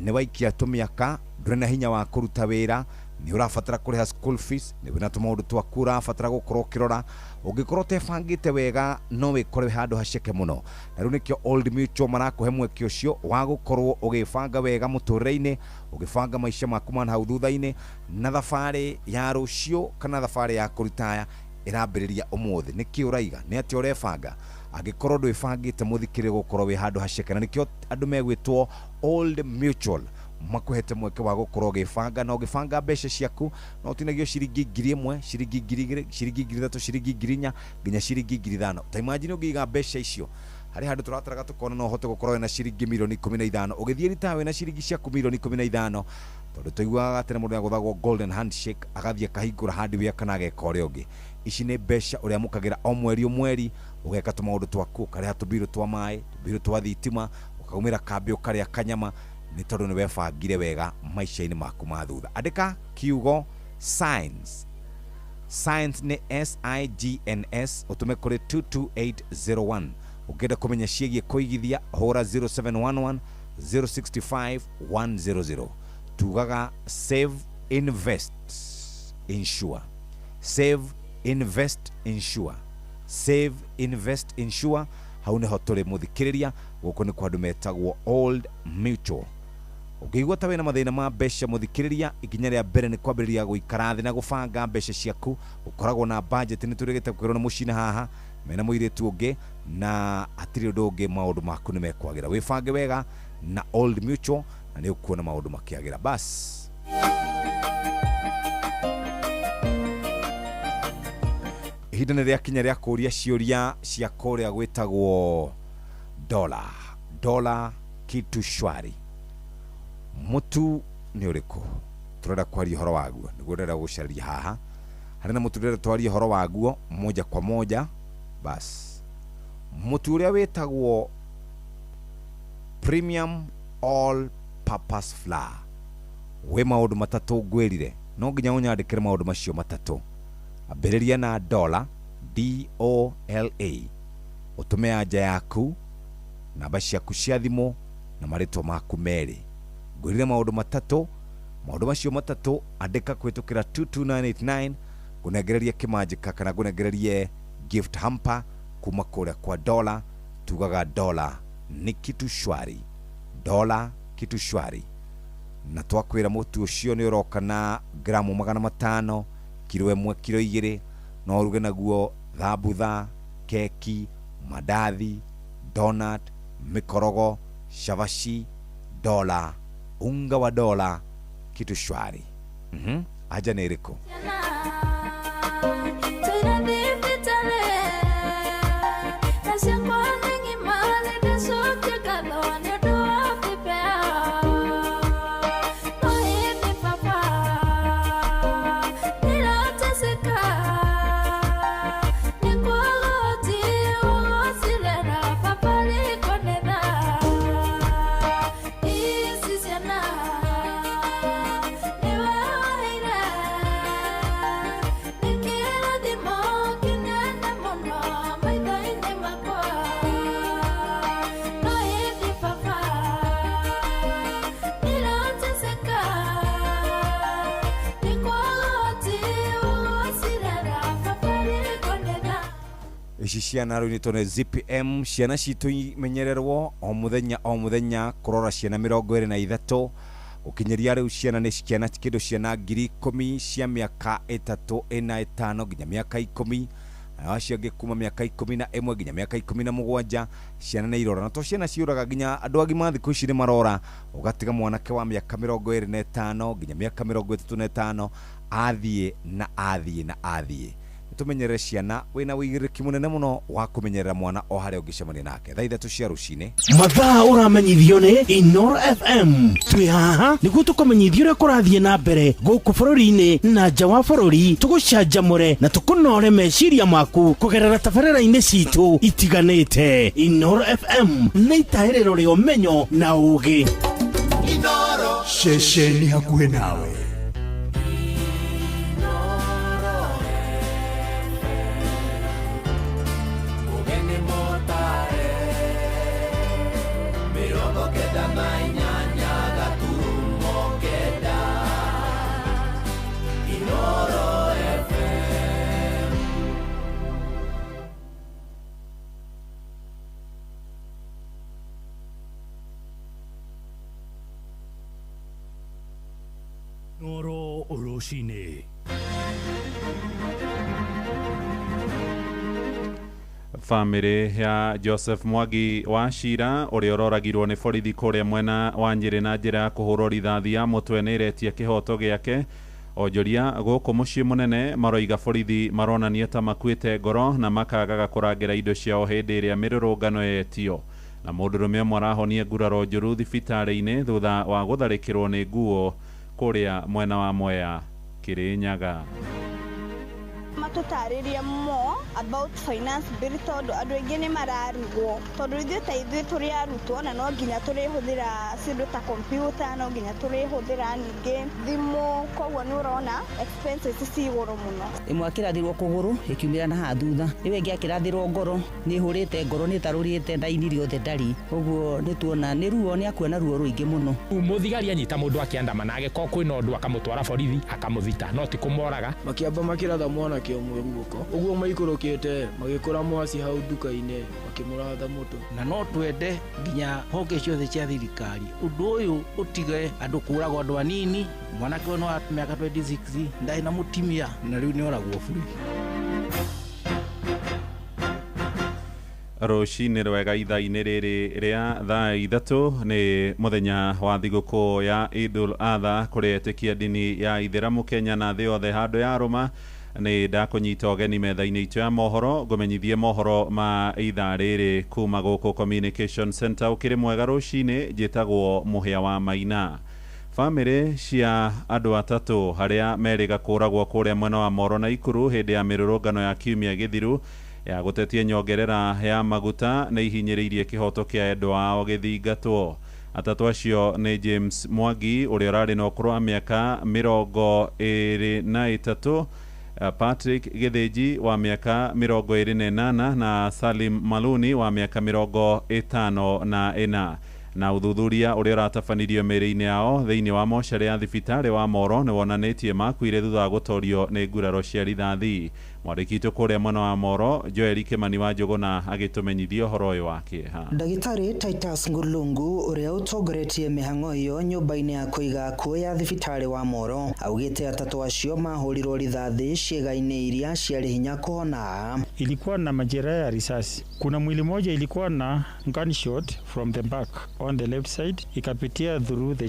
Nĩ waikia tũmĩaka, ndũrĩ na hinya wa kũruta wĩra, nĩ ũrabatara kũrĩha school fees, nĩ wĩna tũmaũndũ twaku ũrabatara gũkorwo ũkĩrora. Ũngĩkorwo ũtebangĩte wega, no wĩkore wĩ handũ haceke mũno. Na rĩu nĩkĩo Old Mutual marakũhe mweke ũcio wa gũkorwo ũgĩbanga wega mũtũrĩre-inĩ, ũgĩbanga maica maku ma hau thutha-inĩ, na thabarĩ ya rũciũ kana thabarĩ ya kũritaya ĩrambĩrĩria ũmũthĩ. Nĩkĩ ũraiga? Nĩ atĩa ũrebanga? Angĩkorwo ndwĩbangĩte, mũthikĩrĩria, gũkorwo wĩ handũ haceke. Na nĩkĩo andũ megwĩtwo Old Mutual makuhete mweke wa gũkorwo ũgĩbanga, na ũgĩbanga mbeca ciaku no ũtinagio ciringi 1000, ciringi 2000, ciringi 3000, ciringi 4000, nginya ciringi 5000. Ta imagine ũngĩiga mbeca icio harĩ handũ tũrataraga tũkona no ũhote gũkorwo wĩna ciringi mirioni 15 ũgĩthiĩ ritaya wĩna ciringi ciaku mirioni 15, tondũ tũiguaga tene mũndũ nĩagũthagwo golden handshake, agathiĩ akahingũra hardware kana ageka ũrĩa ũngĩ. Ici nĩ mbeca ũrĩamũkagĩra o mweri o mweri, ũgeka tũmaũndũ twaku, ũkarĩha tũbirũ twa maĩ, tũbirũ twa thitima, ũkaumĩra kambĩ, ũkarĩa kanyama, nĩ tondũ nĩ webangire wega maica-inĩ maku ma thutha. Andĩka kiugo science. Science nĩ SIGNS, ũtũme kũrĩ 22801. Ũngĩenda kũmenya ciĩgiĩ kũigithia, hũra 0711 065 100. Tugaga save, invest, insure. Save, invest, insure. Save, invest, insure. Hau nĩho tũrĩ, mũthikĩrĩria. Gũkũ nĩ kwa andũ metagwo Old Mutual. Ũngĩigua ta wĩna mathĩna ma mbeca, mũthikĩrĩria, ikinya rĩa mbere nĩ kwambĩrĩria gũikara thĩ na gũbanga mbeca ciaku. Ũkoragwo na budget. Nĩ tũrĩgĩte kwĩrwo nĩ mũcina haha mena mũirĩtu ũngĩ, na hatirĩ ũndũ ũngĩ, maũndũ maku nĩ mekwagĩra. Wĩbange wega na Old Mutual na nĩ ũkuona maũndũ makĩagĩra. Bas, ihinda nĩ rĩakinya rĩa kũũria ciũria cia kũrĩa gwĩtagwo Dola. Dola kitu shwari. Mũtu nĩ ũrĩkũ tũrenda kwaria ũhoro waguo? Nĩguo ndĩrenda gũcaria haha. Harĩ na mũtu ndĩrenda twarie ũhoro waguo moja kwa moja. Bas, mũtu ũrĩa wĩtagwo premium all purpose flour wĩ maũndũ matatũ ngwĩrire no nginya ũnyandĩkĩre maũndũ macio matatũ. Ambĩrĩria na Dola, DOLA, ũtũme anja yaku, namba ciaku cia thimũ na marĩtwa maku merĩ. Ngwĩrire maũndũ matatũ. Maũndũ macio matatũ andĩka kũhĩtũkĩra 22989, ngũnengererie kĩmanjĩka kana ngũnengererie gift hamper kuma kũrĩa kwa Dola. Tugaga Dola nĩ kitu shwari. Dola kitu shwari. Na twakwĩra mũtu ũcio nĩ ũroka na gramu 500, kiro 1, kiro 2. No ũruge naguo thambutha, keki, mandathi, donut, mikorogo, chavashi. Dola, unga wa Dola kitu shwari. Aja nĩ ĩrĩkũ? Tũrathiĩ thibitarĩ, na ciakwa nĩ ng'ima, nĩ ndacokia ngatho nĩ ũndũ wa pipea. No ĩndĩ baba, ndĩrateseka, nĩ kwaga ũhoti wa gũcirera, baba riko nĩ thaa. Ici ciana nĩwe waheire, nĩ kĩrathimo kĩnene mũno maitho-inĩ makwa. No ĩndĩ baba, ndĩrateseka, nĩ kwaga ũhoti wa gũcirera, baba riko nĩ thaa. Ici ciana rĩu nĩ nĩ ZPM. Ciana citũ imenyererwo o mũthenya o mũthenya, kũrora ciana 23 gũkinyĩria rĩu. Ciana nĩ ciana kĩndũ ciana 10,000 cia mĩaka 3, 4, 5 nginya mĩaka 10. Na acio angĩ kuma mĩaka 11 nginya mĩaka 17. Ciana nĩ irora, na to ciana ciũraga, nginya andũ agima thikũ ici nĩ marora. Ũgatiga mwanake wa mĩaka 25 nginya mĩaka 35 athiĩ na athiĩ na athiĩ. Tũmenyerere ciana. Wĩna wĩigĩrĩrĩki mũnene mũno wa kũmenyerera mwana o harĩa ũngĩcemania nake thaa 3 cia rũcinĩ. Mathaa ũramenyithio nĩ Inoro FM. Twĩ haha nĩguo tũkũmenyithia ũrĩa kũrathiĩ na mbere gũkũ bũrũri-inĩ na nja wa bũrũri, tũgũcanjamũre na tũkũnore meciria maku kũgerera tabarĩra-inĩ citũ itiganĩte. Inoro FM nĩ itahĩrĩro rĩa ũmenyo na ũgĩ. Ceceni hakuhĩ nawe. Ũgeni mũtare 98.9 Inoro FM. Noro rũcinĩ. Bamĩrĩ ya Joseph Mwangi wa Cira, ũrĩa ũroragirwo nĩ borithi kũrĩa mwena wa Nyĩrĩ na njĩra ya kũhũrwo rithathi ya mũtwe, nĩ ĩretia kĩhoto gĩake. Onjoria gũkũ mũciĩ mũnene maroiga borithi maronania ta makuĩte ngoro na makagaga kũrangĩra indo ciao hĩndĩ ĩrĩa mĩrũrũngano yetio. Na mũndũrũme ũmwe arahonia nguraro njũru thibitarĩ-inĩ thutha wa gũtharĩkĩrwo nĩ nguo kũrĩa mwena wa Mwea, Kĩrĩnyaga. Matũtarĩrie more about finance bill, tondũ andũ aingĩ nĩ mararigwo, tondũ ithuĩ ta ithuĩ tũrĩ arutwo na no nginya tũrĩhũthĩra cindũ ta computer, no nginya tũrĩhũthĩra ningĩ thimũ, koguo nĩ ũrona expenses ci igũrũ mũno. Ĩmwe akĩrathirwo kũgũrũ ĩkiumĩra na haha thutha, ĩyo ĩngĩ akĩrathirwo ngoro, nĩ ĩhũrĩte ngoro, nĩ ĩtarũrĩte ndaini rĩothe ndarĩ ũguo. Nĩ tuona nĩ ruo, nĩ akuona ruo rũingĩ mũno. Mũthigari anyita mũndũ akĩandamana, agĩkorwo kwĩna ũndũ, akamũtwara borithi akamũthita, no ti kũmoraga. Makĩamba makĩratha mwanake ũmwe guoko ũguo, maikũrũkĩte magĩkora mwaci hau nduka-inĩ, makĩmũratha mũtwe. Na no twende nginya honge ciothe cia thirikari ũndũ ũyũ ũtige, andũ kũragwo, andũ anini. Mwanake ũyũ nĩ wa mĩaka 26, ndarĩ na mũtimia na rĩu nĩ oragwo bure. Rũcinĩ rwega. Ithaa-inĩ rĩrĩ rĩa thaa 3 nĩ mũthenya wa thigũkũ ya Idul Adha kũrĩ etĩkia ndini ya Ithĩramu Kenya na thĩ yothe. Handũ ya rũma nĩ ndakũnyita ũgeni metha-inĩ itũ ya mohoro, ngũmenyithie mohoro ma ithaa rĩrĩ kuma gũkũ Communication Center. Ũkĩrĩ mwega rũcinĩ, njĩtagwo Mũhĩa wa Maina. Bamĩrĩ cia andũ atatũ harĩa merĩga kũragwo kũrĩa mwena wa Moro na Ikuru hĩndĩ ya mĩrũrũngano ya kiumia gĩthiru ya gũtetia nyongerera ya maguta nĩ ihinyĩrĩirie kĩhoto kĩa endwa ao gĩthingatwo. Atatũ acio nĩ James Mwangi, ũrĩa ũrarĩ na ũkũrũ wa mĩaka 23, Patrick Gĩthĩnji wa mĩaka 28 na Salim Maluni wa mĩaka 54. Na ũthuthuria ũrĩa ũratabanirio mĩĩrĩ-inĩ yao thĩinĩ wa mocarĩ ya thibitarĩ wa Moro nĩ wonanĩtie makuire thutha wa gũtorio nĩ nguraro cia rithathi. Mwandĩki witũ kũrĩa mwena wa Moro, Joel Kĩmani wa Njũgũna, agĩtũmenyithia ũhoro ũyũ wa kĩeha. Ndagĩtarĩ Titus Ngulungu, ũrĩa ũtongoretie mĩhang'o ĩyo nyũmba-inĩ ya kũiga akuũ ya thibitarĩ wa Moro, augĩte atatũ acio mahũrirwo rithathi ciĩga-inĩ iria ciarĩ hinya kũhona. Ilikuwa na majeraha ya risasi. Kuna mwili moja ilikuwa na gunshot from the back on the left side, ikapitia through the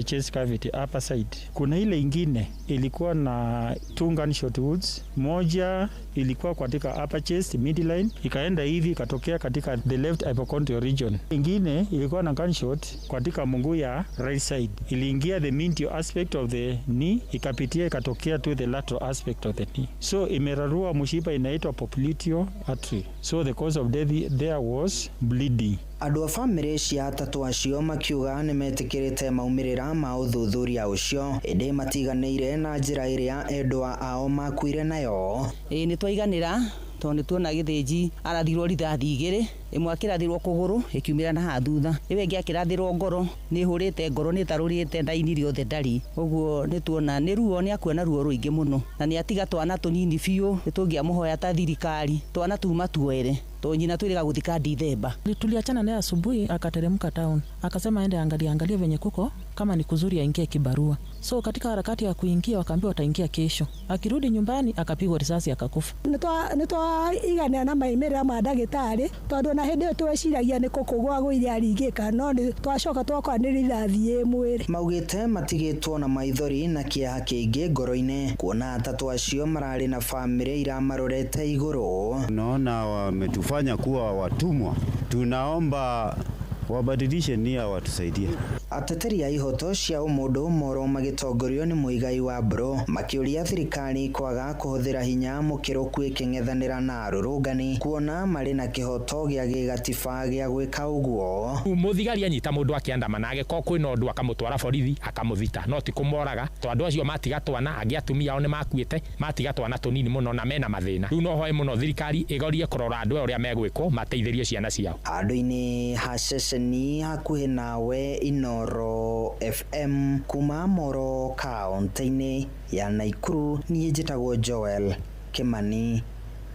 chest cavity, upper side. Kuna ile ingine ilikuwa na two gunshot wounds, moja ilikuwa katika upper chest midline, ikaenda hivi ikatokea katika the left hypochondrial region. Ingine ilikuwa na gunshot katika mguu ya right side, iliingia the medial aspect of the knee, ikapitia ikatokea to the lateral aspect of the knee, so imerarua mshipa inaitwa popliteal artery, so the cause of death there was bleeding. Andũ a bamĩrĩ cia atatũ acio makiuga nĩ metĩkĩrĩte maumĩrĩra ma ũthuthuria ũcio, ĩndĩ matiganĩire na njĩra ĩrĩa endwa ao makuire nayo. Ĩĩ, nĩ twaiganĩra tondũ nĩ tuona Gĩthĩnji arathirwo rithathi igĩrĩ. Ĩmwe akĩrathĩrwo kũgũrũ ĩkiumĩra na haha thutha, ĩyo ĩngĩ akĩrathĩrwo ngoro nĩ ĩhũrĩte ngoro nĩ ĩtarũrĩte ndaini rĩothe ndarĩ. Ũguo nĩ tuona nĩ ruo, nĩ akua na ruo rũingĩ mũno, na nĩ atiga twana tũnini biũ. Nĩ tũngĩamũhoya ta thirikari twana tuma tuoere to nyina twĩrĩga gũthika Dithemba. Tuliachana naye asubuhi, akateremka town, akasema aende angalie angalie venye kuko, kama ni kuzuri aingie kibarua. So katika harakati ya kuingia wakaambiwa wataingia kesho. Akirudi nyumbani akapigwa risasi akakufa. Nĩ twaiganĩra na maimĩrĩra ma ndagĩtarĩ tondũ na hĩndĩ ĩyo tweciragia nĩ kũkũgwa agũire aringĩka, no nĩ twacoka twakora nĩ rithathi ĩ mwĩrĩ. Maugĩte matigĩtwo na maithori na kĩeha kĩingĩ ngoro-inĩ kuona atatũ acio mararĩ na bamĩrĩ iramarorete igũrũ. Naona wametufanya kuwa watumwa, tunaomba wabadilishe nia watusaidie. Ateteri a ihoto cia ũmũndũ Moro magĩtongorio nĩ Muigai wa Mburu makĩũria thirikari kwaga kũhũthĩra hinya mũkĩrũku ĩkĩng'ethanĩra na arũrũngani kuona marĩ na kĩhoto gĩa gĩgatiba gĩa gwĩka ũguo. Mũthigari anyita mũndũ akĩandamana agĩkorwo kwĩna ũndũ akamũtwara borithi akamũthita, no ti kũmoraga to andũ acio matiga twana, angĩ atumia ao nĩ makuĩte, matiga twana tũnini mũno na mena mathĩna. Rĩu no hoe mũno thirikari ĩgorie kũrora andũ aya ũrĩa megwĩkwo mateithĩrie ciana ciao. Handũ-inĩ ha ceceni hakuhĩ nawe Inoro FM kuma Moro kaunti-inĩ ya Naikuru, niĩ njĩtagwo Joel Kimani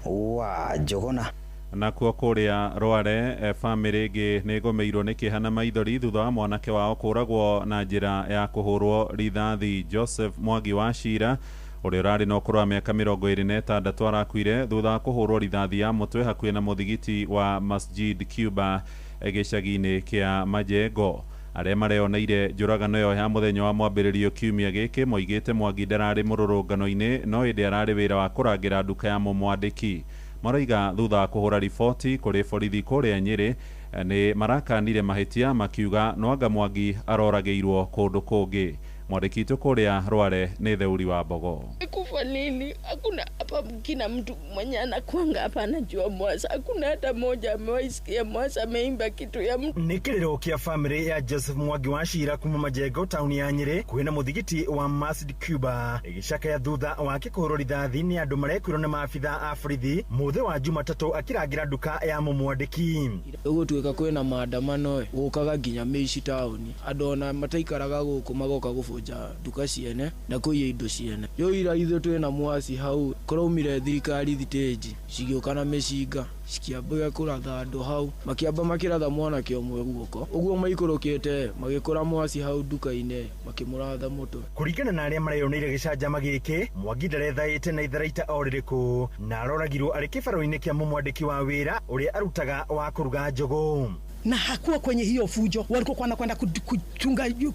wa Njũgũna. Nakuo kũrĩa Rware, bamĩrĩ ĩngĩ nĩ ĩgũmĩirwo nĩ kĩeha na maithori thutha wa mwanake wao kũragwo na njĩra ya kũhũrwo rithathi. Joseph Mwangi wa Cira ũrĩa ũrarĩ na ũkũrũ wa mĩaka 26 arakuire thutha wa kũhũrwo rithathi ya mũtwe hakuhĩ na mũthigiti wa Masjid Cuba gĩcagi-inĩ kĩa Majengo. Arĩa mareoneire njũragano ĩyo ya mũthenya wa mwambĩrĩrio kiumia gĩkĩ moigĩte Mwangi ndararĩ mũrũrũngano-inĩ no ĩndĩ ararĩ wĩra wa kũrangĩra nduka ya mũmwandĩki. Marauga thutha wa kũhũra riboti kũrĩ borithi kũrĩa Nyĩrĩ nĩ marakanire mahĩtia makiuga no anga Mwangi aroragĩirwo kũndũ kũngĩ. Mwandĩki witũ kũrĩa Rware nĩ Theuri wa Mbogo. Kufa lini? Hakuna hapa kina mtu mwenye anakuanga hapa anajua Mwasa. Hakuna hata moja amewahi sikia Mwasa ameimba kitu ya mtu. Nĩ kĩrĩro kĩa bamĩrĩ ya Joseph Mwangi wa Cira kuma Majengo tauni ya Nyĩrĩ kwĩna mũthigiti wa Masjid Cuba ĩgĩcakaya thutha wake kũhũrwo rithathi nĩ andũ marekwĩrwo nĩ maabitha a borithi mũthĩ wa Jumatatũ akĩrangĩra nduka ya mũmwandĩki. Gũtuĩka kwĩna maandamano gũkaga nginya mĩici taũni, andũ ona mataikaraga gũkũ magoka gũbunja nduka ciene na kũiya indo ciene. Rĩu ira ithuĩ twĩna mwasi hau kũraumire thirikari thitĩnji cigĩũka na mĩcinga cikĩambia kũratha andũ hau, makĩamba makĩratha mwanake ũmwe guoko, ũguo maikũrũkĩte magĩkora mwasi hau nduka-inĩ makĩmũratha mũtwe. Kũringana na arĩa mareyoneire gĩcanjama gĩkĩ, Mwangi ndarethaĩte na itharaita o rĩrĩkũ na aroragirwo arĩ kĩbaro-inĩ kĩa mũmwandĩki wa wĩra ũrĩa arutaga wa kũruga njũgũ. Na hakuwa kwenye hiyo fujo, walikuwa wanakwenda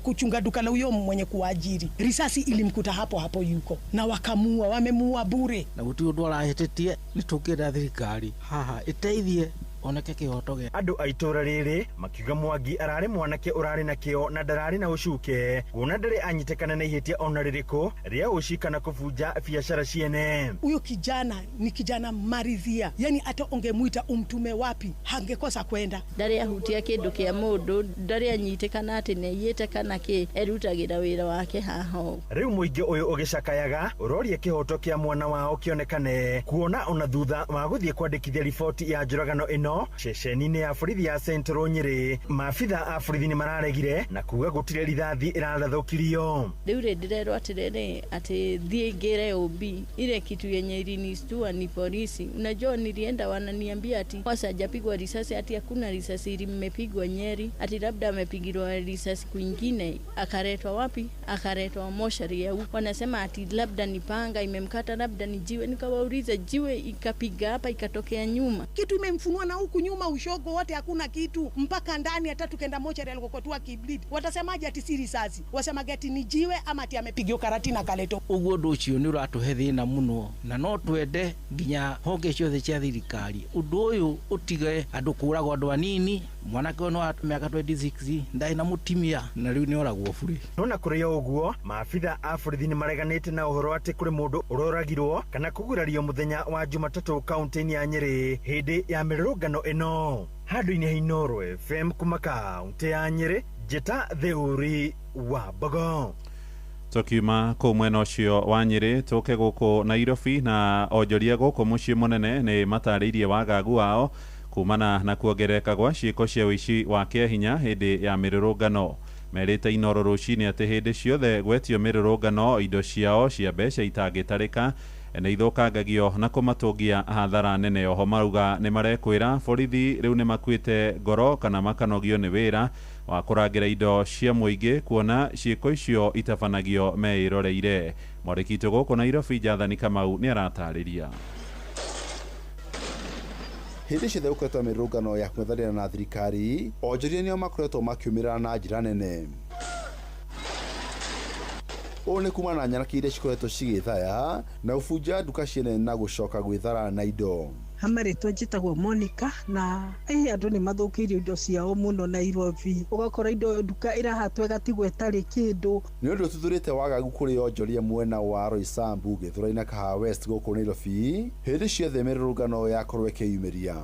kuchunga duka la huyo mwenye kuajiri. Risasi ilimkuta hapo hapo yuko na wakamua, wamemuua bure. Na gũtirĩ ũndũ arahĩtĩtie, nĩ tũngĩenda thirikari haha ĩteithie oneke kĩhoto gĩa andũ a itũra rĩrĩ makiuga Mwangi ararĩ mwanake ũrarĩ na kĩo na ndararĩ na ũcuke kuona ndarĩ anyitĩkana na ihĩtia ona rĩrĩkũ rĩa ũci kana kũbunja biacara ciene. Huyo kijana ni kijana maridhia, yani hata ungemuita umtume wapi hangekosa kwenda. Ndarĩ ahutia kĩndũ kĩa mũndũ, ndarĩ anyitĩkana atĩ nĩaiyĩte kana kĩ, erutagĩra wĩra wake haha ũũ. Rĩu mũingĩ ũyũ ũgĩcakayaga ũroria kĩhoto kĩa mwana wao kĩonekane kuona ona thutha wa gũthiĩ kwandĩkithia riboti ya njũragano ĩno ceceni-inĩ ya borithi ya Central Nyĩrĩ, maabitha a borithi nĩ mararegire na kuga gũtirĩ rithathi ĩrarathũkirio. Rĩu rĩ ndĩrerwo atĩrĩrĩ atĩ thiĩ ngĩre OB ile kitu yenye ilinistua ni polisi. Unajua nilienda wananiambia ati Mwasa hajapigwa risasi, ati hakuna risasi ilimepigwa Nyeri, ati labda amepigwa risasi kwingine akaletwa wapi? Akaletwa moshari ya huko. Wanasema ati labda ni panga imemkata, labda ni jiwe. Nikawauliza jiwe ikapiga hapa ikatokea nyuma. Kitu imemfunua na huku nyuma ushogo wote hakuna kitu mpaka ndani, hata tukenda mochari alikokuwa kibleed. Watasemaje ati si risasi? Wasemaje ati ni jiwe ama ati amepigwa karatina kaleto? Ũguo ũndũ ũcio nĩ ũratũhe thĩna mũno na no twende nginya honge ciothe cia thirikari ũndũ ũyũ ũtige andũ kũragwo andũ anini. Mwanake ũyũ wa mĩaka 26 ndarĩ na mũtumia na rĩu nĩ oragwo bure. No na kũrĩ o ũguo maabitha a borithi nĩ mareganĩte na ũhoro atĩ kũrĩ mũndũ ũroragirwo kana kũgurario mũthenya wa Jumatatũ kaunti-inĩ ya Nyĩrĩ hĩndĩ ya mĩrũrũngano ĩno. Handũ-inĩ ha Inoro FM kuma kaunti ya Nyĩrĩ, njĩta Theuri wa Mbogo. Tũkiuma kũu mwena ũcio wa Nyĩrĩ tũke gũkũ Nairobi na onjoria gũkũ mũciĩ mũnene nĩ matarĩirie wagagu wao Kumana na kuongerereka gwa ciĩko cia ũici wa kĩahinya hĩndĩ ya mĩrũrũngano. Merĩte Inooro rũcinĩ atĩ hĩndĩ ciothe gwetio mĩrũrũngano indo ciao cia mbeca itangĩtarĩka nĩ ithũkangagio na kũmatũngia hathara nene. Oho marauga nĩ marekwĩra borithi rĩu nĩ makuĩte ngoro kana makanogio nĩ wĩra wa kũrangĩra indo cia mũingĩ kuona ciĩko icio itabanagio meĩroreire. Mwandĩki witũ gũkũ Nairobi Jathani Kamau nĩ aratarĩria. Hĩndĩ ciothe gũkoretwo mĩrũrũngano ya kũng'ethanĩra na thirikari, onjoria nĩo makoretwo makiumĩra na njĩra nene. Ũũ nĩ kumana na nyanake iria cikoretwo cigĩthaya na gũbunja nduka ciene na gũcoka gwĩthara na indo. Hamarĩtwa njĩtagwo Monica na andũ nĩ mathũkĩirio indo ciao mũno Nairobi, ũgakora indo nduka ĩrahatwo ĩgatigwo ĩtarĩ kĩndũ. Nĩ ũndũ ũtuthũrĩte wagagu kũrĩ onjoria mwena wa Roysambu, Gĩthũrai na Kahawa West gũkũ Nairobi hĩndĩ ciothe mĩrũrũngano yakorwo ĩkĩyumĩria.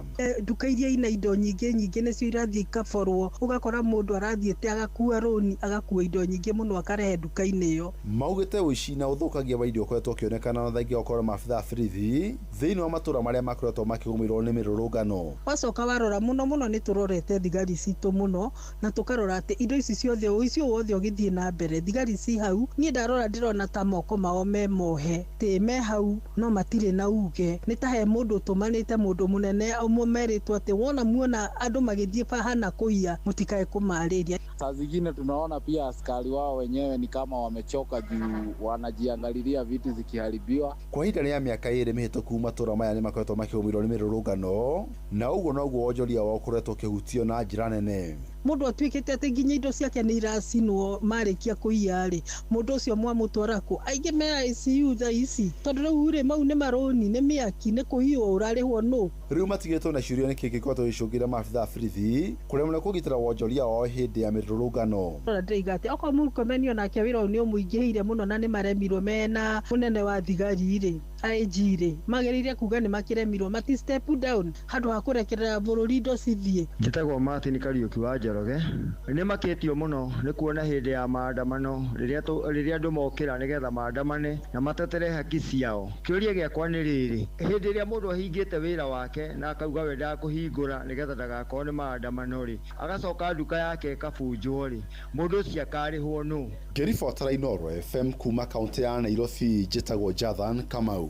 Nduka iria ina indo nyingĩ nyingĩ nĩcio irathiĩ ikaborwo, ũgakora mũndũ arathiĩte agakua rũni agakua indo nyingĩ mũno akarehe nduka-inĩ ĩyo. Maugĩte ũici na ũthũkangia wa indo ũkoretwo ũkĩonekana na thengia wa gũkorwo maabitha a borithi thĩinĩ wa matũra marĩa makoretwo makĩgũmĩrwo nĩ mĩrũrũngano. Wacoka warora mũno mũno nĩ tũrorete thigari citũ mũno na tũkarora atĩ indo ici ciothe ũici ũyũ wothe ũgĩthiĩ na mbere thigari ci hau, niĩ ndarora ndĩrona ta moko mao me mohe tĩ me hau no matirĩ na uge, nĩ ta he mũndũ ũtũmanĩte mũndũ mũnene merĩtwo atĩ wona muona andũ magĩthiĩ hana kũiya mũtikae kũmarĩria. Saa zingine tunaona pia askari wao wenyewe ni kama wamechoka juu wanajiangalilia vitu zikiharibiwa. Kwa ihinda rĩa mĩaka 2 mĩhĩtũku matũra maya nĩ makoretwo makĩgũmĩrwo nĩ mĩrũrũngano na ũguo noguo wonjoria wao ũkoretwo ũkĩhutio na njĩra nene. Mũndũ atuĩkĩte atĩ nginya indo ciake nĩ iracinwo marĩkia kũiya rĩ, mũndũ ũcio mwamũtwara kũ? Aingĩ me ICU thaa ici tondũ rĩu rĩ mau nĩ marũni, nĩ mĩaki, nĩ kũiywo ũrarĩhwo nũ. Rĩu matigĩtwo na ciũria nĩkĩ gĩkoretwo gĩcũngĩrĩria maabitha a borithi kũremwo nĩ kũgitĩra wonjoria wao hĩndĩ ya mĩrũrũngano. Rora ndĩraiga atĩ okorwo Murkomen onake wĩra ũyũ nĩ ũmũingĩhĩire mũno na nĩ maremirwo mena mũnene wa thigari rĩ, IG rĩ, magĩrĩire kuga nĩ makĩremirwo mati step down handũ ha kũrekerera bũrũri indo cithiĩ. Njĩtagwo Martin Kariũki wa Njoroge. Nĩ makĩtio mũno nĩ kuona hĩndĩ ya maandamano rĩrĩa andũ mokĩra nĩgetha maandamane na matetere haki ciao. Kĩũria gĩakwa nĩ rĩrĩ, hĩndĩ ĩrĩa mũndũ ahingĩte wĩra wake na akauga we ndakũhingũra nĩgetha ndagakorwo nĩ maandamano rĩ, agacoka nduka yake ĩkabunjwo rĩ, mũndũ ũcio akarĩhwo nũ? Ngĩribotera Inooro FM kuma kaunti ya Nairobi, njĩtagwo Jathan Kamau.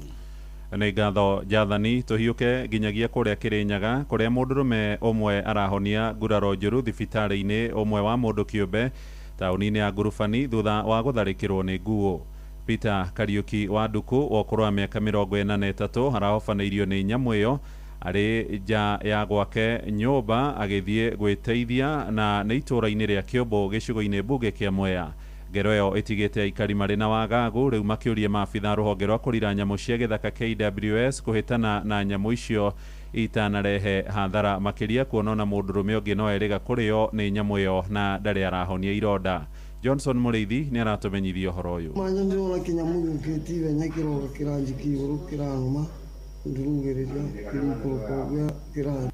Nĩ ngatho Jathani. Tũhiũke nginyagia kũrĩa Kĩrĩnyaga kũrĩa mũndũrũme ũmwe arahonia nguraro njũru thibitarĩ-inĩ ũmwe wa mũndũ kĩũmbe taũni-inĩ ya Ngurubani thutha wa gũtharĩkĩrwo nĩ nguo. Peter Kariũki wa Nduku wa ũkũrũ wa mĩaka 43 arahobanĩirio nĩ nyamũ ĩyo arĩ nja ya gwake nyũmba agĩthiĩ gwĩteithia na nĩ itũũra-inĩ rĩa Kĩũmbũ gĩcigo-inĩ mbunge kĩa Mwea. Ngero ĩyo ĩtigĩte aikari marĩ na wagagu rĩu makĩũria maabitha rũhonge rwa kũrira nyamũ cia gĩthaka KWS kũhĩtana na nyamũ icio itanarehe hathara makĩria kuona ona mũndũrũme ũngĩ no erĩga kũrĩo nĩ nyamũ ĩyo na ndarĩ arahonia ironda. Johnson Mũrĩithi nĩ aratũmenyithia ũhoro ũyũ. Mwanya ndĩrona kĩnyamũ gĩũkĩte ihenya kĩroka kĩranjikia igũrũ kĩranũma.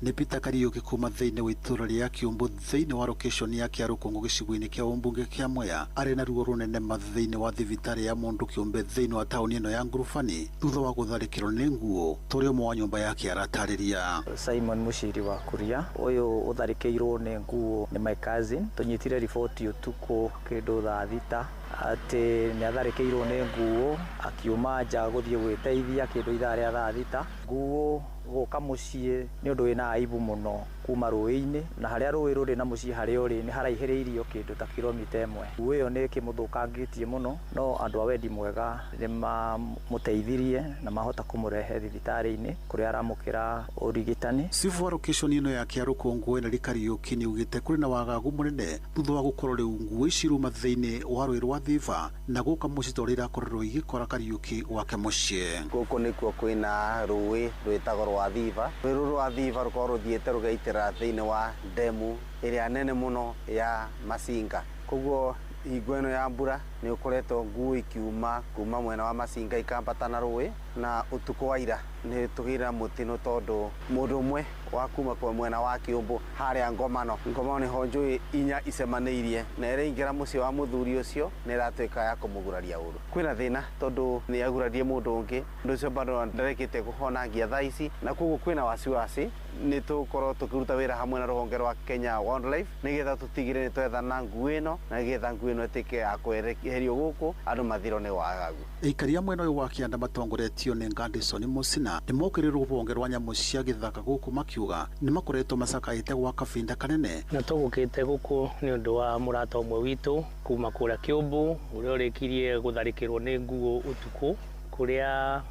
Nĩ Peter Kariũki kuma thĩinĩ wa itũũra rĩa Kĩũmbũ thĩinĩ wa location ya Kĩarũkũngũ gĩcigo-inĩ kĩa ũmbunge kĩa Mwea arĩ na ruo rũnene ma thĩinĩ wa thibitarĩ ya mũndũ kĩũmbe thĩinĩ wa taũni ĩno ya Ngurubani thutha wa gũtharĩkĩrwo nĩ nguo tũrĩ ũmwe wa nyũmba yake aratarĩria. Simon Mushiri wa Kuria ũyũ ũtharĩkĩirwo nĩ nguo nĩ my cousin. Tũnyitire riboti ũtukũ kĩndũ thaa 6 atĩ nĩ atharĩkĩirwo nĩ nguo akiuma nja gũthiĩ gwĩteithia kĩndũ ithaa rĩa thaa 6. Nguo gũka mũciĩ nĩ ũndũ wĩna aibu mũno kuma rũĩ-inĩ na harĩa rũĩ rũrĩ na mũciĩ harĩa ũrĩ nĩ haraihĩrĩirio kĩndũ ta kilomita 1. Nguo ĩyo nĩ ĩkĩmũthũkangĩtie mũno no andũ a wendi mwega nĩ mamũteithirie na mahota kũmũrehe thibitarĩ-inĩ kũrĩa aramũkĩra ũrigitani. Chief wa location ĩno ya Kĩarũkũngũ Henry Kariũki nĩ augĩte kũrĩ na wagagu mũnene thutha wa gũkorwo rĩu nguo ici iruma thĩinĩ wa rũĩ rwa Thiba na gũka mũciĩ tondũ irakorirwo igĩkora Kariũki gwake mũciĩ. Gũkũ nĩkuo kwĩna rũĩ rwĩtagwo rwa Thiba. Rũĩ rũrũ rwa Thiba rũkoragwo rũthiĩte rũgaitĩra thĩinĩ wa ndemu ĩrĩa nene mũno ya Masinga. Koguo hingo ĩno ya mbura nĩ ũkoretwo nguo ikiuma kuma mwena wa Masinga ikambata na rũĩ Na ũtukũ wa ira nĩ tũgĩire na mũtino tondũ mũndũ ũmwe wa kuma kwa mwena wa Kĩũmbũ harĩa Ngomano, Ngomano nĩho njũĩ inya icemanĩirie na ĩraingĩra mũciĩ wa mũthuri ũcio na ĩratuĩka ya kũmũguraria ũru. Kwĩna thĩna tondũ nĩ aguraririe mũndũ ũngĩ, mũndũ ũcio bado ndarekĩte kũhona nginya thaa ici, na koguo kwĩna wasiwasi. Nĩ tũgũkorwo tũkĩruta wĩra hamwe na rũhonge rwa Kenya Wildlife nĩgetha tũtigĩrĩre nĩ twethana ngui ĩno na nĩgetha ngui ĩno ĩtuĩke ya kweherio gũkũ andũ mathirwo nĩ wagagu. Aikari a mwena ũyũ wa kĩanda matongoretio nĩ Ngandison Musina nĩ mokĩrĩirwo rũhonge rwa nyamũ cia gĩthaka gũkũ makiuga nĩ makoretwo macakaĩte gwa kabinda kanene. Na tũgũkĩte gũkũ nĩ ũndũ wa mũrata ũmwe witũ kuma kũrĩa Kĩũmbũ ũrĩa ũrĩkirie gũtharĩkĩrwo nĩ nguo ũtukũ kũrĩa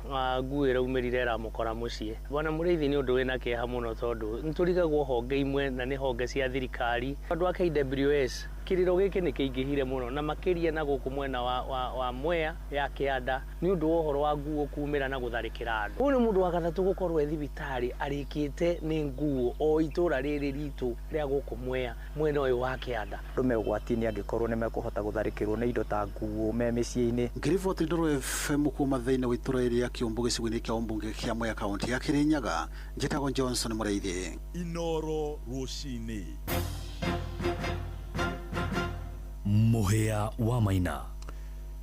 nguo ĩraumĩrire ĩramũkora mũciĩ. Bwana Mũrĩithi, nĩ ũndũ wĩna kĩeha mũno tondũ nĩtũrigagwo honge imwe na nĩ honge cia thirikari. Andũ a KWS kĩrĩro gĩkĩ nĩ kĩingĩhire mũno na makĩria na gũkũ mwena wa Mwea ya kĩanda nĩ ũndũ wa ũhoro wa nguo kumĩra na gũtharĩkĩra andũ. Ũyũ nĩ mũndũ wa gatatũ gũkorwo e thibitarĩ arĩkĩte nĩ nguo o itũra rĩrĩ ritũ rĩa gũkũ Mwea mwena ũyũ wa kĩanda. Andũ me ũgwati-inĩ angĩkorwo nĩ mekũhota gũtharĩkĩrwo nĩ indo ta nguo me mĩciĩ-inĩ. Ngĩriboti Ndũrũ FM kuma thĩinĩ wa itũra rĩa Kĩũmbũ gĩcigo-inĩ kĩa ũmbunge kĩa Mwea kaunti ya Kĩrĩnyaga, njĩtagwo Johnson Mũrĩithi. Inoro rũcinĩ. Mũhĩa wa Maina.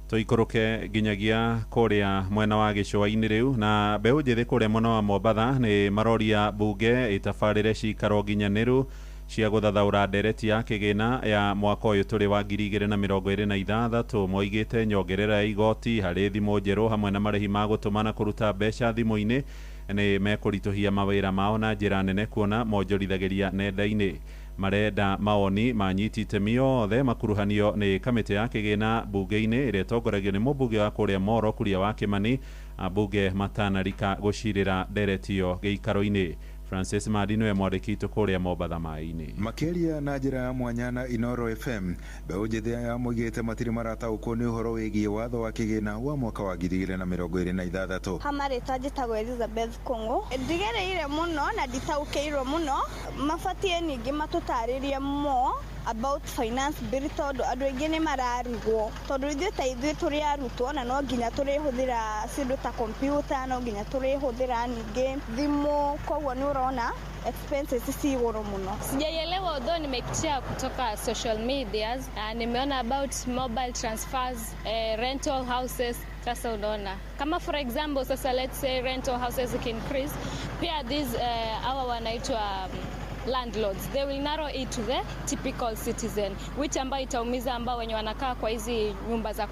Tũikũrũke nginyagia kũrĩa mwena wa gĩcũa-inĩ rĩu na mbeũ njĩthĩ kũrĩa mwena wa Mombatha nĩ maroria mbunge ĩtabarĩre cikaro nginyanĩru cia gũthathaũra ndereti ya kĩgĩna ya mwaka ũyũ tũrĩ wa 2026. Moigĩte nyongerera ya igoti harĩ thimũ njerũ hamwe na marĩhi ma gũtũma na kũruta mbeca thimũ-inĩ nĩ mekũritũhia mawĩra mao na njĩra nene kuona monjorithagĩria nenda-inĩ. Marenda maoni manyiti itemi othe makuruhanio nĩ kamĩtĩ ya kĩgĩna mbunge-inĩ ĩrĩa ĩtongoragio nĩ mũmbunge wa kũrĩa Moro Kuria wa Kĩmani, ambunge matanarika gũcirĩra ndereti ĩyo gĩikaro-inĩ. Francis Madi nĩwe mwandĩki witũ kũrĩa Mombatha maĩ-inĩ. Makĩria na njĩra ya mwanya na Inoro FM, mbeũ njĩthĩ aya moigĩte matirĩ marataũkwo nĩ ũhoro wĩgiĩ watho wa kĩgĩna wa mwaka wa 2026. Ha marĩtwa njĩtagwo Elizabeth Kũng'ũ. Ndigereire mũno na nditaũkĩirwo mũno, mabatiĩ ningĩ matũtarĩrie more about finance bill tondũ andũ aingĩ nĩ mararigwo tondũ ithuĩ ta ithuĩ tũrĩ arutwo na no nginya tũrĩhũthĩra syndũ ta computer, no nginya tũrĩhũthĩra ningĩ thimũ, koguo nĩ ũrona expenses si igũrũ mũno. Sijaielewa although nimeipitia kutoka social medias, nimeona about mobile transfers, rental houses. Sasa unaona kama for example sasa let's say rental houses can increase, pia these hawa wanaitwa landlords, they will narrow it to the typical citizen, which ambayo itaumiza ambao wenye wanakaa kwa hizi nyumba za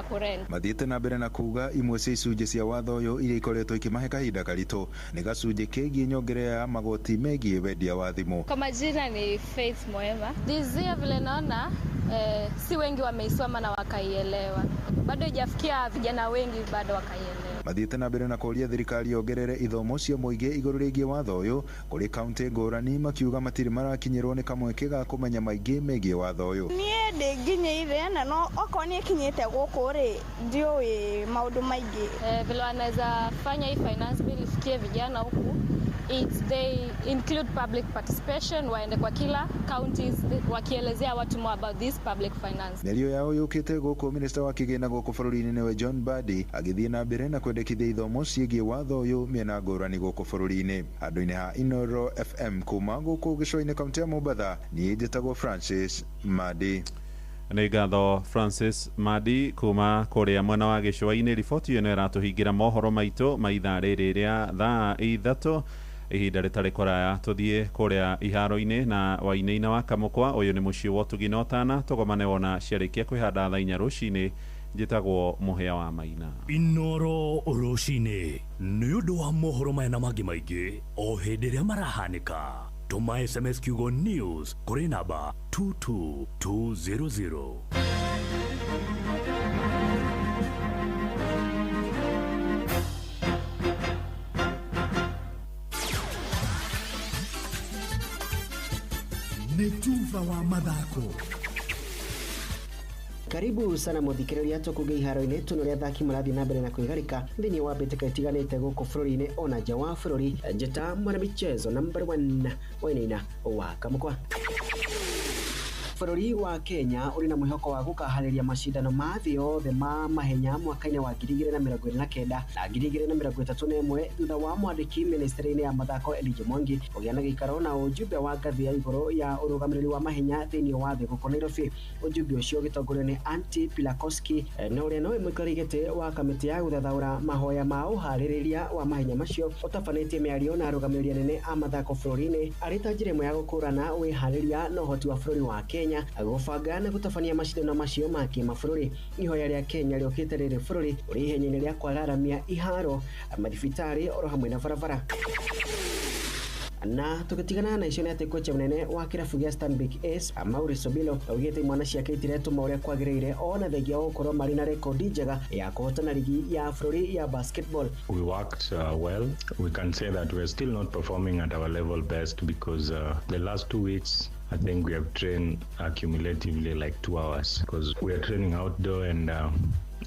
kurent. Mathiĩte na mbere na kuga imwe cia icunjĩ cia watho ũyũ iria ikoretwo ikimahe kahinda karitũ nĩ gacunjĩ kĩgiĩ nyongerera ya magoti megiĩ wendia wa thimũ. Kwa majina ni Faith Moema. This year vile naona si wengi wameisoma na wakaielewa, bado haijafikia vijana wengi bado wakaielewa. Mathiĩte na mbere na kũria thirikari yongerere ithomo cia mũingĩ igũrũ rĩgiĩ watho ũyũ kũrĩ kaunti ngũrani, makiuga matirĩ marakinyĩrwo nĩ kamweke ga kũmenya maingĩ megiĩ watho ũyũ. Niĩ ndĩnginyĩire na no okorwo nĩ ĩkinyĩte gũkũ rĩ ndiũĩ maũndũ maingĩ. Vile wanaweza fanya hii finance bill ifikie vijana huku, it's they include public participation, waende kwa kila counties wakielezea watu more about this public finance. Mĩario yao yũkĩte gũkũ minista wa kĩgĩna gũkũ bũrũri-inĩ nĩwe John Mbadi agĩthiĩ na mbere na kwendekithia ithomo ciĩgiĩ watho ũyũ mĩena ngũrani gũkũ bũrũri-inĩ. Handũ-inĩ ha Inoro FM kuma gũkũ gĩcũa-inĩ kaunti ya Mombatha, niĩ njĩtagwo Francis Madi. Nĩ ngatho Francis Madi kuma kũrĩa mwena wa gĩcũa-inĩ. Riboti ĩno ĩratũhingĩra mohoro maitũ ma ithaa rĩrĩ rĩa thaa 3 ihinda rĩtarĩ kũraya. Tũthiĩ kũrĩa iharo-inĩ na Wainaina wa Kamũkwa. Ũyũ nĩ mũciĩ wa ũtugi na ũtana. Tũgomane wona ciarĩkia kwĩhanda thaa 4 rũcinĩ. Njĩtagwo Mũhĩa wa Maina. Inoro rũcinĩ nĩ ũndũ wa mohoro maya na mangĩ maingĩ o hĩndĩ ĩrĩa marahanĩka. Tũma SMS kiugo news kũrĩ namba 22200. Nĩ tuba wa mathako. Karibu sana muthikiriria tukuge iharo-inĩ tuno athaki marathi na mbere na kwĩgarĩka thĩinĩ wa mbĩtĩka itiganĩte gũkũ bũrũri-inĩ ona nja wa bũrũri. Njĩta mwana michezo number 1 Wainaina wa Kamũkwa. Bũrũri wa Kenya ũrĩ na mwĩhoko wa gũkaharĩria macindano ma thĩ yothe ma mahenya mwaka-inĩ wa 2029 na 2031 thutha wa mwandĩki ministry-inĩ ya mathako Elijah Mwangi kũgĩa na gĩikaro na ũjumbe wa ngathĩ ya igũrũ ya ũrũgamĩrĩri wa mahenya thĩinĩ wa thĩ gũkũ Nairobi. Ũjumbe ũcio ũgĩtongorio nĩ Antti Pilakoski na ũrĩa nowe mũikarĩri gĩtĩ wa kamĩtĩ ya gũthathaũra mahoya ma ũharĩrĩria wa mahenya macio ũtabanĩtie mĩario na arũgamĩrĩri anene a mathako bũrũri-inĩ arĩ ta njĩra ĩmwe ya gũkũrana wĩharĩria na ũhoti wa bũrũri wa Kenya gũbanga na gũtabania macindano macio ma kĩmabũrũri. Ihoya rĩa Kenya rĩũkĩte rĩrĩ bũrũri ũrĩ ihenya-inĩ rĩa kwararamia iharo, mathibitarĩ oro hamwe na barabara. Na tugitigana na icio nĩ atĩ kocha mũnene wa kĩrabu gĩa Stanbic Ace Maurice Obilo augĩte imwana ciake itiretũma ũrĩa kwagĩrĩire ona thengia wa gũkorwo marĩ na rekondi njega ya kũhotana ligi ya bũrũri ya basketball. We worked well. We can say that we are still not performing at our level best because the last 2 weeks I think we have trained accumulatively like 2 hours because we are training outdoor and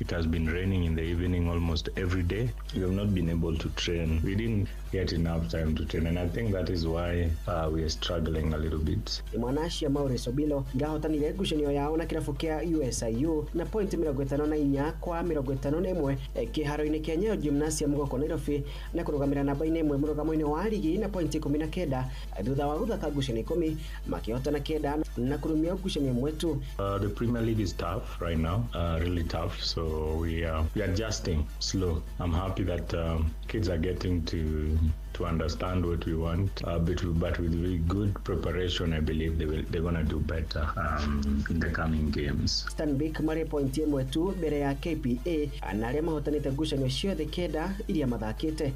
it has been raining in the evening almost every day. We have not been able to train. We didn't get enough time to train, and I think that is why we are struggling a little bit. Imwana cia Maurice Obilo irahotanire ngucanio yao na kĩrabu kĩa USIU na point 54 kwa 51 kĩharo-inĩ kĩa Nyayo Gymnasium gũkũ Nairobi na kũrũgamĩra namba-inĩ ĩmwe mũrũgamo-inĩ wa ligi na point 19 thutha wa gũthaka ngucanio 10 makĩhotana 9 na kũrũmia ngucanio ĩmwe tu. The Premier League is tough right now, really tough. So we are adjusting slow. I'm happy that kids are getting to understand what we want, but with really good preparation, I believe they're gonna do better in the coming games. Stanbic marĩ point ĩmwe tu mbere ya KPA na arĩa mahotanĩte ngucanio ciothe 9 iria mathakĩte.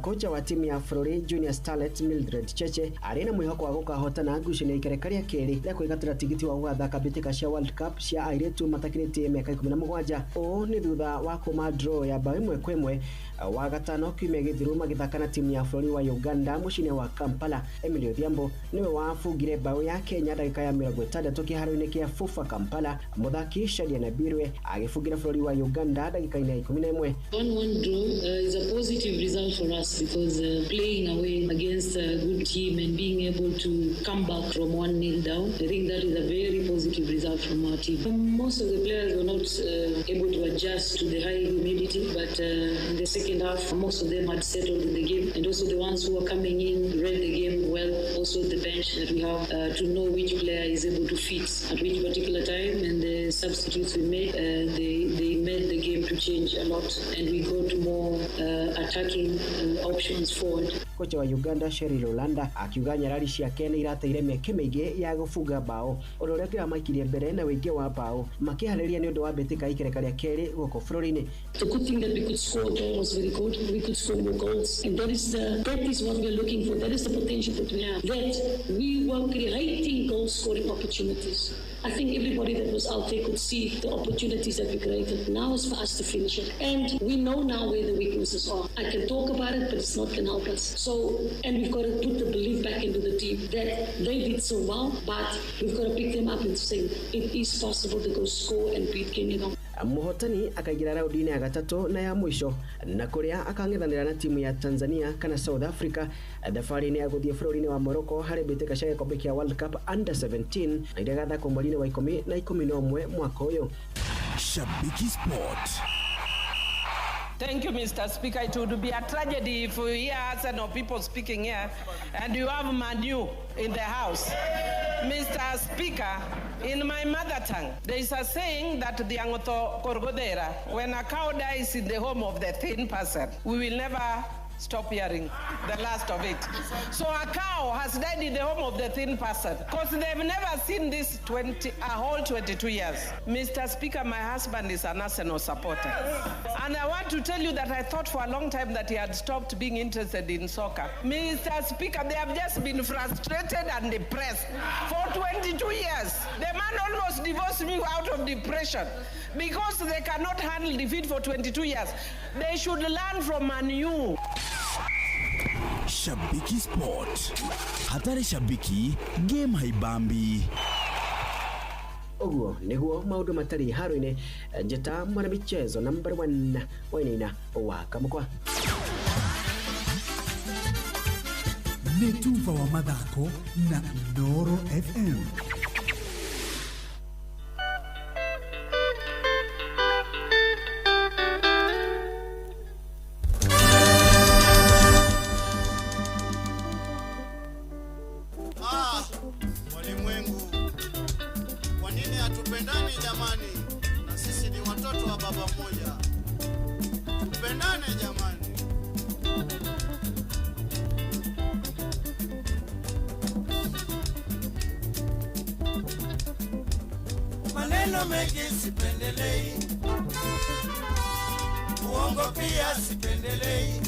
Kocha wa timu ya bũrũri Junior Starlet Mildred Cheche arĩ na mwĩhoko wa gũkahotana ngucanio ikereka rĩa kerĩ rĩa kwĩgatĩra tigiti wa gũgathaka mbĩtĩka cia World Cup cia airĩtu matakĩrĩtie mĩaka 17. Ũũ nĩ thutha wa kũma draw ya bao 1-1 wa gatano kiumia gĩthiru magĩthaka na timu ya bũrũri wa Uganda mũciĩ-inĩ wa Kampala. Emily Odhiambo nĩwe wabungire bao ya Kenya ndagĩka ya 60 kĩharo-inĩ kĩa Fufa Kampala. Mũthaki Shadia Nabirwe agĩbungira bũrũri wa Uganda ndagĩka-inĩ ya 11. 1-1 draw is a positive result for us because playing away against a good team and being able to come back from 1-0 down, I think that is a very positive result from our team. Most of the players were not able to adjust to the high humidity, but in the second half, most of them had settled in the game, and also the ones who were coming in read the game well. Also the bench that we have to know which player is able to fit at which particular time, and the substitutes we made, they made the game to change a lot, and we got more attacking options forward. Kocha wa Uganda Sherry Rolanda akiuga nyarari ciake nĩ irateire mĩeke mĩingĩ ya gũbunga bao ũndũ ũrĩa ũngĩramaikirie mbere na wĩingĩ wa bao makĩharĩria nĩ ũndũ wa mbĩtĩka ikereka rĩa kerĩ gũkũ bũrũri-inĩ. The good thing that we could score a goal was very good. We could score more goals, and that is what we are looking for. That is the potential that we have. That we were creating goal scoring opportunities. I think everybody that was out there could see the opportunities that we created. Now it's for us to finish it. And we know now where the weaknesses are. I can talk about it, but it's not going to help us. So, and we've got to put the belief back into the team that they did so well, but we've got to pick them up and say it is possible to go score and beat Kenya now. Mũhotani akaingĩra raundi-inĩ ya gatatũ na ya mũico na kũrĩa akang'ethanĩra na timu ya Tanzania kana South Africa thabarĩ-inĩ ya gũthiĩ bũrũri-inĩ wa Morocco harĩ mbĩtĩka cia gĩkombe kĩa World Cup Under 17 na iria igathakwo mweri-inĩ wa 10 na 11 mwaka ũyũ. Shabiki Sport. Thank you, Mr. Speaker. It would be a tragedy if we hear Arsenal people speaking here and you have Manu in the house. Mr. Speaker, in my mother tongue, there is a saying that the Angoto Korgodera, when a cow dies in the home of the thin person, we will never stop hearing the last of it. So a cow has died in the home of the thin person because they've never seen this a whole 22 years. Mr. Speaker, my husband is an Arsenal supporter. And I want to tell you that I thought for a long time that he had stopped being interested in soccer. Mr. Speaker, they have just been frustrated and depressed for 22 years. The man almost divorced me out of depression because they cannot handle defeat for 22 years. They should learn from Manu. Shabiki Sport. Hatari shabiki, game haibambi. Ũguo nĩguo maũndũ matarĩ haro-inĩ. Njĩta mwana michezo number 1 wainaina wa Kamũkwa. Nĩ tuba wa mathako na Inooro FM. Ah, walimwengu, kwa nini hatupendani jamani? Na sisi ni watoto wa baba mmoja. Tupendane jamani. Maneno mengi sipendelei, uongo pia sipendelei,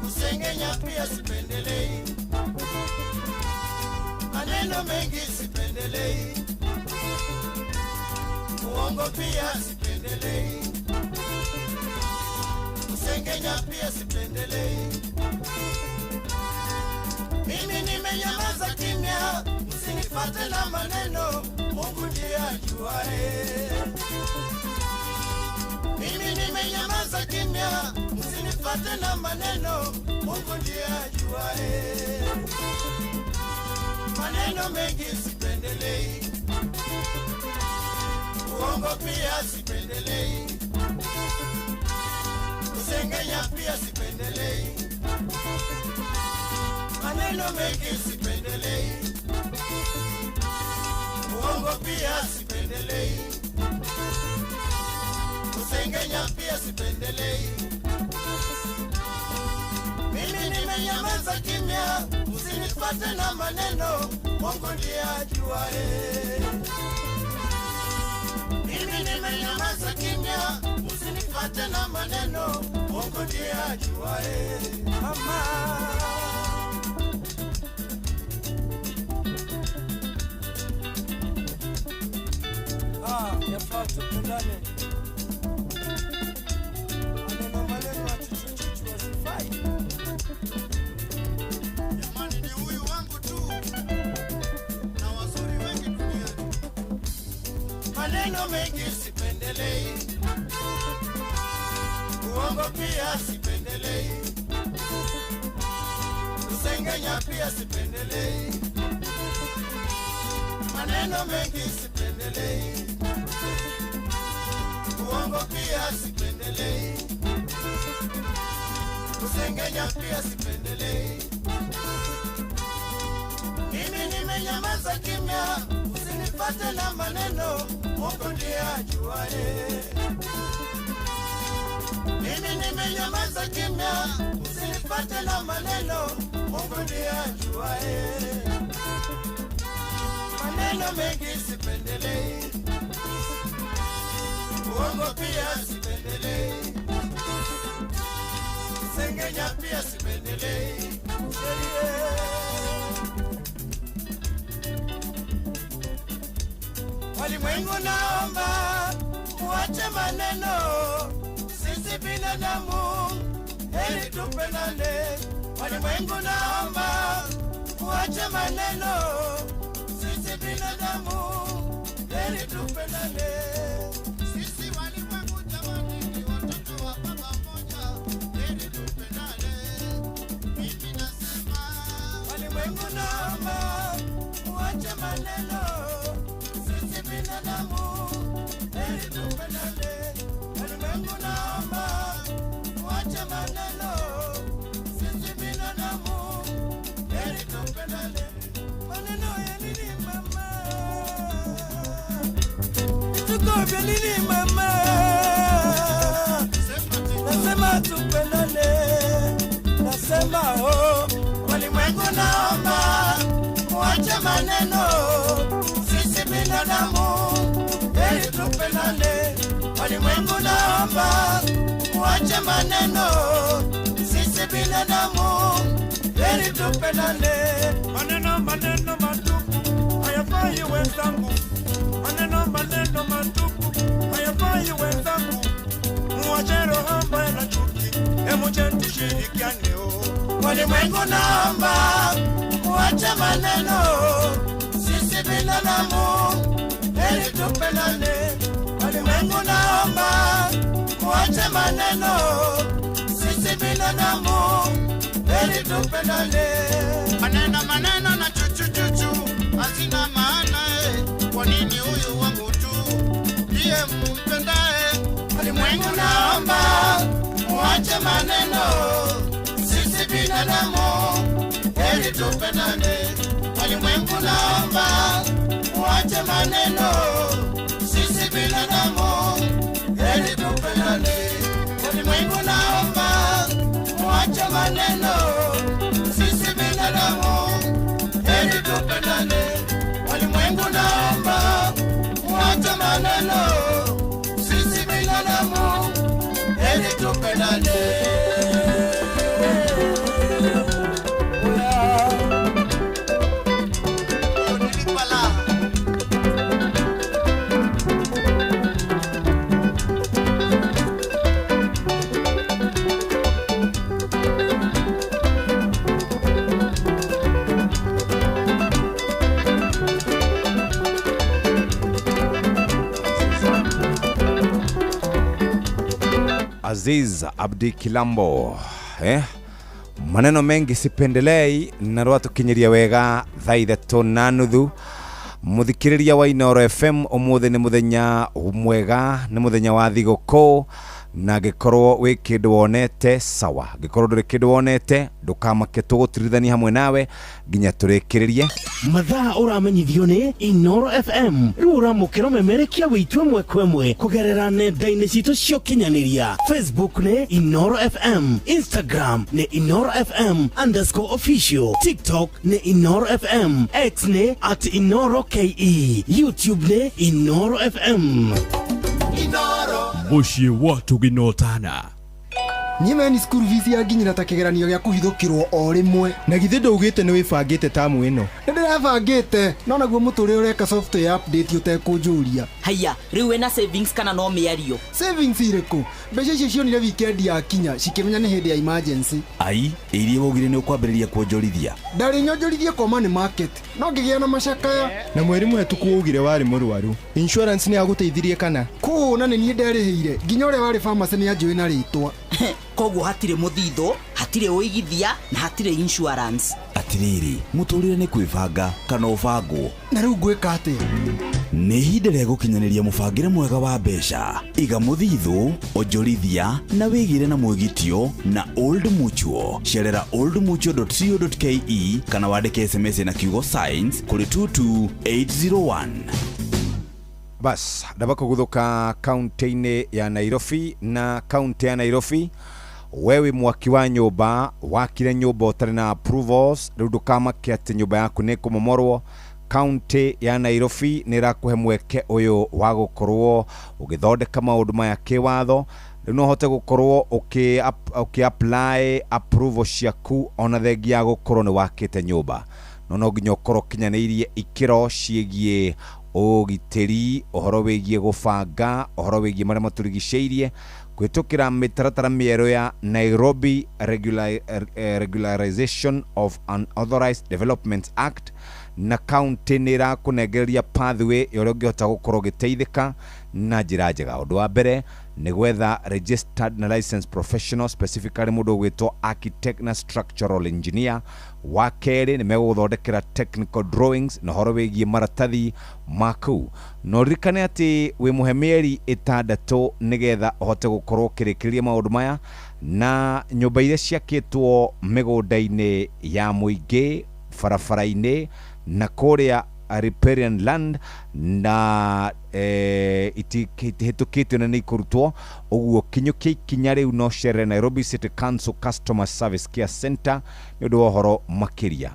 kusengenya pia sipendelei. Maneno mengi sipendelei, uongo pia sipendelei, kusengenya pia sipendelei. Mimi nimenyamaza kimya, msinifate na maneno, Mungu ndiye ajuae. Mimi nimenyamaza kimya, msinifate na maneno, Mungu ndiye ajuae. Maneno mengi sipendelei, uongo pia sipendelei, kusengenya pia sipendelei. Maneno mengi sipendelei, uongo pia sipendelei, kusengenya pia sipendelei. Mimi nimenyamaza kimya, msinifate na maneno, Mungu ndiye ajuae. Mimi nimenyamaza kimya, msinifate na maneno, Mungu ndiye ajuae. Mama. Ah, yafaa tupendane. Maneno maneno ya chuchuchuchu wasifai. Jamani, ni huyu wangu tu na wazuri wengi duniani. Maneno mengi sipendelei, uongo pia sipendelei, kusengenya pia sipendelei. Maneno mengi sipendelei, uongo pia sipendelei, kusengenya pia sipendelei. Mimi nimenyamaza kimya, usinifate na maneno, Mungu ndiye ajuae. Mimi nimenyamaza kimya, usinifate na maneno, Mungu ndiye ajuae. Maneno mengi sipendelei, uongo pia sipendelei, kusengenya pia sipendelei. Walimwengu naomba muache maneno, sisi binadamu heri tupendane. Walimwengu naomba muache maneno, sisi binadamu heri tupendane. Sisi walimwengu jamani ni watoto wa baba mmoja, heri tupendane. Mimi nasema walimwengu naomba muache maneno, sisi binadamu heri tupendane. Walimwengu naomba muache maneno, sisi binadamu heri tupendane. Maneno ya nini mama? Vituko vya nini mama? Nasema tupendane, nasema oh. Walimwengu naomba muache maneno, sisi binadamu heri tupendane. Walimwengu naomba muache maneno, sisi binadamu heri tupendane. Maneno maneno matupu hayafai wenzangu, maneno maneno matupu hayafai wenzangu. Muache roho mbaya na chuki, emuje tushirikiane oh. Walimwengu naomba muache maneno, sisi binadamu heri tupendane. Walimwengu naomba muache maneno, sisi binadamu Heri tupendane. Maneno maneno na chuchu chuchu hazina maana Kwa nini huyu wangu tu ndiye mpendae? Walimwengu naomba muache maneno, sisi binadamu heri tupendane. Walimwengu naomba muache maneno, sisi binadamu heri tupendane. Walimwengu naomba muache maneno, sisi binadamu heri tupendane. Walimwengu naomba muache maneno, sisi binadamu heri tupendane. Aziz Abdi Kilambo maneno mengi sipendelei na rwatukinyiria wega thaa 3:30 muthikiriria wa Inooro FM. Umuthi ni muthenya mwega, ni muthenya wa thigũkũ, na ngikorwo wi kindu wonete sawa, ngikorwo nduri kindu wonete ndukamake, tugutirithania hamwe nawe nginya turikiririe mathaa. Uramenyithio ni Inooro FM riu uramukira memerekia witu ĩmwe kwa ĩmwe kugerera nenda-inĩ citũ cia ũkinyanĩria. Facebook ni Inooro FM, Instagram ni Inooro FM _official, TikTok ni Inooro FM, X ni @InooroKE, YouTube ni Inooro FM. Muciĩ wa Tuginotana. Niĩ meni cukuru fees yanginyĩra ta kĩgeranio gĩa kũhithũkĩrwo o rĩmwe. Na githĩ ndũugĩte nĩ wĩbangĩte tamu ĩno? Nĩ ndĩrebangĩte, no naguo mũtũrĩre ũreka software update ũtekũnjũria. Haiya, rĩu wĩna savings kana no mĩario? Savings irĩkũ? Mbeca icio cionire weekend yakinya cikĩmenya nĩ hĩndĩ ya emergency. Ai, iria waugire nĩ ũkwambĩrĩria kuonjorithia. Ndarĩ nyonjorithie kwa money market, no ngĩgĩa na macakaya. Na mweri mũhetũku waugire warĩ mũrwaru, insurance nĩ yagũteithirie kana? Kũũ na nĩ niĩ nderĩhĩire, nginya ũrĩa warĩ pharmacy nĩ anjũĩ na rĩtwa. Koguo hatirĩ mũthithũ, hatirĩ ũigithia na hatirĩ insurance. Atirĩrĩ, mũtũrĩre nĩ kwĩbanga kana ũbangwo. Na rĩu ngwĩka atĩa? Nĩ ihinda rĩa gũkinyanĩria mũbangĩre mwega wa mbeca. Iga mũthithũ, onjorithia na wĩgĩre na mwĩgitio na Old Mutual. Cerera oldmutual.co.ke kana wandĩke SMS na kiugo science kũrĩ 22801. Bas, ndaba kũguthũka kaunti-inĩ ya Nairobi. Na kaunti ya Nairobi, wewe mwaki wa nyũmba wakire nyũmba ũtarĩ na approvals, rĩu ndũkamake atĩ nyũmba yaku nĩ kũmomorwo. Kaunti ya Nairobi nĩ ĩrakũhe mweke ũyũ wa gũkorwo ũgĩthondeka maũndũ maya kĩwatho. Rĩu no ũhote gũkorwo ũkĩ apply approval ciaku ona thengia ya gũkorwo nĩ wakĩte nyũmba, no nginya ũkorwo ũkinyanĩirie ikĩro ciĩgiĩ ũgitĩri, ũhoro wĩgiĩ gũbanga, ũhoro wĩgiĩ marĩa matũrigicĩirie, kũhĩtũkĩra mĩtaratara mĩerũ ya Nairobi Regularization of Unauthorized Developments Act. Na kaunti nĩ ĩrakũnengereria pathway ya ũrĩa ũngĩhota gũkorwo ũgĩteithĩka na njĩra njega. Ũndũ wa mbere nĩ gwetha registered na licensed professional, specifically mũndũ ũgwĩtwo architect na structural engineer. Wa kerĩ nĩ megũgũthondekera technical drawings na ũhoro wĩgiĩ maratathi maku. Na ũririkane atĩ wĩ mũhe mĩeri 6 nĩgetha ũhote gũkorwo ũkĩrĩkĩrĩria maũndũ maya. Na nyũmba iria ciakĩtwo mĩgũnda-inĩ ya mũingĩ, barabara-inĩ na kũrĩa riparian land na itihĩtũkĩtio na nĩ ikũrutwo. Ũguo kinyũkia ikinya rĩu no cerere Nairobi City Council Customer Service Care Center nĩ ũndũ wa ũhoro makĩria.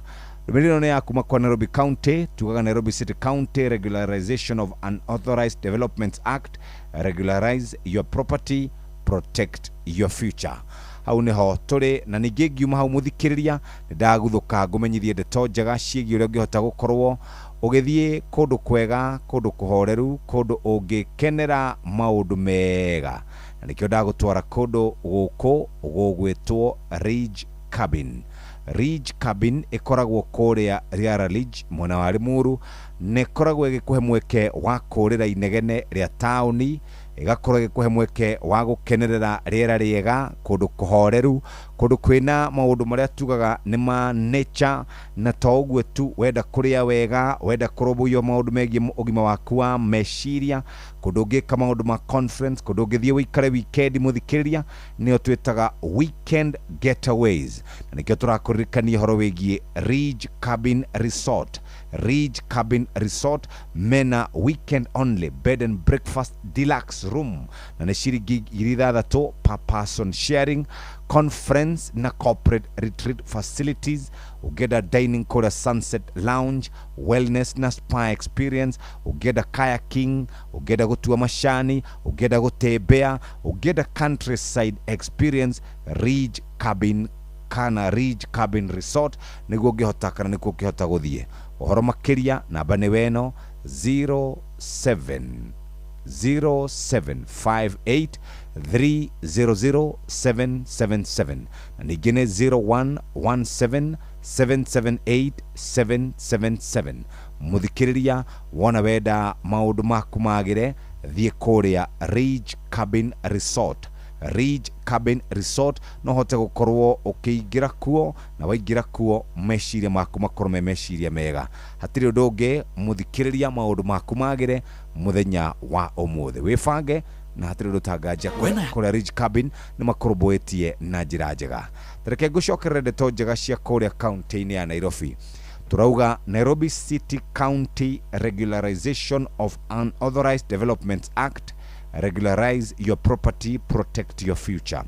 Ndũmĩrĩri ĩno nĩ ya kuma kwa Nairobi County. Tugaga Nairobi City County Regularization of Unauthorized Developments Act. Regularize your property, protect your future. Hau niho tũrĩ. Na ningĩ ngiuma hau mũthikĩrĩria, nĩ ndagũthũka ngũmenyithie ndeto njega ciĩgiĩ ũrĩa ũngĩhota gũkorwo ũgĩthiĩ kũndũ kwega, kũndũ kũhoreru, kũndũ ũngĩkenera maũndũ mega. Na nĩkĩo ndagũtwara kũndũ gũkũ gũgwĩtwo Ridge Cabin. Ridge Cabin ĩkoragwo kũrĩa Riara Ridge mwena wa Limuru, na ĩkoragwo ĩgĩkũhe mweke wa kũrĩra inegene rĩa taũni, ĩgakorwo ĩgĩkũhe mweke wa gũkenerera rĩera rĩega, kũndũ kũhoreru, Kũndũ kwĩna maũndũ marĩa tugaga nĩ ma nature, na to ũguo tu, wenda kũrĩa wega, wenda kũrũmbũiyo maũndũ megiĩ ũgima waku wa meciria, kũndũ ũngĩka maũndũ ma conference, kũndũ ũngĩthiĩ ũikare weekend, mũthikĩrĩria, nĩyo twĩtaga weekend getaways. Na nĩkĩo tũrakũririkania ũhoro wĩgiĩ Ridge Cabin Resort. Ridge Cabin Resort mena weekend only bed and breakfast deluxe room, na nĩ ciringi 6,000 per person sharing, conference na corporate retreat facilities. Ũngĩenda dining kũrĩa Sunset Lounge, wellness na spa experience, ũngĩenda kayaking, ũngĩenda gũtua macani, ũngĩenda gũtembea, ũngĩenda countryside experience, Ridge Cabin kana Ridge Cabin Resort nĩguo ũngĩhota kana nĩkuo ũngĩhota gũthiĩ. Ũhoro makĩria, namba nĩ weno 07 0758 300 777, na ningĩ nĩ 0117 778 777. Mũthikĩrĩria, wona wenda maũndũ maku magĩre, thiĩ kũrĩa Ridge Cabin Resort. Ridge Cabin Resort no hote gũkorwo ũkĩingĩra kuo, na waingĩra kuo meciria maku makorwo me meciria mega. Hatirĩ ũndũ ũngĩ, mũthikĩrĩria, maũndũ maku magĩre mũthenya wa ũmũthĩ, wĩbange na hatirĩ ũndũ tanganja. Kũrĩa Ridge Cabin nĩ makũrũmbũĩtie na njĩra njega. Tareke ngũcokerere ndeto njega cia kũrĩa kaunti-inĩ ya Nairobi. Turauga Nairobi City County Regularization of Unauthorized Developments Act: regularize your property, protect your future.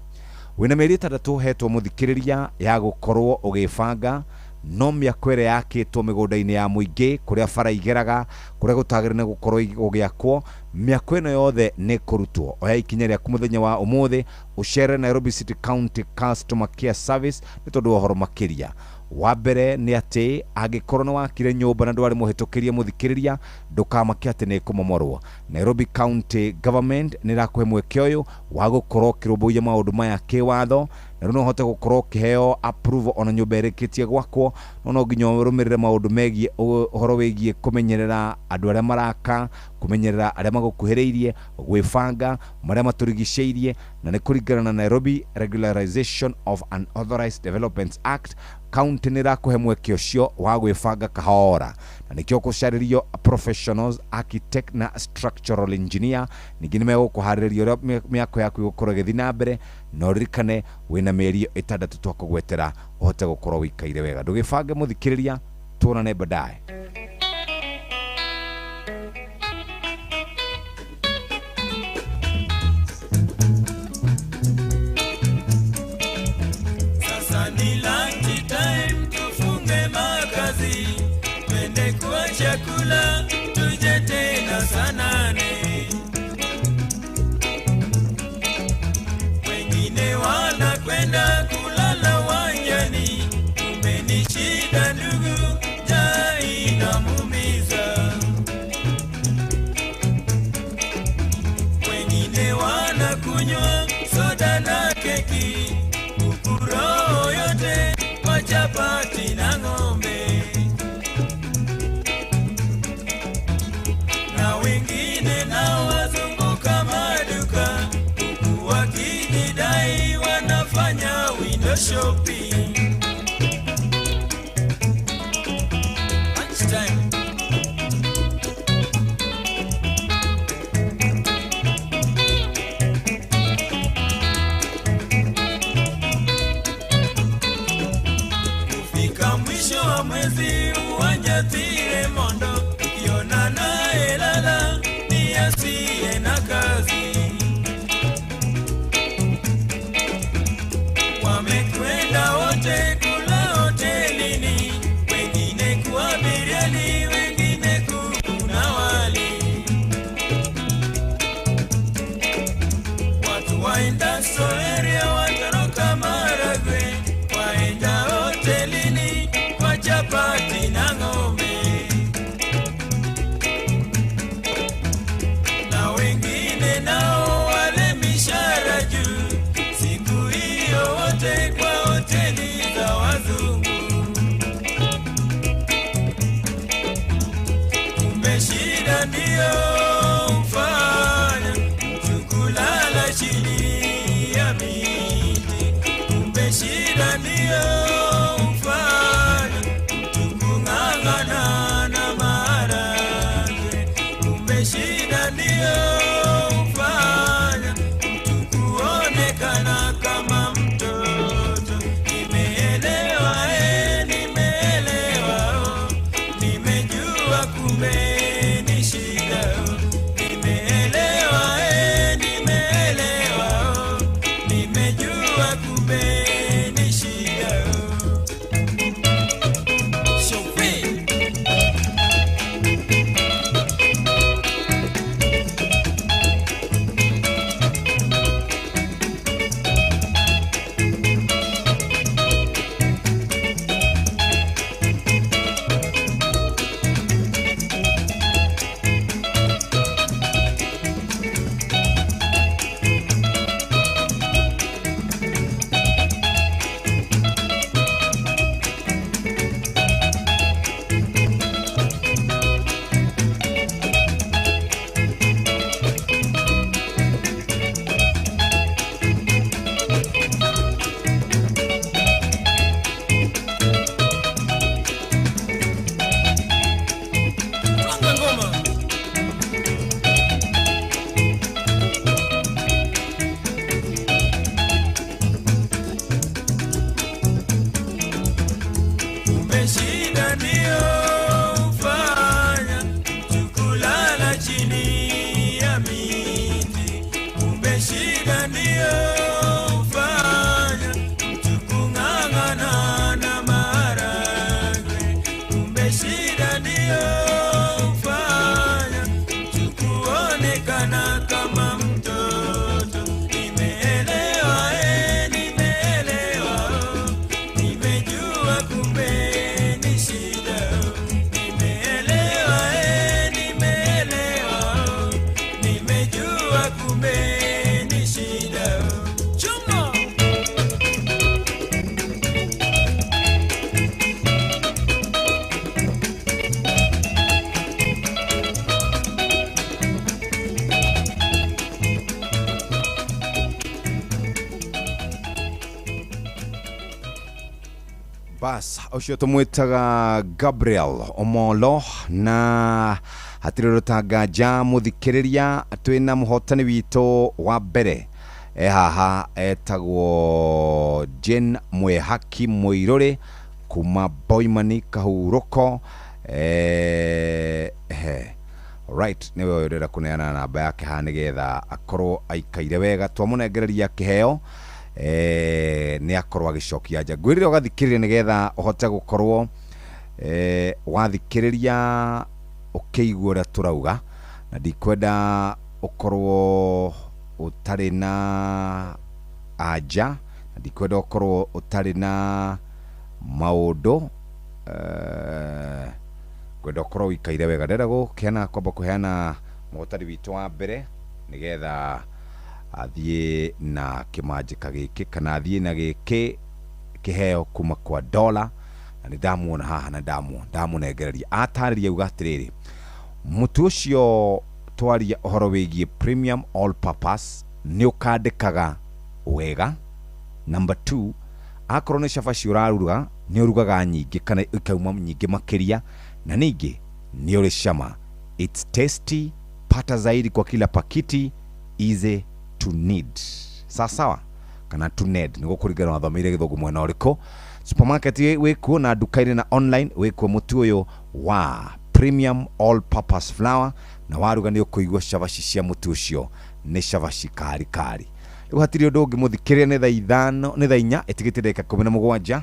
Wĩna mĩeri 6 hetwo, mũthikĩrĩria, ya gũkorwo ũgĩbanga no mĩako ĩrĩa yakĩtwo mĩgũnda-inĩ ya mũingĩ, kũrĩa bara igeraga, kũrĩa gũtagĩrĩire gũkorwo gũgĩakwo, mĩako ĩno yothe nĩ kũrutwo. Oya ikinya rĩaku mũthenya wa ũmũthĩ, ũcere Nairobi City County Customer Care Service nĩ tondũ wa ũhoro makĩria. Wa mbere nĩ atĩ angĩkorwo nĩ wakire nyũmba na ndwarĩ mũhĩtũkĩrie, mũthikĩrĩria, ndũkamake atĩ nĩ ĩkũmomorwo. Nairobi County Government nĩ ĩrakũhe mweke ũyũ wa gũkorwo ũkĩrũmbũiya maũndũ maya kĩwatho, na rĩu no ũhote gũkorwo ũkĩheo approval ona nyũmba ĩrĩkĩtie gwakwo. No nginya ũrũmĩrĩre maũndũ megiĩ ũhoro wĩgiĩ kũmenyerera andũ arĩa maraka, kũmenyerera arĩa magũkuhĩrĩirie, gwĩbanga marĩa matũrigicĩirie, na nĩ kũringana na Nairobi Regularization of Unauthorized Developments Act. County nĩ ĩrakũhe mweke ũcio wa gwĩbanga kahora, na nĩkĩo gũcarĩrio professionals, architect na structural engineer. Ningĩ nĩ megũkũharĩrĩria ũrĩa mĩako yaku ĩgũkorwo ĩgĩthiĩ na mbere, na ũririkane wĩna mĩeri 6 twakũgwetera ũhote gũkorwo wĩikaire wega. Ndũgĩbange, mũthikĩrĩria, tuonane baadaye. Sasa ni lunch time, tufunge makazi, twende kwa chakula, tuje tena saa 8. Wengine wanakwenda kulala wanjani, kumbe ni shida ndugu, njaa inamuumiza. Wengine wanakunywa soda na keki, huku roho yote kwa chapati na ng'ombe. Na wengine nao wazunguka maduka, huku wakijidai wanafanya window shopping. Lunchtime. Kufika mwisho wa mwezi uwanja tire mondo, ukiona naye lala ni asiye na kazi. Wamekwenda wote kula hotelini, wengine kwa biriani, wengine kuku na wali. Watu waenda Soeria, watoroka Maragwe, waenda hotelini kwa chapati na ng'ombe. Na wengine nao wale mishahara juu, siku hiyo wote kwa hoteli za wazungu. Kumbe shida ndiyo mfanya mtu kulala chini ya miti. Kumbe shida Bas ũcio tũmwĩtaga Gabriel Omolo, na hatirĩ rũtanganja mũthikĩrĩria, twĩna mũhotani witũ wa mbere e haha, etagwo Jane Mwehaki Mũirũrĩ kuma Boimani Kahurũko. He right, nĩwe ũyũ ndĩrenda kũneana namba yake haha nĩgetha akorwo aikaire wega. Twamũnengereria kĩheo, nĩ akorwo agĩcokia nja. Ngwĩrire ũgathikĩrĩria nĩgetha ũhote gũkorwo wathikĩrĩria ũkĩigua ũrĩa tũrauga, na ndikwenda ũkorwo ũtarĩ na anja, na ndikwenda ũkorwo ũtarĩ na maũndũ, ngwenda ũkorwo ũikaire wega. Ndĩrenda gũkĩana kwamba kũheana mũhotani witũ wa mbere nĩgetha athiĩ na kĩmanjĩka gĩkĩ kana athiĩ na gĩkĩ kĩheo kuma kwa Dola, na nĩ ndamuona haha na ndamũnengereria. Atarĩria auga atĩrĩrĩ, mũtu ũcio twaria ũhoro wĩgiĩ premium all purpose nĩ ũkandĩkaga wega. Number 2, akorwo nĩ cabaci ũraruga nĩ ũrugaga nyingĩ kana ikauma nyingĩ makĩria, na ningĩ nĩ ũrĩ cama. It's tasty, pata zaidi kwa kila pakiti, easy to need. Sawa kana to need, nĩ gũkũringana wathomeire gĩthũngũ mwena ũrĩkũ. Supermarket wĩkuo na nduka-inĩ na online wĩkuo mũtu ũyũ wa premium all purpose flour, na waruga nĩ ũkũigua cabaci cia mũtu ũcio nĩ cabaci kari kari. Rĩu hatirĩ ũndũ ũngĩ mũthikĩrĩria, nĩ thaa 5, nĩ thaa 4 ĩtigĩte ndagĩka 17.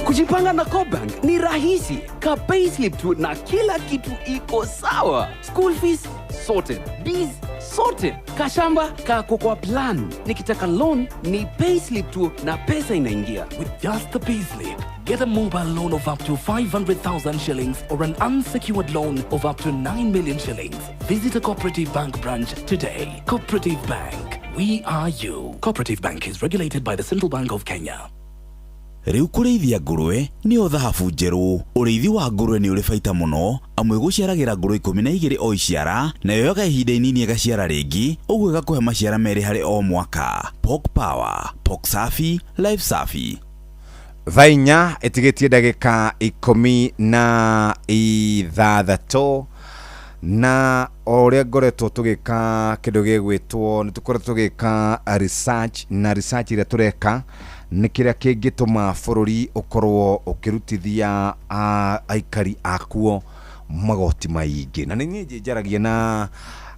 Kujipanga na CoBank ni rahisi. Ka payslip tu na kila kitu iko sawa. School fees sorted, bees sorted, kashamba kako kwa plan. Nikitaka loan ni payslip tu na pesa inaingia. With just the payslip, get a mobile loan of up to 500,000 shillings or an unsecured loan of up to 9 million shillings. Visit a Cooperative Bank branch today. Cooperative Bank, we are you. Cooperative Bank is regulated by the Central Bank of Kenya. Rĩu kũrĩithia ngũrwe nĩyo thahabu njerũ. Ũrĩithi wa ngũrwe nĩ ũrĩ baita mũno, amwe gũciaragĩra ngũrwe 12 o iciara, na yoyaga ihinda inini ĩgaciara rĩngĩ, ũguo ĩgakũhe maciara 2 harĩ o mwaka. Pork Power, Pork Safi, Life Safi. Thaa 4 ĩtigĩtie ndagĩka 16, na o ũrĩa ngoretwo tũgĩka kĩndũ gĩgwĩtwo, nĩ tũkoretwo tũgĩka research, na research ĩrĩa tũreka nĩ kĩrĩa kĩngĩtũma bũrũri ũkorwo ũkĩrutithia aikari akuo magoti maingĩ. Na nĩ niĩ njaragia na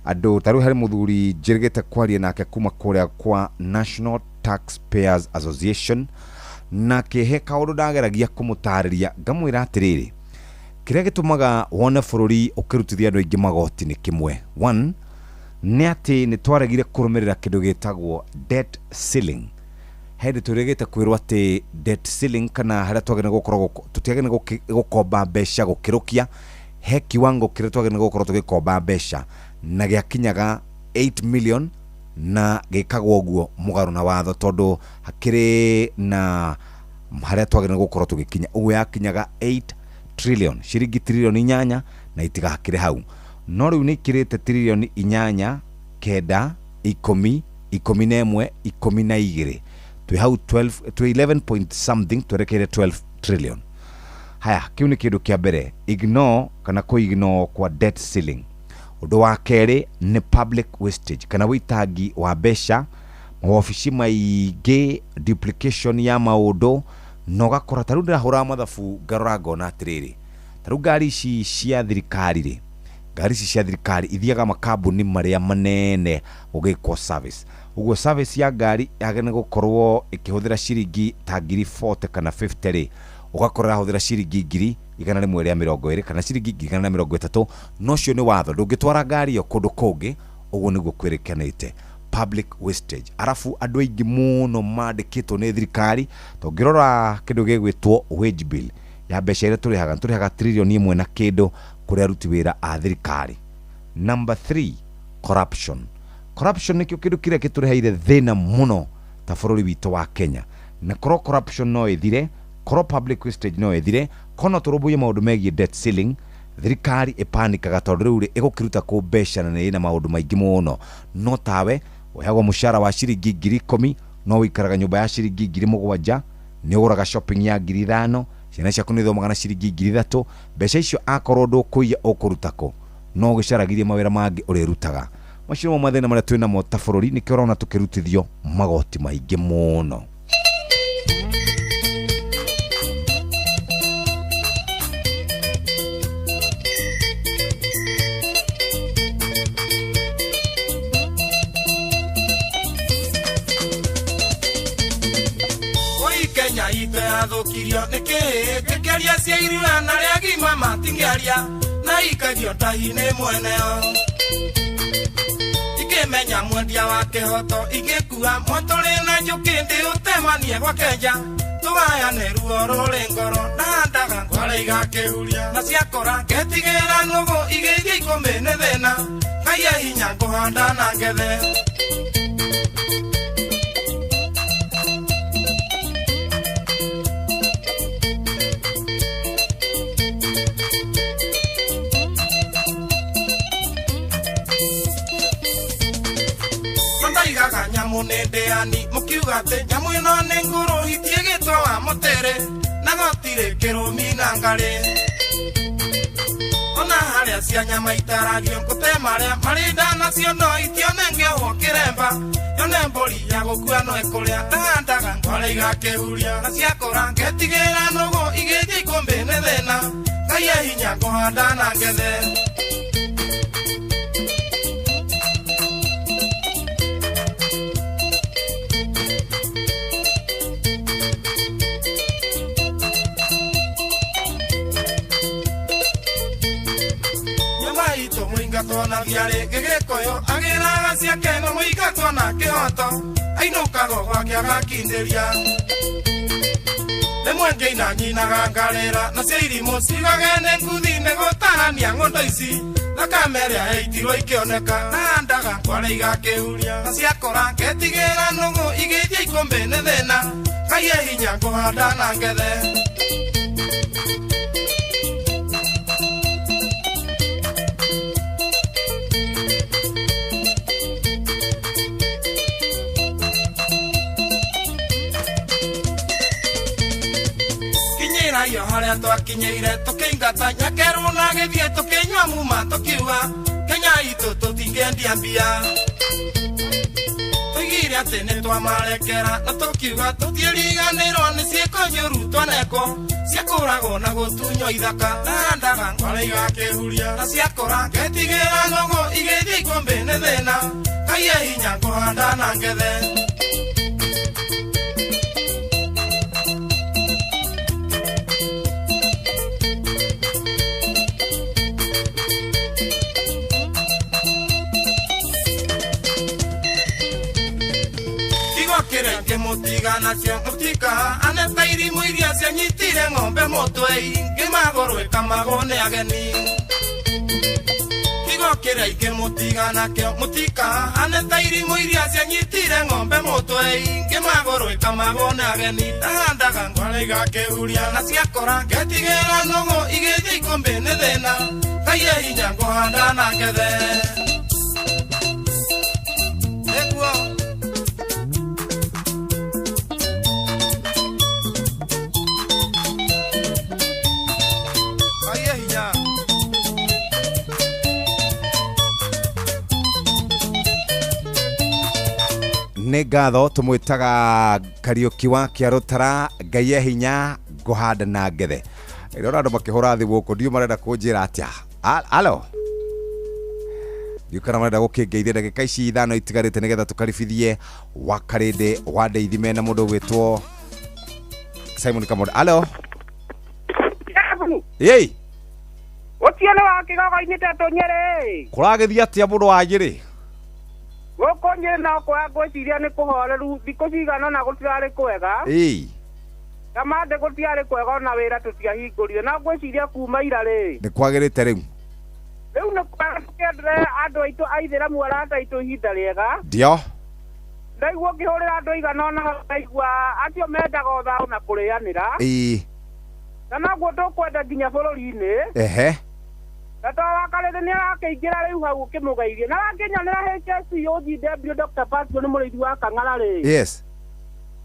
andũ ta rĩu harĩ mũthuri njĩrĩgĩte kwaria nake kuma kũrĩa kwa National Taxpayers Association, na kĩhe kaũndũ ndageragia kũmũtarĩria ngamwĩra atĩrĩrĩ, kĩrĩa gĩtũmaga wone bũrũri ũkĩrutithia andũ aingĩ magoti nĩ kĩmwe. One, nĩ atĩ nĩ twaregire kũrũmĩrĩra kĩndũ gĩtagwo debt ceiling. Hĩndĩ tũrĩgĩte kwĩrwo atĩ debt ceiling, kana harĩa twagĩrĩire gũkorwo tũtiagĩrĩire gũkomba mbeca gũkĩrũkia he kiwango kĩrĩa twagĩrĩire gũkorwo tũgĩkomba mbeca, na gĩakinyaga 8 million, na gĩkagwo ũguo mũgarũ na watho tondũ hakĩrĩ na harĩa twagĩrĩire gũkorwo tũgĩkinya. Ũguo yakinyaga 8 trillion, ciringi trilioni 8, na itigakĩrĩ hau. No rĩu nĩ ikĩrĩte trilioni 8, 9, 10, 11, 12, twĩ hau 12, twĩ 11 point something, twerekeire 12 trillion. Haya, kĩu nĩ kĩndũ kĩa mbere, ignore kana kũ ignore kwa debt ceiling. Ũndũ wa kerĩ nĩ public wastage kana wĩitangi wa mbeca, mawobici maingĩ, duplication ya maũndũ, na ũgakora ta rĩu ndĩrahũra mathabu ngarora ngona atĩrĩrĩ, ta rĩu ngari ici cia thirikari rĩ, ngari ici cia thirikari ithiaga makambuni marĩa manene gũgĩkwo service. Ũguo service ya ngari yagĩrĩire gũkorwo ĩkĩhũthĩra ciringi ta ngiri 40 kana 50 rĩ, ũgakora ĩrahũthĩra ciringi 120 kana ciringi 130, no ũcio nĩ watho, ndũngĩtwara ngari ĩyo kũndũ kũngĩ. Ũguo nĩguo kwĩrĩkanĩte public wastage. Arabu andũ aingĩ mũno mandĩkĩtwo nĩ thirikari, tũngĩrora kĩndũ gĩgwĩtwo wage bill ya mbeca iria tũrĩhaga, tũrĩhaga trilioni 1 na kĩndũ kũrĩ aruti wĩra a thirikari. Number 3, corruption. Corruption nĩkĩo kĩndũ kĩrĩa gĩtũreheire thĩna mũno ta bũrũri witũ wa Kenya. Na korwo corruption no ĩthire, korwo public wastage no ĩthire, korwo no tũrũmbũiye maũndũ megiĩ debt ceiling, Thirikari ĩpanikaga tondũ rĩu rĩ ĩgũkĩruta kũ mbeca na nĩ ĩna maũndũ maingĩ mũno. No tawe ũheagwo mũcara wa ciringi 10,000 no ũikaraga nyũmba ya ciringi 7,000, nĩ ũgũraga shopping ya 5,000, ciana ciaku nĩ ithomaga na ciringi 3,000. Mbeca icio akorwo ndũkũiya ũkũruta kũ? No ũgĩcaragirie mawĩra mangĩ ũrĩrutaga. Macio nĩmo mathĩna marĩa twĩnamo ta bũrũri, nĩkĩo ũrona tũkĩrutithio magoti maingĩ mũno. Oi Kenya itũ yathũkirio nĩkĩ ngĩkĩaria cia irua na arĩa agima matingĩaria na ikagio tahi nĩ mweneo. Ingĩmenya mwendia wa kĩhoto ingĩkua mwatũrĩ na njũkĩ ndĩũtemanie gwa Kenya tũgayane ruo rũrĩ ngoro ndahandaga ngware igakĩhuria na ciakũra ngetigĩra nũgũ igĩthiĩ ikũmbĩ nĩ thĩna Ngai e hinya ngũhanda na ngethe. Ndaigaga nyamũ nĩ ndĩani mũkiuga atĩ nyamũ ĩno nĩ ngũrũ itiĩgĩtwo wa mũtĩrĩ na gũtirĩ kĩrũmi na ngarĩ. Ona harĩa cia nyama itaragio ngũte marĩa marĩ nda nacio no itionengehwo kĩremba yone mbũri ya gũkua no ĩkũrĩa ndahandaga ngware igakĩhuria na ciakũra ngetigĩra nũgũ igĩthiĩ ikũmbĩ nĩ thĩna Ngai e hinya ngũhanda na ngethe. Mũingatwo na thiarĩ gĩgĩkũyũ agĩraga ciake no mũingatwo na kĩhoto ainũkagwo gwake agakindĩria. Rĩmwe ngĩina nyinaga ngarĩra nacio irimũ ciugage nĩ nguthi nĩ gũtarania ng'ondo ici thakame ĩrĩa ĩitirwo ikĩoneka ndahandaga ngware igakĩhuria na ciakũra ngetigĩra nũgũ igĩthiĩ ikũmbĩ nĩ thĩna Ngai e hinya ngũhanda na ngethe. Kinyĩra harĩa twakinyĩire tũkĩingata nyakerwo na gĩthiĩ tũkĩnyua muma tũkiuga Kenya itũ tũtingĩendia mbia. Tũigire atĩ nĩ twamarekera na tũkiuga tũtiĩriganĩrwo nĩ ciĩko njũru twanekwo ciakũragwo na gũtunywo ithaka ndahandaga ngware igakĩhuria na ciakũra ngetigĩra nũgũ igĩthiĩ ikũmbĩ nĩ thĩna Ngai e hinya ngũhanda na ngethe. Kĩrĩa mũtiga nacio mũtika aneta irimũ iria cianyitire ng'ombe mũtwe ingĩ magũrũ ĩkamagwo nĩ ageni. Kigo kĩrĩa ingĩ mũtiga nakĩo mũtika aneta irimũ iria cianyitire ng'ombe mũtwe ingĩ magũrũ ĩkamagwo nĩ ageni. Ndahandaga ngware igakĩhuria na ciakũra ngetigĩra nũgũ igĩthiĩ ikũmbĩ nĩ thĩna Ngai e hinya ngũhanda na ngethe. Nĩguo nĩ ngatho tũmwĩtaga Kariũki wa Kĩarũtara Ngai e hinya ngũhanda na ngethe. Ĩrona andũ makĩhũra thimũ gũkũ ndiũ marenda kũnjĩra atĩa. Alo ndiũ kana marenda gũkĩngeithia ndagĩka ici 5 itigarĩte nĩgetha tũkaribithie Wakarĩndĩ wa Ndeithime na mũndũ ũgwĩtwo Simon Kamondo. Alo ĩĩ Otieno wa kĩgogo-inĩ Tetũ Nyerĩ. Kũragĩthiĩ atĩa mũndũ wa Nyĩrĩ? Gũkũ Nyĩrĩ no kwa ngwĩciria nĩ kũhoreru thikũ cigana ũna gũtirarĩ kwega. Ĩĩ Kamande gũtiarĩ kwega ona wĩra tũtiahingũrire no ngwĩciria kuma ira rĩ nĩ kwagĩrĩte rĩu. Rĩu nĩ kwagĩrĩte andũ aitũ aithĩramu arata aitũ ihinda rĩega. Ndio Ndaigua ngĩhũrĩra andũ aigana ũna ndaigua acio mendaga o thayũ na kũrĩanĩra. Ĩĩ Na noguo tũkwenda nginya bũrũri-inĩ. Ehe. Na to wakarĩrĩ nĩ arakĩingĩra rĩu hau ũkĩmũgeithie. Na wakĩnyonera HSC OGW Dr. Patrick nĩ mũrĩithi wa Kang'ara rĩ. Yes.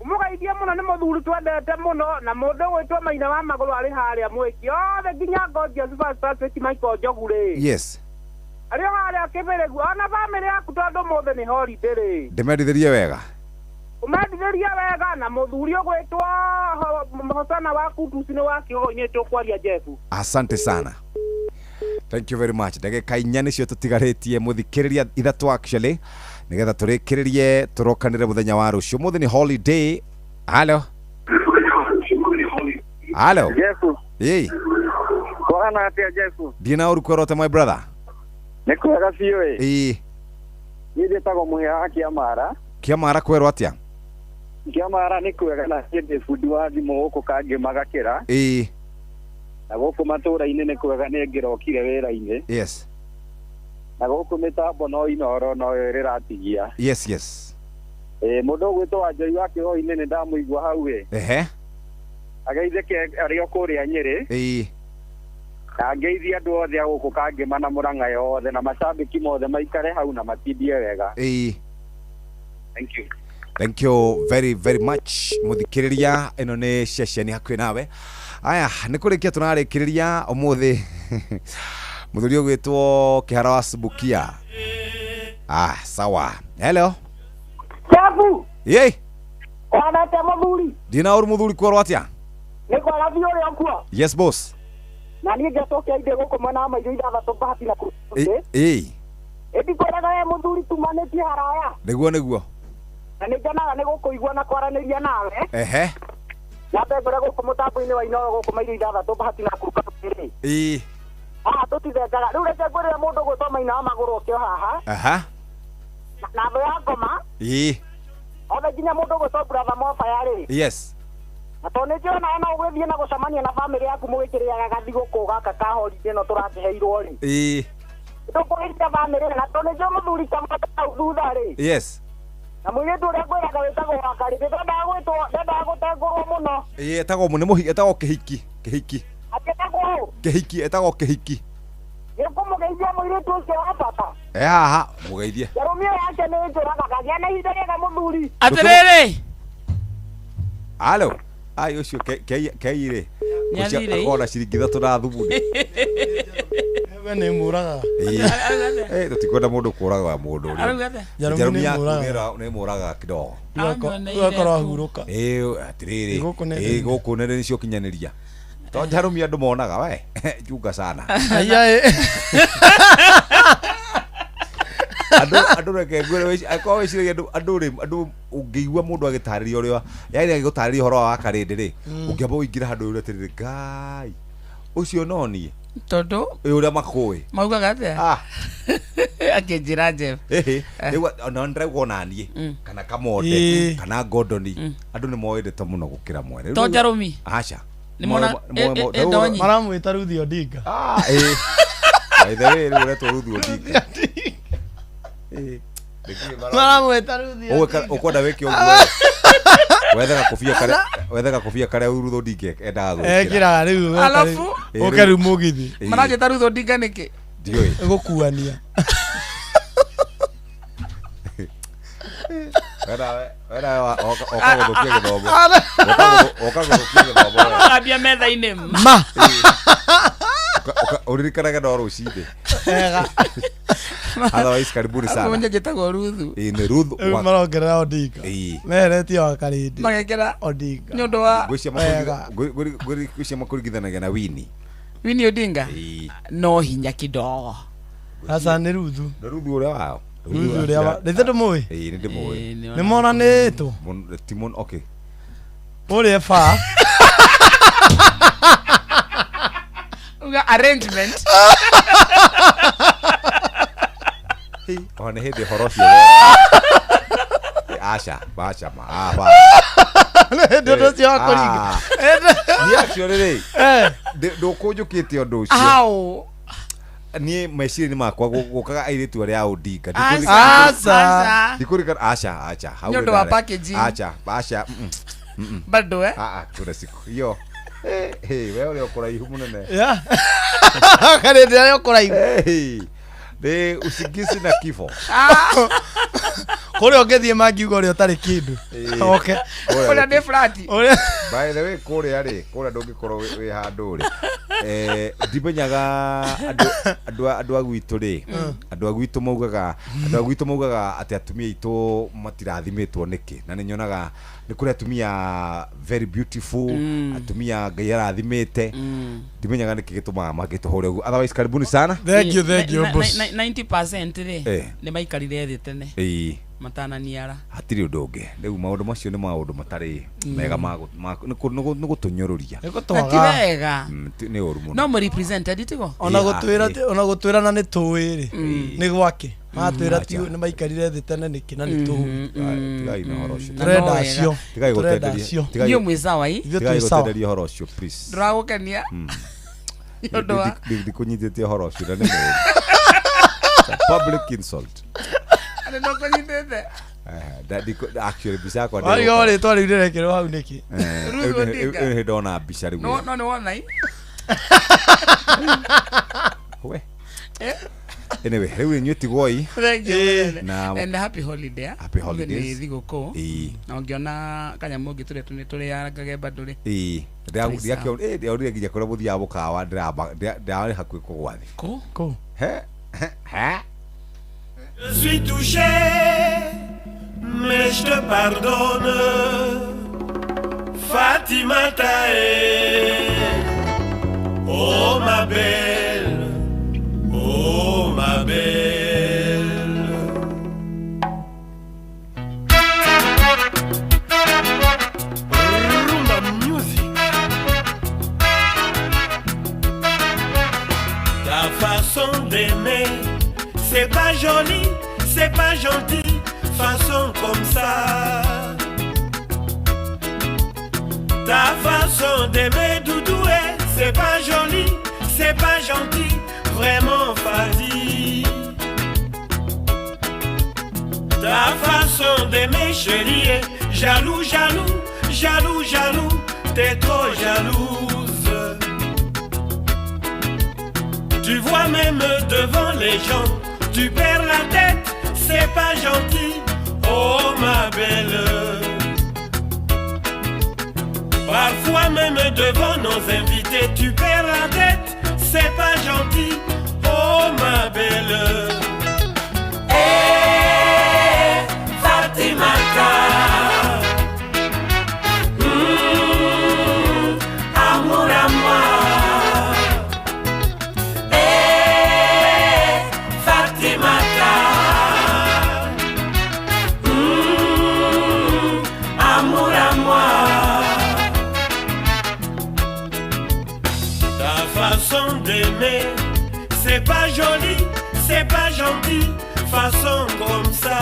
Mũgeithie mũno nĩ mũthuri twendete mũno na mũndũ ũgwĩtwo Maina wa Magũrũ arĩ harĩa mwĩki othe nginya Gorgeous First Patrick Michael Njogu rĩ. Yes. Arĩ o harĩa kĩbĩrĩgu ona bamĩrĩ yaku tondũ ũmũthĩ nĩ holiday rĩ. Ndĩmendithĩrie wega. Ũmendithĩrie wega na mũthuri ũgwĩtwo Hosana wa Kudusi nĩ wa kĩgogo-inĩ tũkwaria Jeff. Asante sana. Thank you very much. Ndagĩka inya nĩcio tũtigarĩtie mũthikĩrĩria ithatũ actually nĩgetha tũrĩkĩrĩrie tũrokanĩre mũthenya wa rũciũ. Ũmũthĩ nĩ holiday. Halo. Halo. Jesu. Ĩĩ. Kũhana atĩa Jesu? Ndiĩ na ũru kwerwo my brother. Nĩ kwega biũ ĩ. Ĩĩ. Niĩ njĩtagwo Mũhĩa wa Kĩamara. Kĩamara kwerwo atĩa? Kĩamara nĩ kwega na niĩ ndĩ bundi wa thimũ gũkũ Kangĩma Gakĩra. Ĩĩ. Na gũkũ matũra-inĩ nĩ kwega nĩ ngĩrokire wĩra-inĩ. Yes. Na gũkũ mĩtambo no Inooro no yo ĩrĩratigia. Yes, yes. Ĩĩ mũndũ ũgwĩtwo Wanjoi wa Kĩhoi-inĩ nĩ ndamũigua hau ĩ. Ehe. Ageithĩke arĩ o kũrĩa Nyĩrĩ. Ĩĩ. Na ngeithie andũ othe a gũkũ Kangĩma na Mũrang'a yothe na macambĩki mothe maikare hau na matindie wega. Ĩĩ. Thank you. Thank you very very much muthikiriria ino ni ceceni hakuhi nawe. Aya ni kurikia turarikiriria umuthi muthuri ugwitwo Kihara wa Subukia. Ah, sawa. Hello. Chafu. Yei. Wana te muthuri. Ndina uru muthuri kwerwo atia? Ni kwara biũ ũrĩa ũkuo. Yes boss. Na niĩ ngĩcokia inde gũkũ mwena wa maitho ithathatũ bahati na kũ. Ĩĩ. Ĩndi kwĩraga we mũthuri tumanĩtie haraya. Nĩguo nĩguo. Na nĩ ngenaga nĩ gũkũigua na kwaranĩria nawe. Ehe. Na mbengũre gũkũ mũtambo-inĩ wa Inooro gũkũ maitho ithathatũ bahati na kũruka rĩ. Ĩĩ. Haha tũtithengaga. Rĩu reke ngwĩrĩre mũndũ ũgwĩtwo Maina wa Magũrũ ũkĩo haha. Aha. Na thũ ya ngoma. Ĩĩ. Othe nginya mũndũ ũgwĩtwo Brother Mofaya rĩ. Yes. Na tondũ nĩ njũĩ onawe no ũgĩthiĩ na gũcemania na bamĩrĩ yaku mũgĩkĩrĩaga gathigũkũ gaka ka holiday ĩno tũrakĩheirwo rĩ. Ĩĩ. Tũkũgeithia bamĩrĩ na tondũ nĩ njũĩ mũthuri kamwe hau thutha rĩ. Yes. Na mũirĩtu ũrĩa ngwĩraga wĩtagwo Wakarĩ ndendaga gwĩtwo ndendaga gũtengũrwo mũno. Ĩĩ etagwo nĩ mũhiki etagwo kĩhiki kĩhiki. Akĩtagwo ũ? Kĩhiki etagwo kĩhiki. Nĩũkũmũgeithia mũirĩtu ũcio wa bata. E haha mũgeithie. Njarũmio yake nĩ njũragaga gĩa na ihinda rĩega mũthuri. Atĩrĩrĩ. Halo. Ai ũcio kei rĩ. Nĩathire. Akona ciringi ithatũ na thubuni. We nĩ mũragaga. Eh tũtikwenda mũndũ kũraga mũndũ ũrĩa. Njarũmio Njarũmia nĩ mũragaga. nĩ mũragaga kidogo. Ũgakorwo ahurũka. Ĩĩ atĩrĩrĩ. Gũkũ Ĩĩ nenda-inĩ. gũkũ nenda-inĩ cia ũkinyanĩria. To njarũmia andũ monaga we. Chunga sana. Aya ĩ. Andũ andũ reke ngwĩre akorwo wĩciragia andũ andũ rĩ andũ ũngĩigua mũndũ agĩtarĩria ũrĩa yaani agĩgũtarĩria ũhoro wa Wakarĩndĩ rĩ ũngĩamba ũingĩre handũ ũrĩa atĩrĩrĩ Ngai ũcio no niĩ Tondũ ĩ ũrĩa makũĩ maugaga atĩa? Ah. Akĩnjĩra Jeff. Ĩhĩ rĩu ona ndĩraigua ona niĩ kana Kamonde Ĩĩ. kana Gondoni andũ nĩ moĩ ndeto mũno gũkĩra mwene. To Njarũmi? Aca. Nĩ mona ĩ ndonyi. Maramwĩta Ruthi Odinga. Ah ĩĩ. By the way rĩu ũretwo Ruthi Odinga. Ĩĩ. Maramwĩta Ruthi Odinga. Ũkwenda wĩke ũguo wethaga kobia karĩa wethaga kobia karĩa Ruth Odinga endaga gwĩkĩra. Ekĩraga rĩu Alafu? ũke rĩu mũgithi. Ĩĩ. Maranjĩta Ruth Odinga nĩkĩ? Ndiũĩ. Gũkuania. We nawe oka gũthũkia gĩthomo. Oka gũthũkia gĩthomo we. Agambia metha-inĩ. Ma. Ũririkanage no rũcinĩ. Ega. Otherwise karibuni sana. Ũmenye njĩtagwo Ruthu. Ĩĩ nĩ Ruth Rĩu wa marongerera Odinga. Ĩĩ. Meheretie Wakarĩndĩ. Magekĩra Odinga. nĩ ũndũ wa Wega. Ngwĩciria makũringithanagia na Winnie. Winnie Odinga. Ĩĩ. No hinya kidogo. Aca nĩ Ruthu. Nĩ Ruthu ũrĩa wao. Ruthu ũrĩa wa nĩ ndũmũĩ? Ĩĩ nĩ ndĩmũĩ. Nĩ monanĩtwo. Ti mon okay. Ũrĩa ba. Uga arrangement. Ona nĩ hĩndĩ ũhoro ũcio aca aca ma ah ba. Nĩ hĩndĩ ũndũ ũcio wa kũringa. Niĩ actually rĩ ndũkũnjũkĩte ũndũ ũcio. How? Niĩ meciria-inĩ makwa gũkaga airĩtu arĩa a Odinga. Aca. Aca. Ndikũririkana aca aca hau Nĩ ũndũ wa ndarĩ. packaging. Aca aca. Bado eh? Ah ah kuna siku hiyo. Eh we ũrĩa ũkũraihu mũnene. Yeah. Karä ndä arä kå raihu. Nĩ usingizi na kifo. Kå rä a å ngä thiä mangiuga å rä a å tarä kä ndå. Ĩĩ. Kũrĩa nĩ flat. By the way, kũrĩa rĩ, kũrĩa ndũngĩkorwo wĩ handũ rĩ, ndimenyaga andũ a gwitũ rĩ, andũ a gwitũ maugaga atĩ atumia aitũ matirathimĩtwo nĩkĩ, na nĩ nyonaga nĩ kũrĩ atumia very beautiful, atumia Ngai arathimĩte. Ndimenyaga nĩkĩ gĩtũmaga mangĩtũhũre ũguo. Otherwise, karibuni sana. Thank you, thank you, boss. 90% rĩ, nĩ maikarire thĩ tene matananiara. Hatirĩ ũndũ ũngĩ. Rĩu maũndũ macio nĩ maũndũ matarĩ mega ma nĩ gũtũnyũrũria. Na ti wega. Nĩ ũru mũno. No mũ represented tigo. Ona gũtwĩra, ona gũtwĩra na nĩ tũĩ rĩ, nĩ gwake matwĩra ti nĩ maikarire thĩ tene nĩkĩ na nĩ tũĩ. Tigai na ũhoro ũcio. Tũrenda acio. Tigai Tũrenda gũtenderia. acio. Inyuĩ mwĩ sawa i? Ithuĩ Tigai twĩ sawa. gũtenderia ũhoro ũcio, please. Ndũragũkenia nĩ ũndũ wa Ndikũnyitĩte ũhoro ũcio na nĩ mũũru. It's a public insult. Andũ ndũkũnyitĩte. Actually mbica yakwa Wariga rĩtwa rĩu rĩrekĩrwo hau nĩkĩ? Ruth Odinga. Rĩu nĩ ndona mbica rĩu. No nĩ wona i? We. Eh? Anyway, rĩu inyuĩ tigwoi. Thank you, mũnene. Na And happy holiday, ah. Happy Ũmũthĩ holidays. nĩ thigũkũ. Na ũngĩona kanyamũ ũngĩ tũrĩa tũrĩaga bado rĩ. Ĩĩ. Twĩ sawa. Ndĩraurire nginya kũrĩa mũthiaga mũkawa ndĩrarĩ hakuhĩ kũgwa thĩ. Kũ? Kũ? He? He? He? Je suis touché, mais je te pardonne. Fatima Tae, oh ma belle, oh ma belle. Rumba music. Ta façon d'aimer, c'est pas joli, c'est pas gentil, façon comme ça. Ta façon d'aimer Doudoué, c'est pas joli, c'est pas gentil, vraiment Fadi. Ta façon d'aimer chérie, jaloux, jaloux, jaloux, jaloux, t'es trop jalouse. Tu vois même devant les gens, tu perds la tête, c'est pas gentil, oh ma belle. Parfois même devant nos invités, tu perds la tête, c'est pas gentil, oh ma belle. Eh, Fatimata. Amour à moi. Eh, Fatimata. Amour à moi. Ta façon d'aimer, c'est pas joli, c'est pas gentil, façon comme ça.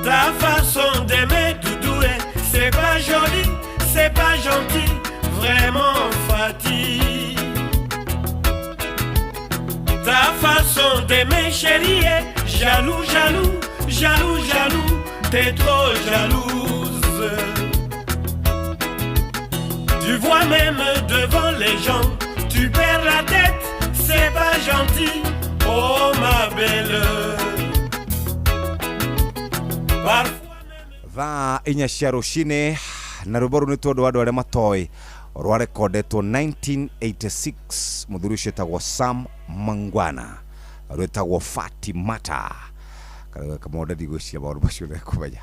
Ta façon d'aimer, Doudoué, c'est pas joli, c'est pas gentil, vraiment fatigue. Ta façon d'aimer, chérie, est jaloux, jaloux, jaloux, jaloux, t'es trop jalouse. Tu vois même devant les gens, tu perds la tête, c'est pas gentil, oh ma belle. Parfois Thaa 4 cia rũcinĩ, na rwĩmbo rũu nĩ tondũ wa andũ arĩa matoĩ rwarekondetwo 1986. Mũthuri ũcio etagwo Sam Mangwana, rwĩtagwo Fatimata. Karega kamonda, ndigwĩciria maũndũ macio nĩkũmenya.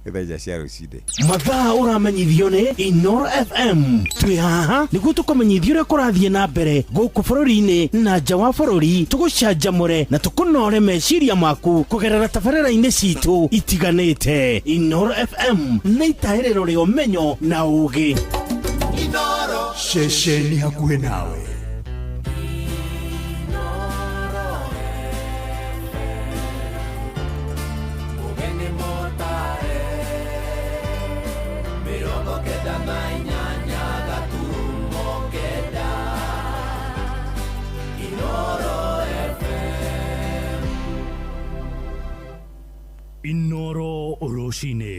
Nĩ thaa 4 cia rũcinĩ. Mathaa ũramenyithio nĩ Inoro FM. Twĩ haha nĩguo tũkũmenyithia ũrĩa kũrathiĩ na mbere gũkũ bũrũri-inĩ na nja wa bũrũri, tũgũcanjamũre na tũkũnore meciria maku kũgerera tabarĩra-inĩ citũ itiganĩte. Inoro FM nĩ itahĩrĩro rĩa ũmenyo na ũũgĩ. Ceceni hakuhĩ nawe. Ũgeni mũtare 98.9 Inoro FM. Inoro rũcinĩ.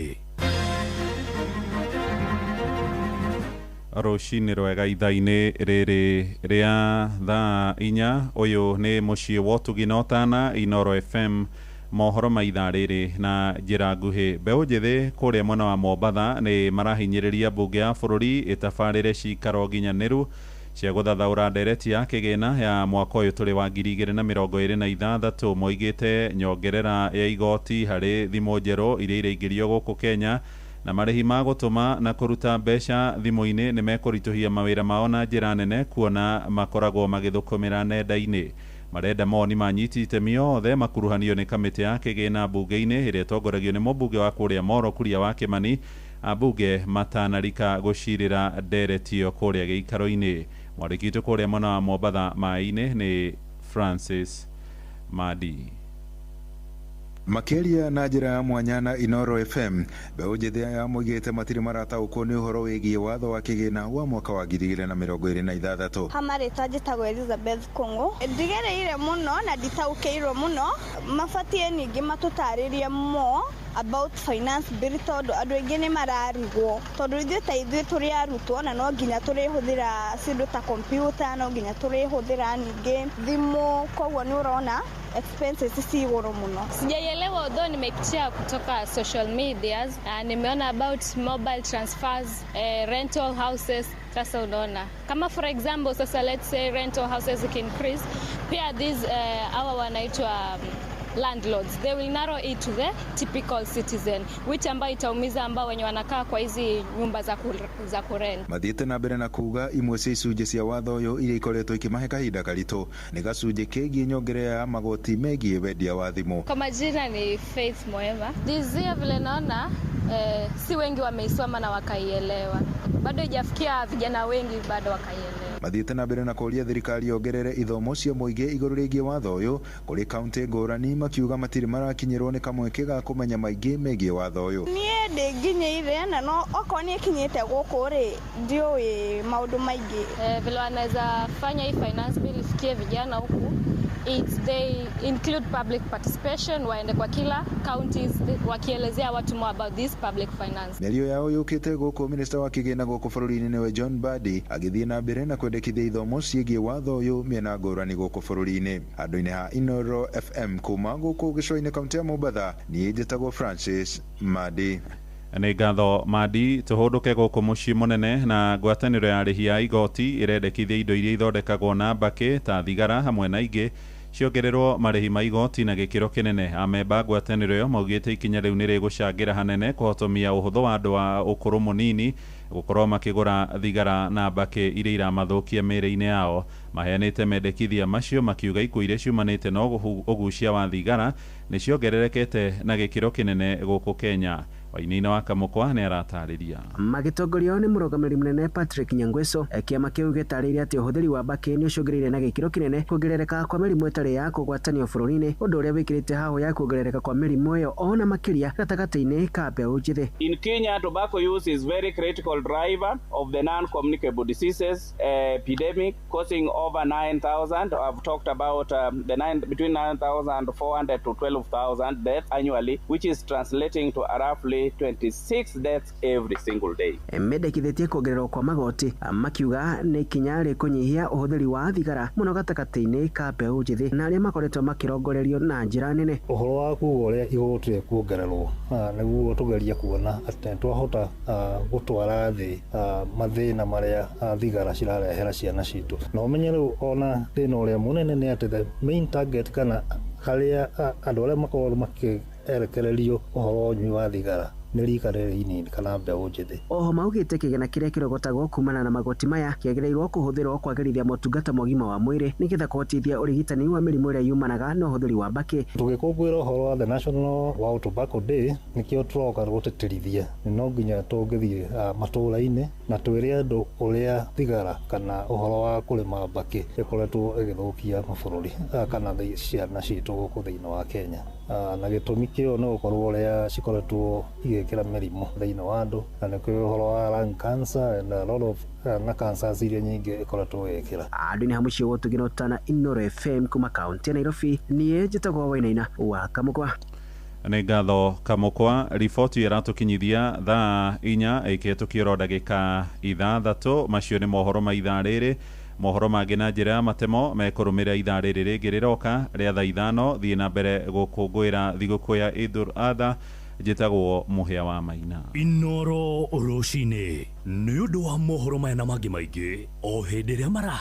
Rũcinĩ rwega ithaa-inĩ rĩrĩ rĩa thaa 4. Ũyũ nĩ mũciĩ wa ũtugi na ũtana, Inoro FM, mohoro ma ithaa rĩrĩ na njĩra nguhĩ. Mbeũ njĩthĩ kũrĩa mwena wa Mombatha nĩ marahinyĩrĩria mbunge ya bũrũri ĩtabarĩre cikaro nginyanĩru cia gũthathaũra ndereti ya kĩgĩna ya mwaka ũyũ tũrĩ wa 2026. Moigĩte nyongerera ya igoti harĩ thimũ njerũ iria iraingĩrio gũkũ Kenya na marĩhi ma gũtũma na kũruta mbeca thimũ-inĩ nĩ mekũritũhia mawĩra mao na njĩra nene, kuona makoragwo magĩthũkũmĩra nenda-inĩ. Marenda mawoni ma anyiti itemi othe makuruhanio nĩ kamĩtĩ ya kĩgĩna mbunge-inĩ ĩrĩa ĩtongoragio nĩ mũmbunge wa kũrĩa Moro Kuria wa Kĩmani, ambunge matanarika gũcirĩra ndereti ĩyo kũrĩa gĩikaro-inĩ. Mwandĩki witũ kũrĩa mwena wa Mombatha maĩ-inĩ nĩ Francis Madi. Makĩaria na njĩra ya mwanya na Inoro FM, mbeũ njĩthĩ aya moigĩte matirĩ marataũkwo nĩ ũhoro wĩgiĩ watho wa kĩgĩna wa mwaka wa 2026. Ha marĩtwa njĩtagwo Elizabeth Kũng'ũ. Ndigereire mũno na nditaũkĩirwo mũno. Mabatiĩ ningĩ matũtarĩrie more about finance bill, tondũ andũ aingĩ nĩ mararigwo, tondũ ithuĩ ta ithuĩ tũrĩ arutwo na no nginya tũrĩhũthĩra cindo ta computer, no nginya tũrĩhũthĩra ningĩ thimũ, koguo nĩ ũrona expenses ci igũrũ mũno. Sijaielewa, although nimeipitia kutoka social medias. Nimeona about mobile transfers, rental houses. Sasa unaona kama for example sasa let's say rental houses increase, pia these hawa wanaitwa landlords, they will narrow it to the typical citizen, which ambayo itaumiza ambao wenye wanakaa kwa hizi nyumba za kurent. Mathiĩte na mbere na kuga imwe cia icunjĩ cia watho ũyũ iria ikoretwo ikĩmahe kahinda karitũ nĩ gacunjĩ kĩgiĩ nyongerera ya magoti megiĩ wendia wa thimũ. Kwa majina ni Faith Moema. This year vile naona si wengi wameisoma na wakaielewa, bado haijafikia vijana wengi bado wakaielewa. Mathiĩte na mbere na kũria thirikari yongerere ithomo cia mũingĩ igũrũ rĩgiĩ watho ũyũ kũrĩ kaunti ngũrani, makiuga matirĩ marakinyĩrwo nĩ kamweke ga kũmenya maingĩ megiĩ watho ũyũ. Niĩ ndĩnginyĩire na no okorwo nĩ ĩkinyĩte gũkũ rĩ, ndiũĩ maũndũ maingĩ. Vile wanaweza fanya hii finance bill ifikie vijana huku, it's they include public participation, waende kwa kila counties wakielezea watu more about this public finance. Mĩario yao yũkĩte gũkũ minista wa kĩgĩna gũkũ bũrũri-inĩ nĩwe John Mbadi agĩthiĩ na mbere na kwendekithia ithomo ciĩgiĩ watho ũyũ mĩena ngũrani gũkũ bũrũri-inĩ. Handũ-inĩ ha Inoro FM kuma gũkũ gĩcũa-inĩ kaunti ya Mombatha, niĩ njĩtagwo Francis Madi. Nĩ ngatho Madi. Tũhũndũke gũkũ mũciĩ mũnene na ngwatanĩro ya arĩhi a igoti ĩrendekithia indo iria ithondekagwo na mbakĩ ta thigara hamwe na ingĩ ciongererwo marĩhi ma igoti na gĩkĩro kĩnene. Amemba ngwatanĩro ĩyo maugĩte ikinya rĩu nĩ rĩgũcangĩra hanene kũhotomia ũhũthũ wa andũ a ũkũrũ mũnini gũkorwo makĩgũra thigara na mbakĩ iria iramathũkia mĩĩrĩ-inĩ yao. Maheanĩte mendekithia macio makiuga ikuũ iria ciumanĩte na ũgucia wa thigara nĩ ciongererekete na gĩkĩro kĩnene gũkũ Kenya. Wainaina wa Kamũkwa nĩ aratarĩria. Magĩtongorio nĩ mũrũgamĩrĩri mũnene Patrick Nyangweso, kĩama kĩu gĩtarĩirie atĩ ũhũthĩri wa mbakĩ nĩ ũcũngĩrĩire na gĩkĩro kĩnene kuongerereka kwa mĩrimũ ĩtarĩ ya kũgwatanio bũrũri-inĩ, ũndũ ũrĩa wĩkĩrĩte hahũ ya kuongerereka kwa mĩrimũ ĩyo ona makĩria gatagatĩ-inĩ ka mbeũ njĩthĩ. In Kenya, tobacco use is very critical driver of the non-communicable diseases epidemic, causing over 9,000. I've talked about between 9,400 to 12,000 deaths annually, which is translating to roughly 26 deaths every single day. Mendekithĩtie kuongererwo kwa magoti, makiuga nĩ ikinya rĩkũnyihia ũhũthĩri wa thigara mũno gatagatĩ-inĩ ka mbeũ njĩthĩ na arĩa makoretwo makĩrongorerio na njĩra nene. Ũhoro wa kuga ũrĩa igoti rĩkuongererwo nĩguo tũgerie kuona atĩ twahota gũtwara thĩ mathĩna marĩa thigara cirarehera ciana citũ. Na ũmenye rĩu ona thĩna ũrĩa mũnene nĩ atĩ the main target kana harĩa andũ arĩa makoragwo makĩerekererio ũhoro wa ũnyui wa thigara nĩ rika rĩrĩ inini kana mbeũ njĩthĩ. Oho maugĩte kĩgĩna kĩrĩa kĩrogotagwo kumana na magoti maya kĩagĩrĩirwo kũhũthĩrwo kwagĩrithia motungata ma ũgima wa mwĩrĩ nĩgetha kũhotithia ũrigitani wa mĩrimũ ĩrĩa yumanaga na ũhũthĩri wa mbakĩ. Tũgĩkũngũĩra ũhoro wa the National World Tobacco Day nĩkĩo tũroka gũtĩtĩrithia no nginya tũngĩthiĩ matũũra-inĩ na twĩre andũ ũrĩa thigara kana ũhoro wa kũrĩma mbakĩ ĩkoretwo ĩgĩthũkia mabũrũri kana ciana citũ gũkũ thĩinĩ wa Kenya. Na gĩtũmi kĩo nĩ gũkorwo ũrĩa cikoretwo igĩkĩra mĩrimũ thĩinĩ wa andũ na nĩkĩo ũhoro wa lung cancer and a lot of na cancers iria nyingĩ ĩkoretwo ĩgĩkĩra. Andũ-inĩ ha mũciĩ wa Ũtugĩ na Ũtana, Inoro FM kuma kaunti ya Nairobi, niĩ njĩtagwo Wainaina wa Kamũkwa. Nĩ ngatho Kamũkwa. Riboti ĩratũkinyithia thaa 4 ĩkĩhetũkio ndagĩka 6. Macio nĩ mohoro ma ithaa rĩrĩ. Mohoro mangĩ na njĩra ya matemo mekũrũmĩrĩra ithaa rĩrĩ rĩngĩ rĩroka rĩa thaa 5. Thiĩ na mbere gũkũngũĩra thigũkũ ya Idul Adha. Njĩtagwo Mũhĩa wa Maina. Inoro rũcinĩ nĩ ũndũ wa mohoro maya na mangĩ maingĩ o hĩndĩ ĩrĩa maraha.